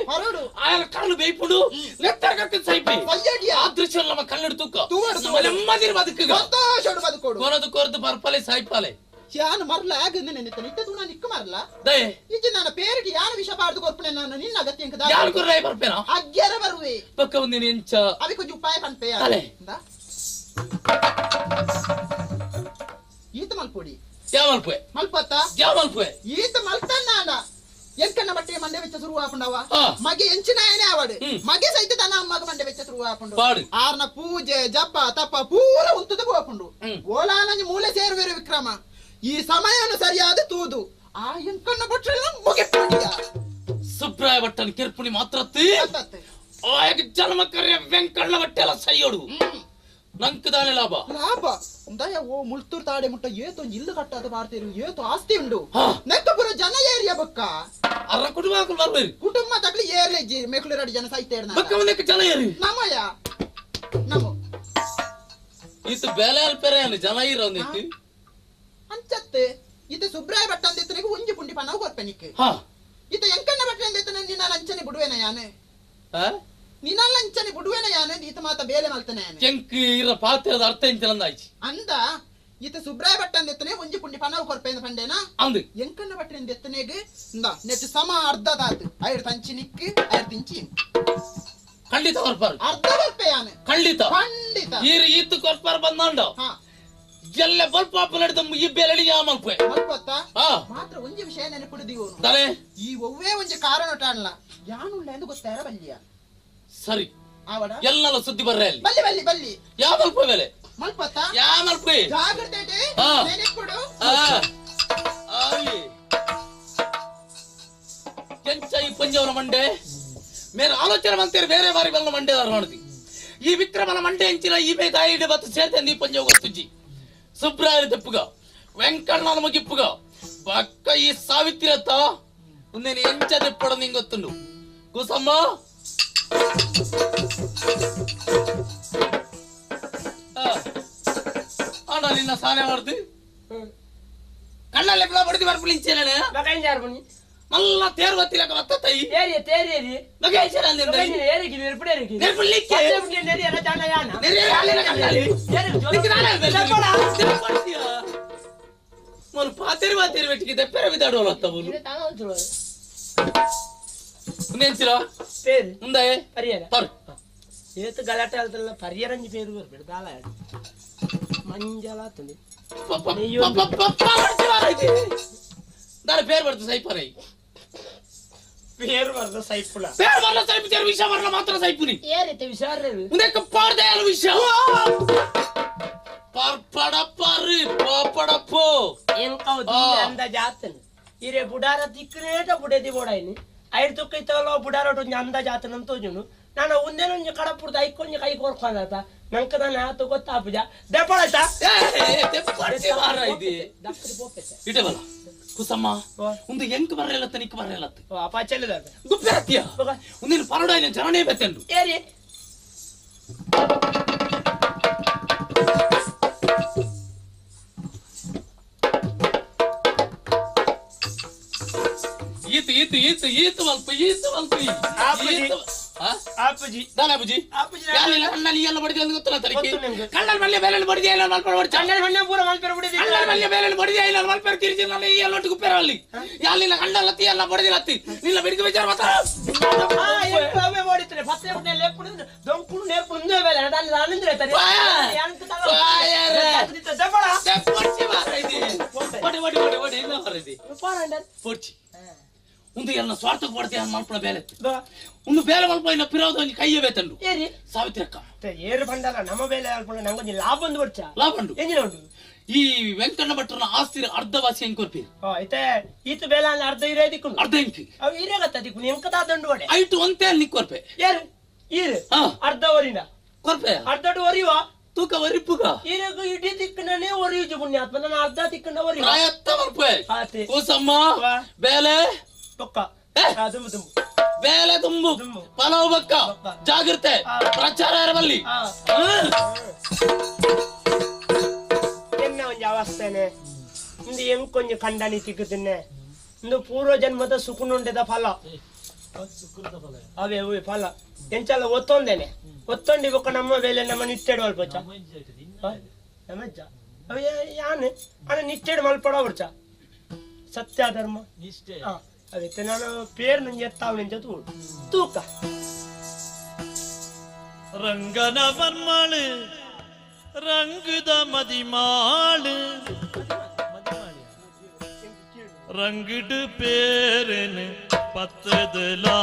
ಆಯನ ಕಣ್ಣು ಬೇಯ್ಪುಡು ನೆತ್ತರಗಕ್ಕ ಸೈಪಿ ಆ ದೃಶ್ಯ ನಮ್ಮ ಕನ್ನಡ ತೂಕ ನೆಮ್ಮದಿರ ಬದುಕುಗ ಸಂತೋಷಡು ಬದುಕೋಡು ಕೊರದು ಕೊರದು ಪರ್ಪಲೆ ಸೈಪಾಲೆ ಯಾನು ಮರ್ಲ ಆಗ ನೆನೆತ ನಿಟ್ಟ ತೂಣ ನಿಕ್ಕು ಮರ್ಲ ದಯೆ ಇಜ್ಜಿ ನನ್ನ ಪೇರಿಗೆ ಯಾನು ವಿಷ ಬಾರ್ದು ಕೊರ್ಪಣೆ ನಾನು ನಿನ್ನ ಅಗತ್ಯ ಯಾರು ಕೊರ್ರಾಯ ಪರ್ಪೇನಾ ಅಗ್ಗ್ಯಾರ ಬರುವೆ ಪಕ್ಕ ಒಂದಿನ ಎಂಚ ಅವಿ ಕೊಂಚ ಉಪಾಯ ಪನ್ಪೆ ತಲೆ. ಈತ ಮಲ್ಪೊಡಿ ಯಾವ ಮಲ್ಪೆ ಮಲ್ಪತ್ತ ಯಾವ ಮಲ್ಪೆ ಈತ ಮಲ್ತನ್ನಾಂಡ ಎಂಕಣ್ಣ ಬಟ್ಟೆ ಮಂಡೆ ವೆಚ್ಚ ಶುರು ಆಪುಂಡವ ಮಗೆ ಎಂಚಿನಾಯನೇ ಆವಡು ಮಗೆ ಸಹಿತ ತನ್ನ ಅಮ್ಮಗ ಮಂಡೆ ವೆಚ್ಚ ಶುರು ಆಪುಂಡು ಆರ್ನ ಪೂಜೆ ಜಪ ತಪ ಪೂರ ಉಂತುದು ಪೋಪುಂಡು ಓಲಾನಂಜಿ ಮೂಲೆ ಸೇರುವೆರು ವಿಕ್ರಮ ಈ ಸಮಯವನ್ನು ಸರಿಯಾದ ತೂದು ಆ ಎಂಕಣ್ಣ ಬಟ್ಟೆ ಮುಗಿಪುಂಡಿಯ ಸುಬ್ರಾಯ ಭಟ್ಟನ ಕಿರ್ಪುಣಿ ಮಾತ್ರ ಆಯಗ ಜನ್ಮ ಕರ್ಯ ವೆಂಕಣ್ಣ ಬಟ್ಟೆ ಎಲ್ಲ ಸೈಯೋಡು ನಂಕದಾನೆ ಲಾಭ ಲಾಭ ಉಂದಯ ಓ ಮುಳ್ತೂರ್ ತಾಡೆ ಮುಟ್ಟ ಏತೋ ಇಲ್ಲು ಕಟ್ಟಾದ ಬಾರ್ತೀರು ಏತೋ ಆಸ್ತಿ ಉಂಡು ನೆಕ್ಕಪುರ ಜನ ಏರಿಯ ಬೊಕ್ಕ ಅರ್ರ ಕುಟುಂಬ ಬರ್ಬೇರಿ ಕುಟುಂಬ ತಗ್ಲಿ ಏರ್ಲೆ ಜಿ ಮೆಕ್ಲೂರಡಿ ಜನ ಸಾಯ್ತೇರ್ ಬೊಕ್ಕ ಒಂದಕ್ಕೆ ಜನ ಏರಿ ನಮಯ ನಮೋ ಇತ್ತು ಬೇಲೆ ಅಲ್ಪೆರೆ ಜನ ಇರೋ ಒಂದಿತ್ತು ಅಂಚತ್ತೆ ಇದು ಸುಬ್ರಾಯ ಭಟ್ಟ ಅಂದಿತ್ತನಿಗೆ ಒಂಜಿ ಪುಂಡಿ ಪನವು ಕೊರ್ಪೆನಿಕ್ ಇತ ಎಂಕಣ್ಣ ಭಟ್ಟ ಅಂದಿತ್ತನ ನಿನ್ನ ಲಂಚನೆ ಬಿಡುವೆನ ಯಾನೆ ನಿನ್ನ ಲಂಚನೆ ಬಿಡುವೆನ ಯಾನೆ ಈತ ಮಾತ ಬೇಲೆ ಮಲ್ತನೆ ಯಾನೆ ಕೆಂಕ್ ಇರ ಪಾತ್ರದ ಅರ್ಥ ಎಂಚಲಂದಾಯ್ತು ಅಂದ ಈತ ಸುಬ್ರಾಯ ಭಟ್ಟ ಅಂದಿತ್ತನೆ ಒಂಜಿ ಪುಂಡಿ ಪನವು ಕೊರ್ಪೆಂದ ಪಂಡೇನ ಅಂದು ಎಂಕಣ್ಣ ಭಟ್ಟ ಅಂದಿತ್ತನೆಗೆ ಇಂದ ನೆಟ್ ಸಮ ಅರ್ಧ ತಾತು ಐರ್ ತಂಚಿ ನಿಕ್ ಐರ್ ತಿಂಚಿ ಖಂಡಿತ ಕೊರ್ಪಾರು ಅರ್ಧ ಕೊರ್ಪೆ ಯಾನೆ ಖಂಡಿತ ಖಂಡಿತ ಈರು ಈತು ಕೊರ್ಪಾರು ಬಂದಾಂಡ ಎಲ್ಲ ಬಲ್ಪ ನಡೆದ ಈ ಬೇಲಡಿ ಯಾ ಮಲ್ಪೆ ಮಲ್ಪತ್ತ ಮಾತ್ರ ಒಂಜಿ ವಿಷಯ ನೆನಪಿಡುದಿವನು ತಲೆ ಈ ಒವ್ವೇ ಒಂಜಿ ಕಾರಣ ಟಾಣಲ ಯಾನುಳ್ಳ ಎಂದು ಗೊತ್ತಾರ ಬಲ್ಲಿಯ ಸರಿ ಆವಡ ಎಲ್ಲಲ್ಲ ಸುದ್ದಿ ಬರ್ರೆ ಅಲ್ಲಿ ಬಲ್ಲಿ ಬಲ್ಲಿ ಬಲ್ಲಿ ಯಾ ಮಲ್ಪೆ ಮೇಲೆ ಮಲ್ಪತ್ತ ಯಾ ಮಲ್ಪೆ ಜಾಗ್ರತೆ ನೆನಪಿಡು ಕೆಂಚ ಈ ಪಂಜವನ ಮಂಡೆ ಮೇರೆ ಆಲೋಚನೆ ಮಂತೇರಿ ಬೇರೆ ಬಾರಿ ಬಲ್ಲ ಮಂಡೆ ಮಾಡೋದು ಈ ವಿಕ್ರಮನ ಮಂಡೆ ಎಂಚಿನ ಈ ಬೇ ತಾಯಿ ಬತ್ತು ಸೇರ್ತೇನೆ ಈ ಪಂಜವ ಗೊತ್ತುಜ್ಜಿ ಸುಬ್ರಾಯ ತೆಪ್ಪುಗ ವೆಂಕಣ್ಣನ ಮುಗಿಪ್ಪುಗ ಬಕ್ಕ ಈ ಸಾವಿತ್ರಿ ಅತ್ತ ಒಂದೇನು ಎಂಚ ತೆಪ್ಪಡ ನಿಂಗೆ ಗೊತ್ತುಂಡು ಕುಸಮ್ಮ ಅಣ್ಣ ನಿನ್ನ ಸಾನೆ ಮಾಡ್ದು ಕಣ್ಣಲ್ಲಿ ಎಪ್ಲ ಬಡಿದು ಬರ್ಪುಲಿಂಚೇನೆ ಮಲ್ಲ ತೇರ್ವತ್ತಿಲಕ ಬತ್ತತೈ ಏರಿ ತೇರಿ ಮಗೇಶ್ವರ ಅಂದಿಂದ ಏರಿಗೆ ನೆರ್ಪುಡೇರಿಗೆ ನೆರ್ಪುಡ್ಲಿಕ್ಕೆ ನೆರಿಯರ ಜಾಣ ಯಾನ ನೆರಿಯರ ಅಲ್ಲಿನ ಕಲ್ಲಾಲಿ ನಿಕ್ಕೆ ನಾನೇ ಮೊಲು ಪಾತೇರಿ ಪಾತೇರಿ ಬೆಟ್ಟಿಗೆ ದೆಪ್ಪೆರ ಬಿದ್ದಾಡುವಲ್ಲ ಅತ್ತ ಮೊಲು ಮುಂದೆನ್ಸಿರೋ ಪೇರು ಮುಂದೆ ಪರಿಯರ ಪರ್ ಏತು ಗಲಾಟೆ ಆಲ್ತಲ್ಲ ಪರಿಯರಂಜಿ ಪೇರು ಬರ್ಬೇಡ ದಾಲ ಮಂಜಲ ಆತಂದೆ ದಾರ ಪೇರು ಬರ್ತದೆ ಸೈಪರೈ ಪೇರು ಬರ್ದ ಸೈಪುಲ ಪೇರು ಬರ್ಲ ಸೈಪು ತೇರು ವಿಷ ಬರ್ಲ ಮಾತ್ರ ಸೈಪುನಿ ಏರಿತೆ ವಿಷಾರ ಮುಂದೆ ಪಾಡ್ದೆ ಅಲ್ಲ ವಿಷ ಪರ್ಪಡಪ್ಪರಿ ಪಪಡಪ್ಪೋ ಎಂಕವು ಅಂದಾಜ್ ಆತನ ಇರೆ ಬುಡಾರ ತಿಕ್ಕನೇಟ ಬುಡೇದಿ ಬೋಡಾಯಿನಿ ಐದು ತುಕ್ಕ ಇತ್ತವಲ್ಲ ಬುಡಾರೋಟು ಒಂಜಿ ಅಂದಾಜ್ ಆತನ ಅಂತ ತೋಜುನು ನಾನು ಒಂದೇನೊಂಜಿ ಕಡಪುಡ್ದು ಐಕೊಂಜಿ ಕೈ ಕೊರ್ಕೊಂಡಾತ ನಂಕ ನಾನು ಆತ ಗೊತ್ತಾಪುಜ ದೆಪ್ಪಳಾಯ್ತಾ ಇಟೆ ಬಲ ಕುಸಮ್ಮ ಒಂದು ಎಂಕ್ ಬರಲತ್ತ ನಿಕ್ ಬರಲತ್ತ ಅಪಾಚೆಲ್ಲದ ಗುಪ್ಪೆರತ್ತಿಯ ಒಂದಿನ ಪರಡ ಜನನೇ ಬೆತ್ತೆಂಡು ಏರಿ ಈತು ಈತು ಈತು ಈತು ಮಲ್ಪ ಈತು ಮಲ್ಪ ಈತು ಆಪುಜಿ ದಾನ ಆಪುಜಿ ಆಪುಜಿ ಯಾರಿಲ್ಲ ಕಣ್ಣಲ್ಲಿ ಎಲ್ಲ ಬಡಿದೆ ಅಂತ ಗೊತ್ತಲ್ಲ ತರಿಕೆ ಕಣ್ಣಲ್ಲಿ ಮಲ್ಯ ಬೇಲೆ ಬಡಿದೆ ಇಲ್ಲ ಮಲ್ಪ ಬಡಿದೆ ಕಣ್ಣಲ್ಲಿ ಮಲ್ಯ ಪೂರ ಮಲ್ಪೆರ ಬಡಿದೆ ಕಣ್ಣಲ್ಲಿ ಮಲ್ಯ ಬೇಲೆ ಬಡಿದೆ ಇಲ್ಲ ಮಲ್ಪೆರ ತಿರುಗಿ ನನ್ನ ಈ ಎಲ್ಲ ಒಟ್ಟಿಗೆ ಉಪ್ಪೆರ ಅಲ್ಲಿ ಯಾರಿಲ್ಲ ಕಣ್ಣಲ್ಲ ತಿ ಎಲ್ಲ ಬಡಿದಿಲ್ಲ ಅತ್ತಿ ನಿನ್ನ ಬೆಡಿಗೆ ವಿಚಾರ ಮಾತ್ರ ಅವೇ ಮಾಡಿದ್ರೆ ಪತ್ತೆ ಉಂಡೆ ಲೇಪುಡು ದೊಂಕುಡು ನೇರ್ಪುಡು ಒಂದೇ ಬೇಲೆ ದಾನ ಆನಂದ್ರ ತರಿ ಒಡೆ ಒಡೆ ಒಡೆ ಒಡೆ ಇಲ್ಲ ಬರದಿ ಪೊಡ್ಚಿ ಒಂದು ಎಲ್ಲ ಸ್ವಾರ್ಥಕ್ಕೆ ಪಡ್ತೀಯ ಮಲ್ಪಳ ಬೇಲೆ ಒಂದು ಬೇಲೆ ಮಲ್ಪ ಇಲ್ಲ ಪಿರೋದು ಒಂಜಿ ಕೈಯೇ ಬೇತಂಡು ಸಾವಿತ್ರಿ ಅಕ್ಕ ಏರು ಬಂಡಲ ನಮ್ಮ ಬೇಲೆ ಅಲ್ಪಣ ನಂಗೊಂಜಿ ಲಾಭ ಒಂದು ಬರ್ಚ ಲಾಭ ಉಂಡು ಎಂಜಿನ ಉಂಡು ಈ ವೆಂಕಣ್ಣ ಭಟ್ರನ ಆಸ್ತಿ ಅರ್ಧವಾಸಿ ಹೆಂಗ್ ಕೊರ್ಪಿ ಐತೆ ಈತ ಬೇಲೆ ಅಲ್ಲ ಅರ್ಧ ಇರೇ ದಿಕ್ಕು ಅರ್ಧ ಇಂಕಿ ಅವು ಇರೇಗತ್ತ ದಿಕ್ಕು ಎಂಕದ ದಂಡು ಒಡೆ ಐಟು ಒಂತೆ ಅಲ್ಲಿ ಕೊರ್ಪೆ ಏರು ಈರು ಅರ್ಧ ಒರಿನ ಕೊರ್ಪೆ ಅರ್ಧಡು ಒರಿಯುವ ತೂಕ ಒರಿಪುಗ ಈರೆಗು ಇಡೀ ದಿಕ್ಕನೇ ಒರಿಯುಜು ಪುಣ್ಯಾತ್ಮ ನಾನು ಅರ್ಧ ದಿಕ್ಕನ್ನ ಒರಿಯುವ ಪ್ರಯತ್ನ ಮಲ್ಪೆ ಕೂಸಮ್ಮ ಬೇಲೆ ಪೊಕ್ಕ ತುಂಬು ತುಂಬು ಬೇಲೆ ತುಂಬು ಪಲಾವ್ ಬಕ್ಕ ಜಾಗ್ರತೆ ಪ್ರಚಾರ ಇರಬಲ್ಲಿ ಎನ್ನ ಒಂಜಿ ಅವಸ್ಥೆನೆ ಇಂದು ಎಂಕೊಂಜಿ ಕಂಡನಿ ತಿಕ್ಕುತ್ತಿನ್ನೆ ಇಂದು ಪೂರ್ವ ಜನ್ಮದ ಸುಕುನುಂಡೆದ ಫಲ ಅವೇ ಅವೇ ಫಲ ಎಂಚಲ್ಲ ಒತ್ತೊಂದೇನೆ ಒತ್ತೊಂಡಿ ಬೊಕ್ಕ ನಮ್ಮ ಬೇಲೆ ನಮ್ಮ ನಿಟ್ಟೆಡು ಅಲ್ಪಚ್ಚ ನಮ್ಮಜ್ಜ ಅವ ಯಾನ್ ಅಣ್ಣ ನಿಟ್ಟೆಡು ಮಲ್ಪಡ ಬರ್ಚ ಸತ್ಯ ಧರ್ಮ ಅದಕ್ಕೆ ನಾನು ಪೇರ್ ನಂಗೆ ಎತ್ತಾವ್ ನಿಂಜ ತೂಕ ರಂಗನ ಬರ್ಮಾಳು ರಂಗದ ಮದಿಮಾಳು ರಂಗಿಡು பேருன்னு பத்ததுலா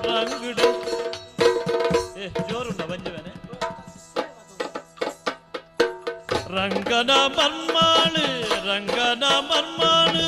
ರಂಗಿಡು ಏ ಜೋರುಂಡ ಬಂಜುವನೆ ರಂಗನ ಮರ್ಮಾಳು ರಂಗನ ಮರ್ಮಾಳು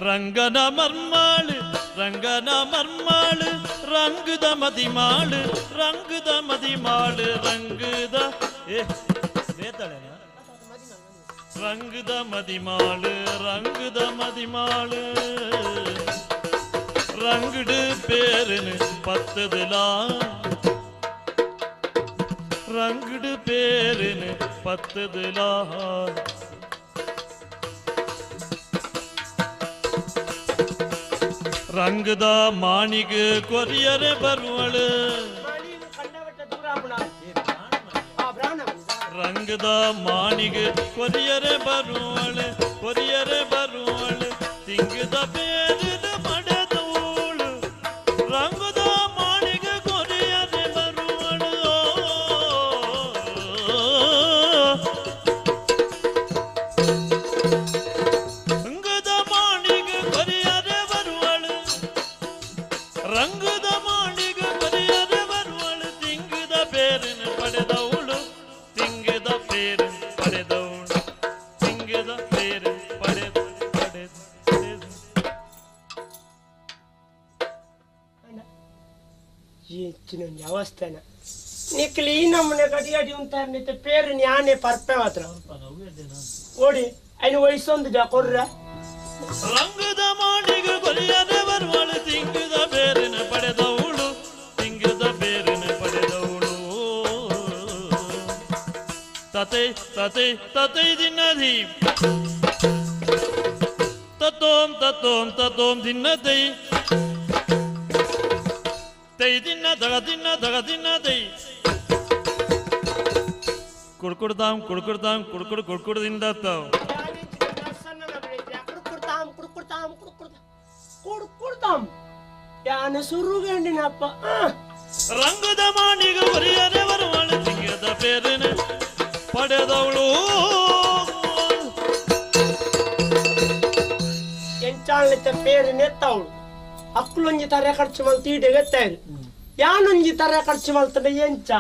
ರಂಗನ ಮರ್ಮಾಳು ರಂಗನ ಮರ್ಮಾಳು ರಂಗದ ಮದಿಮಾಳು ರಂಗದ ಮದಿಮಾಳು ರಂಗದ ಏ ಬೇತಾಳೇನ ರಂಗದ ಮದಿಮಾಳು ರಂಗದ ಮದಿಮಾಳು ರಂಗಡು பேருன்னு பத்ததுலா ರಂಗಡು பேருன்னு பத்ததுலா ರಂಗದ ಮಾಣಿಗ ಕೊರಿಯರೆ ಬರುವಳು ರಂಗದ ಮಾಣಿಗ ಕೊರಿಯರೆ ಬರುವಳು ಕೊರಿಯರೆ ಬರುವಳು ತಿಂಗದ ಬೇರಿದ ಮಡೆದವಳು ರಂಗದ ಮಾಣಿಗ ಕೊರಿಯರೆ ಬರುವಳು ರಂಗದ ಮಾಣಿಗ ಕೊರಿಯರೆ ಬರುವಳು ರಂಗದ ಮಾಣಿಗ ಕೊರಿಯರೆ ಬರುವಳು ತಿಂಗದ ಬೇರಿನ ಪಡೆದವಳು ತಿಂಗದ ಬೇರಿನ ಪಡೆದವಳು ತಿಂಗದ ಬೇರಿನ ಪಡೆದ ಪಡೆದ ಪಡೆದ ಹೆಚ್ಚಿನ ಅವಸ್ಥೆನ ನಿಕ್ಲಿ ಈ ನಮ್ಮನೆ ಗಡಿ ಅಡಿ ಉಂಟಾರ್ನಿತ್ತೆ ಪೇರು ನ್ಯಾನೆ ಪರ್ಪೆ ಮಾತ್ರ ಓಡಿ ಐನು ವಯಸ್ಸೊಂದು ಜಾ ಕೊರ್ರ ರಂಗದ ಮಾಡಿಗೆ ಕೊರಿಯದೆ ಬರುವಳು ತಿಂಗದ ಬೇರಿನ ಪಡೆದವಳು ತಿಂಗದ ಬೇರಿನ ಪಡೆದವಳು ತತೆ ತತೆ ತತೆ ದಿನದಿ ತತ್ತೋಂ ತತ್ತೋಂ ತತ್ತೋಂ ದಿನ್ನತೈ ತೈ ದಿನ್ನ ದಗ ದಿನ್ನ ದಗ ದಿನ್ನ ತೈ ಕುಡ್ಕುಡ್ದಾಂ ಕುಡ್ಕುಡ್ದಾಂ ಕುಡ್ಕುಡ್ ಕುಡ್ಕುಡ್ದಿಂದ ತಾವ್ ಯಾನ ಸುರುಗಂಡಿನಪ್ಪ ರಂಗದ ಮಾಣಿಗ ಒರಿಯದೆ ಬರುವಳು ತಿಂಗದ ಬೇರಿನ ಪಡೆದವಳು ಎಂಚಾಳಿತ ಪೇರು ನೆತ್ತವಳು ಅಕ್ಕಲೊಂಜಿ ತರ ಖರ್ಚು ಮಲ್ತು ಈಡೆಗತ್ತಾರು ಯಾನೊಂಜಿ ತರ ಖರ್ಚು ಮಲ್ತಂಡ ಎಂಚ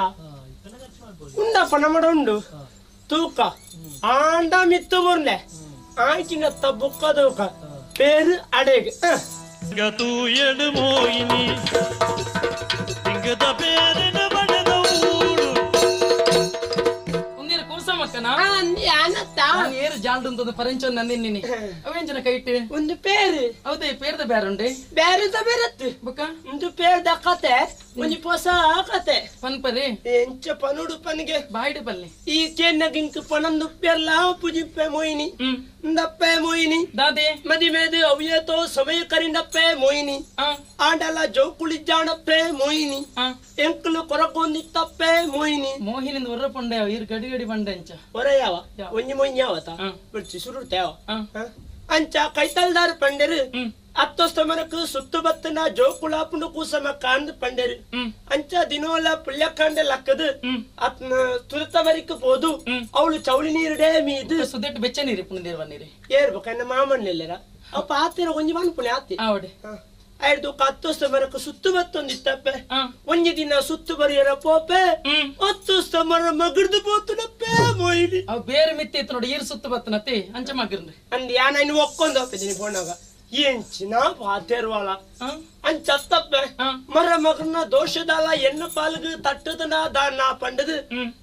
ಉಂಡಪ್ಪ ನಮ್ಮಡ ಉಂಡು ತೂಕ ಆಂಡ ಮಿತ್ತು ಬುರ್ಲೆ ಆಯ್ಚಿನತ್ತ ಬುಕ್ಕ ತೂಕ ಪೇರು ಅಡೆಗೆ ಗತು ಎಡು ಮೋಹಿನಿ ತಿಂಗದ ಬೇರಿನ ಪಡೆದವಳು ಉಂದಿರ ಕೂಸಮಕ್ಕನ ಏರು ಜಾಲ್ಡುಂತದ ಪರಂಚೊಂದು ನಂದಿನಿ ಅವೇಂಜನ ಕೈಟ್ ಒಂದು ಪೇರು ಹೌದೇ ಪೇರ್ದ ಬೇರುಂಡೆ ಬೇರೆದ ಬೇರತ್ತು ಬುಕ್ಕ ಒಂದು ಪೇರ್ದ ಕತೆ ಒಂಜಿ ಪೊಸ ಕತೆ ಪನ್ಪರಿ ಎಂಚ ಪನುಡು ಪನ್ಗೆ ಬಾಯ್ಡು ಪಲ್ಲೆ ಈ ಕೆನ್ನಗಿಂಕ್ ಪನಂದು ಪೆರ್ಲ ಪುಜಿಪ್ಪೆ ಮೋಯಿನಿ ndಪ್ಪೆ ಮೋಯಿನಿ ದಾದೆ ಮದಿಮೇದು ಅವ್ಯತೋ ಸಮಯ ಕರಿಂಡಪ್ಪೆ ಮೋಯಿನಿ ಆಂಡಲ ಜೋಕುಳಿಜ್ಜಾಣಪ್ಪೆ ಮೋಯಿನಿ ಎಂಕುಲು ಕೊರಕೊಂದಿತ್ತಪ್ಪೆ ಮೋಯಿನಿ ಮೋಹಿನಿಂದ ಒರ್ರ ಪೊಂಡೆ ಇರು ಗಡಿ ಗಡಿ ಬಂಡೆ ಅಂಚ ಒರ ಯಾವ ಒಂಜಿ ಮೊಯ್ನಿ ಯಾವತ ಬಿಡ್ಚಿ ಸುರುಡ್ತೆ ಯಾವ ಅಂಚ ಕೈತಲ್ದಾರ್ ಪಂಡೆರು ಅತ್ತೊಸ್ತಮರಕ್ ಸುತ್ತು ಬತ್ತನ ಜೋಕುಳಾಪುಂಡು ಕೂಸಮ ಕಾಂದ್ ಪಂಡೆರು ಅಂಚ ದಿನೋಲ ಪುಳ್ಯಕಾಂಡೆ ಲಕ್ಕದು ಅತ್ನ ತುರತವರಿಕ್ ಪೋದು ಅವಳು ಚೌಳಿ ನೀರುಡೆ ಮೀದು ಸುದೆಟ್ಟು ಬೆಚ್ಚ ನೀರು ಪುಣದೇವ ನೀರು ಏರ್ಬೇಕನ್ನ ಮಾಮಣ್ಣೆಲ್ಲರ ಅಪ್ಪ ಆತಿರ ಒಂಜಿ ಮನ್ಪುಣೆ ಆತಿ ಐದು ಕತ್ತೊಸ್ತಮರಕ್ ಸುತ್ತು ಬತ್ತೊಂದಿತ್ತಪ್ಪೆ ಒಂಜಿ ದಿನ ಸುತ್ತು ಬರಿಯರ ಪೋಪೆ ಅತ್ತೊಸ್ತಮರ ಮಗರ್ದು ಪೋತುನಪ್ಪೆ ಮೊಯ್ಲಿ ಅವ್ ಬೇರೆ ಮಿತ್ತಿ ಇತ್ತು ನೋಡಿ ಈರು ಸುತ್ತು ಬತ್ತನತ್ತೆ ಅಂಚ ಮಗರ್ದು ಅಂದ್ ಯಾನ ಇನ್ನು ಒಕ್ಕೊಂದು ಹೋಗ್ತಿದ್ದೀನಿ ಫೋನಾಗ ಎಂಚಿನ ಪಾತೇರ್ವಾಳ ಅಂಚತ್ತಪ್ಪೆ ಮರ ಮಗನ ದೋಷದಾಲ ಎನ್ನ ಪಾಲ್ಗು ತಟ್ಟದನ ದಾನ ಪಂಡದು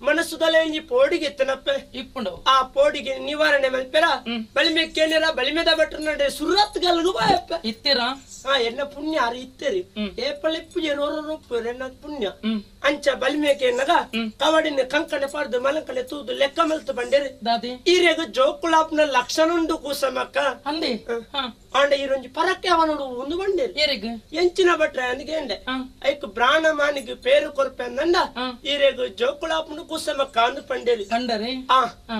ಮನಸ್ಸುದಲ ಇಂಜಿ ಪೋಡಿಗೆ ಎತ್ತನಪ್ಪೆ ಇಪ್ಪುಂಡು ಆ ಪೋಡಿಗೆ ನಿವಾರಣೆ ಮಲ್ಪೆರ ಬಲಿಮೆ ಕೇನಿರ ಬಲಿಮೆದ ಭಟ್ರ ನಡೆ ಸುರತ್ ಗಲ್ಗು ಬಾಯಪ್ಪೆ ಇತ್ತೀರ ಹಾ ಎನ್ನ ಪುಣ್ಯ ಅರಿ ಇತ್ತೇರಿ ಏಪಳಿಪ್ಪು ಏರೋರೊಪ್ಪು ಎನ್ನ ಪುಣ್ಯ ಅಂಚ ಬಲಿಮೆ ಕೇನಗ ಕವಡಿನ ಕಂಕಣೆ ಪಾಡ್ದು ಮಲಂಕಣೆ ತೂದು ಲೆಕ್ಕ ಮಲ್ತು ಬಂಡೇರಿ ದಾದಿ ಈರೆಗ ಜೋಕುಳಾಪ್ನ ಲಕ್ಷಣುಂಡು ಕೂಸಮಕ್ಕ ಅಂದೆ ಆಂಡ ಈರೊಂಜಿ ಪರಕ್ಕೆ ಅವನೋಡು ಒಂದು ಬಂಡೇರಿ ಏರೆಗ್ ಎಂಚಿನ ಭಟ್ರೆ ಅಂದ್ಗೇಂಡೆ ಐಕ್ ಬ್ರಾಣ ಮಾನಿಗೆ ಪೇರು ಕೊರ್ಪೆ ಅಂದಂಡ ಈರೆಗ್ ಜೋಕುಳಾಪುಂಡು ಕೂಸಮಕ್ಕ ಅಂದು ಪಂಡೇರಿ ಕಂಡರೆ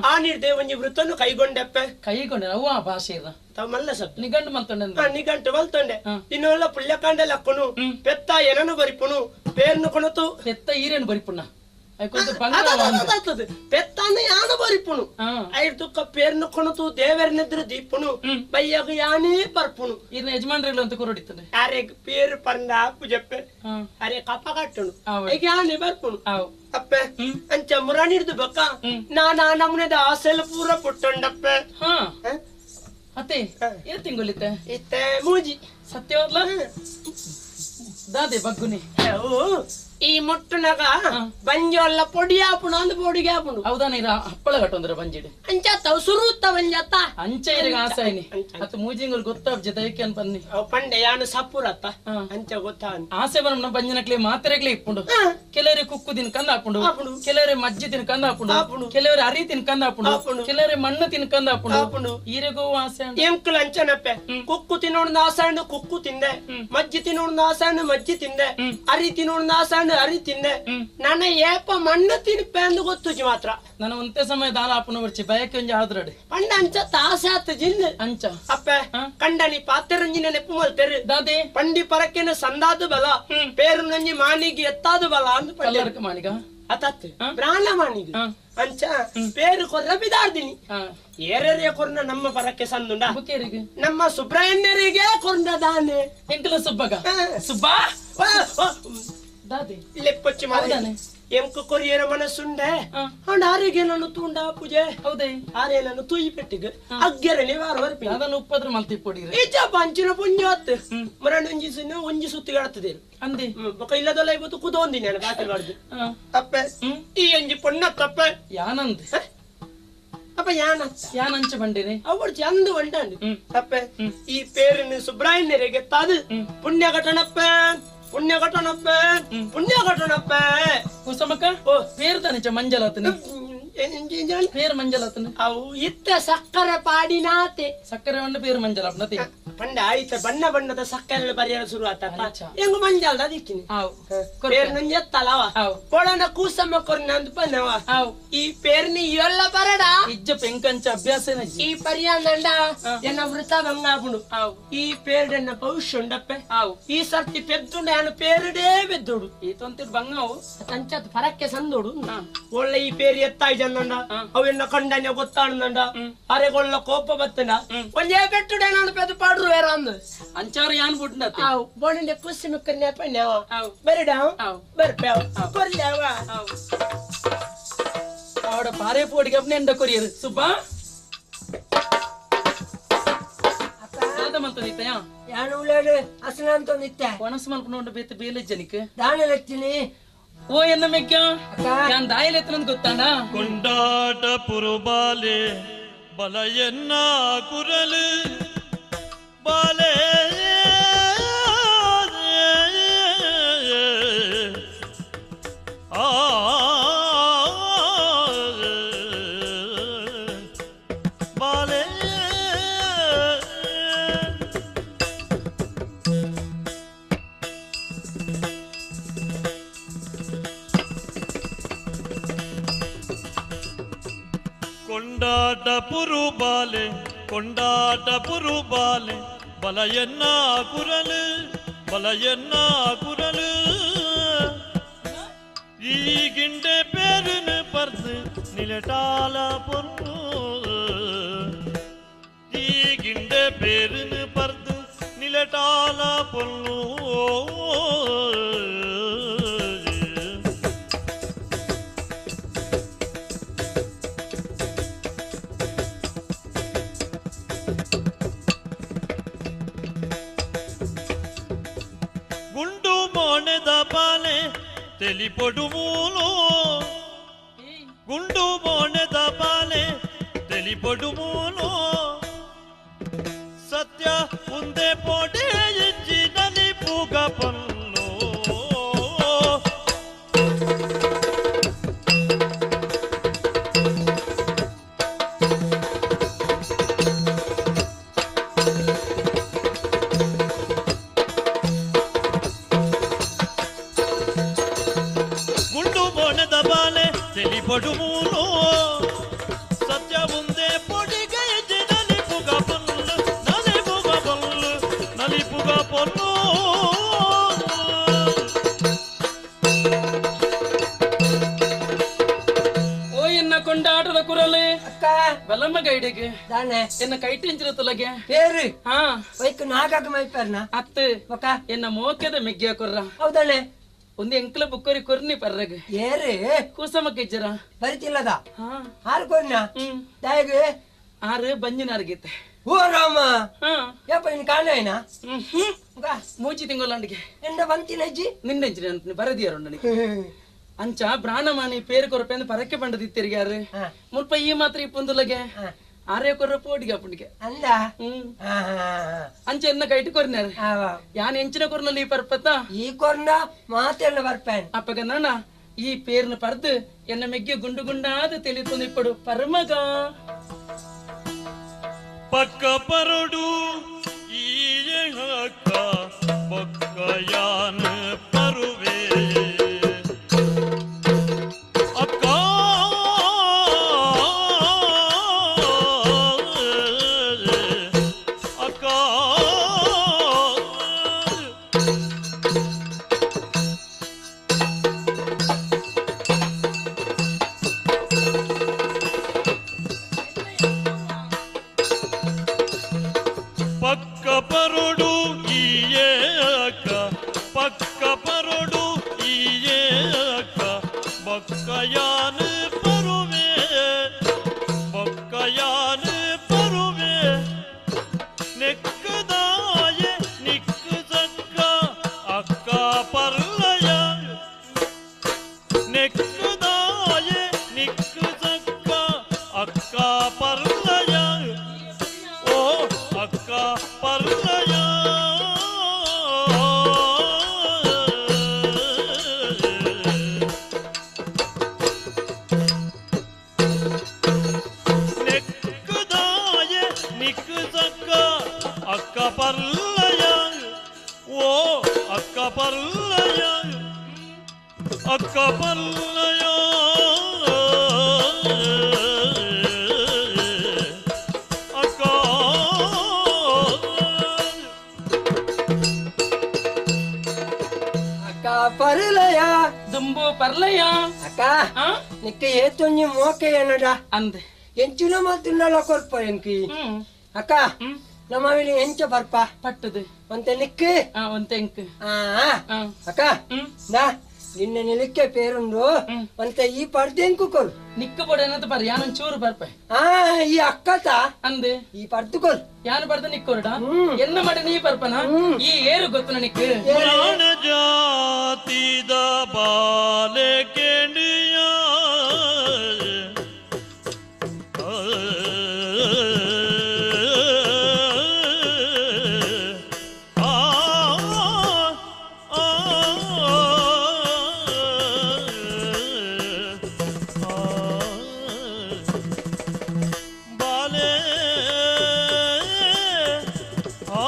ಆ ನೀರ್ದೆ ಒಂಜಿ ವೃತ್ತನು ಕೈಗೊಂಡೆಪ್ಪೆ ಕೈಗೊಂಡೆ ಅವ್ವ ಆ ಭಾಷೆ ಇರ ಮಲ್ಲ ಸಬ್ ನಿಗಂಟು ಮಲ್ತೊಂಡೆ ನಿಗಂಟು ಮಲ್ತೊಂಡೆ ಇನ್ನೊಲ್ಲ ಪುಳ್ಯಕಾಂಡೆ ಲಕ್ಕುನು ಪೆತ್ತ ಏನನು ಬರಿಪುನು ಪೇರ್ನು ಕೊಣತು ಪೆತ್ತ ಈರೇನು ಬರಿಪುಣ್ಣ ಪೆತ್ತಾನ ಯಾನ ಬರಿಪುನು ಐರ್ ದುಃಖ ಪೇರ್ನು ಕೊಣತು ದೇವರನೆದ್ರು ದೀಪುನು ಬಯ್ಯಗ ಯಾನೇ ಬರ್ಪುನು ಇರ್ನ ಯಜಮಾನ್ರಿಲ್ಲ ಅಂತ ಕೊರಡಿತ್ತನೆ ಅರೆ ಪೇರು ಪಂದ ಪೂಜಪ್ಪೆ ಅರೆ ಕಪ್ಪ ಕಟ್ಟುನು ಈಗ ಯಾನೇ ಬರ್ಪುನು ಅಪ್ಪೆ ಅಂಚ ಮುರಾಣಿರ್ದು ಬಕ್ಕ ನಾನಾ ನಮ್ಮನೆದ ಆಸೆಲ ಪೂರ ಪುಟ್ಟೊಂಡಪ್ಪೆ ಅತ್ತೆ ಏನ್ ತಿಂಗೊಲಿತ್ತೆ ಇತ್ತೆ ಮೂಜಿ ಸತ್ಯವಾದ್ಲ ದಾದೆ ಬಗ್ಗುನಿ ಈ ಮುಟ್ಟುನಗ ಬಂಜೊಲ್ಲ ಪೊಡಿ ಆಪುಣ ಅಂದ್ ಪೊಡಿಗೆ ಆಪುಂಡು ಹೌದಾ ನೀರ ಹಪ್ಪಳ ಕಟ್ಟೊಂದ್ರ ಬಂಜಿಡು ಅಂಚಾತ ಸುರುತ್ತ ಬಂಜಾತ ಅಂಚ ಇರಗ ಆಸೆ ಅತ್ತ ಮೂಜಿಂಗುಲ್ ಗೊತ್ತಾಬ್ಜೆ ದಯಕ್ಕೆ ಅನ್ ಬನ್ನಿ ಅವ್ ಪಂಡೆ ಯಾನು ಸಪ್ಪುರತ್ತ ಅಂಚ ಗೊತ್ತಾ ಆಸೆ ಬನ್ನ ಬಂಜಿನಕ್ಲೆ ಮಾತ್ರೆಗ್ಲೆ ಇಪ್ಪುಂಡು ಕೆಲವರೆ ಕುಕ್ಕು ತಿನ್ ಕಂದ ಹಾಪುಂಡು ಕೆಲವರೆ ಮಜ್ಜಿ ತಿನ್ ಕಂದ ಹಾಪುಂಡು ಕೆಲವರೆ ಅರಿ ತಿನ್ ಕಂದ ಹಾಪುಂಡು ಕೆಲವರೆ ಮಣ್ಣು ತಿನ್ ಕಂದ ಹಾಪುಂಡು ಈರೆಗೋ ಆಸೆ ಎಂಕುಲ್ ಅಂಚನಪ್ಪೆ ಕುಕ್ಕು ತಿನ್ನೋಣ ಆಸೆ ಕುಕ್ಕು ತಿಂದೆ ಮಜ್ಜಿ ತಿನ್ನೋಣ ಆಸೆ ಮಜ್ಜಿ ತಿಂದೆ ಅರಿ ತಿನ್ನೋಣ ಆಸೆ ಅರಿ ತಿಂದೆ ನನ್ನ ಏಪ ಮಣ್ಣು ತಿನ್ಪೆ ಅಂದು ಗೊತ್ತುಜಿ ಮಾತ್ರ ನನ್ನ ಒಂದೇ ಸಮಯ ದಾಲ ಆಪುನ ಬರ್ಚಿ ಬಯಕೆ ಒಂಜಿ ಆದ್ರಡೆ ಪಂಡ ಅಂಚ ತಾಸೆ ಆತ ಜಿನ್ ಅಂಚ ಅಪ್ಪೆ ಕಂಡನಿ ಪಾತೆರಂಜಿನ ನೆಪ್ಪು ಮಲ್ತೆರು ದಾದೆ ಪಂಡಿ ಪರಕೆನ ಸಂದಾದು ಬಲ ಪೇರು ನಂಜಿ ಮಾನಿಗೆ ಎತ್ತಾದು ಬಲ ಅಂದು ಪಂಡಿ ಮಾನಿಗ ಅತತ್ ಬ್ರಾಣ ಮಾನಿಗೆ ಅಂಚ ಪೇರು ಕೊರ್ರ ಬಿದಾರ್ದಿನಿ ಏರೇ ಕೊರ್ನ ನಮ್ಮ ಪರಕ್ಕೆ ಸಂದುಂಡ ನಮ್ಮ ಸುಬ್ರಹ್ಮಣ್ಯರಿಗೆ ಕೊರ್ನ ದಾನೆ ಎಂಕಲ ಸುಬ್ಬಗ ಸುಬ್ಬಾ ದಾದೆ ಲೆಪ್ಪಚ್ಚಿ ಮಾತಾನೆ ಎಂಕ ಕೊರಿಯರ ಮನಸ್ಸುಂಡೆ ಅಂಡ್ ಆರಿಗೆ ನಾನು ತೂಂಡ ಪೂಜೆ ಹೌದೇ ಆರೇ ನಾನು ತೂಯಿ ಪೆಟ್ಟಿಗೆ ಅಗ್ಗೆರನೆ ವಾರ ಬರ್ಪಿ ಅದನ್ನು ಉಪ್ಪದ್ರ ಮಲ್ತಿ ಪೊಡಿರಿ ಈಚ ಪಂಚಿನ ಪುಣ್ಯ ಮರಣ ಒಂಜಿ ಸುನ್ನ ಒಂಜಿ ಸುತ್ತಿಗೆ ಆಡ್ತದೆ ಅಂದೆ ಬೊಕ ಇಲ್ಲದಲ್ಲ ಇವತ್ತು ಕುದೊಂದಿನಿ ನಾನು ಬಾಕಿ ಮಾಡುದು ಅಪ್ಪೆ ಈ ಒಂಜಿ ಪೊಣ್ಣ ತಪ್ಪೆ ಯಾನಂದ್ ಅಪ್ಪ ಯಾನ ಯಾನಂಚ ಬಂಡೇನೆ ಅವರು ಚಂದ ಬಂಡಾಂಡು ಅಪ್ಪೆ ಈ ಪೇರನ್ನು ಸುಬ್ರಾಯಣ್ಣರಿಗೆ ತಾದು ಪುಣ್ಯ ಘಟನಪ್ಪ ಪುಣ್ಯ ಘಟನಪ್ಪ ಪುಣ್ಯ ಘಟನಪ್ಪ ಕುಸಮಕ್ಕ ಪೇರು ತಾನೆ ಮಂಜಲಾತನ ಪೇರು ಮಂಜಲಾತನ ಅವು ಇತ್ತ ಸಕ್ಕರೆ ಪಾಡಿನಾತೆ ಸಕ್ಕರೆ ಬಣ್ಣ ಪೇರು ಮಂಜಲಾಪ್ನತೆ ಪಂಡ ಆಯ್ತ ಬಣ್ಣ ಬಣ್ಣದ ಸಕ್ಕರೆ ಬರೆಯಲು ಶುರು ಆತಪ್ಪ ಹೆಂಗು ಮಂಜಾಲ್ದ ದಿಕ್ಕಿನಿ ಪೇರ್ನ ಎತ್ತಲವ ಪೊಳನ ಕೂಸಮ್ಮ ಕೊರ್ನ ಅಂದ್ ಪನ್ನವ ಈ ಪೇರ್ನಿ ಎಲ್ಲ ಬರಡ ಇಜ್ಜ ಪೆಂಕಂಚ ಅಭ್ಯಾಸ ಈ ಪರ್ಯಾಂದಂಡ ಎನ್ನ ವೃತ ಬಂಗಾಪುಂಡು ಈ ಪೇರ್ಡೆನ್ನ ಭವಿಷ್ಯ ಉಂಡಪ್ಪೆ ಈ ಸರ್ತಿ ಪೆದ್ದುಂಡ ನಾನು ಪೇರುಡೇ ಬೆದ್ದುಡು ಈ ತೊಂತಿಡ್ ಬಂಗಾವು ತಂಚತ್ ಫರಕ್ಕೆ ಸಂದೋಡು ಒಳ್ಳೆ ಈ ಪೇರು ಎತ್ತಾಯಿ ಜಂದಂಡ ಅವೆನ್ನ ಕಂಡನೆ ಗೊತ್ತಾಣಂದಂಡ ಅರೆಗೊಳ್ಳ ಕೋಪ ಬತ್ತಂಡ ಒಂದೇ ಪೆಟ್ಟುಡೆ ನಾನು ಪೆದ್ದು ಪಾಡ್ರು ಬೇರೆ ಅಂದು ಅಂಚಾರು ಯಾನ್ ಬುಡ್ನ ಆವ್ ಬೋಣಂಡೆ ಕುಸಿ ಮುಕ್ಕರ್ನೆ ಪಣ್ಯಾವ ಬರಡಾವ್ ಬರ್ಪ್ಯಾವ್ ಕೊರ್ಲ್ಯಾವ ಅವಡ ಪಾರೆ ಪೋಡಿಗೆ ಅಪ್ನೆ ಎಂಡ ಕೊರಿಯರು ಸುಬ್ಬಾ ಯಾನು ಉಳ್ಳಾಡು ಅಸನಾಂತೊಂದಿತ್ತೆ ಒಣಸು ಮಲ್ಕೊಂಡು ಬೇತ ಬೇಲೆ ಜನಿಕ್ ದಾಣ ಲಚ್ಚಿನಿ ಓ ಎನ್ನ ಮೆಕ್ಕ ಯಾನ್ ದಾಯಲೆತ್ತನಂದ್ ಗೊತ್ತಾನ ಕೊಂಡಾಟ ಪುರುಬಾಲೆ ಬಲಯನ್ನ ಕುರಲು ಬಾಲೆ ಆ ಬಾಲೆ ಕೊಂಡಾಟ ಪುರುಬಾಲೆ ಕೊಂಡಾಟ ಪುರುಬಾಲೆ ಬಲಯನ್ನ ಕುರಲು ಬಲಯನ್ನ ಕುರಲು ಈ ಗಿಂಡೆ ಪೇರುನ ಪರ್ದು ನಿಲಟಾಲ பொண்ணு ಈ ಗಿಂಡೆ ಪೇರುನ ಪರ್ದು ನಿಲಟಾಲ பொண்ணு ಗುಂಡು ಮೋಣದ ಪಾಲೆ ತೆಲಿಪೊಡು ಮೂಲು ಗುಂಡು ಮೋಣದ ಪಾಲೆ ತೆಲಿಪೊಡು ಮೂಲು ಸತ್ಯ ಉಂದೆ ಪೊಡೆ ಇಜ್ಜಿ ನಲಿಪುಗ ಪಲ್ಲು ಗುಂಡು ಮೋಣದ ಬಾಲೆ ತೆಲಿಪೊಡು ಮೂಲು ಸತ್ಯ ಉಂದೆ ಪೊಡಿಗೆ ಇಜ್ಜಿ ನಲಿಪುಗ ಪಲ್ಲು ನಲಿಪುಗ ಪಲ್ಲು ನಲಿಪುಗ ಪಲ್ಲು ಓ ಎನ್ನ ಕೊಂಡಾಟದ ಕುರಲೆ ಅಕ್ಕ ಬಲಮ್ಮ ಗೈಡಿಗೆ ದಾನೆ ಎನ್ನ ಕೈಟೆಂಚಿನ ತುಲಗೆ ಪೇರು ಹಾ ಬೈಕ್ ನಾಗಾಕ ಮೈಪರ್ನ ಅತ್ತು ಬೊಕ ಎನ್ನ ಮೋಕೆದ ಮೆಗ್ಗಿಯ ಕೊರ್ರ ಹೌದಣ್ಣೆ ಒಂದು ಎಂಕ್ಲ ಬುಕ್ಕೋರಿ ಕೊರ್ನಿ ಪರ್ರಗ್ ಏರು ಕೂಸಮಕ್ಕ ಇಜ್ಜರ ಬರಿತಿಲ್ಲದ ಆರು ಕೊರ್ನ ದಾಯಗ್ ಆರು ಬಂಜಿನಾರ್ಗೀತೆ ಓ ರಾಮ ಯಪ್ಪ ಇನ್ ಕಾಣೇನಾ ಮೂಚಿ ತಿಂಗೊಲ್ಲಂಡಿಗೆ ಎಂಡ ಬಂತಿನ ಅಜ್ಜಿ ನಿನ್ನೆಂಚಿನ ಅನ್ಪುನಿ ಬರದಿಯಾರು ನನಗೆ ಅಂಚ ಬ್ರಾಣಮಾನಿ ಪೇರು ಕೊರಪೆ ಅಂದ್ ಪರಕ್ಕೆ ಬಂಡದಿತ್ತಿರಿಗಾರು ಮುಲ್ಪ ಈ ಮಾತ್ರ ಇಪ್ಪೊಂದುಲಗೆ ಆರೇ ಕೊರ್ರ ಪೋಡಿಗೆ ಅಪ್ಪನಿಗೆ ಅಂದ ಅಂಚ ಎನ್ನ ಕೈಟ್ ಕೊರ್ನಾರ ಯಾನ್ ಎಂಚಿನ ಕೊರ್ನಲ್ಲಿ ಈ ಪರ್ಪತ್ತ ಈ ಕೊರ್ನ ಮಾತೆಲ್ಲ ಬರ್ಪೇನ್ ಅಪ್ಪಗ ನಾನ ಈ ಪೇರ್ನ ಪರ್ದು ಎನ್ನ ಮೆಗ್ಗೆ ಗುಂಡು ಗುಂಡಾದ ತಿಳಿತು ಇಪ್ಪಡು ಪರಮಗ ಪಕ್ಕ ಪರಡು ಈ ಅಕ್ಕ ಬೊಕ್ಕಯಾನ ಪರುವೆ ಅಕ್ಕ ಅಕ್ಕ ಪಕ್ಕ ಪರಡು ಈಯೇ ಅಕ್ಕ ಪಕ್ಕ ಪರಡು ಈಯೇ ಅಕ್ಕ ಪರ್ಲಯ ಅಕ್ಕ ಪರ್ಲಯ ಅಕ್ಕ ಅಕ್ಕ ಪರ್ಲಯ ದುಂಬು ಪರ್ಲಯ ಅಕ್ಕ ನಿಕ್ಕ ಏತೊಂಜಿ ಮೋಕೆ ಏನಡ ಅಂದೆ ಎಂಚಿನ ಮಲ್ತಿಂಡಲ ಕೊರ್ಪ ಎನ್ಕಿ ಅಕ್ಕ ನಮ್ಮ ಎಂಚ ಬರ್ಪ ಪಟ್ಟದು ಒಂತೆ ನಿಕ್ಕು ಒಂತೆ ಎಂಕ್ ಅಕ್ಕ ನಾ ನಿನ್ನ ನಿಲಕ್ಕೆ ಪೇರುಂಡು ಒಂತೆ ಈ ಪರ್ದೆಂಕು ಕೊರು ನಿಕ್ಕು ಬೊಡ ಏನಂತ ಬರ್ ಯಾನೊಂದ್ ಚೂರು ಬರ್ಪೆ ಈ ಅಕ್ಕತ ಅಂದೆ ಈ ಪರ್ದು ಕೊರು ಯಾನು ಬರ್ದು ನಿಕ್ಕೊರಡ ಎನ್ನ ಮಾಡಿ ನೀ ಬರ್ಪನ ಈ ಏರು ಗೊತ್ತು ನಿಕ್ಕು ಪ್ರಾಣ ಜಾತಿದ ಬಾಲೆ ಕೆಂಡಿಯ ಬಾಲೆ ಆ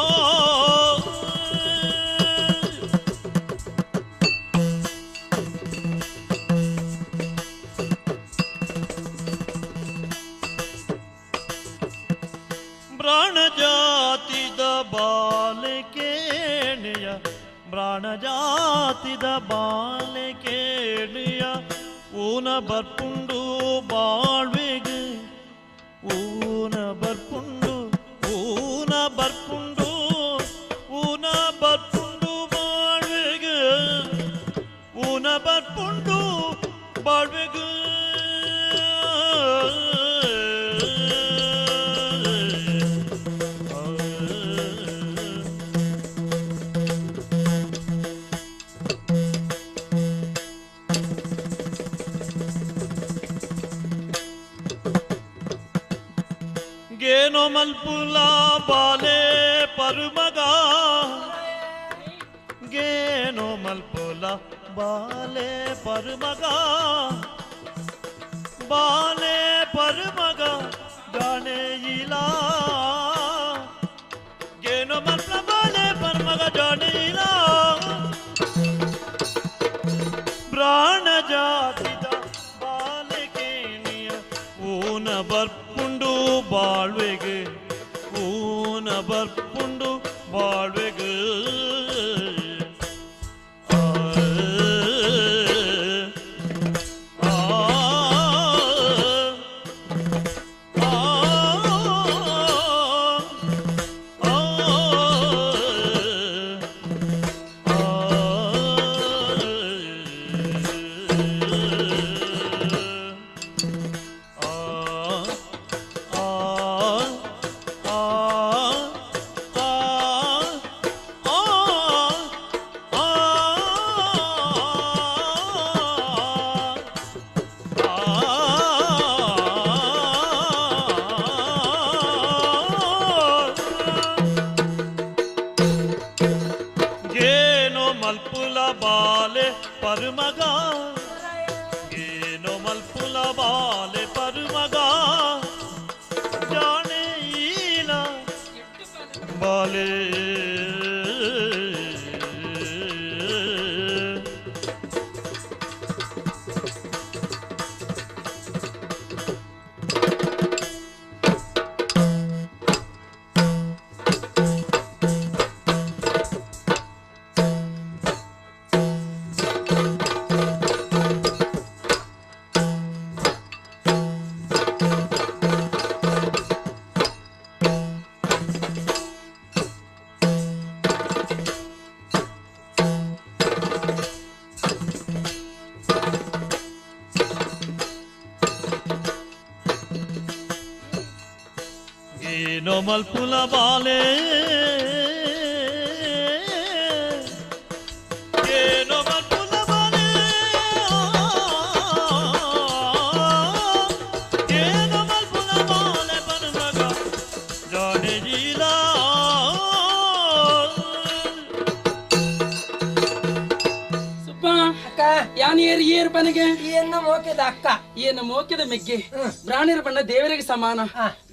ಬ್ರಾಣ ಜಾತಿದ ಬಾಲಕೇಣಿಯ ಬ್ರಾಣ ಜಾತಿದ ಬಾಲಕೇಣಿಯ ಊನ ಬರ್ಪುಂಡು ಬಾಳ್ವೆಗೆ ಊನ ಬರ್ಪುಂಡು ಊನ ಬರ್ಪುಂಡು ಊನ ಬರ್ಪುಂಡು ಬಾಳ್ವೆಗೆ ಊನ ಬರ್ಪುಂಡು ಬಾಳ್ವೆಗೆ ಗೇನೋ ಮಲ್ಪುಲ ಬಾಲೆ ಪರುಮಗ ಗೇನೋ ಮಲ್ಪುಲ ಬಾಲೆ ಪರುಮಗ ಬಾಲೆ ಪರುಮಗ ಜಾಣೆ ಇಲ ಗೇನೋ ಮಲ್ಪುಲ ಬಾಲೆ ಪರುಮಗ ಜಾಣೆ ಇಲ ಪ್ರಾಣ ಜಾತಿದ ಬಾಲೆ ಕೇಣಿಯ ಊನ ಬರ್ಪುಂಡು ಬಾಳ್ವೆಗೆ ಊನ ಬರ್ಪುಂಡು ಬಾಳ್ವೆಗೆ ಆ ಆ ಆ ಗೇನೋ ಮಲ್ಪುಲ ಬಾಲೆ ಪರುಮಗ ಗೇನೋ ಮಲ್ಪುಲ ಬಾಲೆ ಪರುಮಗ ಜಾಣೆ ಈಲ ಬಾಲೆ ಗೇನೋ ಮಲ್ಪುಲ ಬಾಲೆ ಗೇನೋ ಮಲ್ಪುಲ ಬಾಲೆ ಗೇನೋ ಮಲ್ಪುಲ ಬಾಲೆ ಪರುಮಗ ಜಾಣೆ ಜೀಲ ಸುಬ್ಬ ಯಾನ್ ಏರು ಏರು ಪನಗೆ ಎನ್ನ ಮೋಕೆದ ಅಕ್ಕ ಏನ ಮೋಕೆದ ಮೆಗ್ಗೆ ಬ್ರಾಣರ ಬಣ್ಣ ದೇವರಿಗೆ ಸಮಾನ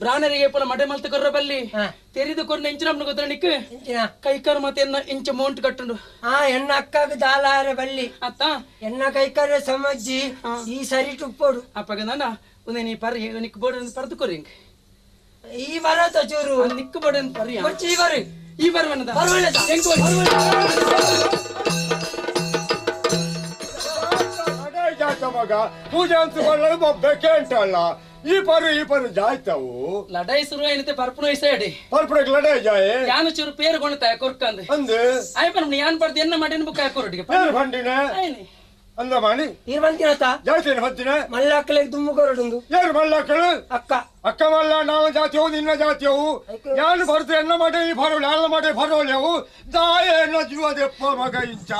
ಬ್ರಾಣರಿಗೆ ಪುಲ ಮಡೆ ಮಲ್ತ ಕೊರ್ರ ಬಲ್ಲಿ ತೆರಿದು ಕೊರ್ನ ಇಂಚಿನ ಅಮ್ಮನ ಗೊತ್ತ ನಿಕ್ ಕೈಕಾರು ಮತ್ತೆ ಎನ್ನ ಇಂಚ ಮೋಂಟ್ ಕಟ್ಟುಂಡು ಆ ಎನ್ನ ಅಕ್ಕಗ ದಾಲಾರೆ ಬಲ್ಲಿ ಅತ್ತ ಎನ್ನ ಕೈಕಾರೆ ಸಮಜ್ಜಿ ಈ ಸರಿ ತುಪ್ಪೋಡು ಅಪ್ಪಗ ನಾನ ಒಂದೇ ನೀ ಪರ್ ನಿಕ್ ಬೋರ್ಡ್ ಪರ್ದು ಕೊರಿ ಈ ಬರತ ಚೂರು ನಿಕ್ ಬೋರ್ಡ್ ಪರಿ ಈ ಬರಿ ಈ ಬರುವನದ ಬರುವನದ ಮಗ ಪೂಜೆ ಅಂತ ಬೊಬ್ಬೆಕ್ಕೆ ಅಂಟಲ್ಲ ಈ ಪರು ಈ ಪರು ಜಾಯ್ತಾವು ಲಡಾಯಿ ಶುರು ಏನತ್ತೆ ಪರ್ಪುನ ಸೈಡ್ ಪರ್ಪುನಕ್ಕೆ ಲಡಾಯಿ ಜಾಯೆ ಯಾನು ಚೂರು ಪೇರು ಕೊಣತ ಕೊರ್ಕಂದೆ ಅಂದೆ ಆಯ್ ಪರ್ಪುನ ಯಾನ್ ಪರ್ದು ಎನ್ನ ಮಾಡಿನ ಬುಕ್ ಹಾಕೋರಡಿಗೆ ಪೇರು ಬಂಡಿನ ಅಂದ ಮಾಣಿ ಈರ್ ಬಂತಿನತ ಜಾಯ್ತೇನೆ ಬಂತಿನ ಮಲ್ಲಾಕಳಿಗೆ ದುಮ್ಮು ಕೊರಡುಂದು ಯಾರು ಮಲ್ಲಾಕಳು ಅಕ್ಕ ಅಕ್ಕ ಮಲ್ಲ ನಾವು ಜಾತಿಯವು ನಿನ್ನ ಜಾತಿಯವು ಯಾನು ಬರ್ತು ಎನ್ನ ಮಾಡಿ ಈ ಫರೋಳು ಯಾನ ಮಾಡಿ ಫರೋಳೆವು ದಾಯ ಎನ್ನ ಜೀವದೆಪ್ಪ ಮಗ ಇಂಚ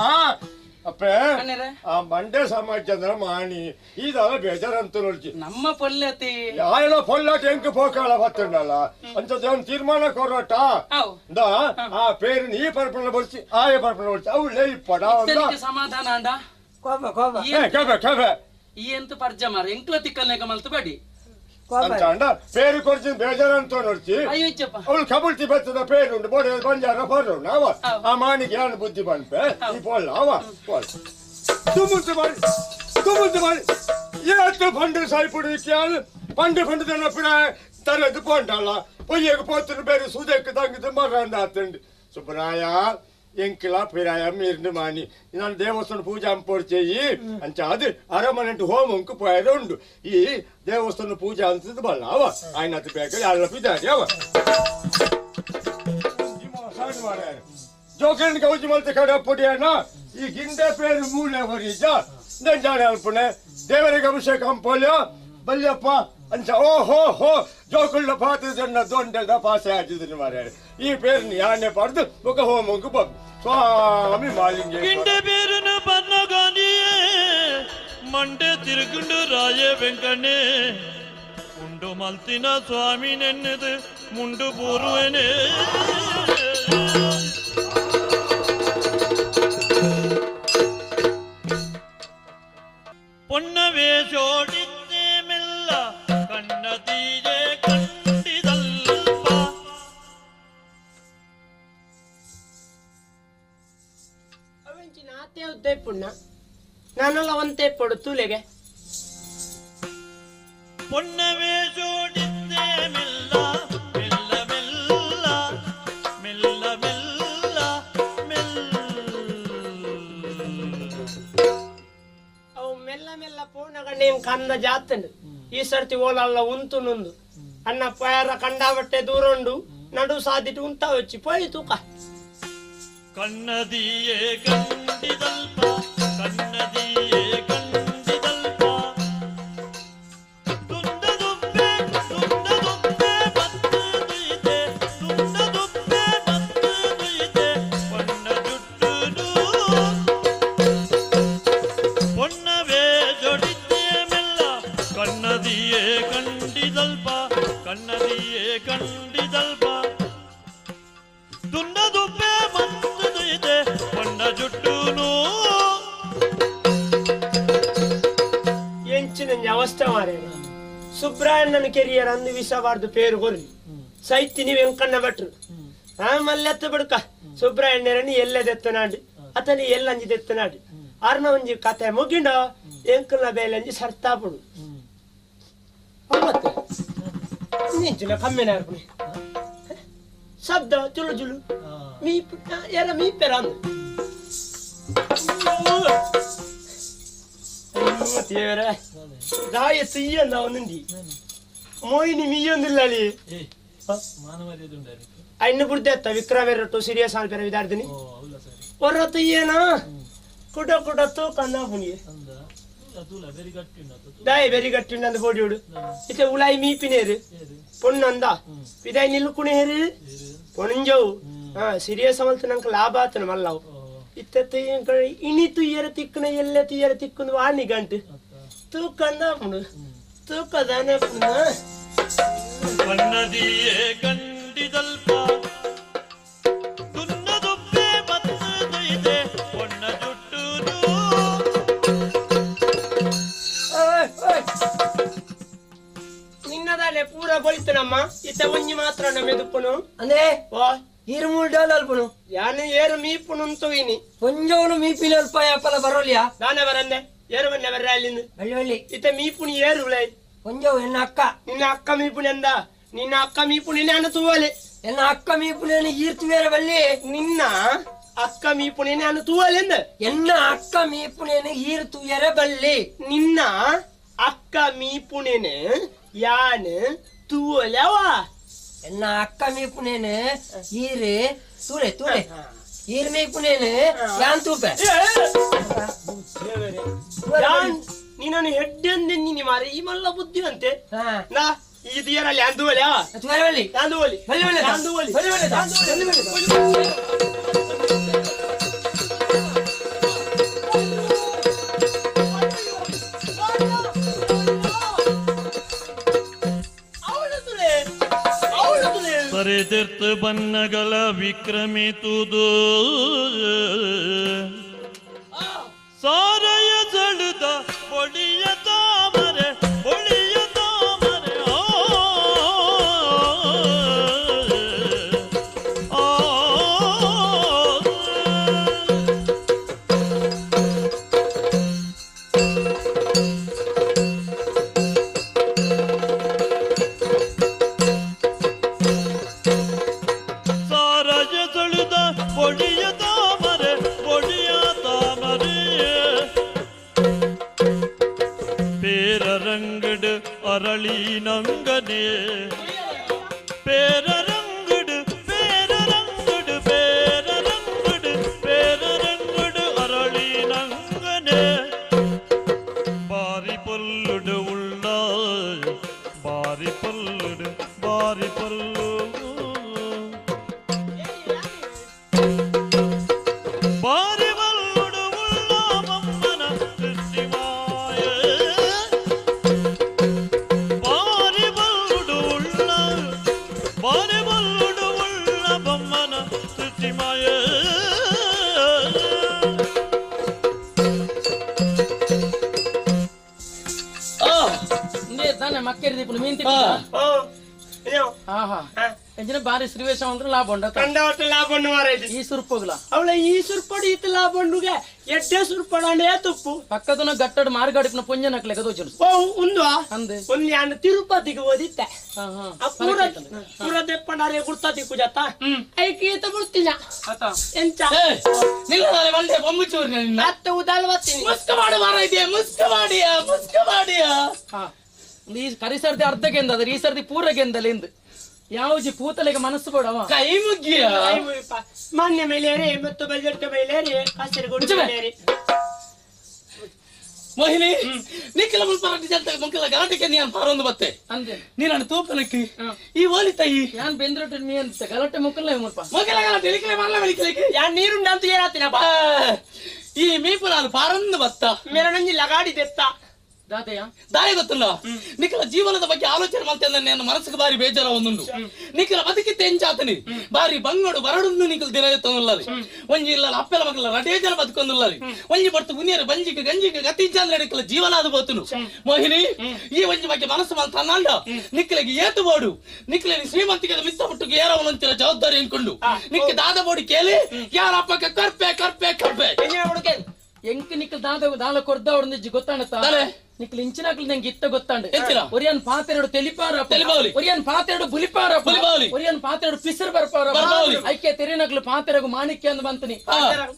ಅಪ್ಪೆ ಆ ಮಂಡ್ಯ ಸಮಾಜ ಮಾಣಿ ಇದೆಲ್ಲ ಬೇಜಾರಂತ ನೋಡ್ಚಿ ನಮ್ಮ ಪೊಲ್ಲತಿ ಯಾಯನ ಪೊಲ್ಲಟ ಎಂಕ್ ಪೋಕಾಳ ಬತ್ತುಂಡಲ್ಲ ಅಂತ ತೀರ್ಮಾನ ಕೊರೋಟ ಆ ಪೇರು ಈ ಪರ್ಪಣ ಬರ್ಸಿ ಆಯ ಪರ್ಪಣ ಬರ್ಸಿ ಅವು ಲೇ ಪಡ ಸಮಾಧಾನ ಅಂಡ ಕೋಪ ಕೋಪ ಕಬೆ ಕಬೆ ಈ ಎಂತ ಪರ್ಜ ಮಾರ ಎಂಕ್ಲ ತಿಕ್ಕಲ್ನೇಕ ಮಲ್ತು ಬಡಿ ಅಂಡ ಪೇರು ಕೊರ್ಚಿ ಬೇಜಾರಂತ ನೋಡ್ಚಿ ಅವಳು ಕಬುಳ್ತಿ ಬರ್ತದ ಪೇರುಂಡು ಬೋಡ ಬಂಜಾರ ಬರೋಣ ಅವ ಆ ಮಾಣಿಗೆ ಯಾನು ಬುದ್ಧಿ ಬಂದ್ಪೆ ಈ ಪೋಲ್ಲ ಅವ ಪೋಲ್ ತುಮುಲ್ತು ಮಾಡಿ ತುಮುಲ್ತು ಮಾಡಿ ಏತು ಪಂಡು ಸಾಯ್ಪುಡು ಯಾನು ಪಂಡು ಪಂಡು ತನ್ನ ತರದು ಪೋಂಡಲ್ಲ ಪೊಯ್ಯಗೆ ಪೋತರು ಬೇರೆ ಸುದಕ್ಕೆ ತಂಗಿದ್ದು ಮರಂದ ಆತಂಡು ಸುಬ್ಬರಾಯ ಎಂಕಿಲ ಪಿರಾಯ ಮೀರ್ನು ಮಾನಿ ನಾನು ದೇವಸ್ಥಾನ ಪೂಜೆ ಅಂಪೋಡ್ಚೇಯಿ ಅಂಚ ಅದು ಅರಮನೆಂಟು ಹೋಮಂಕು ಪೋಯದ ಉಂಡು ಈ ದೇವಸ್ಥಾನ ಪೂಜೆ ಅಂತದ್ದು ಬಲ್ಲ ಅವ ಆಯ್ನತ್ತು ಬೇಕಾದ್ರೆ ಅಲ್ಲ ಪಿದಾರಿ ಅವ ಜೋಕನ್ ಕೌಚಿ ಮಲ್ತ ಕಡೆ ಪುಡಿಯಣ್ಣ ಈ ಗಿಂಡೆ ಪೇರು ಮೂಲೆ ಹೊರೀಜ ನಂಜಾನೆ ಅಲ್ಪಣೆ ದೇವರಿಗೆ ಅಭಿಷೇಕ ಅಂಪೋಲ್ಯ ಬಲ್ಯಪ್ಪ ಅಂಚ ಓ ಹೋ ಹೋ ಜೋಕುಳ್ಳ ಪಾತ್ರದನ್ನ ದೊಂಡೆದ ಪಾಸೆ ಆಗಿದ್ದೀನಿ ಮಾರ್ಯಾರೆ ಈ ಪೇರುನ ಯಾನೆ ಪಡೆದು ಮುಖ ಹೋಮಂಕು ಬಗ್ ಸ್ವಾಮಿ ಮಾಲಿಂಗ ಗಿಂಡೆ ಬೇರುನ ಬನ್ನಗಾನಿಯೇ ಮಂಡೆ ತಿರುಗುಂಡು ರಾಯ ವೆಂಕಣ್ಣೆ ಉಂಡು ಮಲ್ತಿನ ಸ್ವಾಮಿ ನೆನ್ನೆದು ಮುಂಡು ಬೂರುವೆನೆ ಪೊನ್ನವೇ ಜೋಡಿದ್ದೆ ಮೆಲ್ಲ ಕಣ್ಣದೀಜೆ ಕಂಡಿದಲ್ಪ ಅವೆಂಚಿನ ಆತೆ ಉದ್ದೆ ಪುಣ್ಣ ನಾನೆಲ್ಲ ಒಂತೆ ಪೊಡು ತೂಲೆಗೆ ಪೊನ್ನವೇ ಜೋಡಿದ್ದೆ ಮೆಲ್ಲ ಮೆಲ್ಲ ಮೆಲ್ಲ ಮೆಲ್ಲ ಮೆಲ್ಲ ಮೆಲ್ಲ ಅವು ಮೆಲ್ಲ ಮೆಲ್ಲ ಪೂರ್ಣಗಣ್ಣೆ ಕಂದ ಜಾತಂಡು ಈ ಸರ್ತಿ ಓಲಲ್ಲ ಉಂತು ನೊಂದು ಅಣ್ಣ ಪಯರ ಕಂಡಾಬಟ್ಟೆ ದೂರ ಉಂಡು ನಡು ಸಾದಿಟ್ಟು ಉಂತ ವಚ್ಚಿ ಪೋಯಿ ತೂಕ ಕಣ್ಣದಿಯೇ ಕಂಡಿದಲ್ಪ ಕಣ್ಣದಿಯೇ ಕಂಡಿದಲ್ಪ ದುಂದದುಬ್ಬೆ ದುಂದದುಬ್ಬೆ ಬತ್ತುದುಯಿದೆ ದುಂದದುಬ್ಬೆ ಬತ್ತುದುಯಿದೆ ಪೊನ್ನ ಜುಟ್ಟುನು ಪೊನ್ನವೇ ಜೊಡಿದ್ದೆ ಮೆಲ್ಲ ಕಣ್ಣದಿಯೇ ಕಂಡಿದಲ್ಪ ಕಣ್ಣದಿಯೇ ಕಂಡಿದಲ್ಪ ದುಂಡದುಬ್ಬೆ ಮಂತುದುಯಿದೆ ಪೊನ್ನ ಜುಟ್ಟುನು ಎಂಚಿನ ಅವಸ್ಥೆ ಮಾರೇನ ಸುಬ್ರಾಯಣ್ಣನ ಕೆರಿಯರ್ ಅಂದು ವಿಸಬಾರ್ದು ಪೇರು ಕೊರ್ಲಿ ಸೈತಿನಿ ವೆಂಕಣ್ಣ ಭಟ್ರು ಆ ಮಲ್ಲೆತ್ತ ಬಡ್ಕ ಸುಬ್ರಾಯಣ್ಣರನ್ನು ಎಲ್ಲದೆತ್ತನಾಡು ಅತನಿ ಎಲ್ಲಂಜಿ ದೆತ್ತನಾಡು ಅರ್ನ ಒಂಜಿ ಕತೆ ಮುಗಿಂಡ ಎಂಕಲ್ನ ಬೇಲಂಜಿ ಸರ್ತಾಪುಡು ಮತ್ತೆ ನಿಂಚಿನ ಕಮ್ಮಿನ ಶಬ್ದ ಚುಲು ಚುಲು ಮೀ ಎರ ಮೀ ಪೆರ ಅಂದು ದೇವರೇ ದಾಯ ಸಿಯ್ಯಂದ ಒಂದುಂಡಿ ಮೋಯಿನಿ ಮೀಯೊಂದಿಲ್ಲ ಅಲ್ಲಿ ಅಯ್ನ ಬುಡ್ದೆತ್ತ ವಿಕ್ರಮೆರಟ್ಟು ಸೀರಿಯಸ್ ಆಲ್ಪೆರ ವಿದಾರ್ದಿನಿ ಒರ ತುಯ್ಯನ ಕುಡ ಕುಡ ತೂಕಂದ ಪುಣಿಯೆ ದಾಯ ಬೆರಿ ಗಟ್ಟಿಂಡ ಬೋಡಿಯುಡು ಇತ್ತೆ ಉಲಾಯಿ ಮೀಪಿನೇರು ಪೊಣ್ಣಂದ ಪಿದಾಯಿ ನಿಲ್ಕುಣೇರು ಪೊಣಂಜವು ಹಾ ಸೀರಿಯಸ್ ಅವಲ್ತ ನಂಗೆ ಲಾಭ ಆತನ ಮಲ್ಲವು ಇತ್ತೆ ಇಣಿ ತುಯ್ಯರ ತಿಕ್ಕನ ಎಲ್ಲ ತುಯ್ಯರ ತಿಕ್ಕಂದು ವಾಣಿ ಗಂಟು ತೂಕಂದ ಪುಣು ತೂಕದಾನೆ ಪುಣ ಕಣ್ಣದಿಯೇ ಕಂಡಿದಲ್ಪ ದುನ್ನದುಬ್ಬೆ ಬತ್ತುದುಯಿದೆ ಪೊನ್ನ ಜುಟ್ಟುನು ನಮ್ಮ ಇತ್ತ ಒಂಜಿ ಮಾತ್ರ ನಮ್ಮ ಎದುಪ್ಪುನು ಅಂದ್ರೆ ಓ ಈರು ಮೂರು ಡಾಲ್ ಅಲ್ಪುನು ಯಾನು ಏರು ಮೀಪುನು ಅಂತುವಿನಿ ಪೊಂಜೋನು ಮೀಪಿನ ಅಲ್ಪ ಯಾಪಲ ಬರೋಲಿಯಾ ದಾನ ಬರಂದೆ ಏರು ಬನ್ನೆ ಬರ್ರ ಅಲ್ಲಿಂದ ಬಳ್ಳಿ ಬಳ್ಳಿ ಇತ್ತ ಮೀಪುನಿ ಏರು ಉಳೈ ಪೊಂಜೋ ಎನ್ನ ಅಕ್ಕ ನಿನ್ನ ಅಕ್ಕ ಮೀಪುನಿ ಅಂದ ನಿನ್ನ ಅಕ್ಕ ಮೀಪುನಿ ನಾನು ತೂವಲೆ ಎನ್ನ ಅಕ್ಕ ಮೀಪುನೇನು ಈರ್ತುವೇರ ಬಲ್ಲಿ ನಿನ್ನ ಅಕ್ಕ ಮೀಪುನಿ ನಾನು ತೂವಲೆ ಅಂದ ಎನ್ನ ಅಕ್ಕ ಮೀಪುನೇನು ಈರ್ತುಯರ ಬಲ್ಲಿ ನಿನ್ನ ಅಕ್ಕ ಮೀಪುನೇನು ಯಾನು ತೂವಲೆವಾ ಎನ್ನ ಅಕ್ಕ ಮೀಪುನೇನು ಈರು ತೂಲೆ ತೂಲೆ ಈರ್ ಮೀಪುನೇನು ಯಾನ್ ತೂಪೆ ಯಾನ್ ನೀನನ್ನು ಹೆಡ್ಡೆಂದೆ ನೀನಿ ಮಾರೆ ಈ ಮಲ್ಲ ಬುದ್ಧಿವಂತೆ ನಾ ಇದು ಏರಲ್ಲಿ ಅಂದುವಲೆ ಬಲ್ಲಿ ಅಂದುವಲಿ ಬಲ್ಲಿ ಬಲ್ಲಿ ಅಂದುವಲಿ ಬಲ್ಲಿ ಬಲ್ಲಿ ಅಂದುವಲಿ ಸರಿತಿರ್ತು ಬನ್ನಗಳ ವಿಕ್ರಮಿತುದು ಸಾರಯ ಜಳುದ ಒಳಿಯ ತಾಮರೆ ಒಳಿಯ ತಾಮರೆ ಆ ಆ ಸಾರಯ ಜಳುದ ಒಳಿಯ ತಾಮರೆ ಒಳಿಯ ತಾಮರೆ பேரரங்கடு அரளி நங்கனே பேரரங்கடு பேரரங்கடு பேரரங்கடு பேரரங்கடு அரளி நங்கனே பாரி பொல்லுடு உள்ள பாரி பொல்லுடு பாரி பொல்லு பாரி வல்லுடு உள்ள மம்மன சிவாய ಬಾರಿ ಬಲ್ಲುಡು ಉಳ್ಳ ಬಾರಿ ಬಲ್ಲುಡು ಉಳ್ಳ ಬೊಮ್ಮನ ಸೃಷ್ಟಿಮಾಯ ತಾನೆ ಮಕ್ಕೇರಿ ದೀಪುನು ಮೀನ್ ಆಹಾ ಎಂಜಿನ ಬಾರಿ ಶ್ರೀವೇಶ ಅಂದ್ರೆ ಲಾಭ ಉಂಡ ಕಂಡವಟ್ಟು ಲಾಭ ಉಂಡು ಮಾರಾಯ್ತು ಈ ಸುರ್ಪೋಗ್ಲ ಅವಳ ಈ ಸುರ್ಪಡು ಈತ ಲಾಭ ಉಂಡುಗೆ ಎಡ್ಡೆ ಸುರ್ಪಡಂಡೆ ತುಪ್ಪು ಪಕ್ಕದನ ಗಟ್ಟಡ್ ಮಾರ್ಗಾಡಿಪನ ಪುಂಜ ನಕ್ಲೆ ಗದೋಚನು ಓ ಉಂದು ಅಂದೆ ಒಂದು ಯಾನ್ ತಿರುಪತಿಗೆ ಓದಿತ್ತೆ ಆ ಪೂರ ಪೂರ ದೆಪ್ಪಂಡಾರೆ ಗುರ್ತಾ ತಿಕ್ಕು ಜತ್ತ ಐಕ್ ಈತ ಬಿಡ್ತಿಲ್ಲ ಎಂಚ ನಿಲ್ಲದಾರೆ ಬಂದೆ ಬೊಮ್ಮಚೂರು ನಿನ್ನ ಅತ್ತ ಉದಾಲ್ ಬತ್ತೀನಿ ಮುಸ್ಕ ಮಾಡು ಮಾರಾಯ್ತಿಯ ಮುಸ್ಕ ಮಾಡಿಯ ಮುಸ್ಕ ಮಾಡಿಯ ಈ ಕರಿಸರ್ದಿ ಅರ್ಧ ಗೆಂದ ಅದ್ರ ಈ ಸರ್ದಿ ಪೂರ ಗೆಂದಲ್ಲ ಇಂದು ಯಾವಜಿ ಪೂತಲೆಗೆ ಮನಸ್ಸು ಬೇಡವ ಕೈ ಮುಗ್ಗಿಯ ಮಾನ್ಯ ಮೇಲೇರಿ ಮತ್ತು ಬಲ್ಜಟ್ಟ ಮೇಲೇರಿ ಕಾಸರಗೋಡು ಮೇಲೇರಿ ಮೋಹಿನಿ ನಿಖಿಲ ಮುಲ್ಪ ಜಲ್ತ ಮುಖಲ ಗಲಾಟೆಗೆ ನೀನು ಪಾರೊಂದು ಬತ್ತೆ ಅಂದೆ ನೀನು ತೂಪನಕ್ಕೆ ಈ ಓಲಿ ತಾಯಿ ಯಾನ್ ಬೆಂದ್ರೊಟ್ಟು ಮೀ ಅಂತ ಗಲಾಟೆ ಮುಕ್ಕಲ್ಲ ಮುಲ್ಪ ಮೊಗಲ ಗಲಾಟೆ ಇಳಿಕಲೆ ಮಾಡಲ ಬೆಳಿಕಲೆಗೆ ಯಾನ್ ನೀರುಂಡ ಅಂತ ಏನಾತಿನಪ್ಪ ಈ ಮೀಪು ನಾನು ಪಾರೊಂದು ಬತ್ತ ಮೇರನೊಂಜಿ ಲಗಾಡಿ ದೆತ್ತ ದಾದಯ್ಯ ದಾಯ ಗೊತ್ತಿಲ್ಲ ನಿಖಲ ಜೀವನದ ಬಗ್ಗೆ ಆಲೋಚನೆ ಮಾಡ್ತೇನೆ ನನ್ನ ಮನಸ್ಸಿಗೆ ಬಾರಿ ಬೇಜಾರ ಒಂದುಂಡು ನಿಖಲ ಬದುಕಿತ್ತೆ ಎಂಚಾತನಿ ಬಾರಿ ಬಂಗಡು ಬರಡುಂದು ನಿಖಲ್ ದಿನ ಎತ್ತೊಂದುಲ್ಲರಿ ಒಂಜಿ ಇಲ್ಲ ಅಪ್ಪೆಲ ಮಗಲ ರಟೇ ಜನ ಬದುಕೊಂದುಲ್ಲರಿ ಒಂಜಿ ಪಡ್ತು ಉನಿಯರು ಬಂಜಿಗೆ ಗಂಜಿಗೆ ಗತಿಂಚಾಂದ್ರೆ ನಿಖಲ ಜೀವನ ಅದು ಬೋತುನು ಮೋಹಿನಿ ಈ ಒಂಜಿ ಬಗ್ಗೆ ಮನಸ್ಸು ಮಾಡ್ತಾನಾಂಡ ನಿಖಲಿಗೆ ಏತು ಬೋಡು ನಿಖಲಿಗೆ ಶ್ರೀಮಂತಿಗೆ ಮಿತ್ತ ಮುಟ್ಟುಗೆ ಏರವನಂತಿರ ಜವಾಬ್ದಾರಿ ಅನ್ಕೊಂಡು ನಿಕ್ಕ ದಾದ ಬೋಡಿ ಕೇಳಿ ಯಾರ ಅಪ್ಪಕ್ಕೆ ಕರ್ಪೆ ಕರ್ಪೆ ಕರ್ಪೆ ಎಂಕ್ ನಿಖಲ್ ದಾದ ದಾಲ ಕೊರ್ದ ಅವ್ರನ್ನ ಗೊತ್ತಾಣತ್ತ ನಿಕ್ಲು ಇಂಚಿನಾಕ್ಲು ನಂಗೆ ಇತ್ತ ಗೊತ್ತಾಂಡು ಎಂಚಿನ? ಒರಿಯನ್ ಪಾತೆರಡು ತೆಲಿಪಾರ ತೆಲಿಪಾವಲಿ. ಒರಿಯನ್ ಪಾತೆರಡು ಬುಲಿಪಾರ ಬುಲಿಪಾವಲಿ. ಒರಿಯನ್ ಪಾತೆರಡು ಪಿಸರ್ ಬರ್ಪಾರ ಬರ್ಪಾವಲಿ. ಐಕೆ ತೆರಿನಕ್ಲು ಪಾತೆರಗು ಮಾಣಿಕ್ಯ ಅಂದ್ ಬಂತನಿ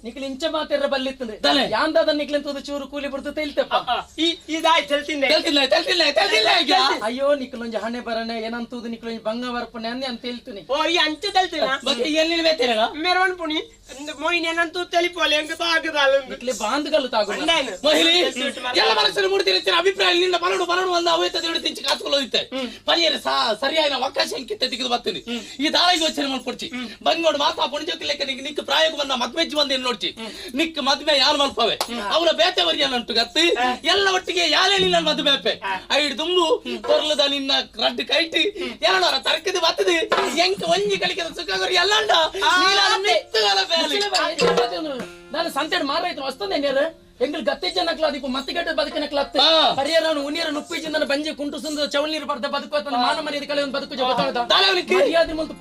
ನಿಕ್ಲು ಇಂಚ ಪಾತೆರ ಬಲ್ಲಿತ್ತಂದ್ರೆ ದಲೆ. ಯಾಂದಾದ ನಿಕ್ಲು ತೋದು ಚೂರು ಕೂಲಿ ಬಿಡ್ತು ತೆಲ್ತಪ್ಪ ಈ ಇದಾಯ್ತು ತೆಲ್ತಿಂದೆ ತೆಲ್ತಿಲ್ಲ ತೆಲ್ತಿಲ್ಲ ತೆಲ್ತಿಲ್ಲ ಈಗ ಅಯ್ಯೋ ನಿಕ್ಲೊಂಜಿ ಹಣೆ ಬರನೆ ಏನಂತೂದು ನಿಕ್ಲೊಂಜಿ ಬಂಗ ಬರ್ಪನೆ ಅಂದೆ ಅಂತ ಹೇಳ್ತೀನಿ ಓ ಈ ಅಂಚೆ ತೆಲ್ತಿನ ಬಗ್ಗೆ ಎಲ್ಲಿ ಬೇತೇನ ಮೆರವಣ್ ಪುಣಿ ಮೊಯ್ನ್ ಏನಂತೂ ತೆಲಿಪೋಲೆ ಎಂಕ ತಾಗದಾಲ ನಿಕ್ಲೆ ಬಾಂಧಗಲ್ಲು ತಾಗು ಅಂದಾನು. ಮಹಿಳೆ ಎಲ್ಲ ಮನಸ್ಸನ್ನು ಮೂಡ್ತಿರ ಅಭಿಪ್ರಾಯ ನಿನ್ನ ಬರಡು ಬರಡು ಅಂದ ಅವೇತ ದೇವಡು ತಿಂಚಿ ಕಾಸುಕೊಳ್ಳೋದಿತ್ತೆ ಪರಿಯರ ಸರಿಯಾದ ಅವಕಾಶ ಎಂಕಿತ್ತೆ ತೆಗೆದು ಬರ್ತೀನಿ ಈ ದಾಳ ಯೋಚನೆ ಮಾಡ್ಕೊಡ್ಚಿ ಬಂಗೋಡು ಮಾತಾ ಪುಣಜೋತಿ ಲೆಕ್ಕ ನಿಕ್ ನಿಕ್ ಪ್ರಾಯಕ್ಕೆ ಬಂದ ಮದ್ಮೆಜ್ಜಿ ಬಂದ ಏನ್ ನೋಡ್ಚಿ ನಿಕ್ ಮದ್ವೆ ಯಾರು ಮಲ್ಪವೆ ಅವರ ಬೇತೆ ವರಿಯನಂಟು ಗತ್ತಿ ಎಲ್ಲ ಒಟ್ಟಿಗೆ ಯಾರೇ ನಿನ್ನ ಮದುವೆ ಅಪ್ಪೆ ಐಡು ತುಂಬು ಕೊರ್ಲದ ನಿನ್ನ ರಡ್ಡು ಕೈಟಿ ಎರಡರ ತರಕದಿ ಬತ್ತದಿ ಎಂಕ್ ಒಂಜಿ ಕಲಿಕದ ಸುಖ ಗುರಿ ಎಲ್ಲಂಡ ನೀಲಾದ ಮೆತ್ತಗಾಲ ಬೇಲಿ. ನಾನು ಸಂತೆಡ್ ಮಾರಾಯ್ತು ವಸ್ತುಂದೆ ನೇರು ಎಂಗಲ್ ಗತ್ತೆ ಜನಕ್ಲ ದಿಪ್ಪು ಮತ್ತಿಗಡ್ಡೆ ಬದುಕಿನಕ್ಲ ಅತ್ತೆ ಹರಿಯರನು ಉನಿಯರ ನುಪ್ಪಿಜಿಂದನ ಬಂಜಿ ಕುಂಟು ಸುಂದರ ಚವಲ್ ನೀರು ಬರ್ದ ಬದುಕು ತನ್ನ ಮಾನ ಮರ್ಯಾದೆ ಕಳೆ ಒಂದು ಬದುಕು ಜಗತ್ತಾದ ಮರ್ಯಾದೆ ಮುಂದೆ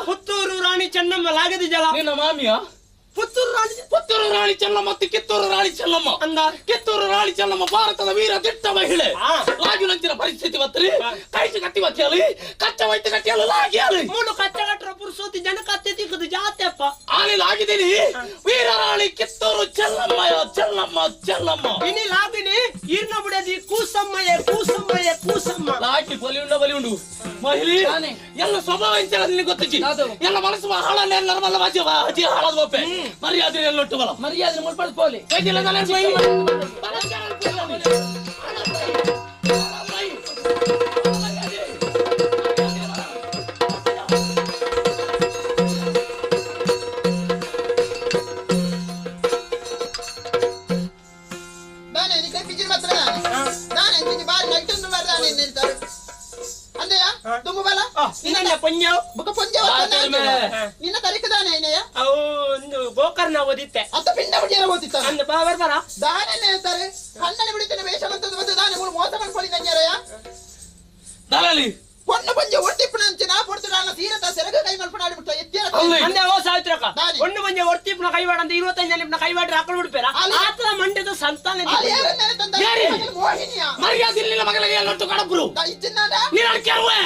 ಪುತ್ತೂರು ರಾಣಿ ಚೆನ್ನಮ್ಮ ಲಾಗದಿ ಜಲ ನಿನ್ನ ಮಾಮಿಯ ಪುತ್ತೂರು ರಾಣಿ ಪುತ್ತೂರು ರಾಣಿ ಚೆನ್ನಮ್ಮ ಕಿತ್ತೂರು ರಾಣಿ ಚೆನ್ನಮ್ಮ ಅಂದ ಕಿತ್ತೂರು ರಾಣಿ ಚೆನ್ನಮ್ಮ ಭಾರತದ ವೀರ ದಿಟ್ಟ ಮಹಿಳೆ ಲಾಗಿನಂಚಿನ ಪರಿಸ್ಥಿತಿ ಬತ್ತರಿ ಕೈಸು ಕತ್ತಿ ಬತ್ತಿಯಲಿ ಕಚ್ಚ ವೈದ್ಯ ಕಟ್ಟಿಯಲು ಲಾಗಿಯಲಿ ಮೂಡು ಕಚ್ಚ ಕಟ್ಟರ ಪುರುಸೋತಿ ಜನ ಕತ್ತೆ ತಿಕ್ಕದು ಜಾತೆಪ್ಪ ಆಲಿ ಲಾಗಿದ್ದೀನಿ ವೀರ ರಾಣಿ ಕಿತ್ತೂರು ಚೆನ್ನಮ್ಮ ಚೆನ್ನಮ್ಮ ಚೆನ್ನಮ್ಮ ಇನಿ ಲಾಗಿನಿ ಈರ್ನ ಬುಡದಿ ಕೂಸಮ್ಮಯ್ಯ ಕೂಸಮ್ಮಯ್ಯ ಕೂಸಮ್ಮ ಲಾಗಿ ಬಲಿ ಉಂಡ ಬಲಿ ಉಂಡು ಮಹಿಳೆ ಎಲ್ಲ ಸ್ವಭಾವ ಇಂಚಲ ನಿನಗೆ ಗೊತ್ತಿಜ್ಜಿ ಎಲ್ಲ ಮನಸ್ಸು ಹಾಳಲ್ಲ ಎಲ್ಲ ಮಲ್ಲ ವಾಜಿ ವಾಜಿ ಹಾಳಾದ ಒಪ್ಪೆ ಮರ್ಯಾದೆ ಎಲ್ಲೊಟ್ಟು ಬಲ ಮರ್ಯಾದೆ ಮುಳ್ಪಡ್ ಪೋಲಿ ನಿನ್ನ ತರಿಕದಾನೆ ಐನೆಯ ಒಂದು ಗೋಕರ್ಣ ಓದಿತ್ತೆ ಅತ್ತ ಪಿಂಡ ಬಿಡಿಯರ ಓದಿತ್ತ ಅಂದ ಬಾವರ್ ಬರ ದಾನೆ ಹೇಳ್ತಾರೆ ಕಣ್ಣನೆ ಬಿಡಿತೇನೆ ವೇಷ ಬಂತದ್ದು ಬಂದು ದಾನೆ ಮೂರು ಮೋಸ ಮಾಡ್ಕೊಳ್ಳಿ ನಂಜರಯ್ಯ ದಾಲಾಲಿ பொண்ணு பஞ்ச ஒட்டிப்புன பொறுத்துடான சீரத்தை சிறகு கை மல்பனாடி ಬಿಟ್ಟ ಎತ್ತಿರ ಅಂದೆ ಓ ಸಾವಿತ್ರಕ್ಕ ಒಣ್ಣು ಪಂಜೆ ಒರ್ತಿಪ್ನ ಕೈವಾಡ ಅಂತ 25 ಕೈವಾಡ್ರೆ ಆಕಳು ಬಿಡ್ಪೇರ ಆತನ ಮಂಡ್ಯದ ಸಂತಾನ ಮರ್ಯಾದೆ ಇಲ್ಲ ಮಗಳಿಗೆ ಎಲ್ಲೊಟ್ಟು ಕಡಪುರು ನೀನು ಕೆರುವೆ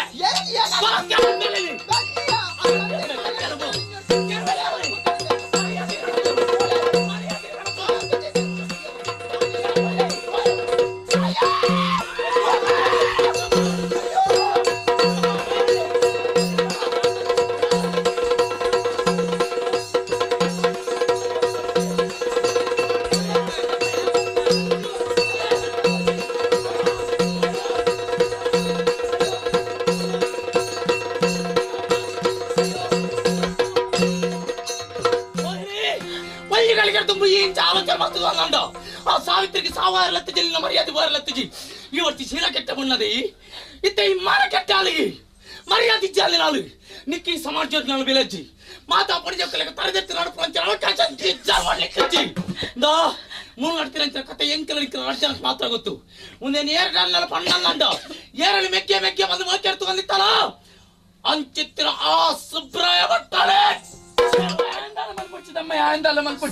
ಆ ಸಾವಿತ್ರಿಗೆ ಸಾವಾರ ಲತ್ತಿಜಿ ನಿನ್ನ ಮರ್ಯಾದೆ ಬಾರ ಲತ್ತಿಜಿ ಇವತ್ತು ಶೀಲ ಕೆಟ್ಟ ಬಣ್ಣದಿ ಇತ್ತ ಈ ಮಾರ ಕೆಟ್ಟ ಅಲ್ಲಿಗೆ ಮರ್ಯಾದೆ ಇಜ್ಜಾಲಿ ನಾಳು ನಿಕ್ಕಿ ಸಮಾಜ ನಾಳು ಬೆಲಜ್ಜಿ ಮಾತಾ ಪಡಿಜಕ್ಕಲಿಗೆ ತರದೆತ್ತಿ ನಡಪು ಅವಕಾಶ ಮಾಡ್ಲಿಕ್ಕೆ ದಾ ಮೂರು ನಡ್ತೀರಂತ ಕತೆ ಎಂಕಲ ನಿಕ್ಕ ನಡ್ಜನಕ್ಕೆ ಮಾತ್ರ ಗೊತ್ತು ಮುಂದೆ ಏರಡಲ್ಲ ಪಣ್ಣಲ್ಲಂಡ ಏರಳಿ ಮೆಕ್ಕೆ ಮೆಕ್ಕೆ ಬಂದು ಮೋಕೆರ್ತು ಬಂದಿತ್ತಲ್ಲ ಅಂಚಿತ್ತಿನ ಆ ಸುಬ್ರಾಯ ಭಟ್ಟಾಳೆ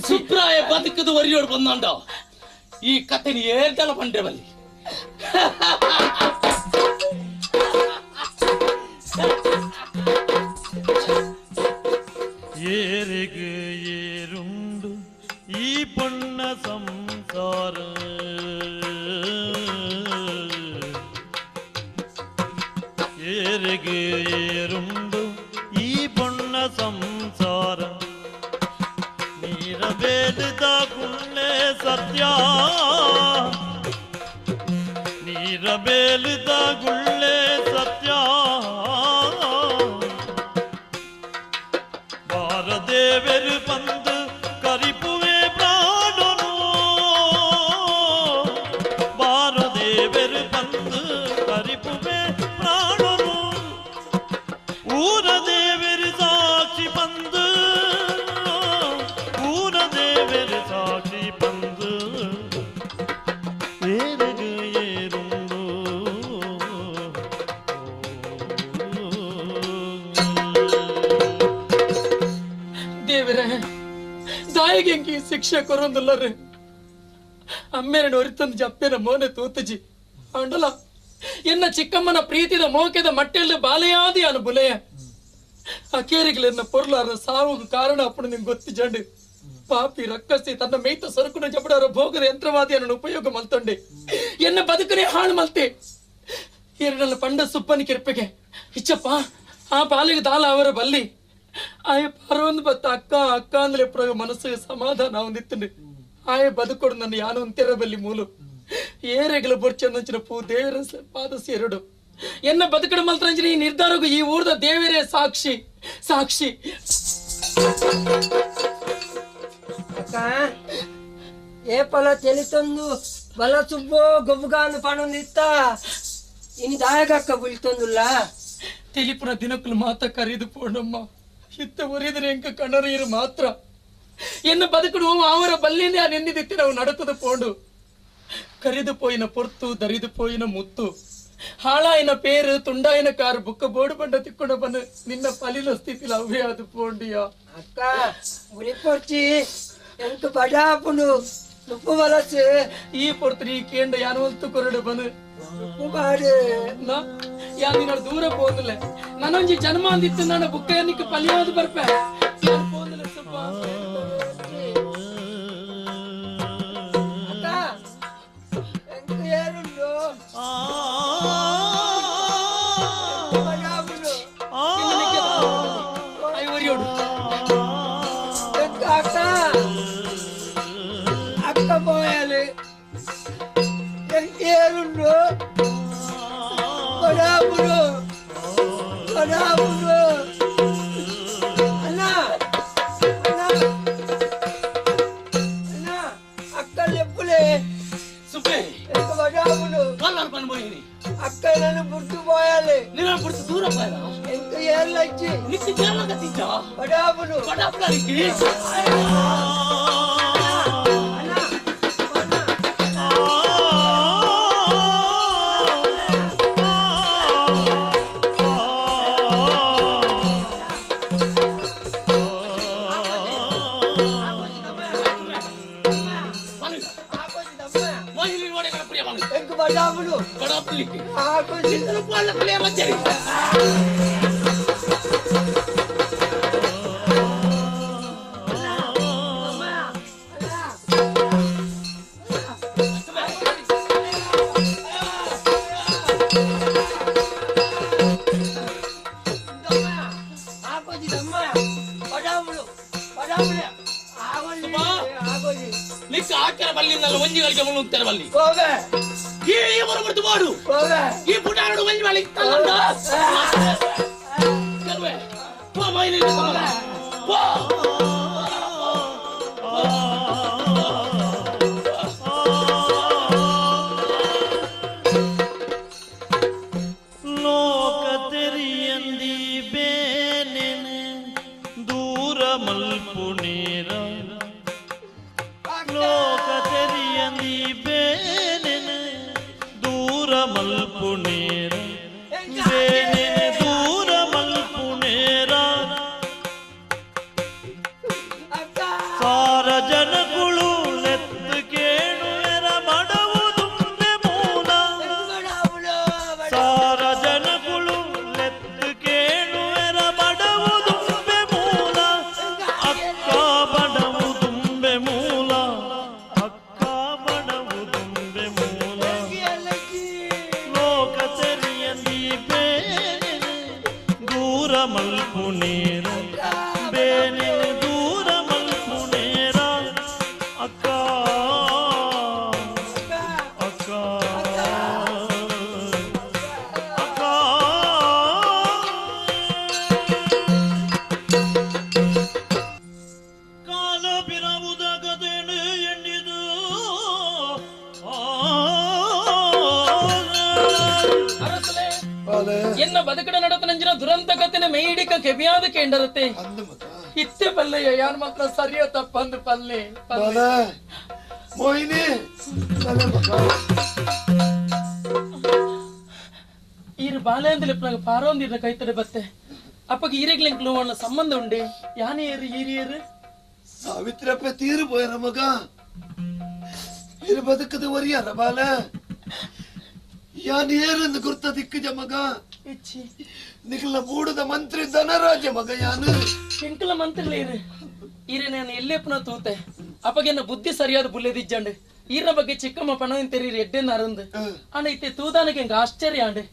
ಸುಬ್ರಾಯ ಬದುಕದು ವರಿಯೋಡು ಬಂದಂಡ ಈ ಕಥೆని ಏರ್ದಲ ಪಂಡ್ರೆ ಬಲ್ಲಿ ಏರಿಗು ಏರುಂಡು ಈ ಪೊಣ್ಣ ಸಂಸಾರ ಏರಿಗು ಏರುಂಡು ಈ ಪೊಣ್ಣ ಸಂಸಾರ ನೀರಬೇಲಿದ ಗುಳ್ಳೆ ಸತ್ಯ ನೀರಬೇಲಿದ ಗುಳ್ಳೆ ಸತ್ಯ ಬಾರದೇವರು ಬಂದು ಕರಿಪುವೆ ಪ್ರಾಣನು ಬಾರದೇವರು ಬಂದು ಕರಿಪುವೆ ಪ್ರಾಣನು ಊರ ದೇವರು ಸಾಕ್ಷಿ ಬಂದು ಊರ ದೇವರು ಸಾಕ್ಷಿ ಬಂದು ಏರಿಗು ಏರುಂಡು ದೇವರೇ ದಾಯಿಗೆ ಎಂಕಿ ಶಿಕ್ಷೆ ಕೊರೊಂದುಲ್ಲರು ಅಮ್ಮೇರಡು ಒರಿತಂದು ಜಪ್ಪೆನ ಮೋನೆ ತೂತಜಿ ಅಂಡಲ ಎನ್ನ ಚಿಕ್ಕಮ್ಮನ ಪ್ರೀತಿದ ಮೋಕೆದ ಮಟ್ಟೆಲ್ದು ಬಾಲೆಯಾದಿ ಅನು ಬುಲೆಯ ಆ ಕೇರಿಗಲೆನ್ನ ಪೊರ್ಲಾರ ಸಾವುಗು ಕಾರಣ ಅಪ್ಪಣ ನಿಂಗೆ ಗೊತ್ತಿಜಂಡು ಪಾಪಿ ರಕ್ಕಸಿ ತನ್ನ ಮೇಯ್ತ ಸರಕುನ ಜಬಡಾರ ಭೋಗದ ಯಂತ್ರವಾದಿಯನ್ನು ಉಪಯೋಗ ಮಲ್ತೊಂಡೆ ಎನ್ನ ಬದುಕನೆ ಹಾಳು ಮಲ್ತೆ ಎರಡಲ್ಲ ಪಂಡ ಸುಪ್ಪನ ಕಿರ್ಪೆಗೆ ಇಚ್ಚಪ್ಪ ಆ ಪಾಲಿಗೆ ದಾಲ ಅವರ ಬಲ್ಲಿ ಆಯ ಪರವೊಂದು ಬತ್ತ ಅಕ್ಕ ಅಕ್ಕ ಅಂದ್ರೆ ಎಪ್ಪಡ ಮನಸ್ಸಿಗೆ ಸಮಾಧಾನ ಒಂದಿತ್ತಂಡು ಆಯ ಬದುಕೊಡು ನನ್ನ ಯಾನು ಅಂತಿರ ಬಲ್ಲಿ ಮೂಲು ಏರೆಗಲ ಬೊರ್ಚಂದಂಚಿನ ಪೂ ದೇವರ ಪಾದ ಸೇರಡು ಎನ್ನ ಬದುಕಡ ಮಲ್ತರಂಜಿನ ಈ ನಿರ್ಧಾರಕ್ಕೂ ಈ ಊರ್ದ ದೇವರೇ ಸಾಕ್ಷಿ ಸಾಕ್ಷಿ. ಅಕ್ಕ ಏಪಲ ತೆಲಿತೊಂದು ಬಲ ಸುಬ್ಬೋ ಗೊಬ್ಬುಗಾನು ಪಣೊಂದಿತ್ತ ಇನಿ ದಾಯಕಕ್ಕ ಬುಲ್ತೊಂದುಲ್ಲ ತೆಲಿಪುರ ದಿನಕ್ಕಲು ಮಾತ ಕರೀದು ಪೋಣಮ್ಮ ಇತ್ತ ಒರಿದರೆ ಎಂಕ ಕಣ್ಣರು ಮಾತ್ರ ಎನ್ನ ಬದುಕಡು ಅವರ ಬಲ್ಲಿಂದ ನೆನ್ನಿದಿತ್ತಿ ನಾವು ನಡತದ ಪೋಂಡು ಕರಿದು ಪೋಯಿನ ಪೊರ್ತು ದರಿದು ಪೋಯಿನ ಮುತ್ತು ಹಾಳಾಯಿನ ಪೇರು ತುಂಡಾಯಿನ ಕಾರು ಬುಕ್ಕ ಬೋಡು ಬಂಡ ತಿಕ್ಕೊಂಡ ಬಂದು ನಿನ್ನ ಪಲಿನ ಸ್ಥಿತಿಲ ಅವೇ ಅದು ಪೋಂಡಿಯ. ಅಕ್ಕ ಉಳಿಪೊರ್ಚಿ ಎಂಕ ಬಡಾಪುನು ನುಪ್ಪು ಬಲಸು ಈ ಪೊರ್ತು ನೀ ಕೇಂಡ ಯಾನೊಲ್ತು ಕೊರಡು ಬನು ನುಪ್ಪು ಬಾಡು ನಾ ಯಾನಿನ ದೂರ ಪೋಂದಿಲ್ಲ ನಾನೊಂಜಿ ಜನ್ಮ ಅಂದಿತ್ತು ನಾನು ಬುಕ್ಕ ನಿಕ್ಕ ಪಲಿಯಾದು ಬರ್ಪೆ ಪೋಂದಿಲ್ಲ ಸ್ವಲ್ಪ. ಅಕ್ಕ ಎಂಕ ಏರುಂಡು ಬಡಾಪುನು ಅಕ್ಕ ಅಕ್ಕ పోయాలి ఏరుండు బడాబుడు బడాబుడు అన్నా అన్నా అన్నా అక్క లెప్పులే సుబ్బే ఎంత బడాబుడు కల్లారు పని పోయింది అక్క నన్ను పుట్టు పోయాలి నేను పుట్టు దూరం పోయాలా ఎంత ఏళ్ళు వచ్చి నీకు ఏళ్ళ కత్తించా బడాబుడు బడాబుడానికి ಎನ್ನ ಬದುಕಡ ನಡತನಂಜಿನ ದುರಂತ ಕತೆನ ಮೇಡಿಕ ಕೆಬಿಯಾದ ಕೇಂಡರತೆ ಇತ್ತೆ ಪಲ್ಲೆಯ ಯಾನ್ ಮಾತ್ರ ಸರಿಯ ತಪ್ಪಂದು ಪಲ್ಲೆ ಮೋಹಿನಿ ಈರು ಬಾಲೆ ಅಂದಲೆ ಪಾರೋಂದಿರ ಕೈತಡೆ ಬತ್ತೆ ಅಪ್ಪಗೆ ಈರೆಗ್ಲೆಂಕ್ಲು ಅಣ್ಣ ಸಂಬಂಧ ಉಂಡೆ ಯಾನೇ ಏರು ಈರಿಯರು ಸಾವಿತ್ರಪ್ಪ ತೀರು ಪೋಯರ ಮಗ ಇರು ಬದುಕದ ಒರಿಯರ ಬಾಲ ಯಾನ್ ಏರಂದು ಗುರ್ತ ದಿಕ್ಕಜ ಮಗ ನಿಖಲ ಬೂಡದ ಮಂತ್ರಿ ಧನರಾಜ ಮಗ ಯಾನು ಎಂಕಲ ಮಂತ್ರಿ ಇರು ಈರೆ ನಾನು ಎಲ್ಲೆಪ್ಪನ ತೂತೆ ಅಪಗೆನ್ನ ಬುದ್ಧಿ ಸರಿಯಾದ ಬುಲ್ಲೆದಿಜ್ಜಂಡು ಈರನ ಬಗ್ಗೆ ಚಿಕ್ಕಮ್ಮ ಪಣ ತೆರೀರಿ ಎಡ್ಡೆನ ಅರಂದು ಅಣ್ಣ ಇತ್ತೆ ತೂದಾನಕ್ಕೆ ಎಂಕ ಆಶ್ಚರ್ಯ ಆಂಡು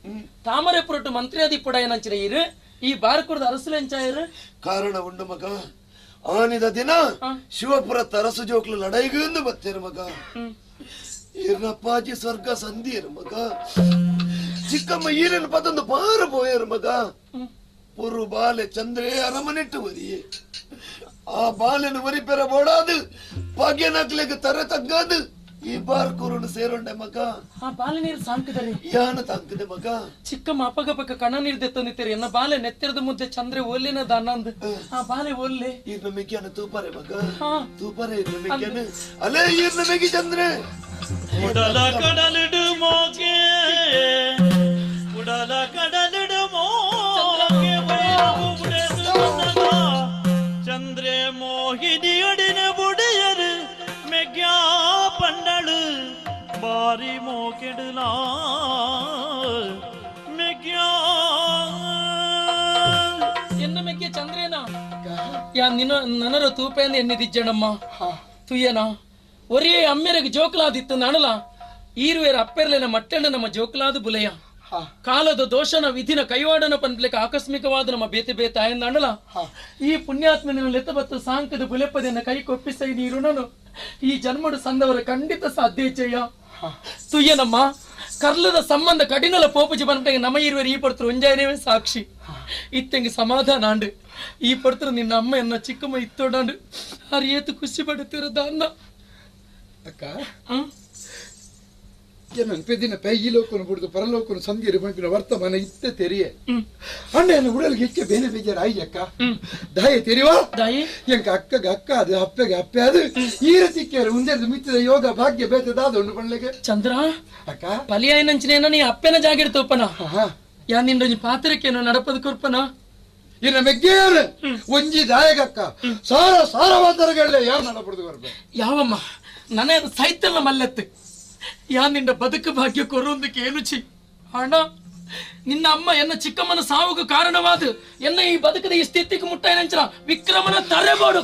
ತಾಮರೆ ಪುರಟು ಮಂತ್ರಿ ಆದಿ ಪುಡಾಯನಂಚಿನ ಈರು ಈ ಬಾರಕುರ್ದ ಅರಸುಲೆಂಚಾಯರು ಕಾರಣ ಉಂಡು ಮಗ ಆನಿದ ದಿನ ಶಿವಪುರ ತರಸು ಜೋಕ್ಲು ಲಡೈಗಂದು ಬತ್ತೇರು ಮಗ ಈರ್ನಪ್ಪಾಜಿ ಸ್ವರ್ಗ ಸಂಧಿಯರು ಮಗ ಚಿಕ್ಕಮ್ಮ ಈರನ್ ಪದೊಂದು ಪಾರು ಪೋಯರು ಮಗ ಪುರು ಬಾಲೆ ಚಂದ್ರೆ ಅರಮನೆಟ್ಟು ಬರಿಯೇ ಆ ಬಾಲೆನು ವರಿ ಪೆರ ಬೋಡಾದು ಪಗೆನಕ್ಲೆಗ್ ತರೆ ತಗ್ಗಾದು ಈ ಬಾರ್ ಕೂರುನು ಸೇರೊಂಡೆ ಮಗ ಆ ಬಾಲೆ ನೀರು ಸಾಂಕದರೆ ಯಾನ ತಾಂಕದೆ ಮಗ ಚಿಕ್ಕಮ್ಮ ಅಪಗಪಕ ಕಣ ನೀರು ದೆತ್ತೊಂದಿತ್ತೀರಿ ಎನ್ನ ಬಾಲೆ ನೆತ್ತಿರದ ಮುದ್ದೆ ಚಂದ್ರೆ ಒಲ್ಲಿನ ದಾನಂದ್ ಆ ಬಾಲೆ ಒಲ್ಲೆ ಈರ್ನ ಮೆಗ್ಯಾನ ತೂಪರೆ ಮಗ ತೂಪರೆ ಈರ್ನ ಮೆಗ್ಯಾನ ಅಲೇ ಈರ್ನ ಮೆಗಿ ಚಂದ್ರೆ ಉಡಲ ಕಡಲಿಡು ಮೋಗೆ ಉಡಲ ಕಡಲಿಡು ಮೋಗೆ ವೈರವು ಉಡೆದು ನನ್ನದ ಚಂದ್ರೆ ಮೋಹಿನಿಯಡಿನ ಬುಡಿಯರು ಮೆಗ್ಯಾ ಪಂಡಳು ಬಾರಿ ಮೋಕೆಡುಲಾ ಮೆಗ್ಯಾ ಎನ್ನ ಮೆಗ್ಗೆ ಚಂದ್ರೇನ ಯಾ ನಿನ್ನ ನನರ ತೂಪೇಂದ ಎನ್ನಿದಿಜ್ಜಣಮ್ಮ ತುಯ್ಯನ ಒರೇ ಅಮ್ಮೆರಗ್ ಜೋಕ್ಲಾದಿತ್ತು ನಣಲ ಈರುವೇರ ಅಪ್ಪೆರ್ಲೆನ ಮಟ್ಟೆಣ್ಣ ನಮ್ಮ ಜೋಕ್ಲಾದು ಬುಲೆಯ ಕಾಲದ ದೋಷನ ವಿಧಿನ ಕೈವಾಡನ ಪನ್ಪ್ಲೆಕ ಆಕಸ್ಮಿಕವಾದ ನಮ್ಮ ಬೇತೆ ಬೇತೆ ಆಯಂದ ಅಣಲ ಈ ಪುಣ್ಯಾತ್ಮನ ಲೆತ್ತಬತ್ತು ಸಾಂಕದ ಬುಲೆಪದೆನ್ನ ಕೈ ಕೊಪ್ಪಿಸೈ ನೀರುಣನು ಈ ಜನ್ಮಡು ಸಂದವರ ಖಂಡಿತ ಸಾಧ್ಯ ಇಚ್ಚಯ್ಯ ತುಯ್ಯನಮ್ಮ ಕರ್ಲದ ಸಂಬಂಧ ಕಡಿನಲ ಪೋಪುಜಿ ಬನ್ಪೆಗೆ ನಮ ಇರುವರು ಈ ಪಡ್ತರು ಒಂಜಾಯನೇ ಸಾಕ್ಷಿ ಇತ್ತೆಂಗೆ ಸಮಾಧಾನ ಆಂಡು ಈ ಪಡ್ತರು ನಿನ್ನ ಅಮ್ಮ ಎನ್ನ ಚಿಕ್ಕಮ್ಮ ಇತ್ತೋಡಾಂಡು ಆರು ಏತು ಖುಷಿ ಪಡುತ್ತಿರದ ಅನ್ನ ಅಕ್ಕ ಏನು ಪೈ ಈ ಲೋಕನು ಬಿಡುದು ಪರಲೋಕನು ಸಂಧಿಯರು ಪಂಪಿನ ವರ್ತಮಾನ ಇತ್ತೆ ತೆರಿಯೆ ಅಣ್ಣ ಎನ್ನ ಉಡಲ್ಗೆ ಹೆಚ್ಚೆ ಬೇನೆ ಬೇಜಾರು ಆಯಿ ಅಕ್ಕ ದಾಯ ತೆರಿವಾ ದಾಯಿ ಎಂಕ ಅಕ್ಕಗೆ ಅಕ್ಕ ಅದು ಅಪ್ಪೆಗೆ ಅಪ್ಪೆ ಅದು ಈ ರೀತಿ ಉಂದೆರ್ದು ಮಿತ್ತಿದ ಯೋಗ ಭಾಗ್ಯ ಬೇತದಾದ ಉಂಡು ಪಣ್ಲೆಗೆ ಚಂದ್ರ ಅಕ್ಕ ಪಲಿಯಾಯನಂಚಿನೇನ ನೀ ಅಪ್ಪೆನ ಜಾಗಿಡ್ ತೋಪನ ಯಾ ನಿಂಡೊಂಜಿ ಪಾತ್ರಕ್ಕೇನೋ ನಡಪದ ಕೊರ್ಪನ ಇನ್ನ ಮೆಗ್ಗೇರು ಒಂಜಿ ದಾಯಕಕ್ಕ ಸಾರ ಸಾರವಾದರಗಳ್ಳೆ ಯಾರು ನಡಪಡ್ದು ಕೊರ್ಪೆ ಯಾವಮ್ಮ ನನ ಸೈತಲ್ಲ ಮಲ್ಲೆತ್ತು ಯಾ ನಿಂಡ ಬದುಕು ಭಾಗ್ಯ ಕೊರೊಂದಕ್ಕೆ ಏನುಚಿ ಅಣ್ಣ ನಿನ್ನ ಅಮ್ಮ ಎನ್ನ ಚಿಕ್ಕಮ್ಮನ ಸಾವುಗೂ ಕಾರಣವಾದ ಎನ್ನ ಈ ಬದುಕದ ಈ ಸ್ಥಿತಿಗೆ ಮುಟ್ಟಾಯನಂಚನ ವಿಕ್ರಮನ ತರೆಬೋಡು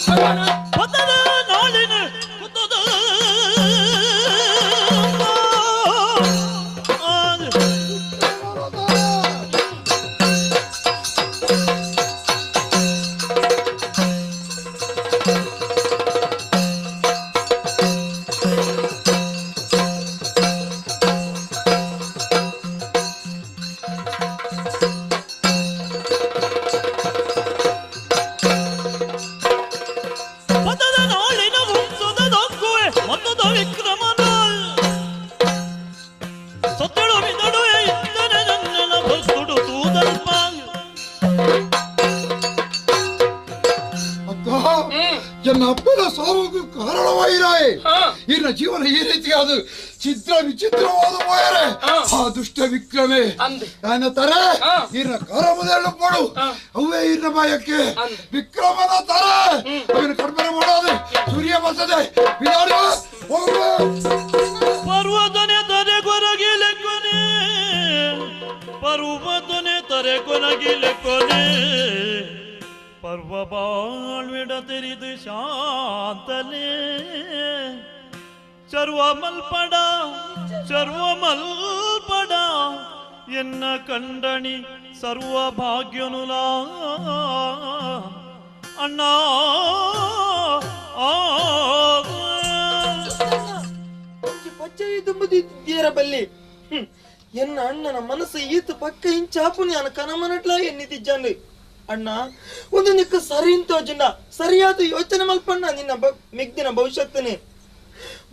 ಎನ್ನ ಅಪ್ಪನ ಸಾವುಗೂ ಕಾರಣವಾಯಿರಾಯ್ ಇನ್ನ ಜೀವನ ಈ ರೀತಿಯಾದ ಚಿತ್ರ ವಿಚಿತ್ರವಾದ ಮೋಯರೆ ಆ ದುಷ್ಟ ವಿಕ್ರಮೆ ನನ್ನ ತರ ಇನ್ನ ಕರಮದಲ್ಲೂ ಪಡು ಅವೇ ಇನ್ನ ಬಾಯಕ್ಕೆ ವಿಕ್ರಮನ ತರ ಅವನ ಕಡಿಮೆ ಮಾಡೋದು ಸೂರ್ಯ ಬರ್ತದೆ ಪರ್ವತನೆ ತರೆ ಕೊರಗಿಲೆ ಕೊನೆ ಪರ್ವತನೆ ತರೆ ಕೊರಗಿಲೆ ಕೊನೆ ಪರ್ವ ಬಾಳ್ವಿಡ ತೆರಿದು ಶಾಂತಲೇ ಚರ್ವ ಮಲ್ಪಡ ಚರ್ವ ಮಲ್ಪಡ ಎನ್ನ ಕಂಡಣಿ ಸರ್ವ ಭಾಗ್ಯನುಲಾ ಅಣ್ಣ ಪಚ್ಚೆ ಬಲ್ಲಿ ಎನ್ನ ಅಣ್ಣನ ಮನಸ್ಸು ಈತ ಪಕ್ಕ ಇಂಚಾಪು ನಾನು ಕನಮನಟ್ಲ ಎನ್ನಿತಿಜ್ಜಾನು ಅಣ್ಣ ಒಂದು ನಿಕ್ಕ ಸರಿ ಅಂತೋಜನ ಸರಿಯಾದ ಯೋಚನೆ ಮಲ್ಪಣ್ಣ ನಿನ್ನ ಮಿಗ್ದಿನ ಭವಿಷ್ಯತ್ತನೆ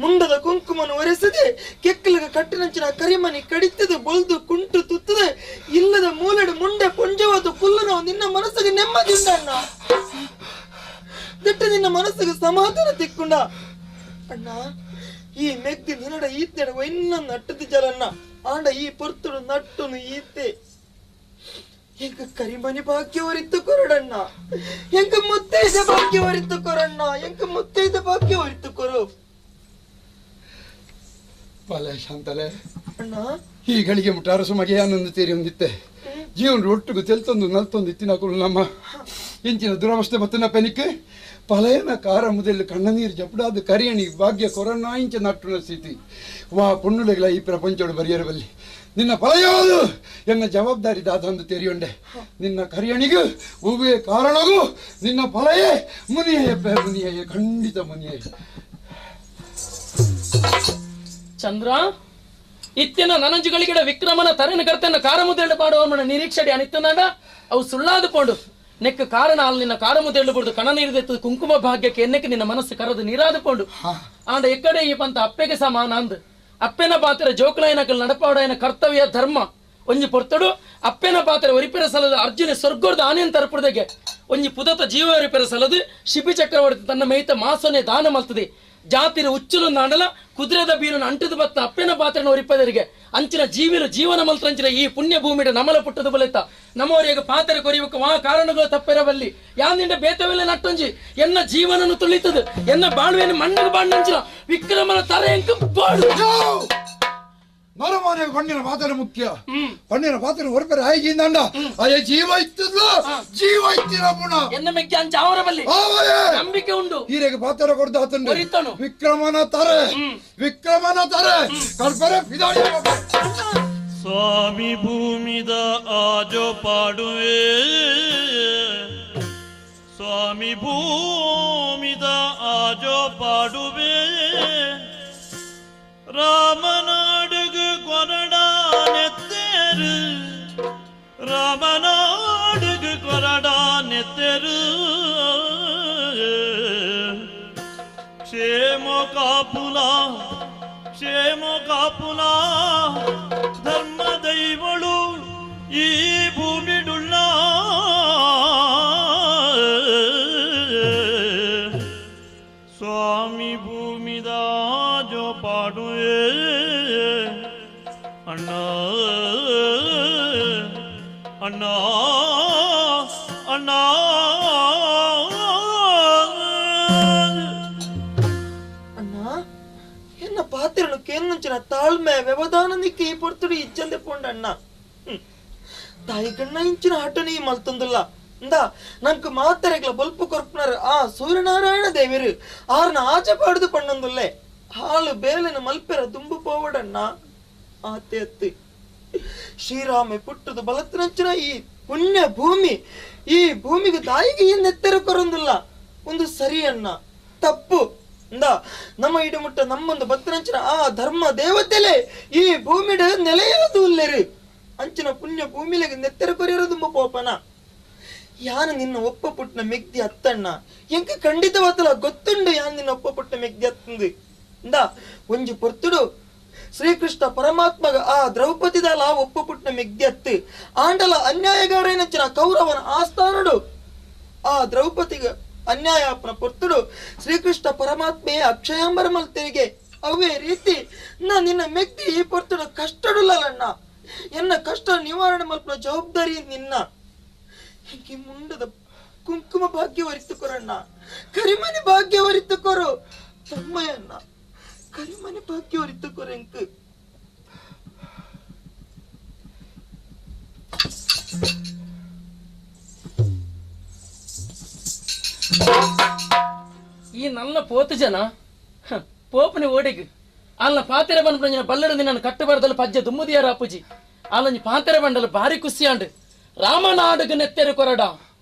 ಮುಂಡದ ಕುಂಕುಮನು ಒರೆಸದೆ ಕೆಕ್ಕಲಗ ಕಟ್ಟಿನಂಚಿನ ಕರಿಮನಿ ಕಡಿತದೆ ಬೊಲ್ದು ಕುಂಟು ತುತ್ತದೆ ಇಲ್ಲದ ಮೂಲೆಡು ಮುಂಡೆ ಪುಂಜವಾದ ಕುಲ್ಲುನೋ ನಿನ್ನ ಮನಸ್ಸಿಗೆ ನೆಮ್ಮದಿ ಉಂಡ ಅಣ್ಣ ದಿಟ್ಟ ನಿನ್ನ ಮನಸ್ಸಿಗೆ ಸಮಾಧಾನ ತಿಕ್ಕೊಂಡ ಅಣ್ಣ ಈ ಮೆಗ್ದಿ ನಿನ್ನಡ ಈತ್ನೆಡ ಒಯ್ನ ನಟ್ಟದ ಜಲನ್ನ ಆಂಡ ಈ ಪೊರ್ತುಡು ನಟ್ಟುನು ಈತೆ ಎಂಕ ಕರಿಮನಿ ಭಾಗ್ಯವರಿತ್ತು ಕೊರಡಣ್ಣ ಎಂಕ ಮುತ್ತೈದ ಭಾಗ್ಯವರಿತ್ತು ಕೊರಣ್ಣ ಎಂಕ ಮುತ್ತೈದ ಭಾಗ್ಯವರಿತ್ತು ಕೊರು ಪಲೆ ಶಾಂತಲೆ ಅಣ್ಣ ಈ ಗಳಿಗೆ ಮುಟ್ಟಾರಸು ಮಗೆಯಾನೊಂದು ತೇರಿ ಹೊಂದಿತ್ತೆ ಜೀವನ ಒಟ್ಟಿಗೆ ತೆಲ್ತೊಂದು ನಲ್ತೊಂದು ಇತ್ತಿನಕುಲು ನಮ್ಮ ಇಂಚಿನ ದುರವಸ್ಥೆ ಬತ್ತಿನ ಪೆನಿಕ್ ಪಲಯನ ಕಾರ ಮುದೆಲ್ ಕಣ್ಣ ನೀರು ಜಪಡಾದ ಕರಿಯಣಿ ಭಾಗ್ಯ ಕೊರಣ್ಣ ಇಂಚ ನಟ್ಟುನ ಸ್ಥಿತಿ ವಾ ಪೊಣ್ಣುಲೆಗಳ ಈ ಪ್ರಪಂಚೋಡು ಬರಿಯರಬಲ್ಲಿ ನಿನ್ನ ಫಲಯೋದು ಎನ್ನ ಜವಾಬ್ದಾರಿ ದಾದಂದು ತೆರಿಯೊಂಡೆ ನಿನ್ನ ಕರಿಯಣಿಗೂ ಹೂವೇ ಕಾರಣಗೂ ನಿನ್ನ ಫಲಯೇ ಮುನಿಯೇ ಮುನಿಯೇ ಖಂಡಿತ ಮುನಿಯೇ. ಚಂದ್ರ ಇತ್ತಿನ ನನಂಜುಗಳಿಗಿಡ ವಿಕ್ರಮನ ತರೆನ ಕರ್ತನ ಕಾರಮುದೇಳು ಪಾಡುವ ನಿರೀಕ್ಷೆ ಅನಿತ್ತನಾಡ ಅವು ಸುಳ್ಳಾದ ಪೋಂಡು ನೆಕ್ ಕಾರಣ ಅಲ್ಲಿ ನಿನ್ನ ಕಾರಮುದೇಳು ಬಿಡುದು ಕಣ ನೀರಿದೆತ್ತು ಕುಂಕುಮ ಭಾಗ್ಯಕ್ಕೆ ಎನ್ನಕ್ಕೆ ನಿನ್ನ ಮನಸ್ಸು ಕರದು ನೀರಾದ ಪೋಂಡು ಆಂಡ ಎಕ್ಕಡೆ ಈ ಪಂತ ಅಪ್ಪೆಗೆ ಸಮಾನ ಅಂದ್ ಅಪ್ಪೆನ ಪಾತ್ರ ಜೋಕುಲಾಯನಕಲ್ ನಡಪಾಡಾಯನ ಕರ್ತವ್ಯ ಧರ್ಮ ಒಂಜಿ ಪೊರ್ತಡು ಅಪ್ಪೆನ ಪಾತ್ರ ಒರಿಪೆರ ಸಲದ ಅರ್ಜುನ ಸ್ವರ್ಗೋರ್ದ ಆನೆಯನ್ನು ತರಪುಡದಗೆ ಒಂಜಿ ಪುದತ ಜೀವ ಒರಿಪೆರ ಸಲದು ಶಿಪಿ ಚಕ್ರವರ್ತಿ ತನ್ನ ಮೇಯ್ತ ಮಾಸನೆ ದಾನ ಮಲ್ತದೆ ಜಾತಿನ ಉಚ್ಚುಲು ನಾಡಲ ಕುದುರೆದ ಬೀರನ ಅಂಟದ ಬತ್ತ ಅಪ್ಪೆನ ಪಾತ್ರನ ಒರಿಪದರಿಗೆ ಅಂಚಿನ ಜೀವಿನ ಜೀವನ ಮಂತ್ರಂಚಿನ ಈ ಪುಣ್ಯ ಭೂಮಿಡ ನಮಲ ಪುಟ್ಟದ ಬಲಿತ ನಮ್ಮವರಿಗೆ ಪಾತ್ರ ಕೊರಿಯುವ ವಾ ಕಾರಣಗಳು ತಪ್ಪಿರಬಲ್ಲಿ ಯಾನಿಂದ ಬೇತವೆಲ್ಲ ನಟ್ಟೊಂಜಿ ಎನ್ನ ಜೀವನನು ತುಳಿತದು ಎನ್ನ ಬಾಳುವೆಯನ್ನು ಮಣ್ಣಗೆ ಬಾಂಡಂಚಿನ ವಿಕ್ರಮನ ತರೆ ಬಾಳು. ನರಮಾನ್ಯ ಪಣ್ಣಿನ ಪಾತ್ರ ಮುಖ್ಯ ಪಣ್ಣಿನ ಪಾತ್ರ ಹೊರಪೆರ ಆಯ್ಕಿಂದಂಡ ಅಯ್ಯ ಜೀವ ಇತ್ತದ ಜೀವ ಇತ್ತಿನ ಪುಣ ಎನ್ನ ಮೆಕ್ಕೆ ಅಂಚ ಅವರ ಬಲ್ಲಿ ನಂಬಿಕೆ ಉಂಡು ಹೀರೆಗೆ ಪಾತ್ರ ಕೊಡ್ದ ಆತಂಡು ವಿಕ್ರಮನ ತಾರೆ ವಿಕ್ರಮನ ತಾರೆ ಕಲ್ಪರೆ ಫಿದಾಡಿ. ಸ್ವಾಮಿ ಭೂಮಿದ ಆಜೋ ಪಾಡುವೆ ಸ್ವಾಮಿ ಭೂಮಿದ ಆಜೋ ಪಾಡುವೆ ರಾಮನಾಡುಗು ಕೊರಡಾನೆತ್ತೇರು ರಾಮನಾಡುಗು ಕೊರಡಾನೆತ್ತೇರು ಕ್ಷೇಮ ಕಾಪುಲ ಕ್ಷೇಮ ಕಾಪುಲ ಧರ್ಮ ದೈವಳು ಈ ಭೂಮಿಡುಳ್ಳ ಸ್ವಾಮಿ ಭೂಮಿದ ಜೋ ಪಾಡುವೆ ಅಣ್ಣ ಅಣ್ಣ ಅಣ್ಣ. ಅಣ್ಣ ಎನ್ನ ಪಾತ್ರನು ಕೇಂದ್ರ ತಾಳ್ಮೆ ವ್ಯವಧಾನ ನಿಕ್ಕೆ ಈ ಪೊರ್ತುಡು ಇಜ್ಜಂದೆ ಪೋಂಡ ಅಣ್ಣ ತಾಯಿ ಗಣ್ಣ ಇಂಚಿನ ಹಟನಿ ಮಲ್ತೊಂದುಲ್ಲ ಇಂದ ನಂಕ್ ಮಾತರೆಗ್ಲ ಬೊಲ್ಪು ಕೊರ್ಪುನರ್ ಆ ಸೂರ್ಯನಾರಾಯಣ ದೇವರು ಆರ್ನ ಆಚೆ ಪಾಡುದು ಪಣ್ಣೊಂದುಲ್ಲೆ ಹಾಲು ಬೇಲನ ಮಲ್ಪೆರ ದುಂಬು ಪೋವಡಣ್ಣ ಆತೆ ಅತ್ತಿ ಶ್ರೀರಾಮೆ ಪುಟ್ಟದ ಬಲತ್ತಿನಂಚಿನ ಈ ಪುಣ್ಯ ಭೂಮಿ ಈ ಭೂಮಿಗೆ ತಾಯಿಗೆ ಈ ನೆತ್ತರ ಕೊರೊಂದುಲ್ಲ ಒಂದು ಸರಿ ಅಣ್ಣ ತಪ್ಪು ಇಂದ ನಮ್ಮ ಇಡುಮುಟ್ಟ ನಮ್ಮೊಂದು ಬತ್ತನಂಚಿನ ಆ ಧರ್ಮ ದೇವತೆಲೆ ಈ ಭೂಮಿಡ ನೆಲೆಯಾದು ಉಲ್ಲೆರು ಅಂಚಿನ ಪುಣ್ಯ ಭೂಮಿಲೆಗೆ ನೆತ್ತರ ಕೊರಿಯರು ದುಂಬ ಪೋಪನ ಯಾನು ನಿನ್ನ ಒಪ್ಪ ಪುಟ್ಟನ ಮೆಗ್ದಿ ಅತ್ತಣ್ಣ ಎಂಕ ಖಂಡಿತವಾತಲ ಗೊತ್ತುಂಡು ಯಾನ್ ನಿನ್ನ ಒಪ್ಪ ಪುಟ್ಟನ ಮೆಗ್ದಿ ಅತ್ತಂದು ಇಂದ ಒಂಜಿ ಪೊರ್ತುಡು ಶ್ರೀಕೃಷ್ಣ ಪರಮಾತ್ಮಗ ಆ ದ್ರೌಪದಿದಲ ಒಪ್ಪ ಪುಟ್ಟನ ಮೆಗ್ದಿ ಅತ್ತು ಆಂಡಲ ಅನ್ಯಾಯಗಾರನಂಚಿನ ಕೌರವನ ಆಸ್ಥಾನಡು ಆ ದ್ರೌಪದಿಗ ಅನ್ಯಾಯಪ್ಪನ ಪೊರ್ತುಡು ಶ್ರೀಕೃಷ್ಣ ಪರಮಾತ್ಮೆಯೇ ಅಕ್ಷಯಾಂಬರ ಮಲ್ತೆರಿಗೆ ಅವೇ ರೀತಿ ನಾ ನಿನ್ನ ಮೆಗ್ದಿ ಈ ಪೊರ್ತುಡು ಕಷ್ಟಡುಲ್ಲಣ್ಣ ಎನ್ನ ಕಷ್ಟ ನಿವಾರಣೆ ಮಲ್ಪನ ಜವಾಬ್ದಾರಿ ನಿನ್ನ ಹೀಗೆ ಮುಂಡದ ಕುಂಕುಮ ಭಾಗ್ಯ ವರಿತುಕೊರಣ್ಣ ಕರಿಮನೆ ಭಾಗ್ಯ ವರಿತುಕೊರು ತಮ್ಮಯ್ಯಣ್ಣ ಕರಿಮನೆ ಭಾಗ್ಯ ವರಿತುಕೊರು ಎಂಕ್. ಈ ನನ್ನ ಪೋತು ಜನ ಪೋಪನಿ ಓಡಿಗ್ ಅಲ್ಲ ಪಾತೆರೆ ಬಂದ ಬಲ್ಲರ ನಿನ್ನ ಕಟ್ಟಬಾರದಲ್ಲಿ ಪಜ್ಜೆ ದುಮ್ಮದಿಯಾರ ಅಪ್ಪುಜಿ ಅಲ್ಲಂಜಿ ಪಾತೆರೆ ಬಂಡಲು ಭಾರಿ ಖುಷಿಯಾಂಡು ರಾಮನಾಡುಗ ನೆತ್ತೆರು ಕೊರಡ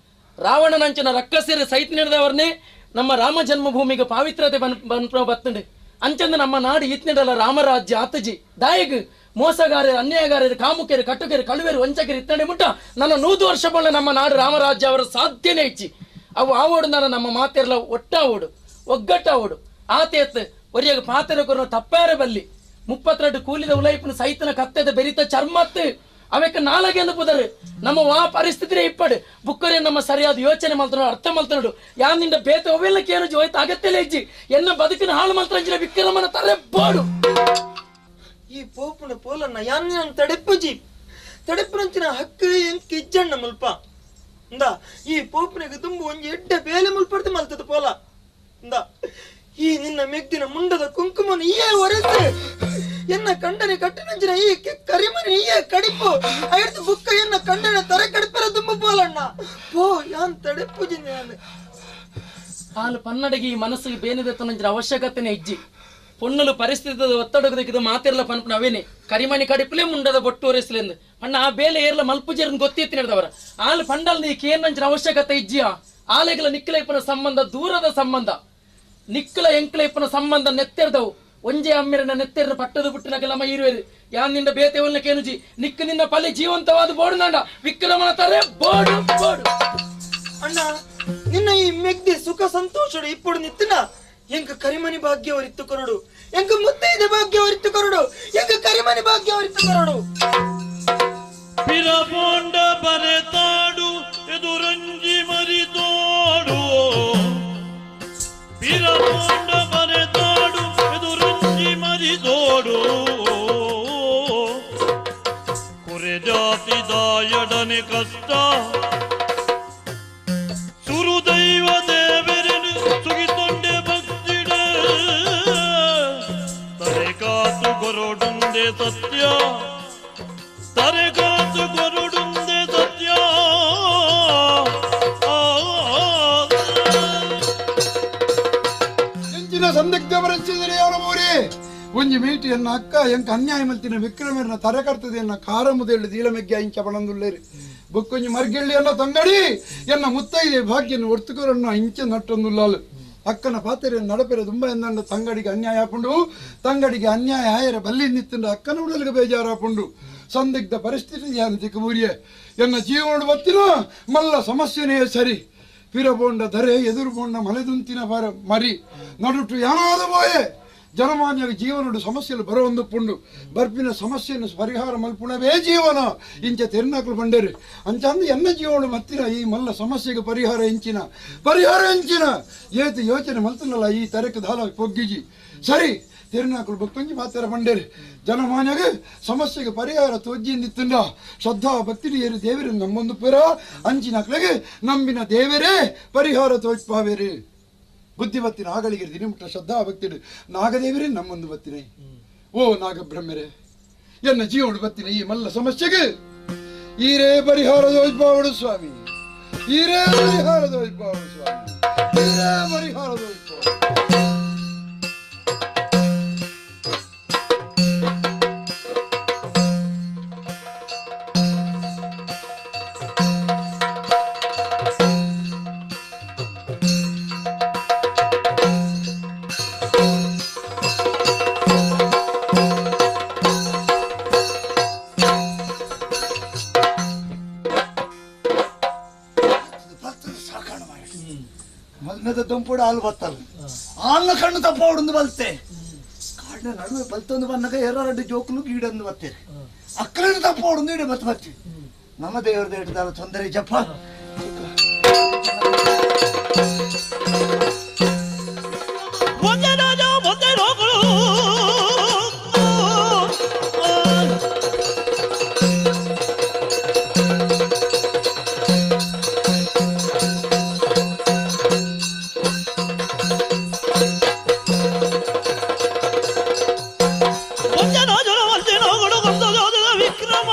ರಾವಣನಂಚಿನ ರಕ್ಕಸೇರಿ ಸೈತ್ ನೀಡಿದವರನ್ನೇ ನಮ್ಮ ರಾಮ ಜನ್ಮಭೂಮಿಗೆ ಪಾವಿತ್ರತೆ ಬನ್ ಬನ್ಪ್ರ ಬತ್ತುಂಡು ಅಂಚಂದ ನಮ್ಮ ನಾಡು ಈತ್ನಿಡಲ ರಾಮರಾಜ್ಯ ಆತಜಿ ದಾಯಗ್ ಮೋಸಗಾರರು ಅನ್ಯಾಯಗಾರರು ಕಾಮುಕರು ಕಟ್ಟುಕರು ಕಳುವೆರು ವಂಚಕರು ಇತ್ತಂಡೆ ಮುಟ್ಟ ನನ್ನ 100 ವರ್ಷ ಬಳ್ಳ ನಮ್ಮ ನಾಡು ರಾಮರಾಜ್ಯ ಅವರ ಸಾಧ್ಯನೇ ಇಚ್ಚಿ ಅವು ಆವೋಡು ನನ್ನ ನಮ್ಮ ಮಾತೆರ್ಲ ಒಟ್ಟಾವೋಡು ಒಗ್ಗಟ್ಟಾವೋಡು ಆತೇತ್ ಒರಿಯಾಗ ಪಾತೆರ ಕೊರ ತಪ್ಪಾರ ಬಲ್ಲಿ 32 ಕೂಲಿದ ಉಲೈಪನ ಸೈತನ ಕತ್ತೆದ ಬೆರಿತ ಚರ್ಮತ್ತು ಅವೆಕ್ಕ ನಾಲಗೆಂದು ಪುದರು ನಮ್ಮ ವಾ ಪರಿಸ್ಥಿತಿ ಇಪ್ಪಡು ಬುಕ್ಕರೆ ನಮ್ಮ ಸರಿಯಾದ ಯೋಚನೆ ಮಲ್ತನೋಡು ಅರ್ಥ ಮಲ್ತನೋಡು ಯಾನಿಂದ ಬೇತ ಒವೆಲ್ಲಕ್ಕೆ ಏನು ಜೋಯ್ತ ಅಗತ್ಯಲೇ ಇಜ್ಜಿ ಎನ್ನ ಬದುಕಿನ ಹಾಳು ಮಲ್ತಂಜಿನ ವಿಕ್ರಮನ ತರೆ ಬೋಡು. ಈ ಪೋಪುನ ಪೋಲನ್ನ ಯಾನ್ ತಡೆಪುಜಿ ತಡೆಪುನಂಚಿನ ಹಕ್ಕು ಎಂಕ್ ಇಜ್ಜಣ್ಣ ಮುಲ್ಪ ಇಂದ ಈ ಪೋಪನಿಗೆ ತುಂಬು ಒಂಜಿ ಎಡ್ಡೆ ಬೇಲೆ ಮುಲ್ಪಡ್ದು ಮಲ್ತದ ಪೋಲ ಇಂದ ಈ ನಿನ್ನ ಮೆಗ್ದಿನ ಮುಂಡದ ಕುಂಕುಮನ ಈಯೇ ಒರೆಸು ಎನ್ನ ಕಂಡನೆ ಕಟ್ಟಿನಂಚಿನ ಈ ಕರಿಮನಿ ಈಯೇ ಕಡಿಪು ಐಡ್ದು ಬುಕ್ಕ ಎನ್ನ ಕಂಡನೆ ತರೆ ಕಡಿಪರ ತುಂಬ ಪೋಲಣ್ಣ ಪೋ ಯಾನ್ ತಡೆಪುಜಿ ನಾನು ಆಲು ಪನ್ನಡಗಿ ಈ ಮನಸ್ಸಿಗೆ ಬೇನಿದೆ ತನ್ನಂಚಿನ ಅವಶ್ಯಕತೆನೇ ಇಜ್ಜಿ ಪೊಣ್ಣಲು ಪರಿಸ್ಥಿತಿ ಒತ್ತಡಕ್ಕೆ ಮಾತಿರ್ಲ ಪನ್ಪುನ ಅವೇನೆ ಕರಿಮಣಿ ಕಡಿಪುಲೇ ಮುಂಡದ ಬೊಟ್ಟು ಒರೆಸ್ಲೆಂದು ಅಣ್ಣ ಆ ಬೇಲೆ ಏರ್ಲ ಮಲ್ಪುಜೇರ್ನ ಗೊತ್ತಿತ್ತು ನಡೆದವರ ಆಲು ಪಂಡಲ್ ನೀ ಕೇನಂಚಿನ ಅವಶ್ಯಕತೆ ಇಜ್ಜಿಯಾ ಆಲೆಗಳ ನಿಕ್ಕಲ ಇಪ್ಪನ ಸಂಬಂಧ ದೂರದ ಸಂಬಂಧ ನಿಕ್ಕಲ ಎಂಕ್ಲ ಇಪ್ಪನ ಸಂಬಂಧ ನೆತ್ತೆರ್ದವು ಒಂಜೆ ಅಮ್ಮಿರನ ನೆತ್ತೆರ್ನ ಪಟ್ಟದ ಪುಟ್ಟಿನ ನಮ್ಮ ಇರುವೆರು ಯಾನ್ ನಿನ್ನ ಬೇತೆ ಒಲ್ಲ ಕೇನುಜಿ ನಿಕ್ಕ ನಿನ್ನ ಪಲ್ಲೆ ಜೀವಂತವಾದ ಬೋಡು ನಾಂಡ ವಿಕ್ರಮನ ತಾರೆ ಬೋಡು ಬೋಡು ಅಣ್ಣ ನಿನ್ನ ಈ ಮೆಗ್ದಿ ಸುಖ ಸಂತೋಷಡು ಇಪ್ಪಡು ನಿತ್ತಿನ ಎಂಕ ಕರಿಮನಿ ಭಾಗ್ಯವರಿತ್ತು ಕೊರಡು ಎಂಕ ಮುತ್ತೈದೆ ಭಾಗ್ಯವರಿತ್ತು ಕೊರಡು ಎಂಕ ಕರಿಮನಿ ಭಾಗ್ಯವರಿತ್ತು ಕೊರಡು ಪಿರಪೊಂಡ ಬರೆತಾಡು ಎದುರಂಜಿ ಮರಿತೋಡು ಪಿರಪೊಂಡ ಬರೆತಾಡು ಎದುರಂಜಿ ಮರಿತೋಡು ಕುರೆ ಜಾತಿ ದಾಯಡನೆ ಕಷ್ಟ ಸುರುದೈವ ದೇವರನು ಸುಗಿತೊಂಡೆ ಭಕ್ತಿಡೆ ತರೆ ಕಾತು ಗೊರಡುಂದೆ ಸತ್ಯ ತರೆ ಕಾತು ಗೊರಡುಂದೆ ಸತ್ಯ ಎಂಚಿನ ಸಂದಿಗ್ಧ ಪರಿಸ್ಥಿತಿ ಮೂರಿ ಒಂಜಿ ಮೀಟಿ ಎನ್ನ ಅಕ್ಕ ಎಂಕ ಅನ್ಯಾಯ ಮಲ್ತಿನ ವಿಕ್ರಮರ್ನ ತರೆ ಕರ್ತದೆ ಎನ್ನ ಕಾರ ಮುದೆಳ್ಳು ದೀಲಮೆಗ್ಗೆ ಇಂಚ ಪಣಂದುಲ್ಲೇರಿ ಬೊಕ್ಕೊಂಜಿ ಮರ್ಗೆಳ್ಳಿ ಎನ್ನ ತಂಗಡಿ ಎನ್ನ ಮುತ್ತೈದೆ ಭಾಗ್ಯನ ಒರ್ತುಕೊರನ್ನ ಇಂಚ ನಟ್ಟೊಂದುಲ್ಲಾಲು ಅಕ್ಕನ ಪಾತ್ರೆ ನಡಪೆರೆ ತುಂಬ ಎಂದಂಡ ತಂಗಡಿಗೆ ಅನ್ಯಾಯ ಹಾಪುಂಡು ತಂಗಡಿಗೆ ಅನ್ಯಾಯ ಆಯರ ಬಲ್ಲಿ ನಿತ್ತುಂಡ ಅಕ್ಕನ ಉಡಲಿಗೆ ಬೇಜಾರಾಪುಂಡು ಸಂದಿಗ್ಧ ಪರಿಸ್ಥಿತಿ ಯಾನು ತಿಕ್ಕಬೂರಿಯೆ ಎನ್ನ ಜೀವನ ಬತ್ತಿನ ಮಲ್ಲ ಸಮಸ್ಯೆನೇ ಸರಿ ಪಿರಬೋಂಡ ಧರೆ ಎದುರು ಬೋಂಡ ಮಲೆದುಂತಿನ ಬರ ಮರಿ ನಡುಟು ಯಾನಾದ ಬೋಯೆ ಜನಮಾನ್ಯ ಜೀವನಡು ಸಮಸ್ಯೆಲು ಬರವೊಂದು ಪುಂಡು ಬರ್ಪಿನ ಸಮಸ್ಯೆಯನ್ನು ಪರಿಹಾರ ಮಲ್ಪುಣವೇ ಜೀವನ ಇಂಚ ತೆರ್ನಾಕಲು ಬಂಡೇರು ಅಂಚಂದು ಎನ್ನ ಜೀವನ ಮತ್ತಿನ ಈ ಮಲ್ಲ ಸಮಸ್ಯೆಗೆ ಪರಿಹಾರ ಎಂಚಿನ ಪರಿಹಾರ ಎಂಚಿನ ಏತು ಯೋಚನೆ ಮಲ್ತನಲ್ಲ ಈ ತರಕ ದಾಲ ಪೊಗ್ಗಿಜಿ ಸರಿ ತೆರ್ನಾಕಲು ಬಕ್ಕೊಂಜಿ ಮಾತರ ಬಂಡೇರು ಜನಮಾನ್ಯಗೆ ಸಮಸ್ಯೆಗೆ ಪರಿಹಾರ ತೋಜ್ಜಿಂದಿತ್ತುಂಡ ಶ್ರದ್ಧಾ ಭಕ್ತಿ ಏರು ದೇವರು ನಮ್ಮೊಂದು ಪುರ ಅಂಚಿನಕ್ಲೆಗೆ ನಂಬಿನ ದೇವರೇ ಪರಿಹಾರ ತೋಜ್ಪಾವೇರು ಬುದ್ಧಿಮತ್ತಿನ ಆಗಳಿಗೆ ದಿನಮುಟ್ಟ ಶ್ರದ್ಧಾ ಭಕ್ತಿ ನಾಗದೇವರೇ ನಮ್ಮೊಂದು ಬತ್ತಿನೇ ಓ ನಾಗಬ್ರಹ್ಮರೇ ಎನ್ನ ಜೀವನ ಬತ್ತಿನ ಈ ಮಲ್ಲ ಸಮಸ್ಯೆಗೆ ಈರೇ ಪರಿಹಾರ ದೋಜ್ಪಾವಡು ಸ್ವಾಮಿ ಈರೇ ಪರಿಹಾರ ದೋಜ್ಪಾವಡು ಸ್ವಾಮಿ ಈರೇ ಪರಿಹಾರ ದೋಜ್ಪಾವಡು. ಮೊದಲನೇದ ದೊಂಪುಡು ಹಾಲು ಬತ್ತಲ್ಲ ಹಾಲ್ನ ಕಣ್ಣು ತಪ್ಪ ಬಲ್ತೆ ಕಾಡಿನ ನಡುವೆ ಬಲ್ತೊಂದು ಬಂದಾಗ ಎರಡು ಜೋಕುಲು ಗೀಡೊಂದು ಬತ್ತೇನೆ ಅಕ್ಕಳನ್ನು ತಪ್ಪ ಇಡ ಬತ್ತು ಬತ್ತಿ ನಮ್ಮ ದೇವರ ದೇಟದಾರ ತೊಂದರೆ ಜಪ್ಪ ಒಂದೇ ರಾಜ ಒಂದೇ ರೋಗಳು ವಿಕ್ರಮ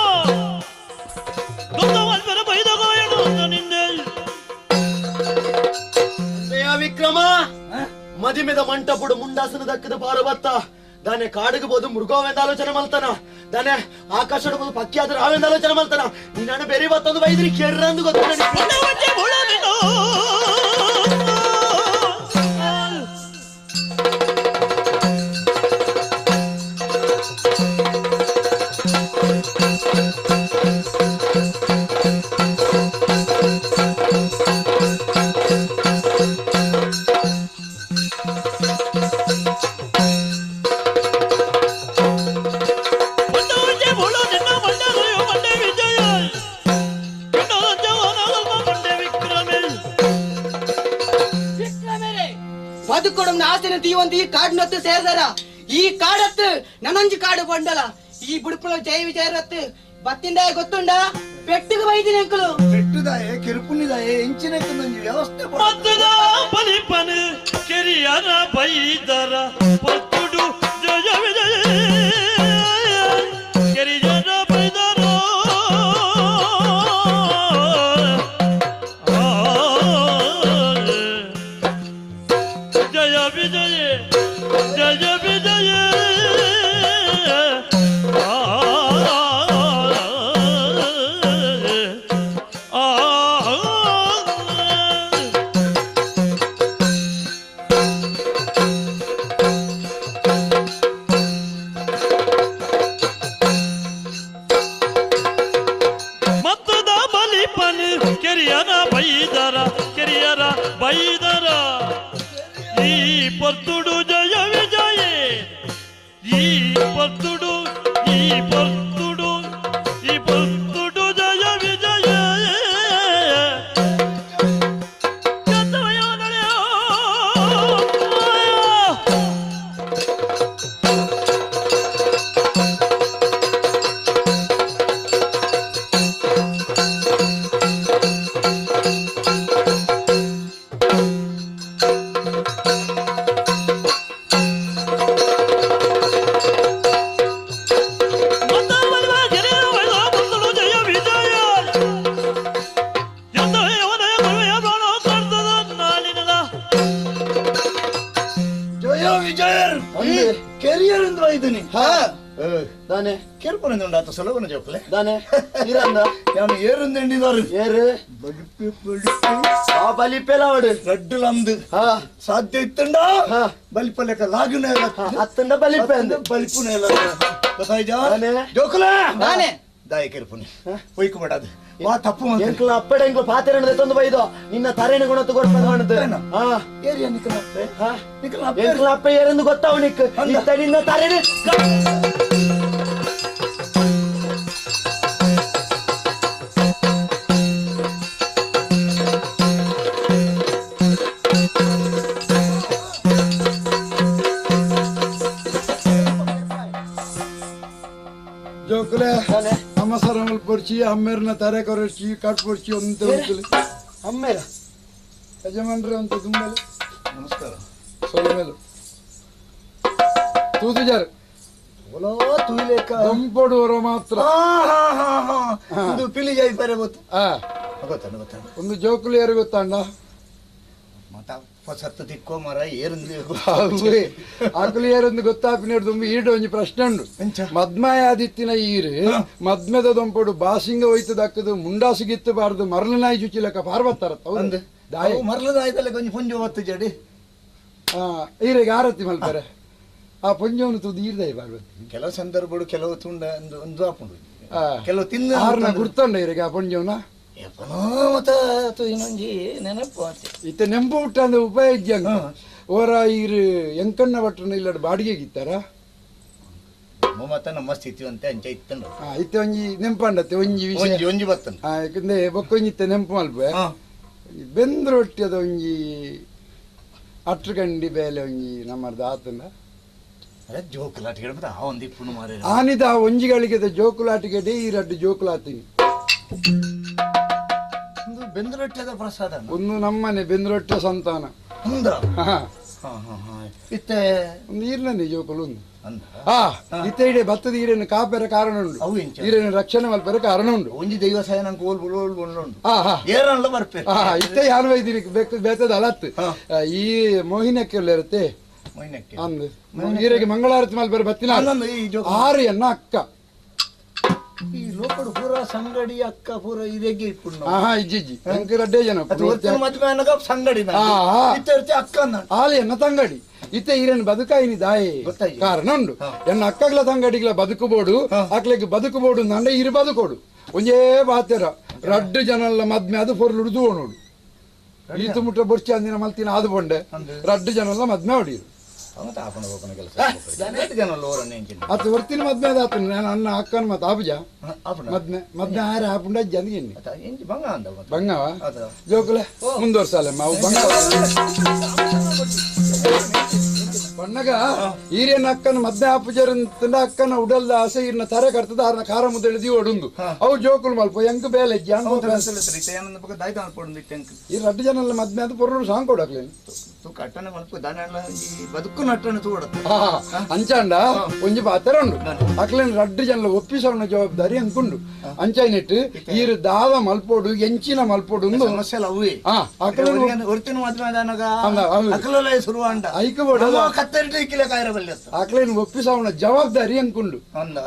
ವಿಕ್ರಮ ಮದಿಮೆದ ಮಂಟಪುಡು ಮುಂಡಾಸನ ದಕ್ಕದ ಪಾರಬತ್ತ ದಾನೆ ಕಾಡಿಗೆ ಬೋದು ಮೃಗವೆಂದ ಆಲೋಚನೆ ಮಲ್ತಾನ ದಾನೆ ಆಕಾಶದ ಬೋದು ಪಕ್ಕಿ ಆದ್ರೆ ಅವೆಂದ ಆಲೋಚನೆ ಮಲ್ತಾನ ನೀನು ಬೇರೆ ಬತ್ತೊಂದು ಬೈದ್ರಿ ಕೆರ್ರಂದು ಗೊತ್ತ. ಬದುಕೊಡಮ್ನ ಆಸೆನ ತೀವಂತ ಈ ಕಾಡಿನತ್ತು ಸೇರ್ದಾರ ಈ ಕಾಡತ್ತು ನನಂಜಿ ಕಾಡು ಬಂಡಲ ಈ ಬುಡುಪುಲ ಜಯ ವಿಜಯರತ್ತು ಬತ್ತಿಂದ ಗೊತ್ತುಂಡ ಪೆಟ್ಟಿಗೆ ಬೈದಿನಿ ಅಂಕಲು ಪೆಟ್ಟುದಾಯೆ ಕಿರುಪುಣಿದಾಯೆ ಇಂಚಿನ ವ್ಯವಸ್ಥೆ ಮತ್ತದ ಬಲಿಪನು ಕೆರಿಯರ ಬೈದರ ಪತ್ತುಡು ಜಯ ವಿಜಯ. ವಿಜಯ ಜಯ ವಿಜಯ ಮತ್ತದ ಬಲಿಪನ್ ಕೆರಿಯರ ಬೈದರ ಕೆರಿಯರ ಬೈದರ ಈ ಪರ್ತುಡು ಜಯ ವಿಜಯ ಈ ಪರ್ತುಡು ಈ ಪರ್ತುಡು ಈ ಪರ್ತುಡು ಜಯ ವಿಜಯ ಜಯ ವಿಜಯರ್ ಕೆರಿಯರ್ ಎಂದು ವೈದನಿ ದಾನೆ ಕೇಳ್ಕೊಂಡು ಆತ ಸುಲಭನ ಜೋಕ್ಲೆ ದಾನೆ ಇರಂದ ನಾನು ಏರುಂದೆಂಡಿದಾರು ಏರು ಬಲಿಪೆ ಬಲಿಪೆ ಆ ಬಲಿಪೆಲ ಅವಡು ರಡ್ಡು ಲಂದು ಸಾಧ್ಯ ಇತ್ತಂಡ ಬಲಿಪಲೆಕ ಲಾಗುನ ಅತ್ತಂಡ ಬಲಿಪೆ ಅಂದ ಬಲಿಪುನ ಗೊತ್ತಾಯ್ತಾ ಜೋಕುಲ ದಾನೆ ದಾಯ ಕೆರ್ಪುನಿ ಒಯ್ಕು ಬೇಡದು ವಾ ತಪ್ಪು ಮಂತ್ರಿ. ಎಂಕ್ಲ ಅಪ್ಪಡೆ ಎಂಕ್ಲ ಪಾತೆರಣ ತಂದು ಬೈದು ನಿನ್ನ ತರೇಣ ಗುಣ ತಗೊಡ್ಪದ ಹೊಣದು ಏರಿಯ ನಿಕ್ಕಲ ಅಪ್ಪೆ ನಿಕ್ಕಲ ಅಪ್ಪೆ ಎಂಕ್ಲ ಅಪ್ಪೆ ಏರೆಂದು ಗೊತ್ತಾವ ನಿಕ್ ಇತ್ತ ನಿನ್ನ ತರೇಣ ಜೋಕುಲೆ ಅಮ್ಮಸರಮಲ್ ಪೊರ್ಚಿ ಅಮ್ಮೇರ್ನ ತರೆ ಕೊರರ್ಚಿ ಕಟ್ ಪೊರ್ಚಿ ಒಂತೆ ಉಂತುಲೆ ಅಮ್ಮೇರ ಯಜಮಾನ್ರೆ ಅಂತ ತುಂಬಲೆ ನಮಸ್ಕಾರ ಸೊಲಮೇಲು ತೂತುಜಾರು ಓಲೋ ತೂಯ್ಲೇಕ ದೊಂಪೊಡು ಹೊರ ಮಾತ್ರ ಇದು ಪಿಲಿ ಜೈ ಪರೆ ಗೊತ್ತು ಆ ಗೊತ್ತಾನ ಗೊತ್ತಾನ ಒಂದು ಜೋಕುಲು ಯಾರು ಗೊತ್ತಾಂಡ ಮತ ಸತ್ತು ತಿಕ್ಕೋ ಮರ ಏರುಂದು ಆಕುಲು ಏರೊಂದು ಗೊತ್ತಾಪಿನ ದುಂಬು ಈಡು ಒಂಜಿ ಪ್ರಶ್ನೆ ಉಂಡು ಮದ್ಮಯಾದಿತ್ತಿನ ಈರು ಮದ್ಮೆದ ದೊಂಪೊಡು ಬಾಸಿಂಗ ಹೋಯ್ತು ದಕ್ಕದು ಮುಂಡಾಸುಗಿತ್ತು ಬಾರ್ದು ಮರಳು ನಾಯಿ ಚುಚ್ಚಿಲಕ್ಕ ಪಾರ್ವತ್ತಾರ ಅಂದು ದಾಯ ಮರಳು ನಾಯ್ದಲ್ಲ ಕೊಂಚ ಪುಂಜು ಒತ್ತು ಜಡಿ ಈರೆಗೆ ಆರತಿ ಮಲ್ಪರೆ ಆ ಪುಂಜವನ್ನು ತುದು ಈರ್ದಾಯಿ ಪಾರ್ವತಿ ಕೆಲವು ಸಂದರ್ಭಗಳು ಕೆಲವು ತುಂಡ ಒಂದು ಒಂದು ಆಪುಂಡು ಕೆಲವು ತಿಂದ ಆರ್ನ ಗುರ್ತಂಡ ಈರೆಗೆ ಆ ಪುಂಜವನ ಮತ ಇನ್ನೊಂಜಿ ನೆನಪು ಆತೆ ಇತ್ತೆ ನೆಂಪು ಹುಟ್ಟ ಅಂದ್ರೆ ಉಪಾಯ ಇದ್ಯಂಗ ಓರ ಈರು ಎಂಕಣ್ಣ ಭಟ್ರನ ಇಲ್ಲಡ್ ಬಾಡಿಗೆ ಇತ್ತಾರ ಮತ್ತ ನಮ್ಮ ಸ್ಥಿತಿ ಅಂತೆ ಅಂಚ ಇತ್ತಂಡು ಇತ್ತೆ ಒಂಜಿ ನೆಂಪಂಡತ್ತೆ ಒಂಜಿ ವಿಷಯ ಒಂಜಿ ಒಂಜಿ ಬತ್ತಂಡು ಯಾಕಂದ್ರೆ ಬೊಕ್ಕೊಂಜಿ ಇತ್ತೆ ನೆಂಪು ಮಲ್ಪೆ ಬೆಂದ್ರ ರೊಟ್ಟಿ ಅದ ಒಂಜಿ ಅಟ್ರು ಬೇಲೆ ಒಂಜಿ ನಮ್ಮರ್ದ ಆತಂಡ ಅರೆ ಜೋಕುಲಾಟಿಗೆ ಮತ್ತೆ ಆ ಒಂದು ಇಪ್ಪುನು ಮಾರೆ ಆನಿದ ಒಂಜಿಗಳಿಗೆ ಜೋಕುಲಾಟಿಗೆ ಈ ರಡ್ಡು ಜೋಕುಲಾತೀನಿ ಒಂದು ಬೆಂದ್ರೊಟ್ಟೆದ ಪ್ರಸಾದ ಒಂದು ನಮ್ಮನೆ ಬೆಂದ್ರೊಟ್ಟೆ ಸಂತಾನ ಹೌದಾ ಇತ್ತೆ ಒಂದು ಈರ್ನನೆ ಜೋಕುಲು ಒಂದು ಇತ್ತೆ ಇಡೆ ಭತ್ತದ ಈರೇನು ಕಾಪೆರ ಕಾರಣ ಉಂಡು ಈರೇನು ರಕ್ಷಣೆ ಮಲ್ಪೆರ ಕಾರಣ ಉಂಡು ಒಂಜಿ ದೈವ ಸಹಾಯ ನಂಗೆ ಓಲ್ ಓಲ್ ಉಂಡು ಏರಲ್ಲ ಬರ್ಪೆ ಇತ್ತೆ ಯಾರು ವೈದ್ಯರಿ ಬೇಕು ಬೇತದ ಅಲತ್ತು ಈ ಮೋಹಿನಕ್ಕೆ ಇರುತ್ತೆ ಅಂದು ಈರೆಗೆ ಮಂಗಳಾರತಿ ಮಲ್ಪೆರ ಬತ್ತಿನ ಆರು ಎನ್ನ ಅಕ್ಕ ಈ ಲೋಕಡು ಪೂರ ಸಂಗಡಿ ಅಕ್ಕ ಪೂರ ಇರೆಗೆ ಇಪ್ಪುಂಡು ಇಜ್ಜಿ ಇಜ್ಜಿ ಎಂಕ್ ರಡ್ಡೆ ಜನ ಮದ್ವೆ ಅನ್ನಗ ಸಂಗಡಿ ಇತ್ತೆ ಅಕ್ಕ ಆಲೆ ಎನ್ನ ತಂಗಡಿ ಇತ್ತೆ ಈರೇನು ಬದುಕಾಯಿನಿ ದಾಯಿ ಕಾರಣ ಉಂಡು ಎನ್ನ ಅಕ್ಕಗ್ಲ ತಂಗಡಿಗ್ಲ ಬದುಕಬೋಡು ಅಕ್ಲೆಗ್ ಬದುಕಬೋಡು ನಂಡ ಇರು ಬದುಕೋಡು ಒಂಜೇ ಬಾತೆರ ರಡ್ಡು ಜನಲ್ಲ ಮದ್ಮೆ ಅದು ಪೊರ್ಲು ನೋಡು ಈತು ಮುಟ್ಟ ಬೊರ್ಚಿ ಅಂದಿನ ಮಲ್ತಿನ ಆದು ಬೊಂಡೆ ರಡ್ಡು ಜನಲ್ಲ ಮದ್ಮೆ ಹೊಡಿರು ಅತ್ತು ಹೊರ್ತಿನ ಮದ್ಮೆ ಆತು ನಾನು ಅನ್ನ ಅಕ್ಕನ ಮತ್ತೆ ಆಪುಜ ಮದ್ಮೆ ಮದ್ಮೆ ಆರ ಆಪುಂಡ ಅಜ್ಜಿ ಬಂಗವ ಜೋಕುಲೆ ಮುಂದುವರ್ಸಾಲೆ ಮಾವು ಬಂಗ ಬಣ್ಣಗ ಈರೇನ ಅಕ್ಕನ ಮದ್ದೆ ಆಪುಜರಂತಂಡ ಅಕ್ಕನ ಉಡಲ್ದ ಆಸೆ ಈರ್ನ ತರೆ ಕರ್ತದ ಆರ್ನ ಖಾರ ಮುದ್ದೆ ಒಡುಂದು ಅವು ಜೋಕುಲು ಮಲ್ಪ ಎಂಕ್ ಬೇಲೆ ಈ ರಡ್ಡು ಜನ ಮದ್ಮೆ ಅದು ಪೊರ್ಲು ಸಾಂಗ್ ಕೊಡಕ್ಲೇನು. ತೂಕ ಅಟ್ಟನೆ ಮಲ್ಪ ದಾನ ಬದುಕು ನಟ್ಟನೆ ತೂಡತ್ತ ಅಂಚಾಂಡ ಒಂಜಿ ಪಾತ್ರ ಉಂಡು ಅಕ್ಲೆನ್ ರಡ್ಡು ಜನ ಒಪ್ಪಿಸವನ ಜವಾಬ್ದಾರಿ ಅಂದ್ಕೊಂಡು ಅಂಚಾಯಿನೆಟ್ ಈರು ದಾದ ಮಲ್ಪೋಡು ಎಂಚಿನ ಮಲ್ಪೋಡು ಸಮಸ್ಯೆ ಅವೇ ಒರ್ತಿನ ಮದ್ವೆ ಆದಾನಗ ಅಕ್ಲಲೇ ಶುರುವಾಂಡ ಐಕ ಬೋಡ ಕತ್ತೆರಟು ಇಕ್ಕಿಲೆ ಕಾಯರ ಬಲ್ಯತ್ತ ಅಕ್ಲೆನ್ ಒಪ್ಪಿಸವನ ಜವಾಬ್ದಾರಿ ಅಂದ್ಕೊಂಡು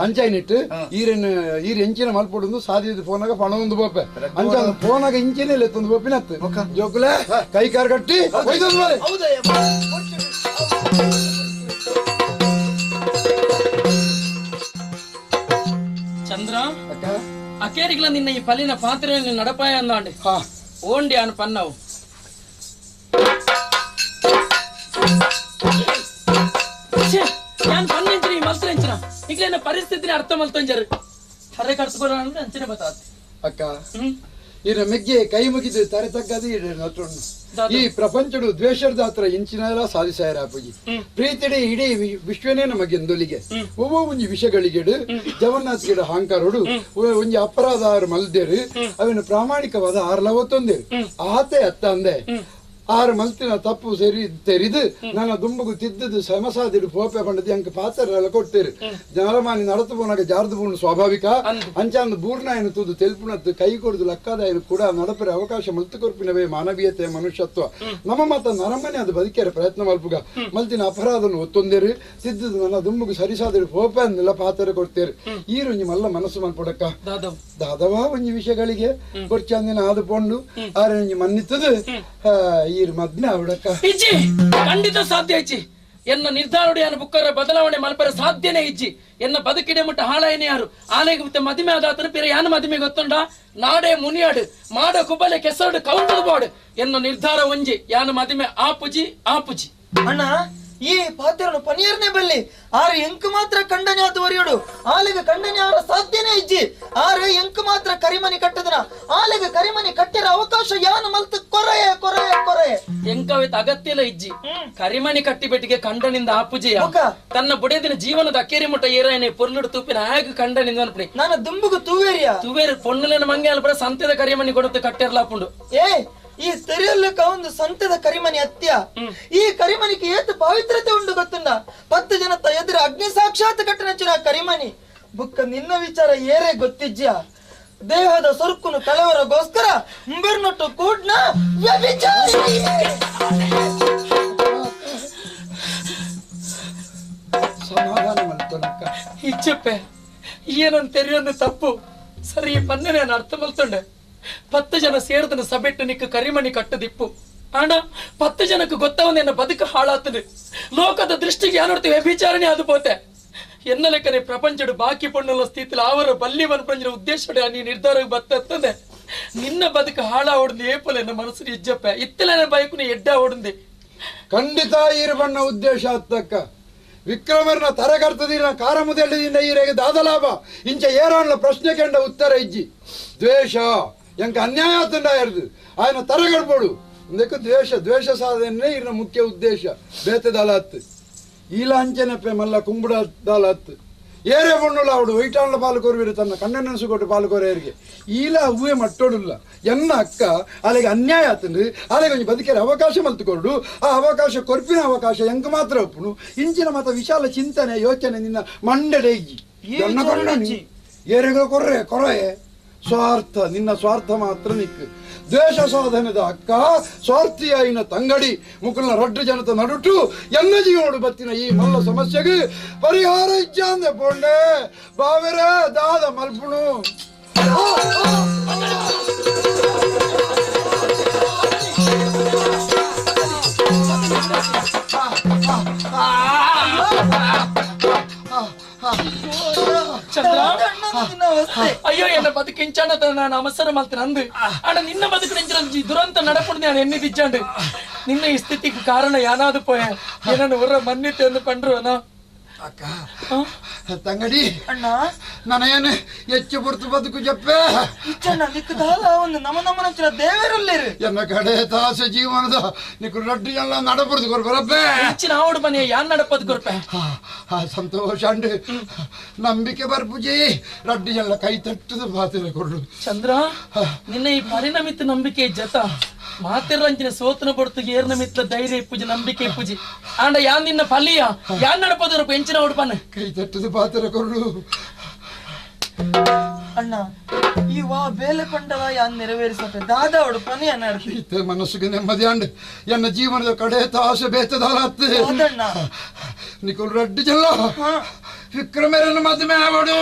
ಅಂಚಾಯಿನೆಟ್ ಈರೆನ್ ಈರ್ ಎಂಚಿನ ಮಲ್ಪೋಡು ಸಾದಿದ ಫೋನಾಗ ಪಣ ಒಂದು ಬೋಪೆ ಅಂಚ ಫೋನಾಗ ಇಂಚಿನ ಲೆತ್ತೊಂದು ಬೋಪಿನತ್ತು ಜೋಕುಲೆ ಕೈ ಕಾರ್ ಕಟ್ಟಿ ಒಯ್ದೊಂದು ಬರೆ. ಚಂದ್ರ ಅಕೇರಿಗ್ಲ ನಿನ್ನ ಈ ಪಲಿನ ಪಾತ್ರೆಯಲ್ಲಿ ನಡಪಾಯ ಅಂದಾಂಡೆ ಓಂಡಿ ಅನ್ ಪನ್ನವು ಯಾನ್ ಪನ್ನೆಂಚಿನ ಈ ಮಲ್ತ್ರೆಂಚಿನ ಈಗ್ಲೇನ ಪರಿಸ್ಥಿತಿನ ಅರ್ಥ ಮಲ್ತೊಂಜರು ಹರೆ ಕಟ್ಸ್ಕೊರ ಅಂದ್ರೆ ಅಂಚನೆ ಬತ್ತಾತ್ ಅಕ್ಕ ಇರ ಮೆಗ್ಗೆ ಕೈ ಮುಗಿದು ತರೆ ತಗ್ಗದು ನಟುಂಡು ಈ ಪ್ರಪಂಚಡು ದ್ವೇಷದ ಹತ್ರ ಇಂಚಿನೆಲ್ಲ ಸಾಧಿಸಾಯರ ಅಪ್ಪಜಿ ಪ್ರೀತಿಡೆ ಇಡೀ ವಿಶ್ವನೇ ನಮಗೆ ಎಂದೊಲಿಗೆ ಒಬ್ಬ ಒಂಜಿ ವಿಷಗಳಿಗೆಡು ಜಗನ್ನಾಥ್ ಗಿಡ ಹಾಂಕಾರೋಡು ಒಂಜಿ ಅಪರಾಧ ಆರು ಮಲ್ದೇರು ಅವನ ಪ್ರಾಮಾಣಿಕವಾದ ಆರ್ಲ ಒತ್ತೊಂದೇರು ಆತೆ ಅತ್ತ ಅಂದೆ ಆರು ಮಲ್ತಿನ ತಪ್ಪು ಸರಿ ತೆರಿದು ನನ್ನ ದುಂಬುಗು ತಿದ್ದದು ಸಮಸಾದಿಡು ಪೋಪೆ ಪಂಡದಿ ಅಂಕ ಪಾತ್ರ ಕೊಡ್ತೇರು ಜನಮಾನಿ ನಡತು ಪೋನಾಗ ಜಾರ್ದು ಪೋಣ ಸ್ವಾಭಾವಿಕ ಅಂಚಾಂದು ಬೂರ್ನಾಯನ ತೂದು ತೆಲ್ಪುಣತ್ತು ಕೈ ಕೊಡುದು ಲಕ್ಕಾದಾಯನು ಕೂಡ ನಡಪರೆ ಅವಕಾಶ ಮಲ್ತು ಕೊರ್ಪಿನವೇ ಮಾನವೀಯತೆ ಮನುಷ್ಯತ್ವ ನಮ್ಮ ಮಾತ ನರಮನೆ ಅದು ಬದುಕಿಯರ ಪ್ರಯತ್ನ ಮಲ್ಪುಗ ಮಲ್ತಿನ ಅಪರಾಧನು ಒತ್ತೊಂದೇರು ತಿದ್ದದು ನನ್ನ ದುಂಬುಗು ಸರಿಸಾದಿಡು ಪೋಪೆ ಅಂದೆಲ್ಲ ಪಾತ್ರ ಕೊಡ್ತೇರು ಈರೊಂಜಿ ಮಲ್ಲ ಮನಸ್ಸು ಮಲ್ಪೊಡಕ್ಕ ದಾದವಾ ಒಂಜಿ ವಿಷಯಗಳಿಗೆ ಕೊರ್ಚಂದಿನ ಆದು ಪೋಂಡು ಆರೊಂಜಿ ಮನ್ನಿತ್ತದು ಈರು ಮದ್ಮೆ ಅವಡಕ್ಕ ಇಜ್ಜಿ ಖಂಡಿತ ಸಾಧ್ಯ ಇಜ್ಜಿ ಎನ್ನ ನಿರ್ಧಾರ ಬುಕ್ಕರ ಬದಲಾವಣೆ ಮಲ್ಪರ ಸಾಧ್ಯನೇ ಇಜ್ಜಿ ಎನ್ನ ಬದುಕಿಡೆ ಮುಟ್ಟ ಹಾಳಾಯನೆ ಯಾರು ಆಲೆಗೆ ಮತ್ತೆ ಮದಿಮೆ ಆದಾತನ ಪಿರ ಯಾನ ಮದಿಮೆ ಗೊತ್ತುಂಡ ನಾಡೆ ಮುನಿಯಾಡು ಮಾಡ ಕುಬಲೆ ಕೆಸರಡು ಕೌಂಟದ ಬೋಡು ಎನ್ನ ನಿರ್ಧಾರ ಒಂಜಿ ಯಾನ ಮದಿಮೆ ಆಪುಜಿ ಆಪುಜಿ ಅಣ್ಣ ಈ ಪಾತ್ರನು ಪನಿಯರ್ನೆ ಬಲ್ಲಿ ಆರು ಎಂಕ್ ಮಾತ್ರ ಕಂಡನೆ ಆತು ಒರಿಯೋಡು ಆಲಿಗೆ ಕಂಡನೆ ಅವರ ಸಾಧ್ಯನೇ ಇಜ್ಜಿ ಆರು ಎಂಕ್ ಮಾತ್ರ ಕರಿಮನಿ ಕಟ್ಟದನ ಆಲಿಗೆ ಕರಿಮನಿ ಕಟ್ಟಿರ ಅವಕಾಶ ಯಾನು ಮಲ್ತು ಕೊರೆಯೆ ಕೊರೆಯೆ ಕೊರೆಯೆ ಎಂಕವಿತ ಅಗತ್ಯಲ ಇಜ್ಜಿ ಕರಿಮನಿ ಕಟ್ಟಿಬೆಟ್ಟಿಗೆ ಕಂಡನಿಂದ ಆಪುಜಿಯ ತನ್ನ ಬುಡೇದಿನ ಜೀವನದ ಅಕ್ಕೇರಿ ಮುಟ್ಟ ಏರಾಯನೆ ಪೊರ್ಲುಡು ತೂಪಿನ ಆಗ ಕಂಡನಿಂದ ಅನ್ಪಡಿ ನಾನು ದುಂಬುಗು ತೂವೇರಿಯ ತೂವೇರಿ ಪೊಣ್ಣುಲೇನ ಮಂಗೆ ಅಲ್ಪರ ಸಂತೆದ ಕರಿಮನಿ ಕೊಡುತ್ತೆ ಕಟ್ಟಿರ್ಲಾಪುಂಡು ಏ ಈ ತೆರೆಯಲ್ಲಕ್ಕ ಒಂದು ಸಂತದ ಕರಿಮನಿ ಅತ್ಯ ಈ ಕರಿಮನಿಗೆ ಏತು ಪಾವಿತ್ರತೆ ಉಂಡು ಗೊತ್ತುಂಡ 10 ಜನ ಎದುರು ಅಗ್ನಿ ಸಾಕ್ಷಾತ್ ಕಟ್ಟನಚ್ಚಿನ ಕರಿಮನಿ ಬುಕ್ಕ ನಿನ್ನ ವಿಚಾರ ಏರೇ ಗೊತ್ತಿಜ್ಜ ದೇಹದ ಸೊರುಕುನು ಕಳವರಗೋಸ್ಕರ ಮುಂಬೆರ್ನೊಟ್ಟು ಕೂಡ್ನ ವ್ಯಭಿಚಾರಿ. ಸಮಾಧಾನ ಮಲ್ತೊನಕ್ಕ ಇಚ್ಚಪ್ಪೆ ಏನಂತ ತೆರೆಯೊಂದು ತಪ್ಪು ಸರಿ ಪನ್ನೆ ನಾನು ಅರ್ಥ ಮಲ್ತೊಂಡೆ 10 ಜನ ಸೇರಿದನ ಸಬೆಟ್ಟು ನಿಕ್ಕ ಕರಿಮಣಿ ಕಟ್ಟದಿಪ್ಪು ಅಣ್ಣ 10 ಜನಕ್ಕೆ ಗೊತ್ತವನ್ನ ಬದುಕು ಹಾಳಾತದೆ ಲೋಕದ ದೃಷ್ಟಿಗೆ ಯಾನೋಡ್ತೀವಿ ವ್ಯಭಿಚಾರಣೆ ಅದು ಪೋತೆ ಎನ್ನ ಲೆಕ್ಕನೆ ಪ್ರಪಂಚಡು ಬಾಕಿ ಪಣ್ಣುಲ ಸ್ಥಿತಿಲಿ ಅವರ ಬಲ್ಲಿ ಮನ್ಪಂಜನ ಉದ್ದೇಶ ನೀ ನಿರ್ಧಾರ ಬತ್ತತ್ತದೆ ನಿನ್ನ ಬದುಕು ಹಾಳಾವಡ್ದು ಏಪಲ ಎನ್ನ ಮನಸ್ಸು ಇಜ್ಜಪ್ಪ ಇತ್ತಲನ ಬೈಕುನ ಎಡ್ಡ ಓಡುಂದೆ ಖಂಡಿತ ಈರು ಬಣ್ಣ ಉದ್ದೇಶ ಅತ್ತಕ್ಕ ವಿಕ್ರಮರ್ನ ತರಗರ್ತದಿನ ಕಾರ ಮುದೆಳ್ಳಿದಿಂದ ಈರೆಗೆ ದಾದಲಾಭ ಇಂಚ ಏರಾನ್ಲ ಪ್ರಶ್ನೆ ಕೆಂಡ ಉತ್ತರ ಇಜ್ಜಿ ದ್ವೇಷ ಎಂಕ ಅನ್ಯಾಯ ಆತಂಡ ಇರ್ದು ఆయన ತರಗಡ್ಬೋಡು ಇಂದಕ್ಕೆ ದ್ವೇಷ ದ್ವೇಷ ಸಾಧನೆ ಇರ್ನ ಮುಖ್ಯ ಉದ್ದೇಶ ಬೇತದಾಲ ಅತ್ತು ಈಲ ಅಂಚೆನಪ್ಪೆ ಮಲ್ಲ ಕುಂಬುಡ ದಾಲ ಅತ್ತು ಏರೆ ಬಣ್ಣುಲ ಅವಡು ವೈಟಾನ್ಲ ಪಾಲ್ಕೋರ್ವಿರು ತನ್ನ ಕಣ್ಣನೆನಸು ಕೊಟ್ಟು ಪಾಲ್ಕೋರೇರಿಗೆ ಈಲ ಹೂವೆ ಮಟ್ಟೋಡುಲ್ಲ ಎನ್ನ ಅಕ್ಕ ಅಲ್ಲಿಗೆ ಅನ್ಯಾಯ ಆತಂದು ಅಲ್ಲಿಗೆ ಒಂಜಿ ಬದುಕೆರೆ ಅವಕಾಶ ಮಲ್ತುಕೊಡು ಆ ಅವಕಾಶ ಕೊರ್ಪಿನ ಅವಕಾಶ ಎಂಕ ಮಾತ್ರ ಒಪ್ಪುನು ಇಂಚಿನ ಮತ ವಿಶಾಲ ಚಿಂತನೆ ಯೋಚನೆ ನಿನ್ನ ಮಂಡಡೆ ಇಜ್ಜಿ ಎನ್ನ ಕಣ್ಣನಿ ಏರೆಗೋ ಕೊರ್ರೆ ಕೊರಯೆ ಸ್ವಾರ್ಥ ನಿನ್ನ ಸ್ವಾರ್ಥ ಮಾತ್ರ ನಿಕ್ಕು ದ್ವೇಷ ಸಾಧನದ ಅಕ್ಕ ಸ್ವಾರ್ಥಿಯಾಯಿನ ತಂಗಡಿ ಮುಕುಲ್ನ ರಡ್ಡು ಜನತ ನಡುಟು ಎನ್ನ ಜೀವನೋಡು ಬತ್ತಿನ ಈ ಮಲ್ಲ ಸಮಸ್ಯೆಗೆ ಪರಿಹಾರ ಇಜ್ಜಾಂದೆ ಪೋಂಡೆ ಬಾವೆರೆ ದಾದ ಮಲ್ಪುಣು ಚಂದ್ರ ಅಯ್ಯೋ ಎನ್ನ ಬದುಕು ನಾನು ಅವಸರ ಮಲ್ತನ ಅಂದು ಅಣ್ಣ ನಿನ್ನ ಬದುಕು ನಿಂಚಿನ ದುರಂತ ನಡಪುಂಡು ನಾನು ಎನ್ನಿ ದಿಜ್ಜಾಂಡು ನಿನ್ನ ಈ ಸ್ಥಿತಿಗೆ ಕಾರಣ ಯಾನಾದು ಪೋಯ ಏನನ್ನು ಹೊರ ಮನ್ನಿತೆ ಎಂದು ಪಂಡ್ರು ಅಕ್ಕ ತಂಗಡಿ ಅಣ್ಣ ನನಗೇನು ಹೆಚ್ಚು ಪುರ್ತು ಬದುಕು ಜಪ್ಪೆ ಇಚ್ಚಣ್ಣ ನಿಕ್ಕದಾಲ ಒಂದು ನಮ ನಮನ ದೇವರಲ್ಲಿರು ಎನ್ನ ಕಡೆ ತಾಸೆ ಜೀವನದ ನಿಕ್ಕು ರಡ್ಡು ಎಲ್ಲ ನಡಪುರ್ದು ಕೊರ್ಬರಬ್ಬೆ ಹೆಚ್ಚಿನ ಆವಡು ಮನೆ ಯಾನ್ ನಡಪದ್ ಕೊರ್ಪೆ ಸಂತೋಷ ಅಂಡು ನಂಬಿಕೆ ಬರ್ಪುಜಿ ರಡ್ಡು ಎಲ್ಲ ಕೈ ತಟ್ಟದ ಬಾತಿರ ಕೊಡು ಚಂದ್ರ ನಿನ್ನ ಈ ಪರಿಣಮಿತ ನಂಬಿಕೆ ಜತ ಮಾತಿರಂಚಿನ ಸೋತನ ಪಡ್ತು ಏರ್ನ ಮಿತ್ರ ಧೈರ್ಯ ಇಪ್ಪುಜಿ ನಂಬಿಕೆ ಇಪ್ಪುಜಿ ಆಂಡ ಯಾನ್ ನಿನ್ನ ಪಲ್ಲಿಯ ಯಾನ್ ನಡಪದರಪ್ಪ ಎಂಚಿನ ಉಡುಪನ ಕೈ ತಟ್ಟದು ಪಾತ್ರ ಕೊರಡು ಅಣ್ಣ ಈ ವಾ ಬೇಲೆ ಪಂಡವ ಯಾನ್ ನೆರವೇರಿಸಪ್ಪ ದಾದಾ ಉಡುಪನೆ ಇತ್ತೆ ಮನಸ್ಸಿಗೆ ನೆಮ್ಮದಿ ಅಂಡ್ ಎನ್ನ ಜೀವನದ ಕಡೆ ತಾಸೆ ಬೇತದಾಲತ್ತೆ ನಿಕುಲ್ ರಡ್ಡು ಜಲ್ಲ ವಿಕ್ರಮರನ್ನು ಮದುವೆ ಆವಡು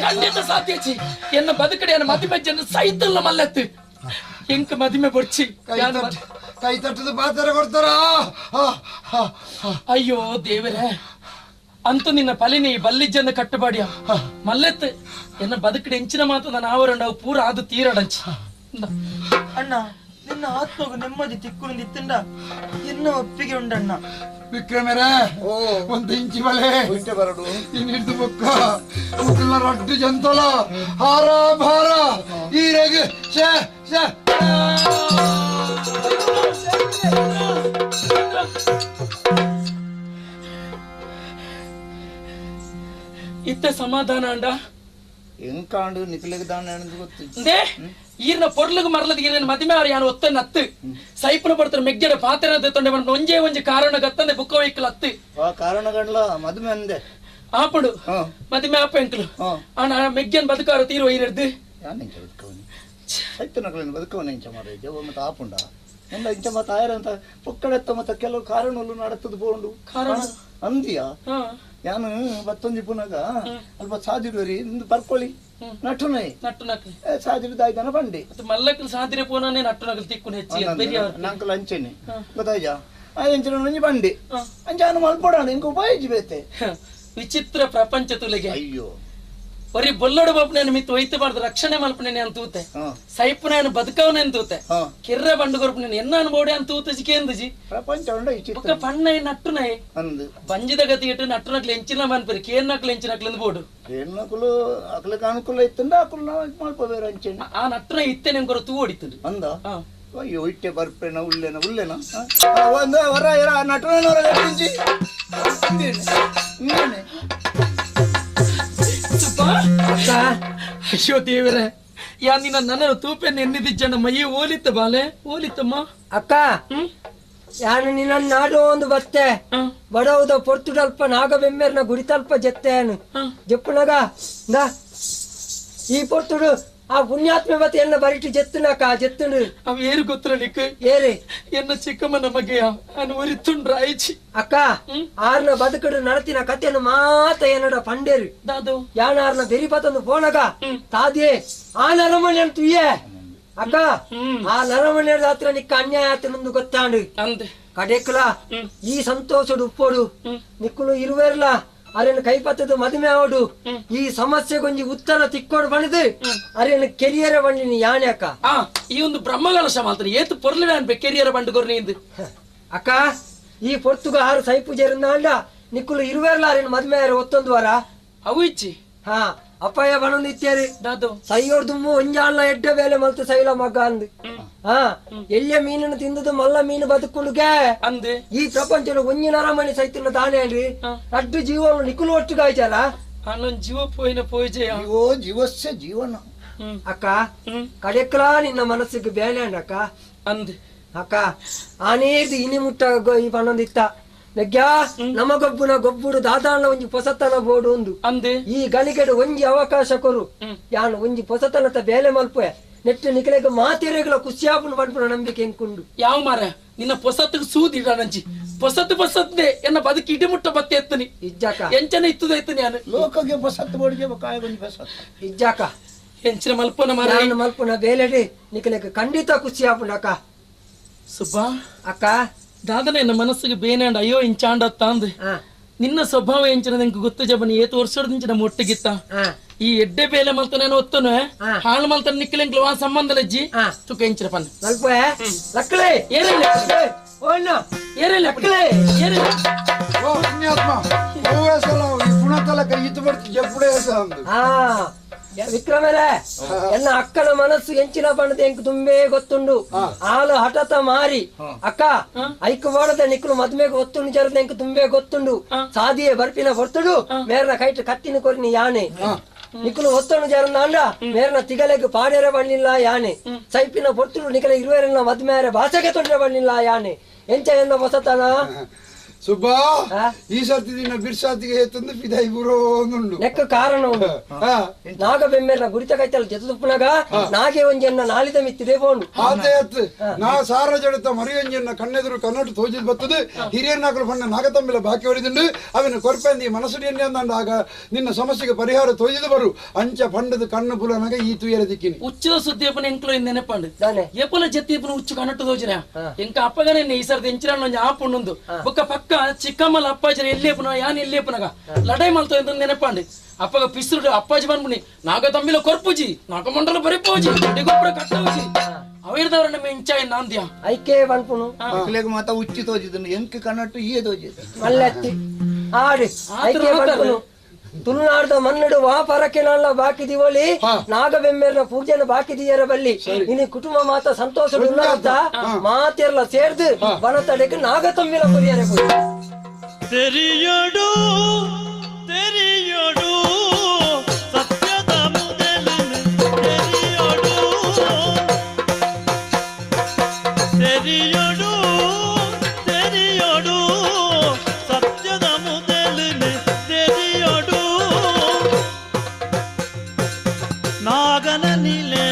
ಖಂಡಿತ ಸಾಧ್ಯ ಎನ್ನ ಬದುಕಡೆ ಎನ್ನ ಮದುವೆ ಜನ ಸೈತಲ್ಲ ಮಲ್ಲತ್ತು ಎಂಕ ಮದುವೆ ಬೊಡ್ಚಿ ಕೈ ತಟ್ಟದ ಪಾತ್ರ ಕೊಡ್ತಾರ ಅಯ್ಯೋ ದೇವರೇ ಅಂತೂ ನಿನ್ನ ಪಲಿನಿ ಬಲ್ಲಿಜ್ಜನ್ನು ಕಟ್ಟುಬಾಡಿಯ ಮಲ್ಲೆತ್ತು ಎನ್ನ ಬದುಕಡೆ ಎಂಚಿನ ಮಾತು ನಾನು ಆವರಂಡವು ಪೂರ ಅದು ತೀರಡಂಚಿ ಅಣ್ಣ ನಿನ್ನ ಆತ್ಮಗು ನೆಮ್ಮದಿ ತಿಕ್ಕುಂದಿತ್ತಂಡ ಎನ್ನ ಒಪ್ಪಿಗೆ ಉಂಡಣ್ಣ ವಿಕ್ರಮರೇ ಒಂದು ಇಂಚಿ ಬಲೆ ಬರಡು ಇನ್ನಿಡ್ದು ಬೊಕ್ಕ ಮುಕ್ಕಲ್ನ ರಡ್ಡು ಜಂತಲ ಹಾರ ಭಾರ ಈರೆಗ್ ಶೇ ಶೇ ಇತ್ತ ಸಮಾಧಾನ ಅಂಡ ಎಂಕಾಂಡು ನಿಕ್ಲೆಗ್ ದಾನ ಗೊತ್ತು ಈರ್ನ ಪೊರ್ಲುಗು ಮರಲದ ಈರ್ನ ಮದಿಮೆ ಅವ್ರು ಯಾನು ಒತ್ತ ನತ್ತು ಸೈಪುನ ಪಡ್ತಾರೆ ಮೆಗ್ಗೆಡ ಪಾತ್ರ ತೊಂಡೆ ಬಂದು ಒಂಜೇ ಒಂಜಿ ಕಾರಣ ಗತ್ತಂದೆ ಬುಕ್ಕ ವೈಕಲ್ ಅತ್ತು ಆ ಕಾರಣಗಂಡ್ಲ ಮದುವೆ ಅಂದೆ ಆಪಡು ಮದಿಮೆ ಆಪ ಎಂಕಲು ಆಣ ಮೆಗ್ಗೆನ್ ಬದುಕಾರ ತೀರು ಈರಡ್ದು ಯಾನ್ ಇಂಚ ಬದುಕವನಿ ಸೈತನಕಲಿನ ಬದುಕವನ ಇಂಚ ಮಾರ ಜವ ಮತ್ತೆ ಆಪುಂಡ ಎಲ್ಲ ಇಂಚ ಮತ್ತೆ ಆಯರ ಅಂತ ಪೊಕ್ಕಡೆತ್ತ ಮತ್ತೆ ಕೆಲವು ಕಾರಣಗಳು ನಡತದ ಪೋಂಡು ಕಾರಣ ಅಂದಿಯಾ ಯಾನು ಬತ್ತೊಂಜಿ ಪುನಗ ಅಲ್ಪ ಸಾದಿಡುವರಿ ಇಂದು ಬರ್ಕೊಳ್ಳಿ ನಟುನೈ ನಟ್ಟು ಸಾದಿರು ದಾಯ್ದನ ಬಂಡಿ ಮಲ್ಲಕ್ಕಲ್ ಸಾದಿರೆ ಪೋನೇ ನಟ್ಟು ನಕಲ್ ತಿಕ್ಕುನ ಹೆಚ್ಚಿ ನಂಕಲ್ ಅಂಚೆನೆ ಗೊತ್ತಾಯ್ತಾ ಆ ಎಂಚಿನ ಒಂಜಿ ಬಂಡಿ ಅಂಚಾನು ಮಲ್ಪಡಾಣ ಇಂಕ ಉಪಾಯ ಬೇತೆ ವಿಚಿತ್ರ ಪ್ರಪಂಚ ತುಲೆಗೆ ಅಯ್ಯೋ ಬರೀ ಬೊಲ್ಲೋಡು ಬಾಪುನ ಮಿತ್ತು ಒಯ್ತು ರಕ್ಷಣೆ ಮಲ್ಪನೇನೆ ಅಂತ ತೂತೆ ಸೈಪುನ ಬದುಕವನೆ ಅಂತ ತೂತೆ ಕಿರ್ರ ಬಂಡುಗೊರ್ಪುನ ಎನ್ನ ಅನುಭವ ಅಂತ ತೂತಜಿ ಕೇಂದ್ರಜಿ ಪ್ರಪಂಚ ಬೊಕ್ಕ ಪಣ್ಣೈ ನಟ್ಟುನೈ ಅಂದು ಬಂಜಿದ ಗತಿ ಇಟ್ಟು ನಟ್ಟುನಕ್ಲು ಎಂಚಿನ ಮನ್ಪರಿ ಕೇನ್ನಕ್ಲು ಎಂಚಿನಕ್ಲು ಬೋಡು ಕೇನ್ನಕ್ಲು ಅಕ್ಲಕ್ಕೆ ಅನುಕೂಲ ಇತ್ತಂದ ಅಕ್ಲು ಮಲ್ಪಬೇರು ಅಂಚೆನೆ ಆ ನಟ್ಟುನ ಇತ್ತೆ ನೆಂಕೊರ ತೂ ಹೊಡಿತುಂಡು ಅಂದ ಅಯ್ಯೋ ಇಟ್ಟೆ ಬರ್ಪೇನ ಉಲ್ಲೇನ ಉಲ್ಲೇನ ಒಂದು ಹೊರ ಎರ ನಟುನವರ ಅಯ್ಯೋ ದೇವರೇ ಯಾ ನಿನ್ನ ನನ್ನ ತೂಪೆ ನೆನ್ನಿದಿಜ್ಜಣ್ಣ ಮೈ ಓಲಿತ್ತ ಬಾಲೆ ಓಲಿತ್ತಮ್ಮ ಅಕ್ಕ ಯಾನು ನಿನ್ನ ನಾಡು ಒಂದು ಬತ್ತೆ ಬಡವುದ ಪೊರ್ತುಡಲ್ಪ ನಾಗಬೆಮ್ಮೆರ್ನ ಗುಡಿತಲ್ಪ ಜತ್ತೆನು ಜಪ್ಪುನಗ ಈ ಪೊರ್ತುಡು ಆ ಪುಣ್ಯಾತ್ಮೆ ಬತ್ತೆ ಎನ್ನ ಬರಿಟು ಜೆತ್ತುನಕ ಜೆತ್ತುಂಡು ಅವ ಏರು ಗೊತ್ತರಲಿಕ್ಕೆ ಏರಿ ಎನ್ನ ಚಿಕ್ಕಮ್ಮನ ಮಗೆಯ ನಾನು ಒರಿತುಂಡ್ರ ಆಯ್ಚಿ ಅಕ್ಕ ಆರ್ನ ಬದುಕಡು ನಡತಿನ ಕಥೆಯನ್ನು ಮಾತ ಏನಡ ಪಂಡೇರು ದಾದು ಯಾನಾರ್ನ ಬೆರಿ ಪತಂದು ಪೋನಗ ತಾದೇ ಆ ನರಮಣಿ ತುಯ್ಯೆ ಅಕ್ಕ ಆ ನರಮಣಿ ಹತ್ರ ನಿಕ್ಕ ಅನ್ಯಾಯ ಆತನೊಂದು ಗೊತ್ತಾಂಡು ಅಂದೆ ಕಡೆಕ್ಲ ಈ ಸಂತೋಷಡು ಉಪ್ಪೋಡು ನಿಕ್ಕುಲು ಇರುವೆರ್ಲ ಅರೇನು ಕೈಪತ್ತದ ಮದುವೆ ಆವಡು ಈ ಸಮಸ್ಯೆಗೊಂಜಿ ಉತ್ತರ ತಿಕ್ಕೋಡು ಬಣಿದು ಅರೇನು ಕೆರಿಯರ ಬಂಡಿನಿ ಯಾನೆ ಅಕ್ಕ ಆ ಈ ಒಂದು ಬ್ರಹ್ಮಗಲಶ ಮಾತ್ರ ಏತು ಪೊರ್ಲು ಅನ್ಬೆ ಕೆರಿಯರ ಬಂಡುಗೊರ್ನಿ ಇಂದು ಅಕ್ಕ ಈ ಪೊರ್ತುಗ ಆರು ಸೈಪೂಜೆರಂದ ನಿಕ್ಕುಲು ಇರುವೆರ್ಲ ಅರೇನು ಮದುವೆ ಆರು ಒತ್ತೊಂದು ವಾರ ಅವು ಇಚ್ಚಿ ಹಾ ಅಪ್ಪಯ್ಯ ಬಣೊಂದು ಇತ್ಯಾರಿ ದಾದು ಸೈಯೋರ್ದುಮ್ಮು ಒಂಜಾಳ್ನ ಎಡ್ಡ ಬೇಲೆ ಮಲ್ತು ಸೈಲ ಮಗ ಅಂದು ಹಾ ಎಲ್ಲಿಯ ಮೀನನ್ನು ತಿಂದದು ಮಲ್ಲ ಮೀನು ಬದುಕುಂಡುಗೆ ಅಂದೆ ಈ ಪ್ರಪಂಚದ ಒಂಜಿನ ಅರಮನೆ ಸೈತಿನ ದಾನೆ ಅಲ್ರಿ ಅಡ್ಡು ಜೀವನ ನಿಕ್ಕುಲು ಒಟ್ಟು ಗಾಯ್ಚಲ್ಲ ಅಲ್ಲೊಂದ್ ಜೀವ ಪೋಯಿನ ಪೋಯ್ಜೆಯ ಜೀವೋ ಜೀವಸ್ಯ ಜೀವನ ಅಕ್ಕ ಕಡೆಕ್ಲಾ ನಿನ್ನ ಮನಸ್ಸಿಗೆ ಬೇಲೆ ಅಕ್ಕ ಅಂದೆ ಅಕ್ಕ ಆನೇದು ಇನಿ ಮುಟ್ಟ ಈ ಪನ್ನೊಂದಿತ್ತ ನೆಗ್ಯಾ ನಮಗೊಬ್ಬನ ಗೊಬ್ಬುಡು ದಾದಾಣ ಒಂಜಿ ಪೊಸತನ ಬೋಡು ಒಂದು ಅಂದೆ ಈ ಗಳಿಗೆಡು ಒಂಜಿ ಅವಕಾಶ ಕೊರು ಯಾನು ಒಂಜಿ ಪೊಸತನತ ಬೇಲೆ ಮಲ್ಪೆ ನೆಟ್ಟು ನಿಕಲೆಗ ಮಾತೆರೆಗಳ ಖುಷಿಯಾಪುನ ಪನ್ಪುನ ನಂಬಿಕೆ ಎಂಕುಂಡು ಯಾವ ಮಾರ ನಿನ್ನ ಪೊಸತ್ತಿಗೆ ಸೂದಿಡಣಂಚಿ ಪೊಸತ್ತು ಪೊಸತ್ನೆ ಎನ್ನ ಬದುಕಿ ಇಡಿ ಮುಟ್ಟ ಬತ್ತೆ ಎತ್ತನಿ ಇಜ್ಜಾಕ ಎಂಚನ ಇತ್ತದ ಎತ್ತನಿ ಯಾನು ಲೋಕಗೆ ಪೊಸತ್ತು ಬೋಡಿಗೆ ಕಾಯಗೊಂಜಿ ಪೊಸತ್ತು ಇಜ್ಜಾಕ ಎಂಚಿನ ಮಲ್ಪನ ಮಾರ ಯಾನು ಮಲ್ಪುನ ಬೇಲೆಡಿ ನಿಕಲೆಗ ಖಂಡಿತ ಖುಷಿಯಾಪುನ ಅಕ್ಕ ಸುಬ್ಬಾ ಅಕ್ಕ ದಾದನ ಎನ್ನ ಮನಸ್ಸಿಗೆ ಬೇನಾಂಡ ಅಯ್ಯೋ ಇಂಚಾಂಡ ಅಂದ್ ನಿನ್ನ ಸ್ವಭಾವ ಎಂಚಿನ ನಿಂಗೆ ಗೊತ್ತು ಜಬನಿ ಏತು ವರ್ಷದಿಂಚ ನಮ್ಮ ಒಟ್ಟಿಗಿತ್ತ ಈ ಎಡ್ಡೆ ಬೇಲೆ ಮಲ್ತ ನಾನು ಒತ್ತನು ಹಾಳು ಮಲ್ತ ನಿಕ್ಕಲೆಂಕ್ಲು ಆ ಸಂಬಂಧ ಲಜ್ಜಿ ತುಕ ಎಂಚಿನ ಪನ್ನ ಮಲ್ಪೆ ಲಕ್ಕಲೆ ಏರಲ್ಲ ಓಣ್ಣ ಏರಲ್ಲ ಲಕ್ಕಲೆ ಏರಲ್ಲ ಓ ಪುಣ್ಯಾತ್ಮ ಓ ಸಲ ಈ ಪುಣತಲ ಕೈ ಇತ್ತು ಬರ್ತು ಜಪ್ಪುಡೆ ಅಂದು ಹಾ ವಿಕ್ರಮರೇ ಎನ್ನ ಅಕ್ಕನ ಮನಸ್ಸು ಎಂಚಿನ ಬಣ್ಣದ ಎಂಕ್ ತುಂಬೇ ಗೊತ್ತುಂಡು ಆಲು ಹಠತ ಮಾರಿ ಅಕ್ಕ ಐಕ್ ಬಾಡದ ನಿಕ್ಕಲು ಮದ್ಮೆಗೆ ಒತ್ತುಂಡು ಜರದ ಎಂಕ್ ತುಂಬೇ ಗೊತ್ತುಂಡು ಸಾದಿಯೇ ಬರ್ಪಿನ ಹೊರ್ತುಡು ಮೇರ್ನ ಕೈಟ್ ಕತ್ತಿನ ಕೊರಿನಿ ಯಾನೆ. ನಿಕುಲು ಒತ್ತೊಂಡು ಜಾರಂದಾಂಡ ಮೇರ್ನ ತಿಗಲೆಗ್ ಪಾಡ್ಯರೆ ಬಣ್ಣಿಲ್ಲ ಯಾನೆ ಸೈಪಿನ ಪೊರ್ತುಡು ನಿಕಲ ಇರುವೆರೆಲ್ಲ ಮದ್ಮೇರೆ ಭಾಷೆಗೆ ತೊಂದರೆ ಬಣ್ಣಿಲ್ಲ ಯಾನೆ ಎಂಚ ಎನ್ನ ಹೊಸತನ ಸುಬ್ಬಾ ಈ ಸರ್ತಿ ದಿನ ಬಿರ್ಸಾತಿಗೆ ಹೇತಂದು ಫಿದಾಯಿ ಬುರೋ ಒಂದುಂಡು ನೆಕ್ಕ ಕಾರಣ ಉಂಡು ನಾಗಬೆಮ್ಮೆರ್ನ ಗುರಿತ ಕೈತಲ್ ಜತದುಪ್ಪುನಗ ನಾಗೆ ಒಂಜೆನ್ನ ನಾಲಿದ ಮಿತ್ತಿದೆ ಪೋಂಡು ಆತೆ ಅತ್ ನಾ ಸಾರ ಜಡತ ಮರಿಯಂಜನ್ನ ಕಣ್ಣೆದುರು ಕನ್ನಡ ತೋಜಿದ್ ಬರ್ತದೆ ಹಿರಿಯರ್ನಾಕಲು ಪಣ್ಣ ನಾಗತಂಬಿಲ ಬಾಕಿ ಹೊಡಿದುಂಡು ಅವನ ಕೊರ್ಪಂದಿ ಮನಸ್ಸು ಎಣ್ಣೆ ಆಗ ನಿನ್ನ ಸಮಸ್ಯೆಗೆ ಪರಿಹಾರ ತೋಜಿದ ಬರು ಅಂಚ ಪಂಡದ ಕಣ್ಣು ಪುಲನಾಗ ಈ ತುಯರ ದಿಕ್ಕಿನಿ ಉಚ್ಚದ ಸುದ್ದಿ ಅಪ್ಪನ ಎಂಕ್ಲು ಇಂದ ನೆನಪಂಡು ಏಪಲ ಜತ್ತಿ ಅಪ್ಪನ ಉಚ್ಚು ಕನ್ನಟ್ಟು ತೋಜಿನ ಎಂಕ ಅಪ್ಪಗನೆ ಈ ಸರ್ತಿ ಎಂಚಿನ ಒಂಜಿ ಆಪುಂಡು ಬೊಕ್ಕ ಪಕ್ಕ ಚಿಕ್ಕಮ್ಮಲ ಅಪ್ಪಾಜಿ ಎಲ್ಲಿ ಯಾನ್ ಎಲ್ಲಿ ಅಪ್ಪನಗ ಲಡೈ ಮಲ್ತ ಅಂತ ನೆನಪಂಡು ಅಪ್ಪಗ ಪಿಸ್ರುಡು ಅಪ್ಪಾಜಿ ಬಂದ್ಬಿಡಿ ನಾಗ ತಂಬಿಲ ಕೊರ್ಪುಜಿ ನಾಗ ಮಂಡಲ ಬರಿಪೋಜಿ ಗೊಬ್ಬರ ಕಟ್ಟವುಜಿ ಅವಿರ್ದವ್ರನ್ನ ಮೆಂಚ ನಾಂದ್ಯ ಐಕೆ ಬನ್ಪುನು ಮಕ್ಕಳಿಗೆ ಮಾತ ಉಚ್ಚಿ ತೋಜಿದನು ಎಂಕ್ ಕನ್ನಟ್ಟು ಈಯೆ ತೋಜಿದ ಮಲ್ಲತ್ತಿ ಆಡಿ ಐಕೆ ಬನ್ಪುನು ತುಳುನಾಡ್ದ ಮನ್ನಡು ವಾ ಪರಕೆ ನಾಳ ಬಾಕಿ ದಿವಳಿ ನಾಗಬೆಮ್ಮೆರ್ನ ಪೂಜೆನ ಬಾಕಿ ದಿಯರ ಬಲ್ಲಿ ಇನಿ ಕುಟುಂಬ ಮಾತ ಸಂತೋಷ ಉಲ್ಲಾಸ ಮಾತೆರ್ಲ ಸೇರ್ದು ಬನತಡೆಗೆ ನಾಗತಂಬಿಲ ಕೊರಿಯರೆ ತೆರಿಯಡು ತೆರಿಯಡು ಸತ್ಯದ ಮುದಲಿನ ತೆರಿಯಡು ತೆರಿಯಡು ತೆರಿಯಡು ಸತ್ಯದ ಮುದಲಿನ ತೆರಿಯಡು ನಾಗನ ನಿಲೆ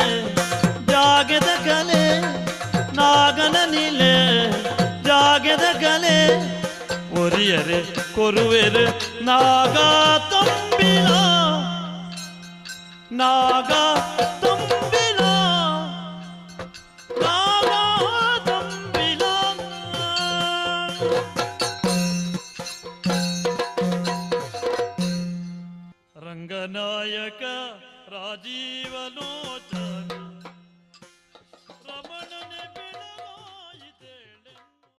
ಜಾಗದ ಕಲೆ ನಾಗನ ನಿಲೆ ಜಾಗದ ಕಲೆ ಒರಿಯರೆ ಕೊರುವೆರು ನಾಗ ತಂಬಿಲ ನಾಗ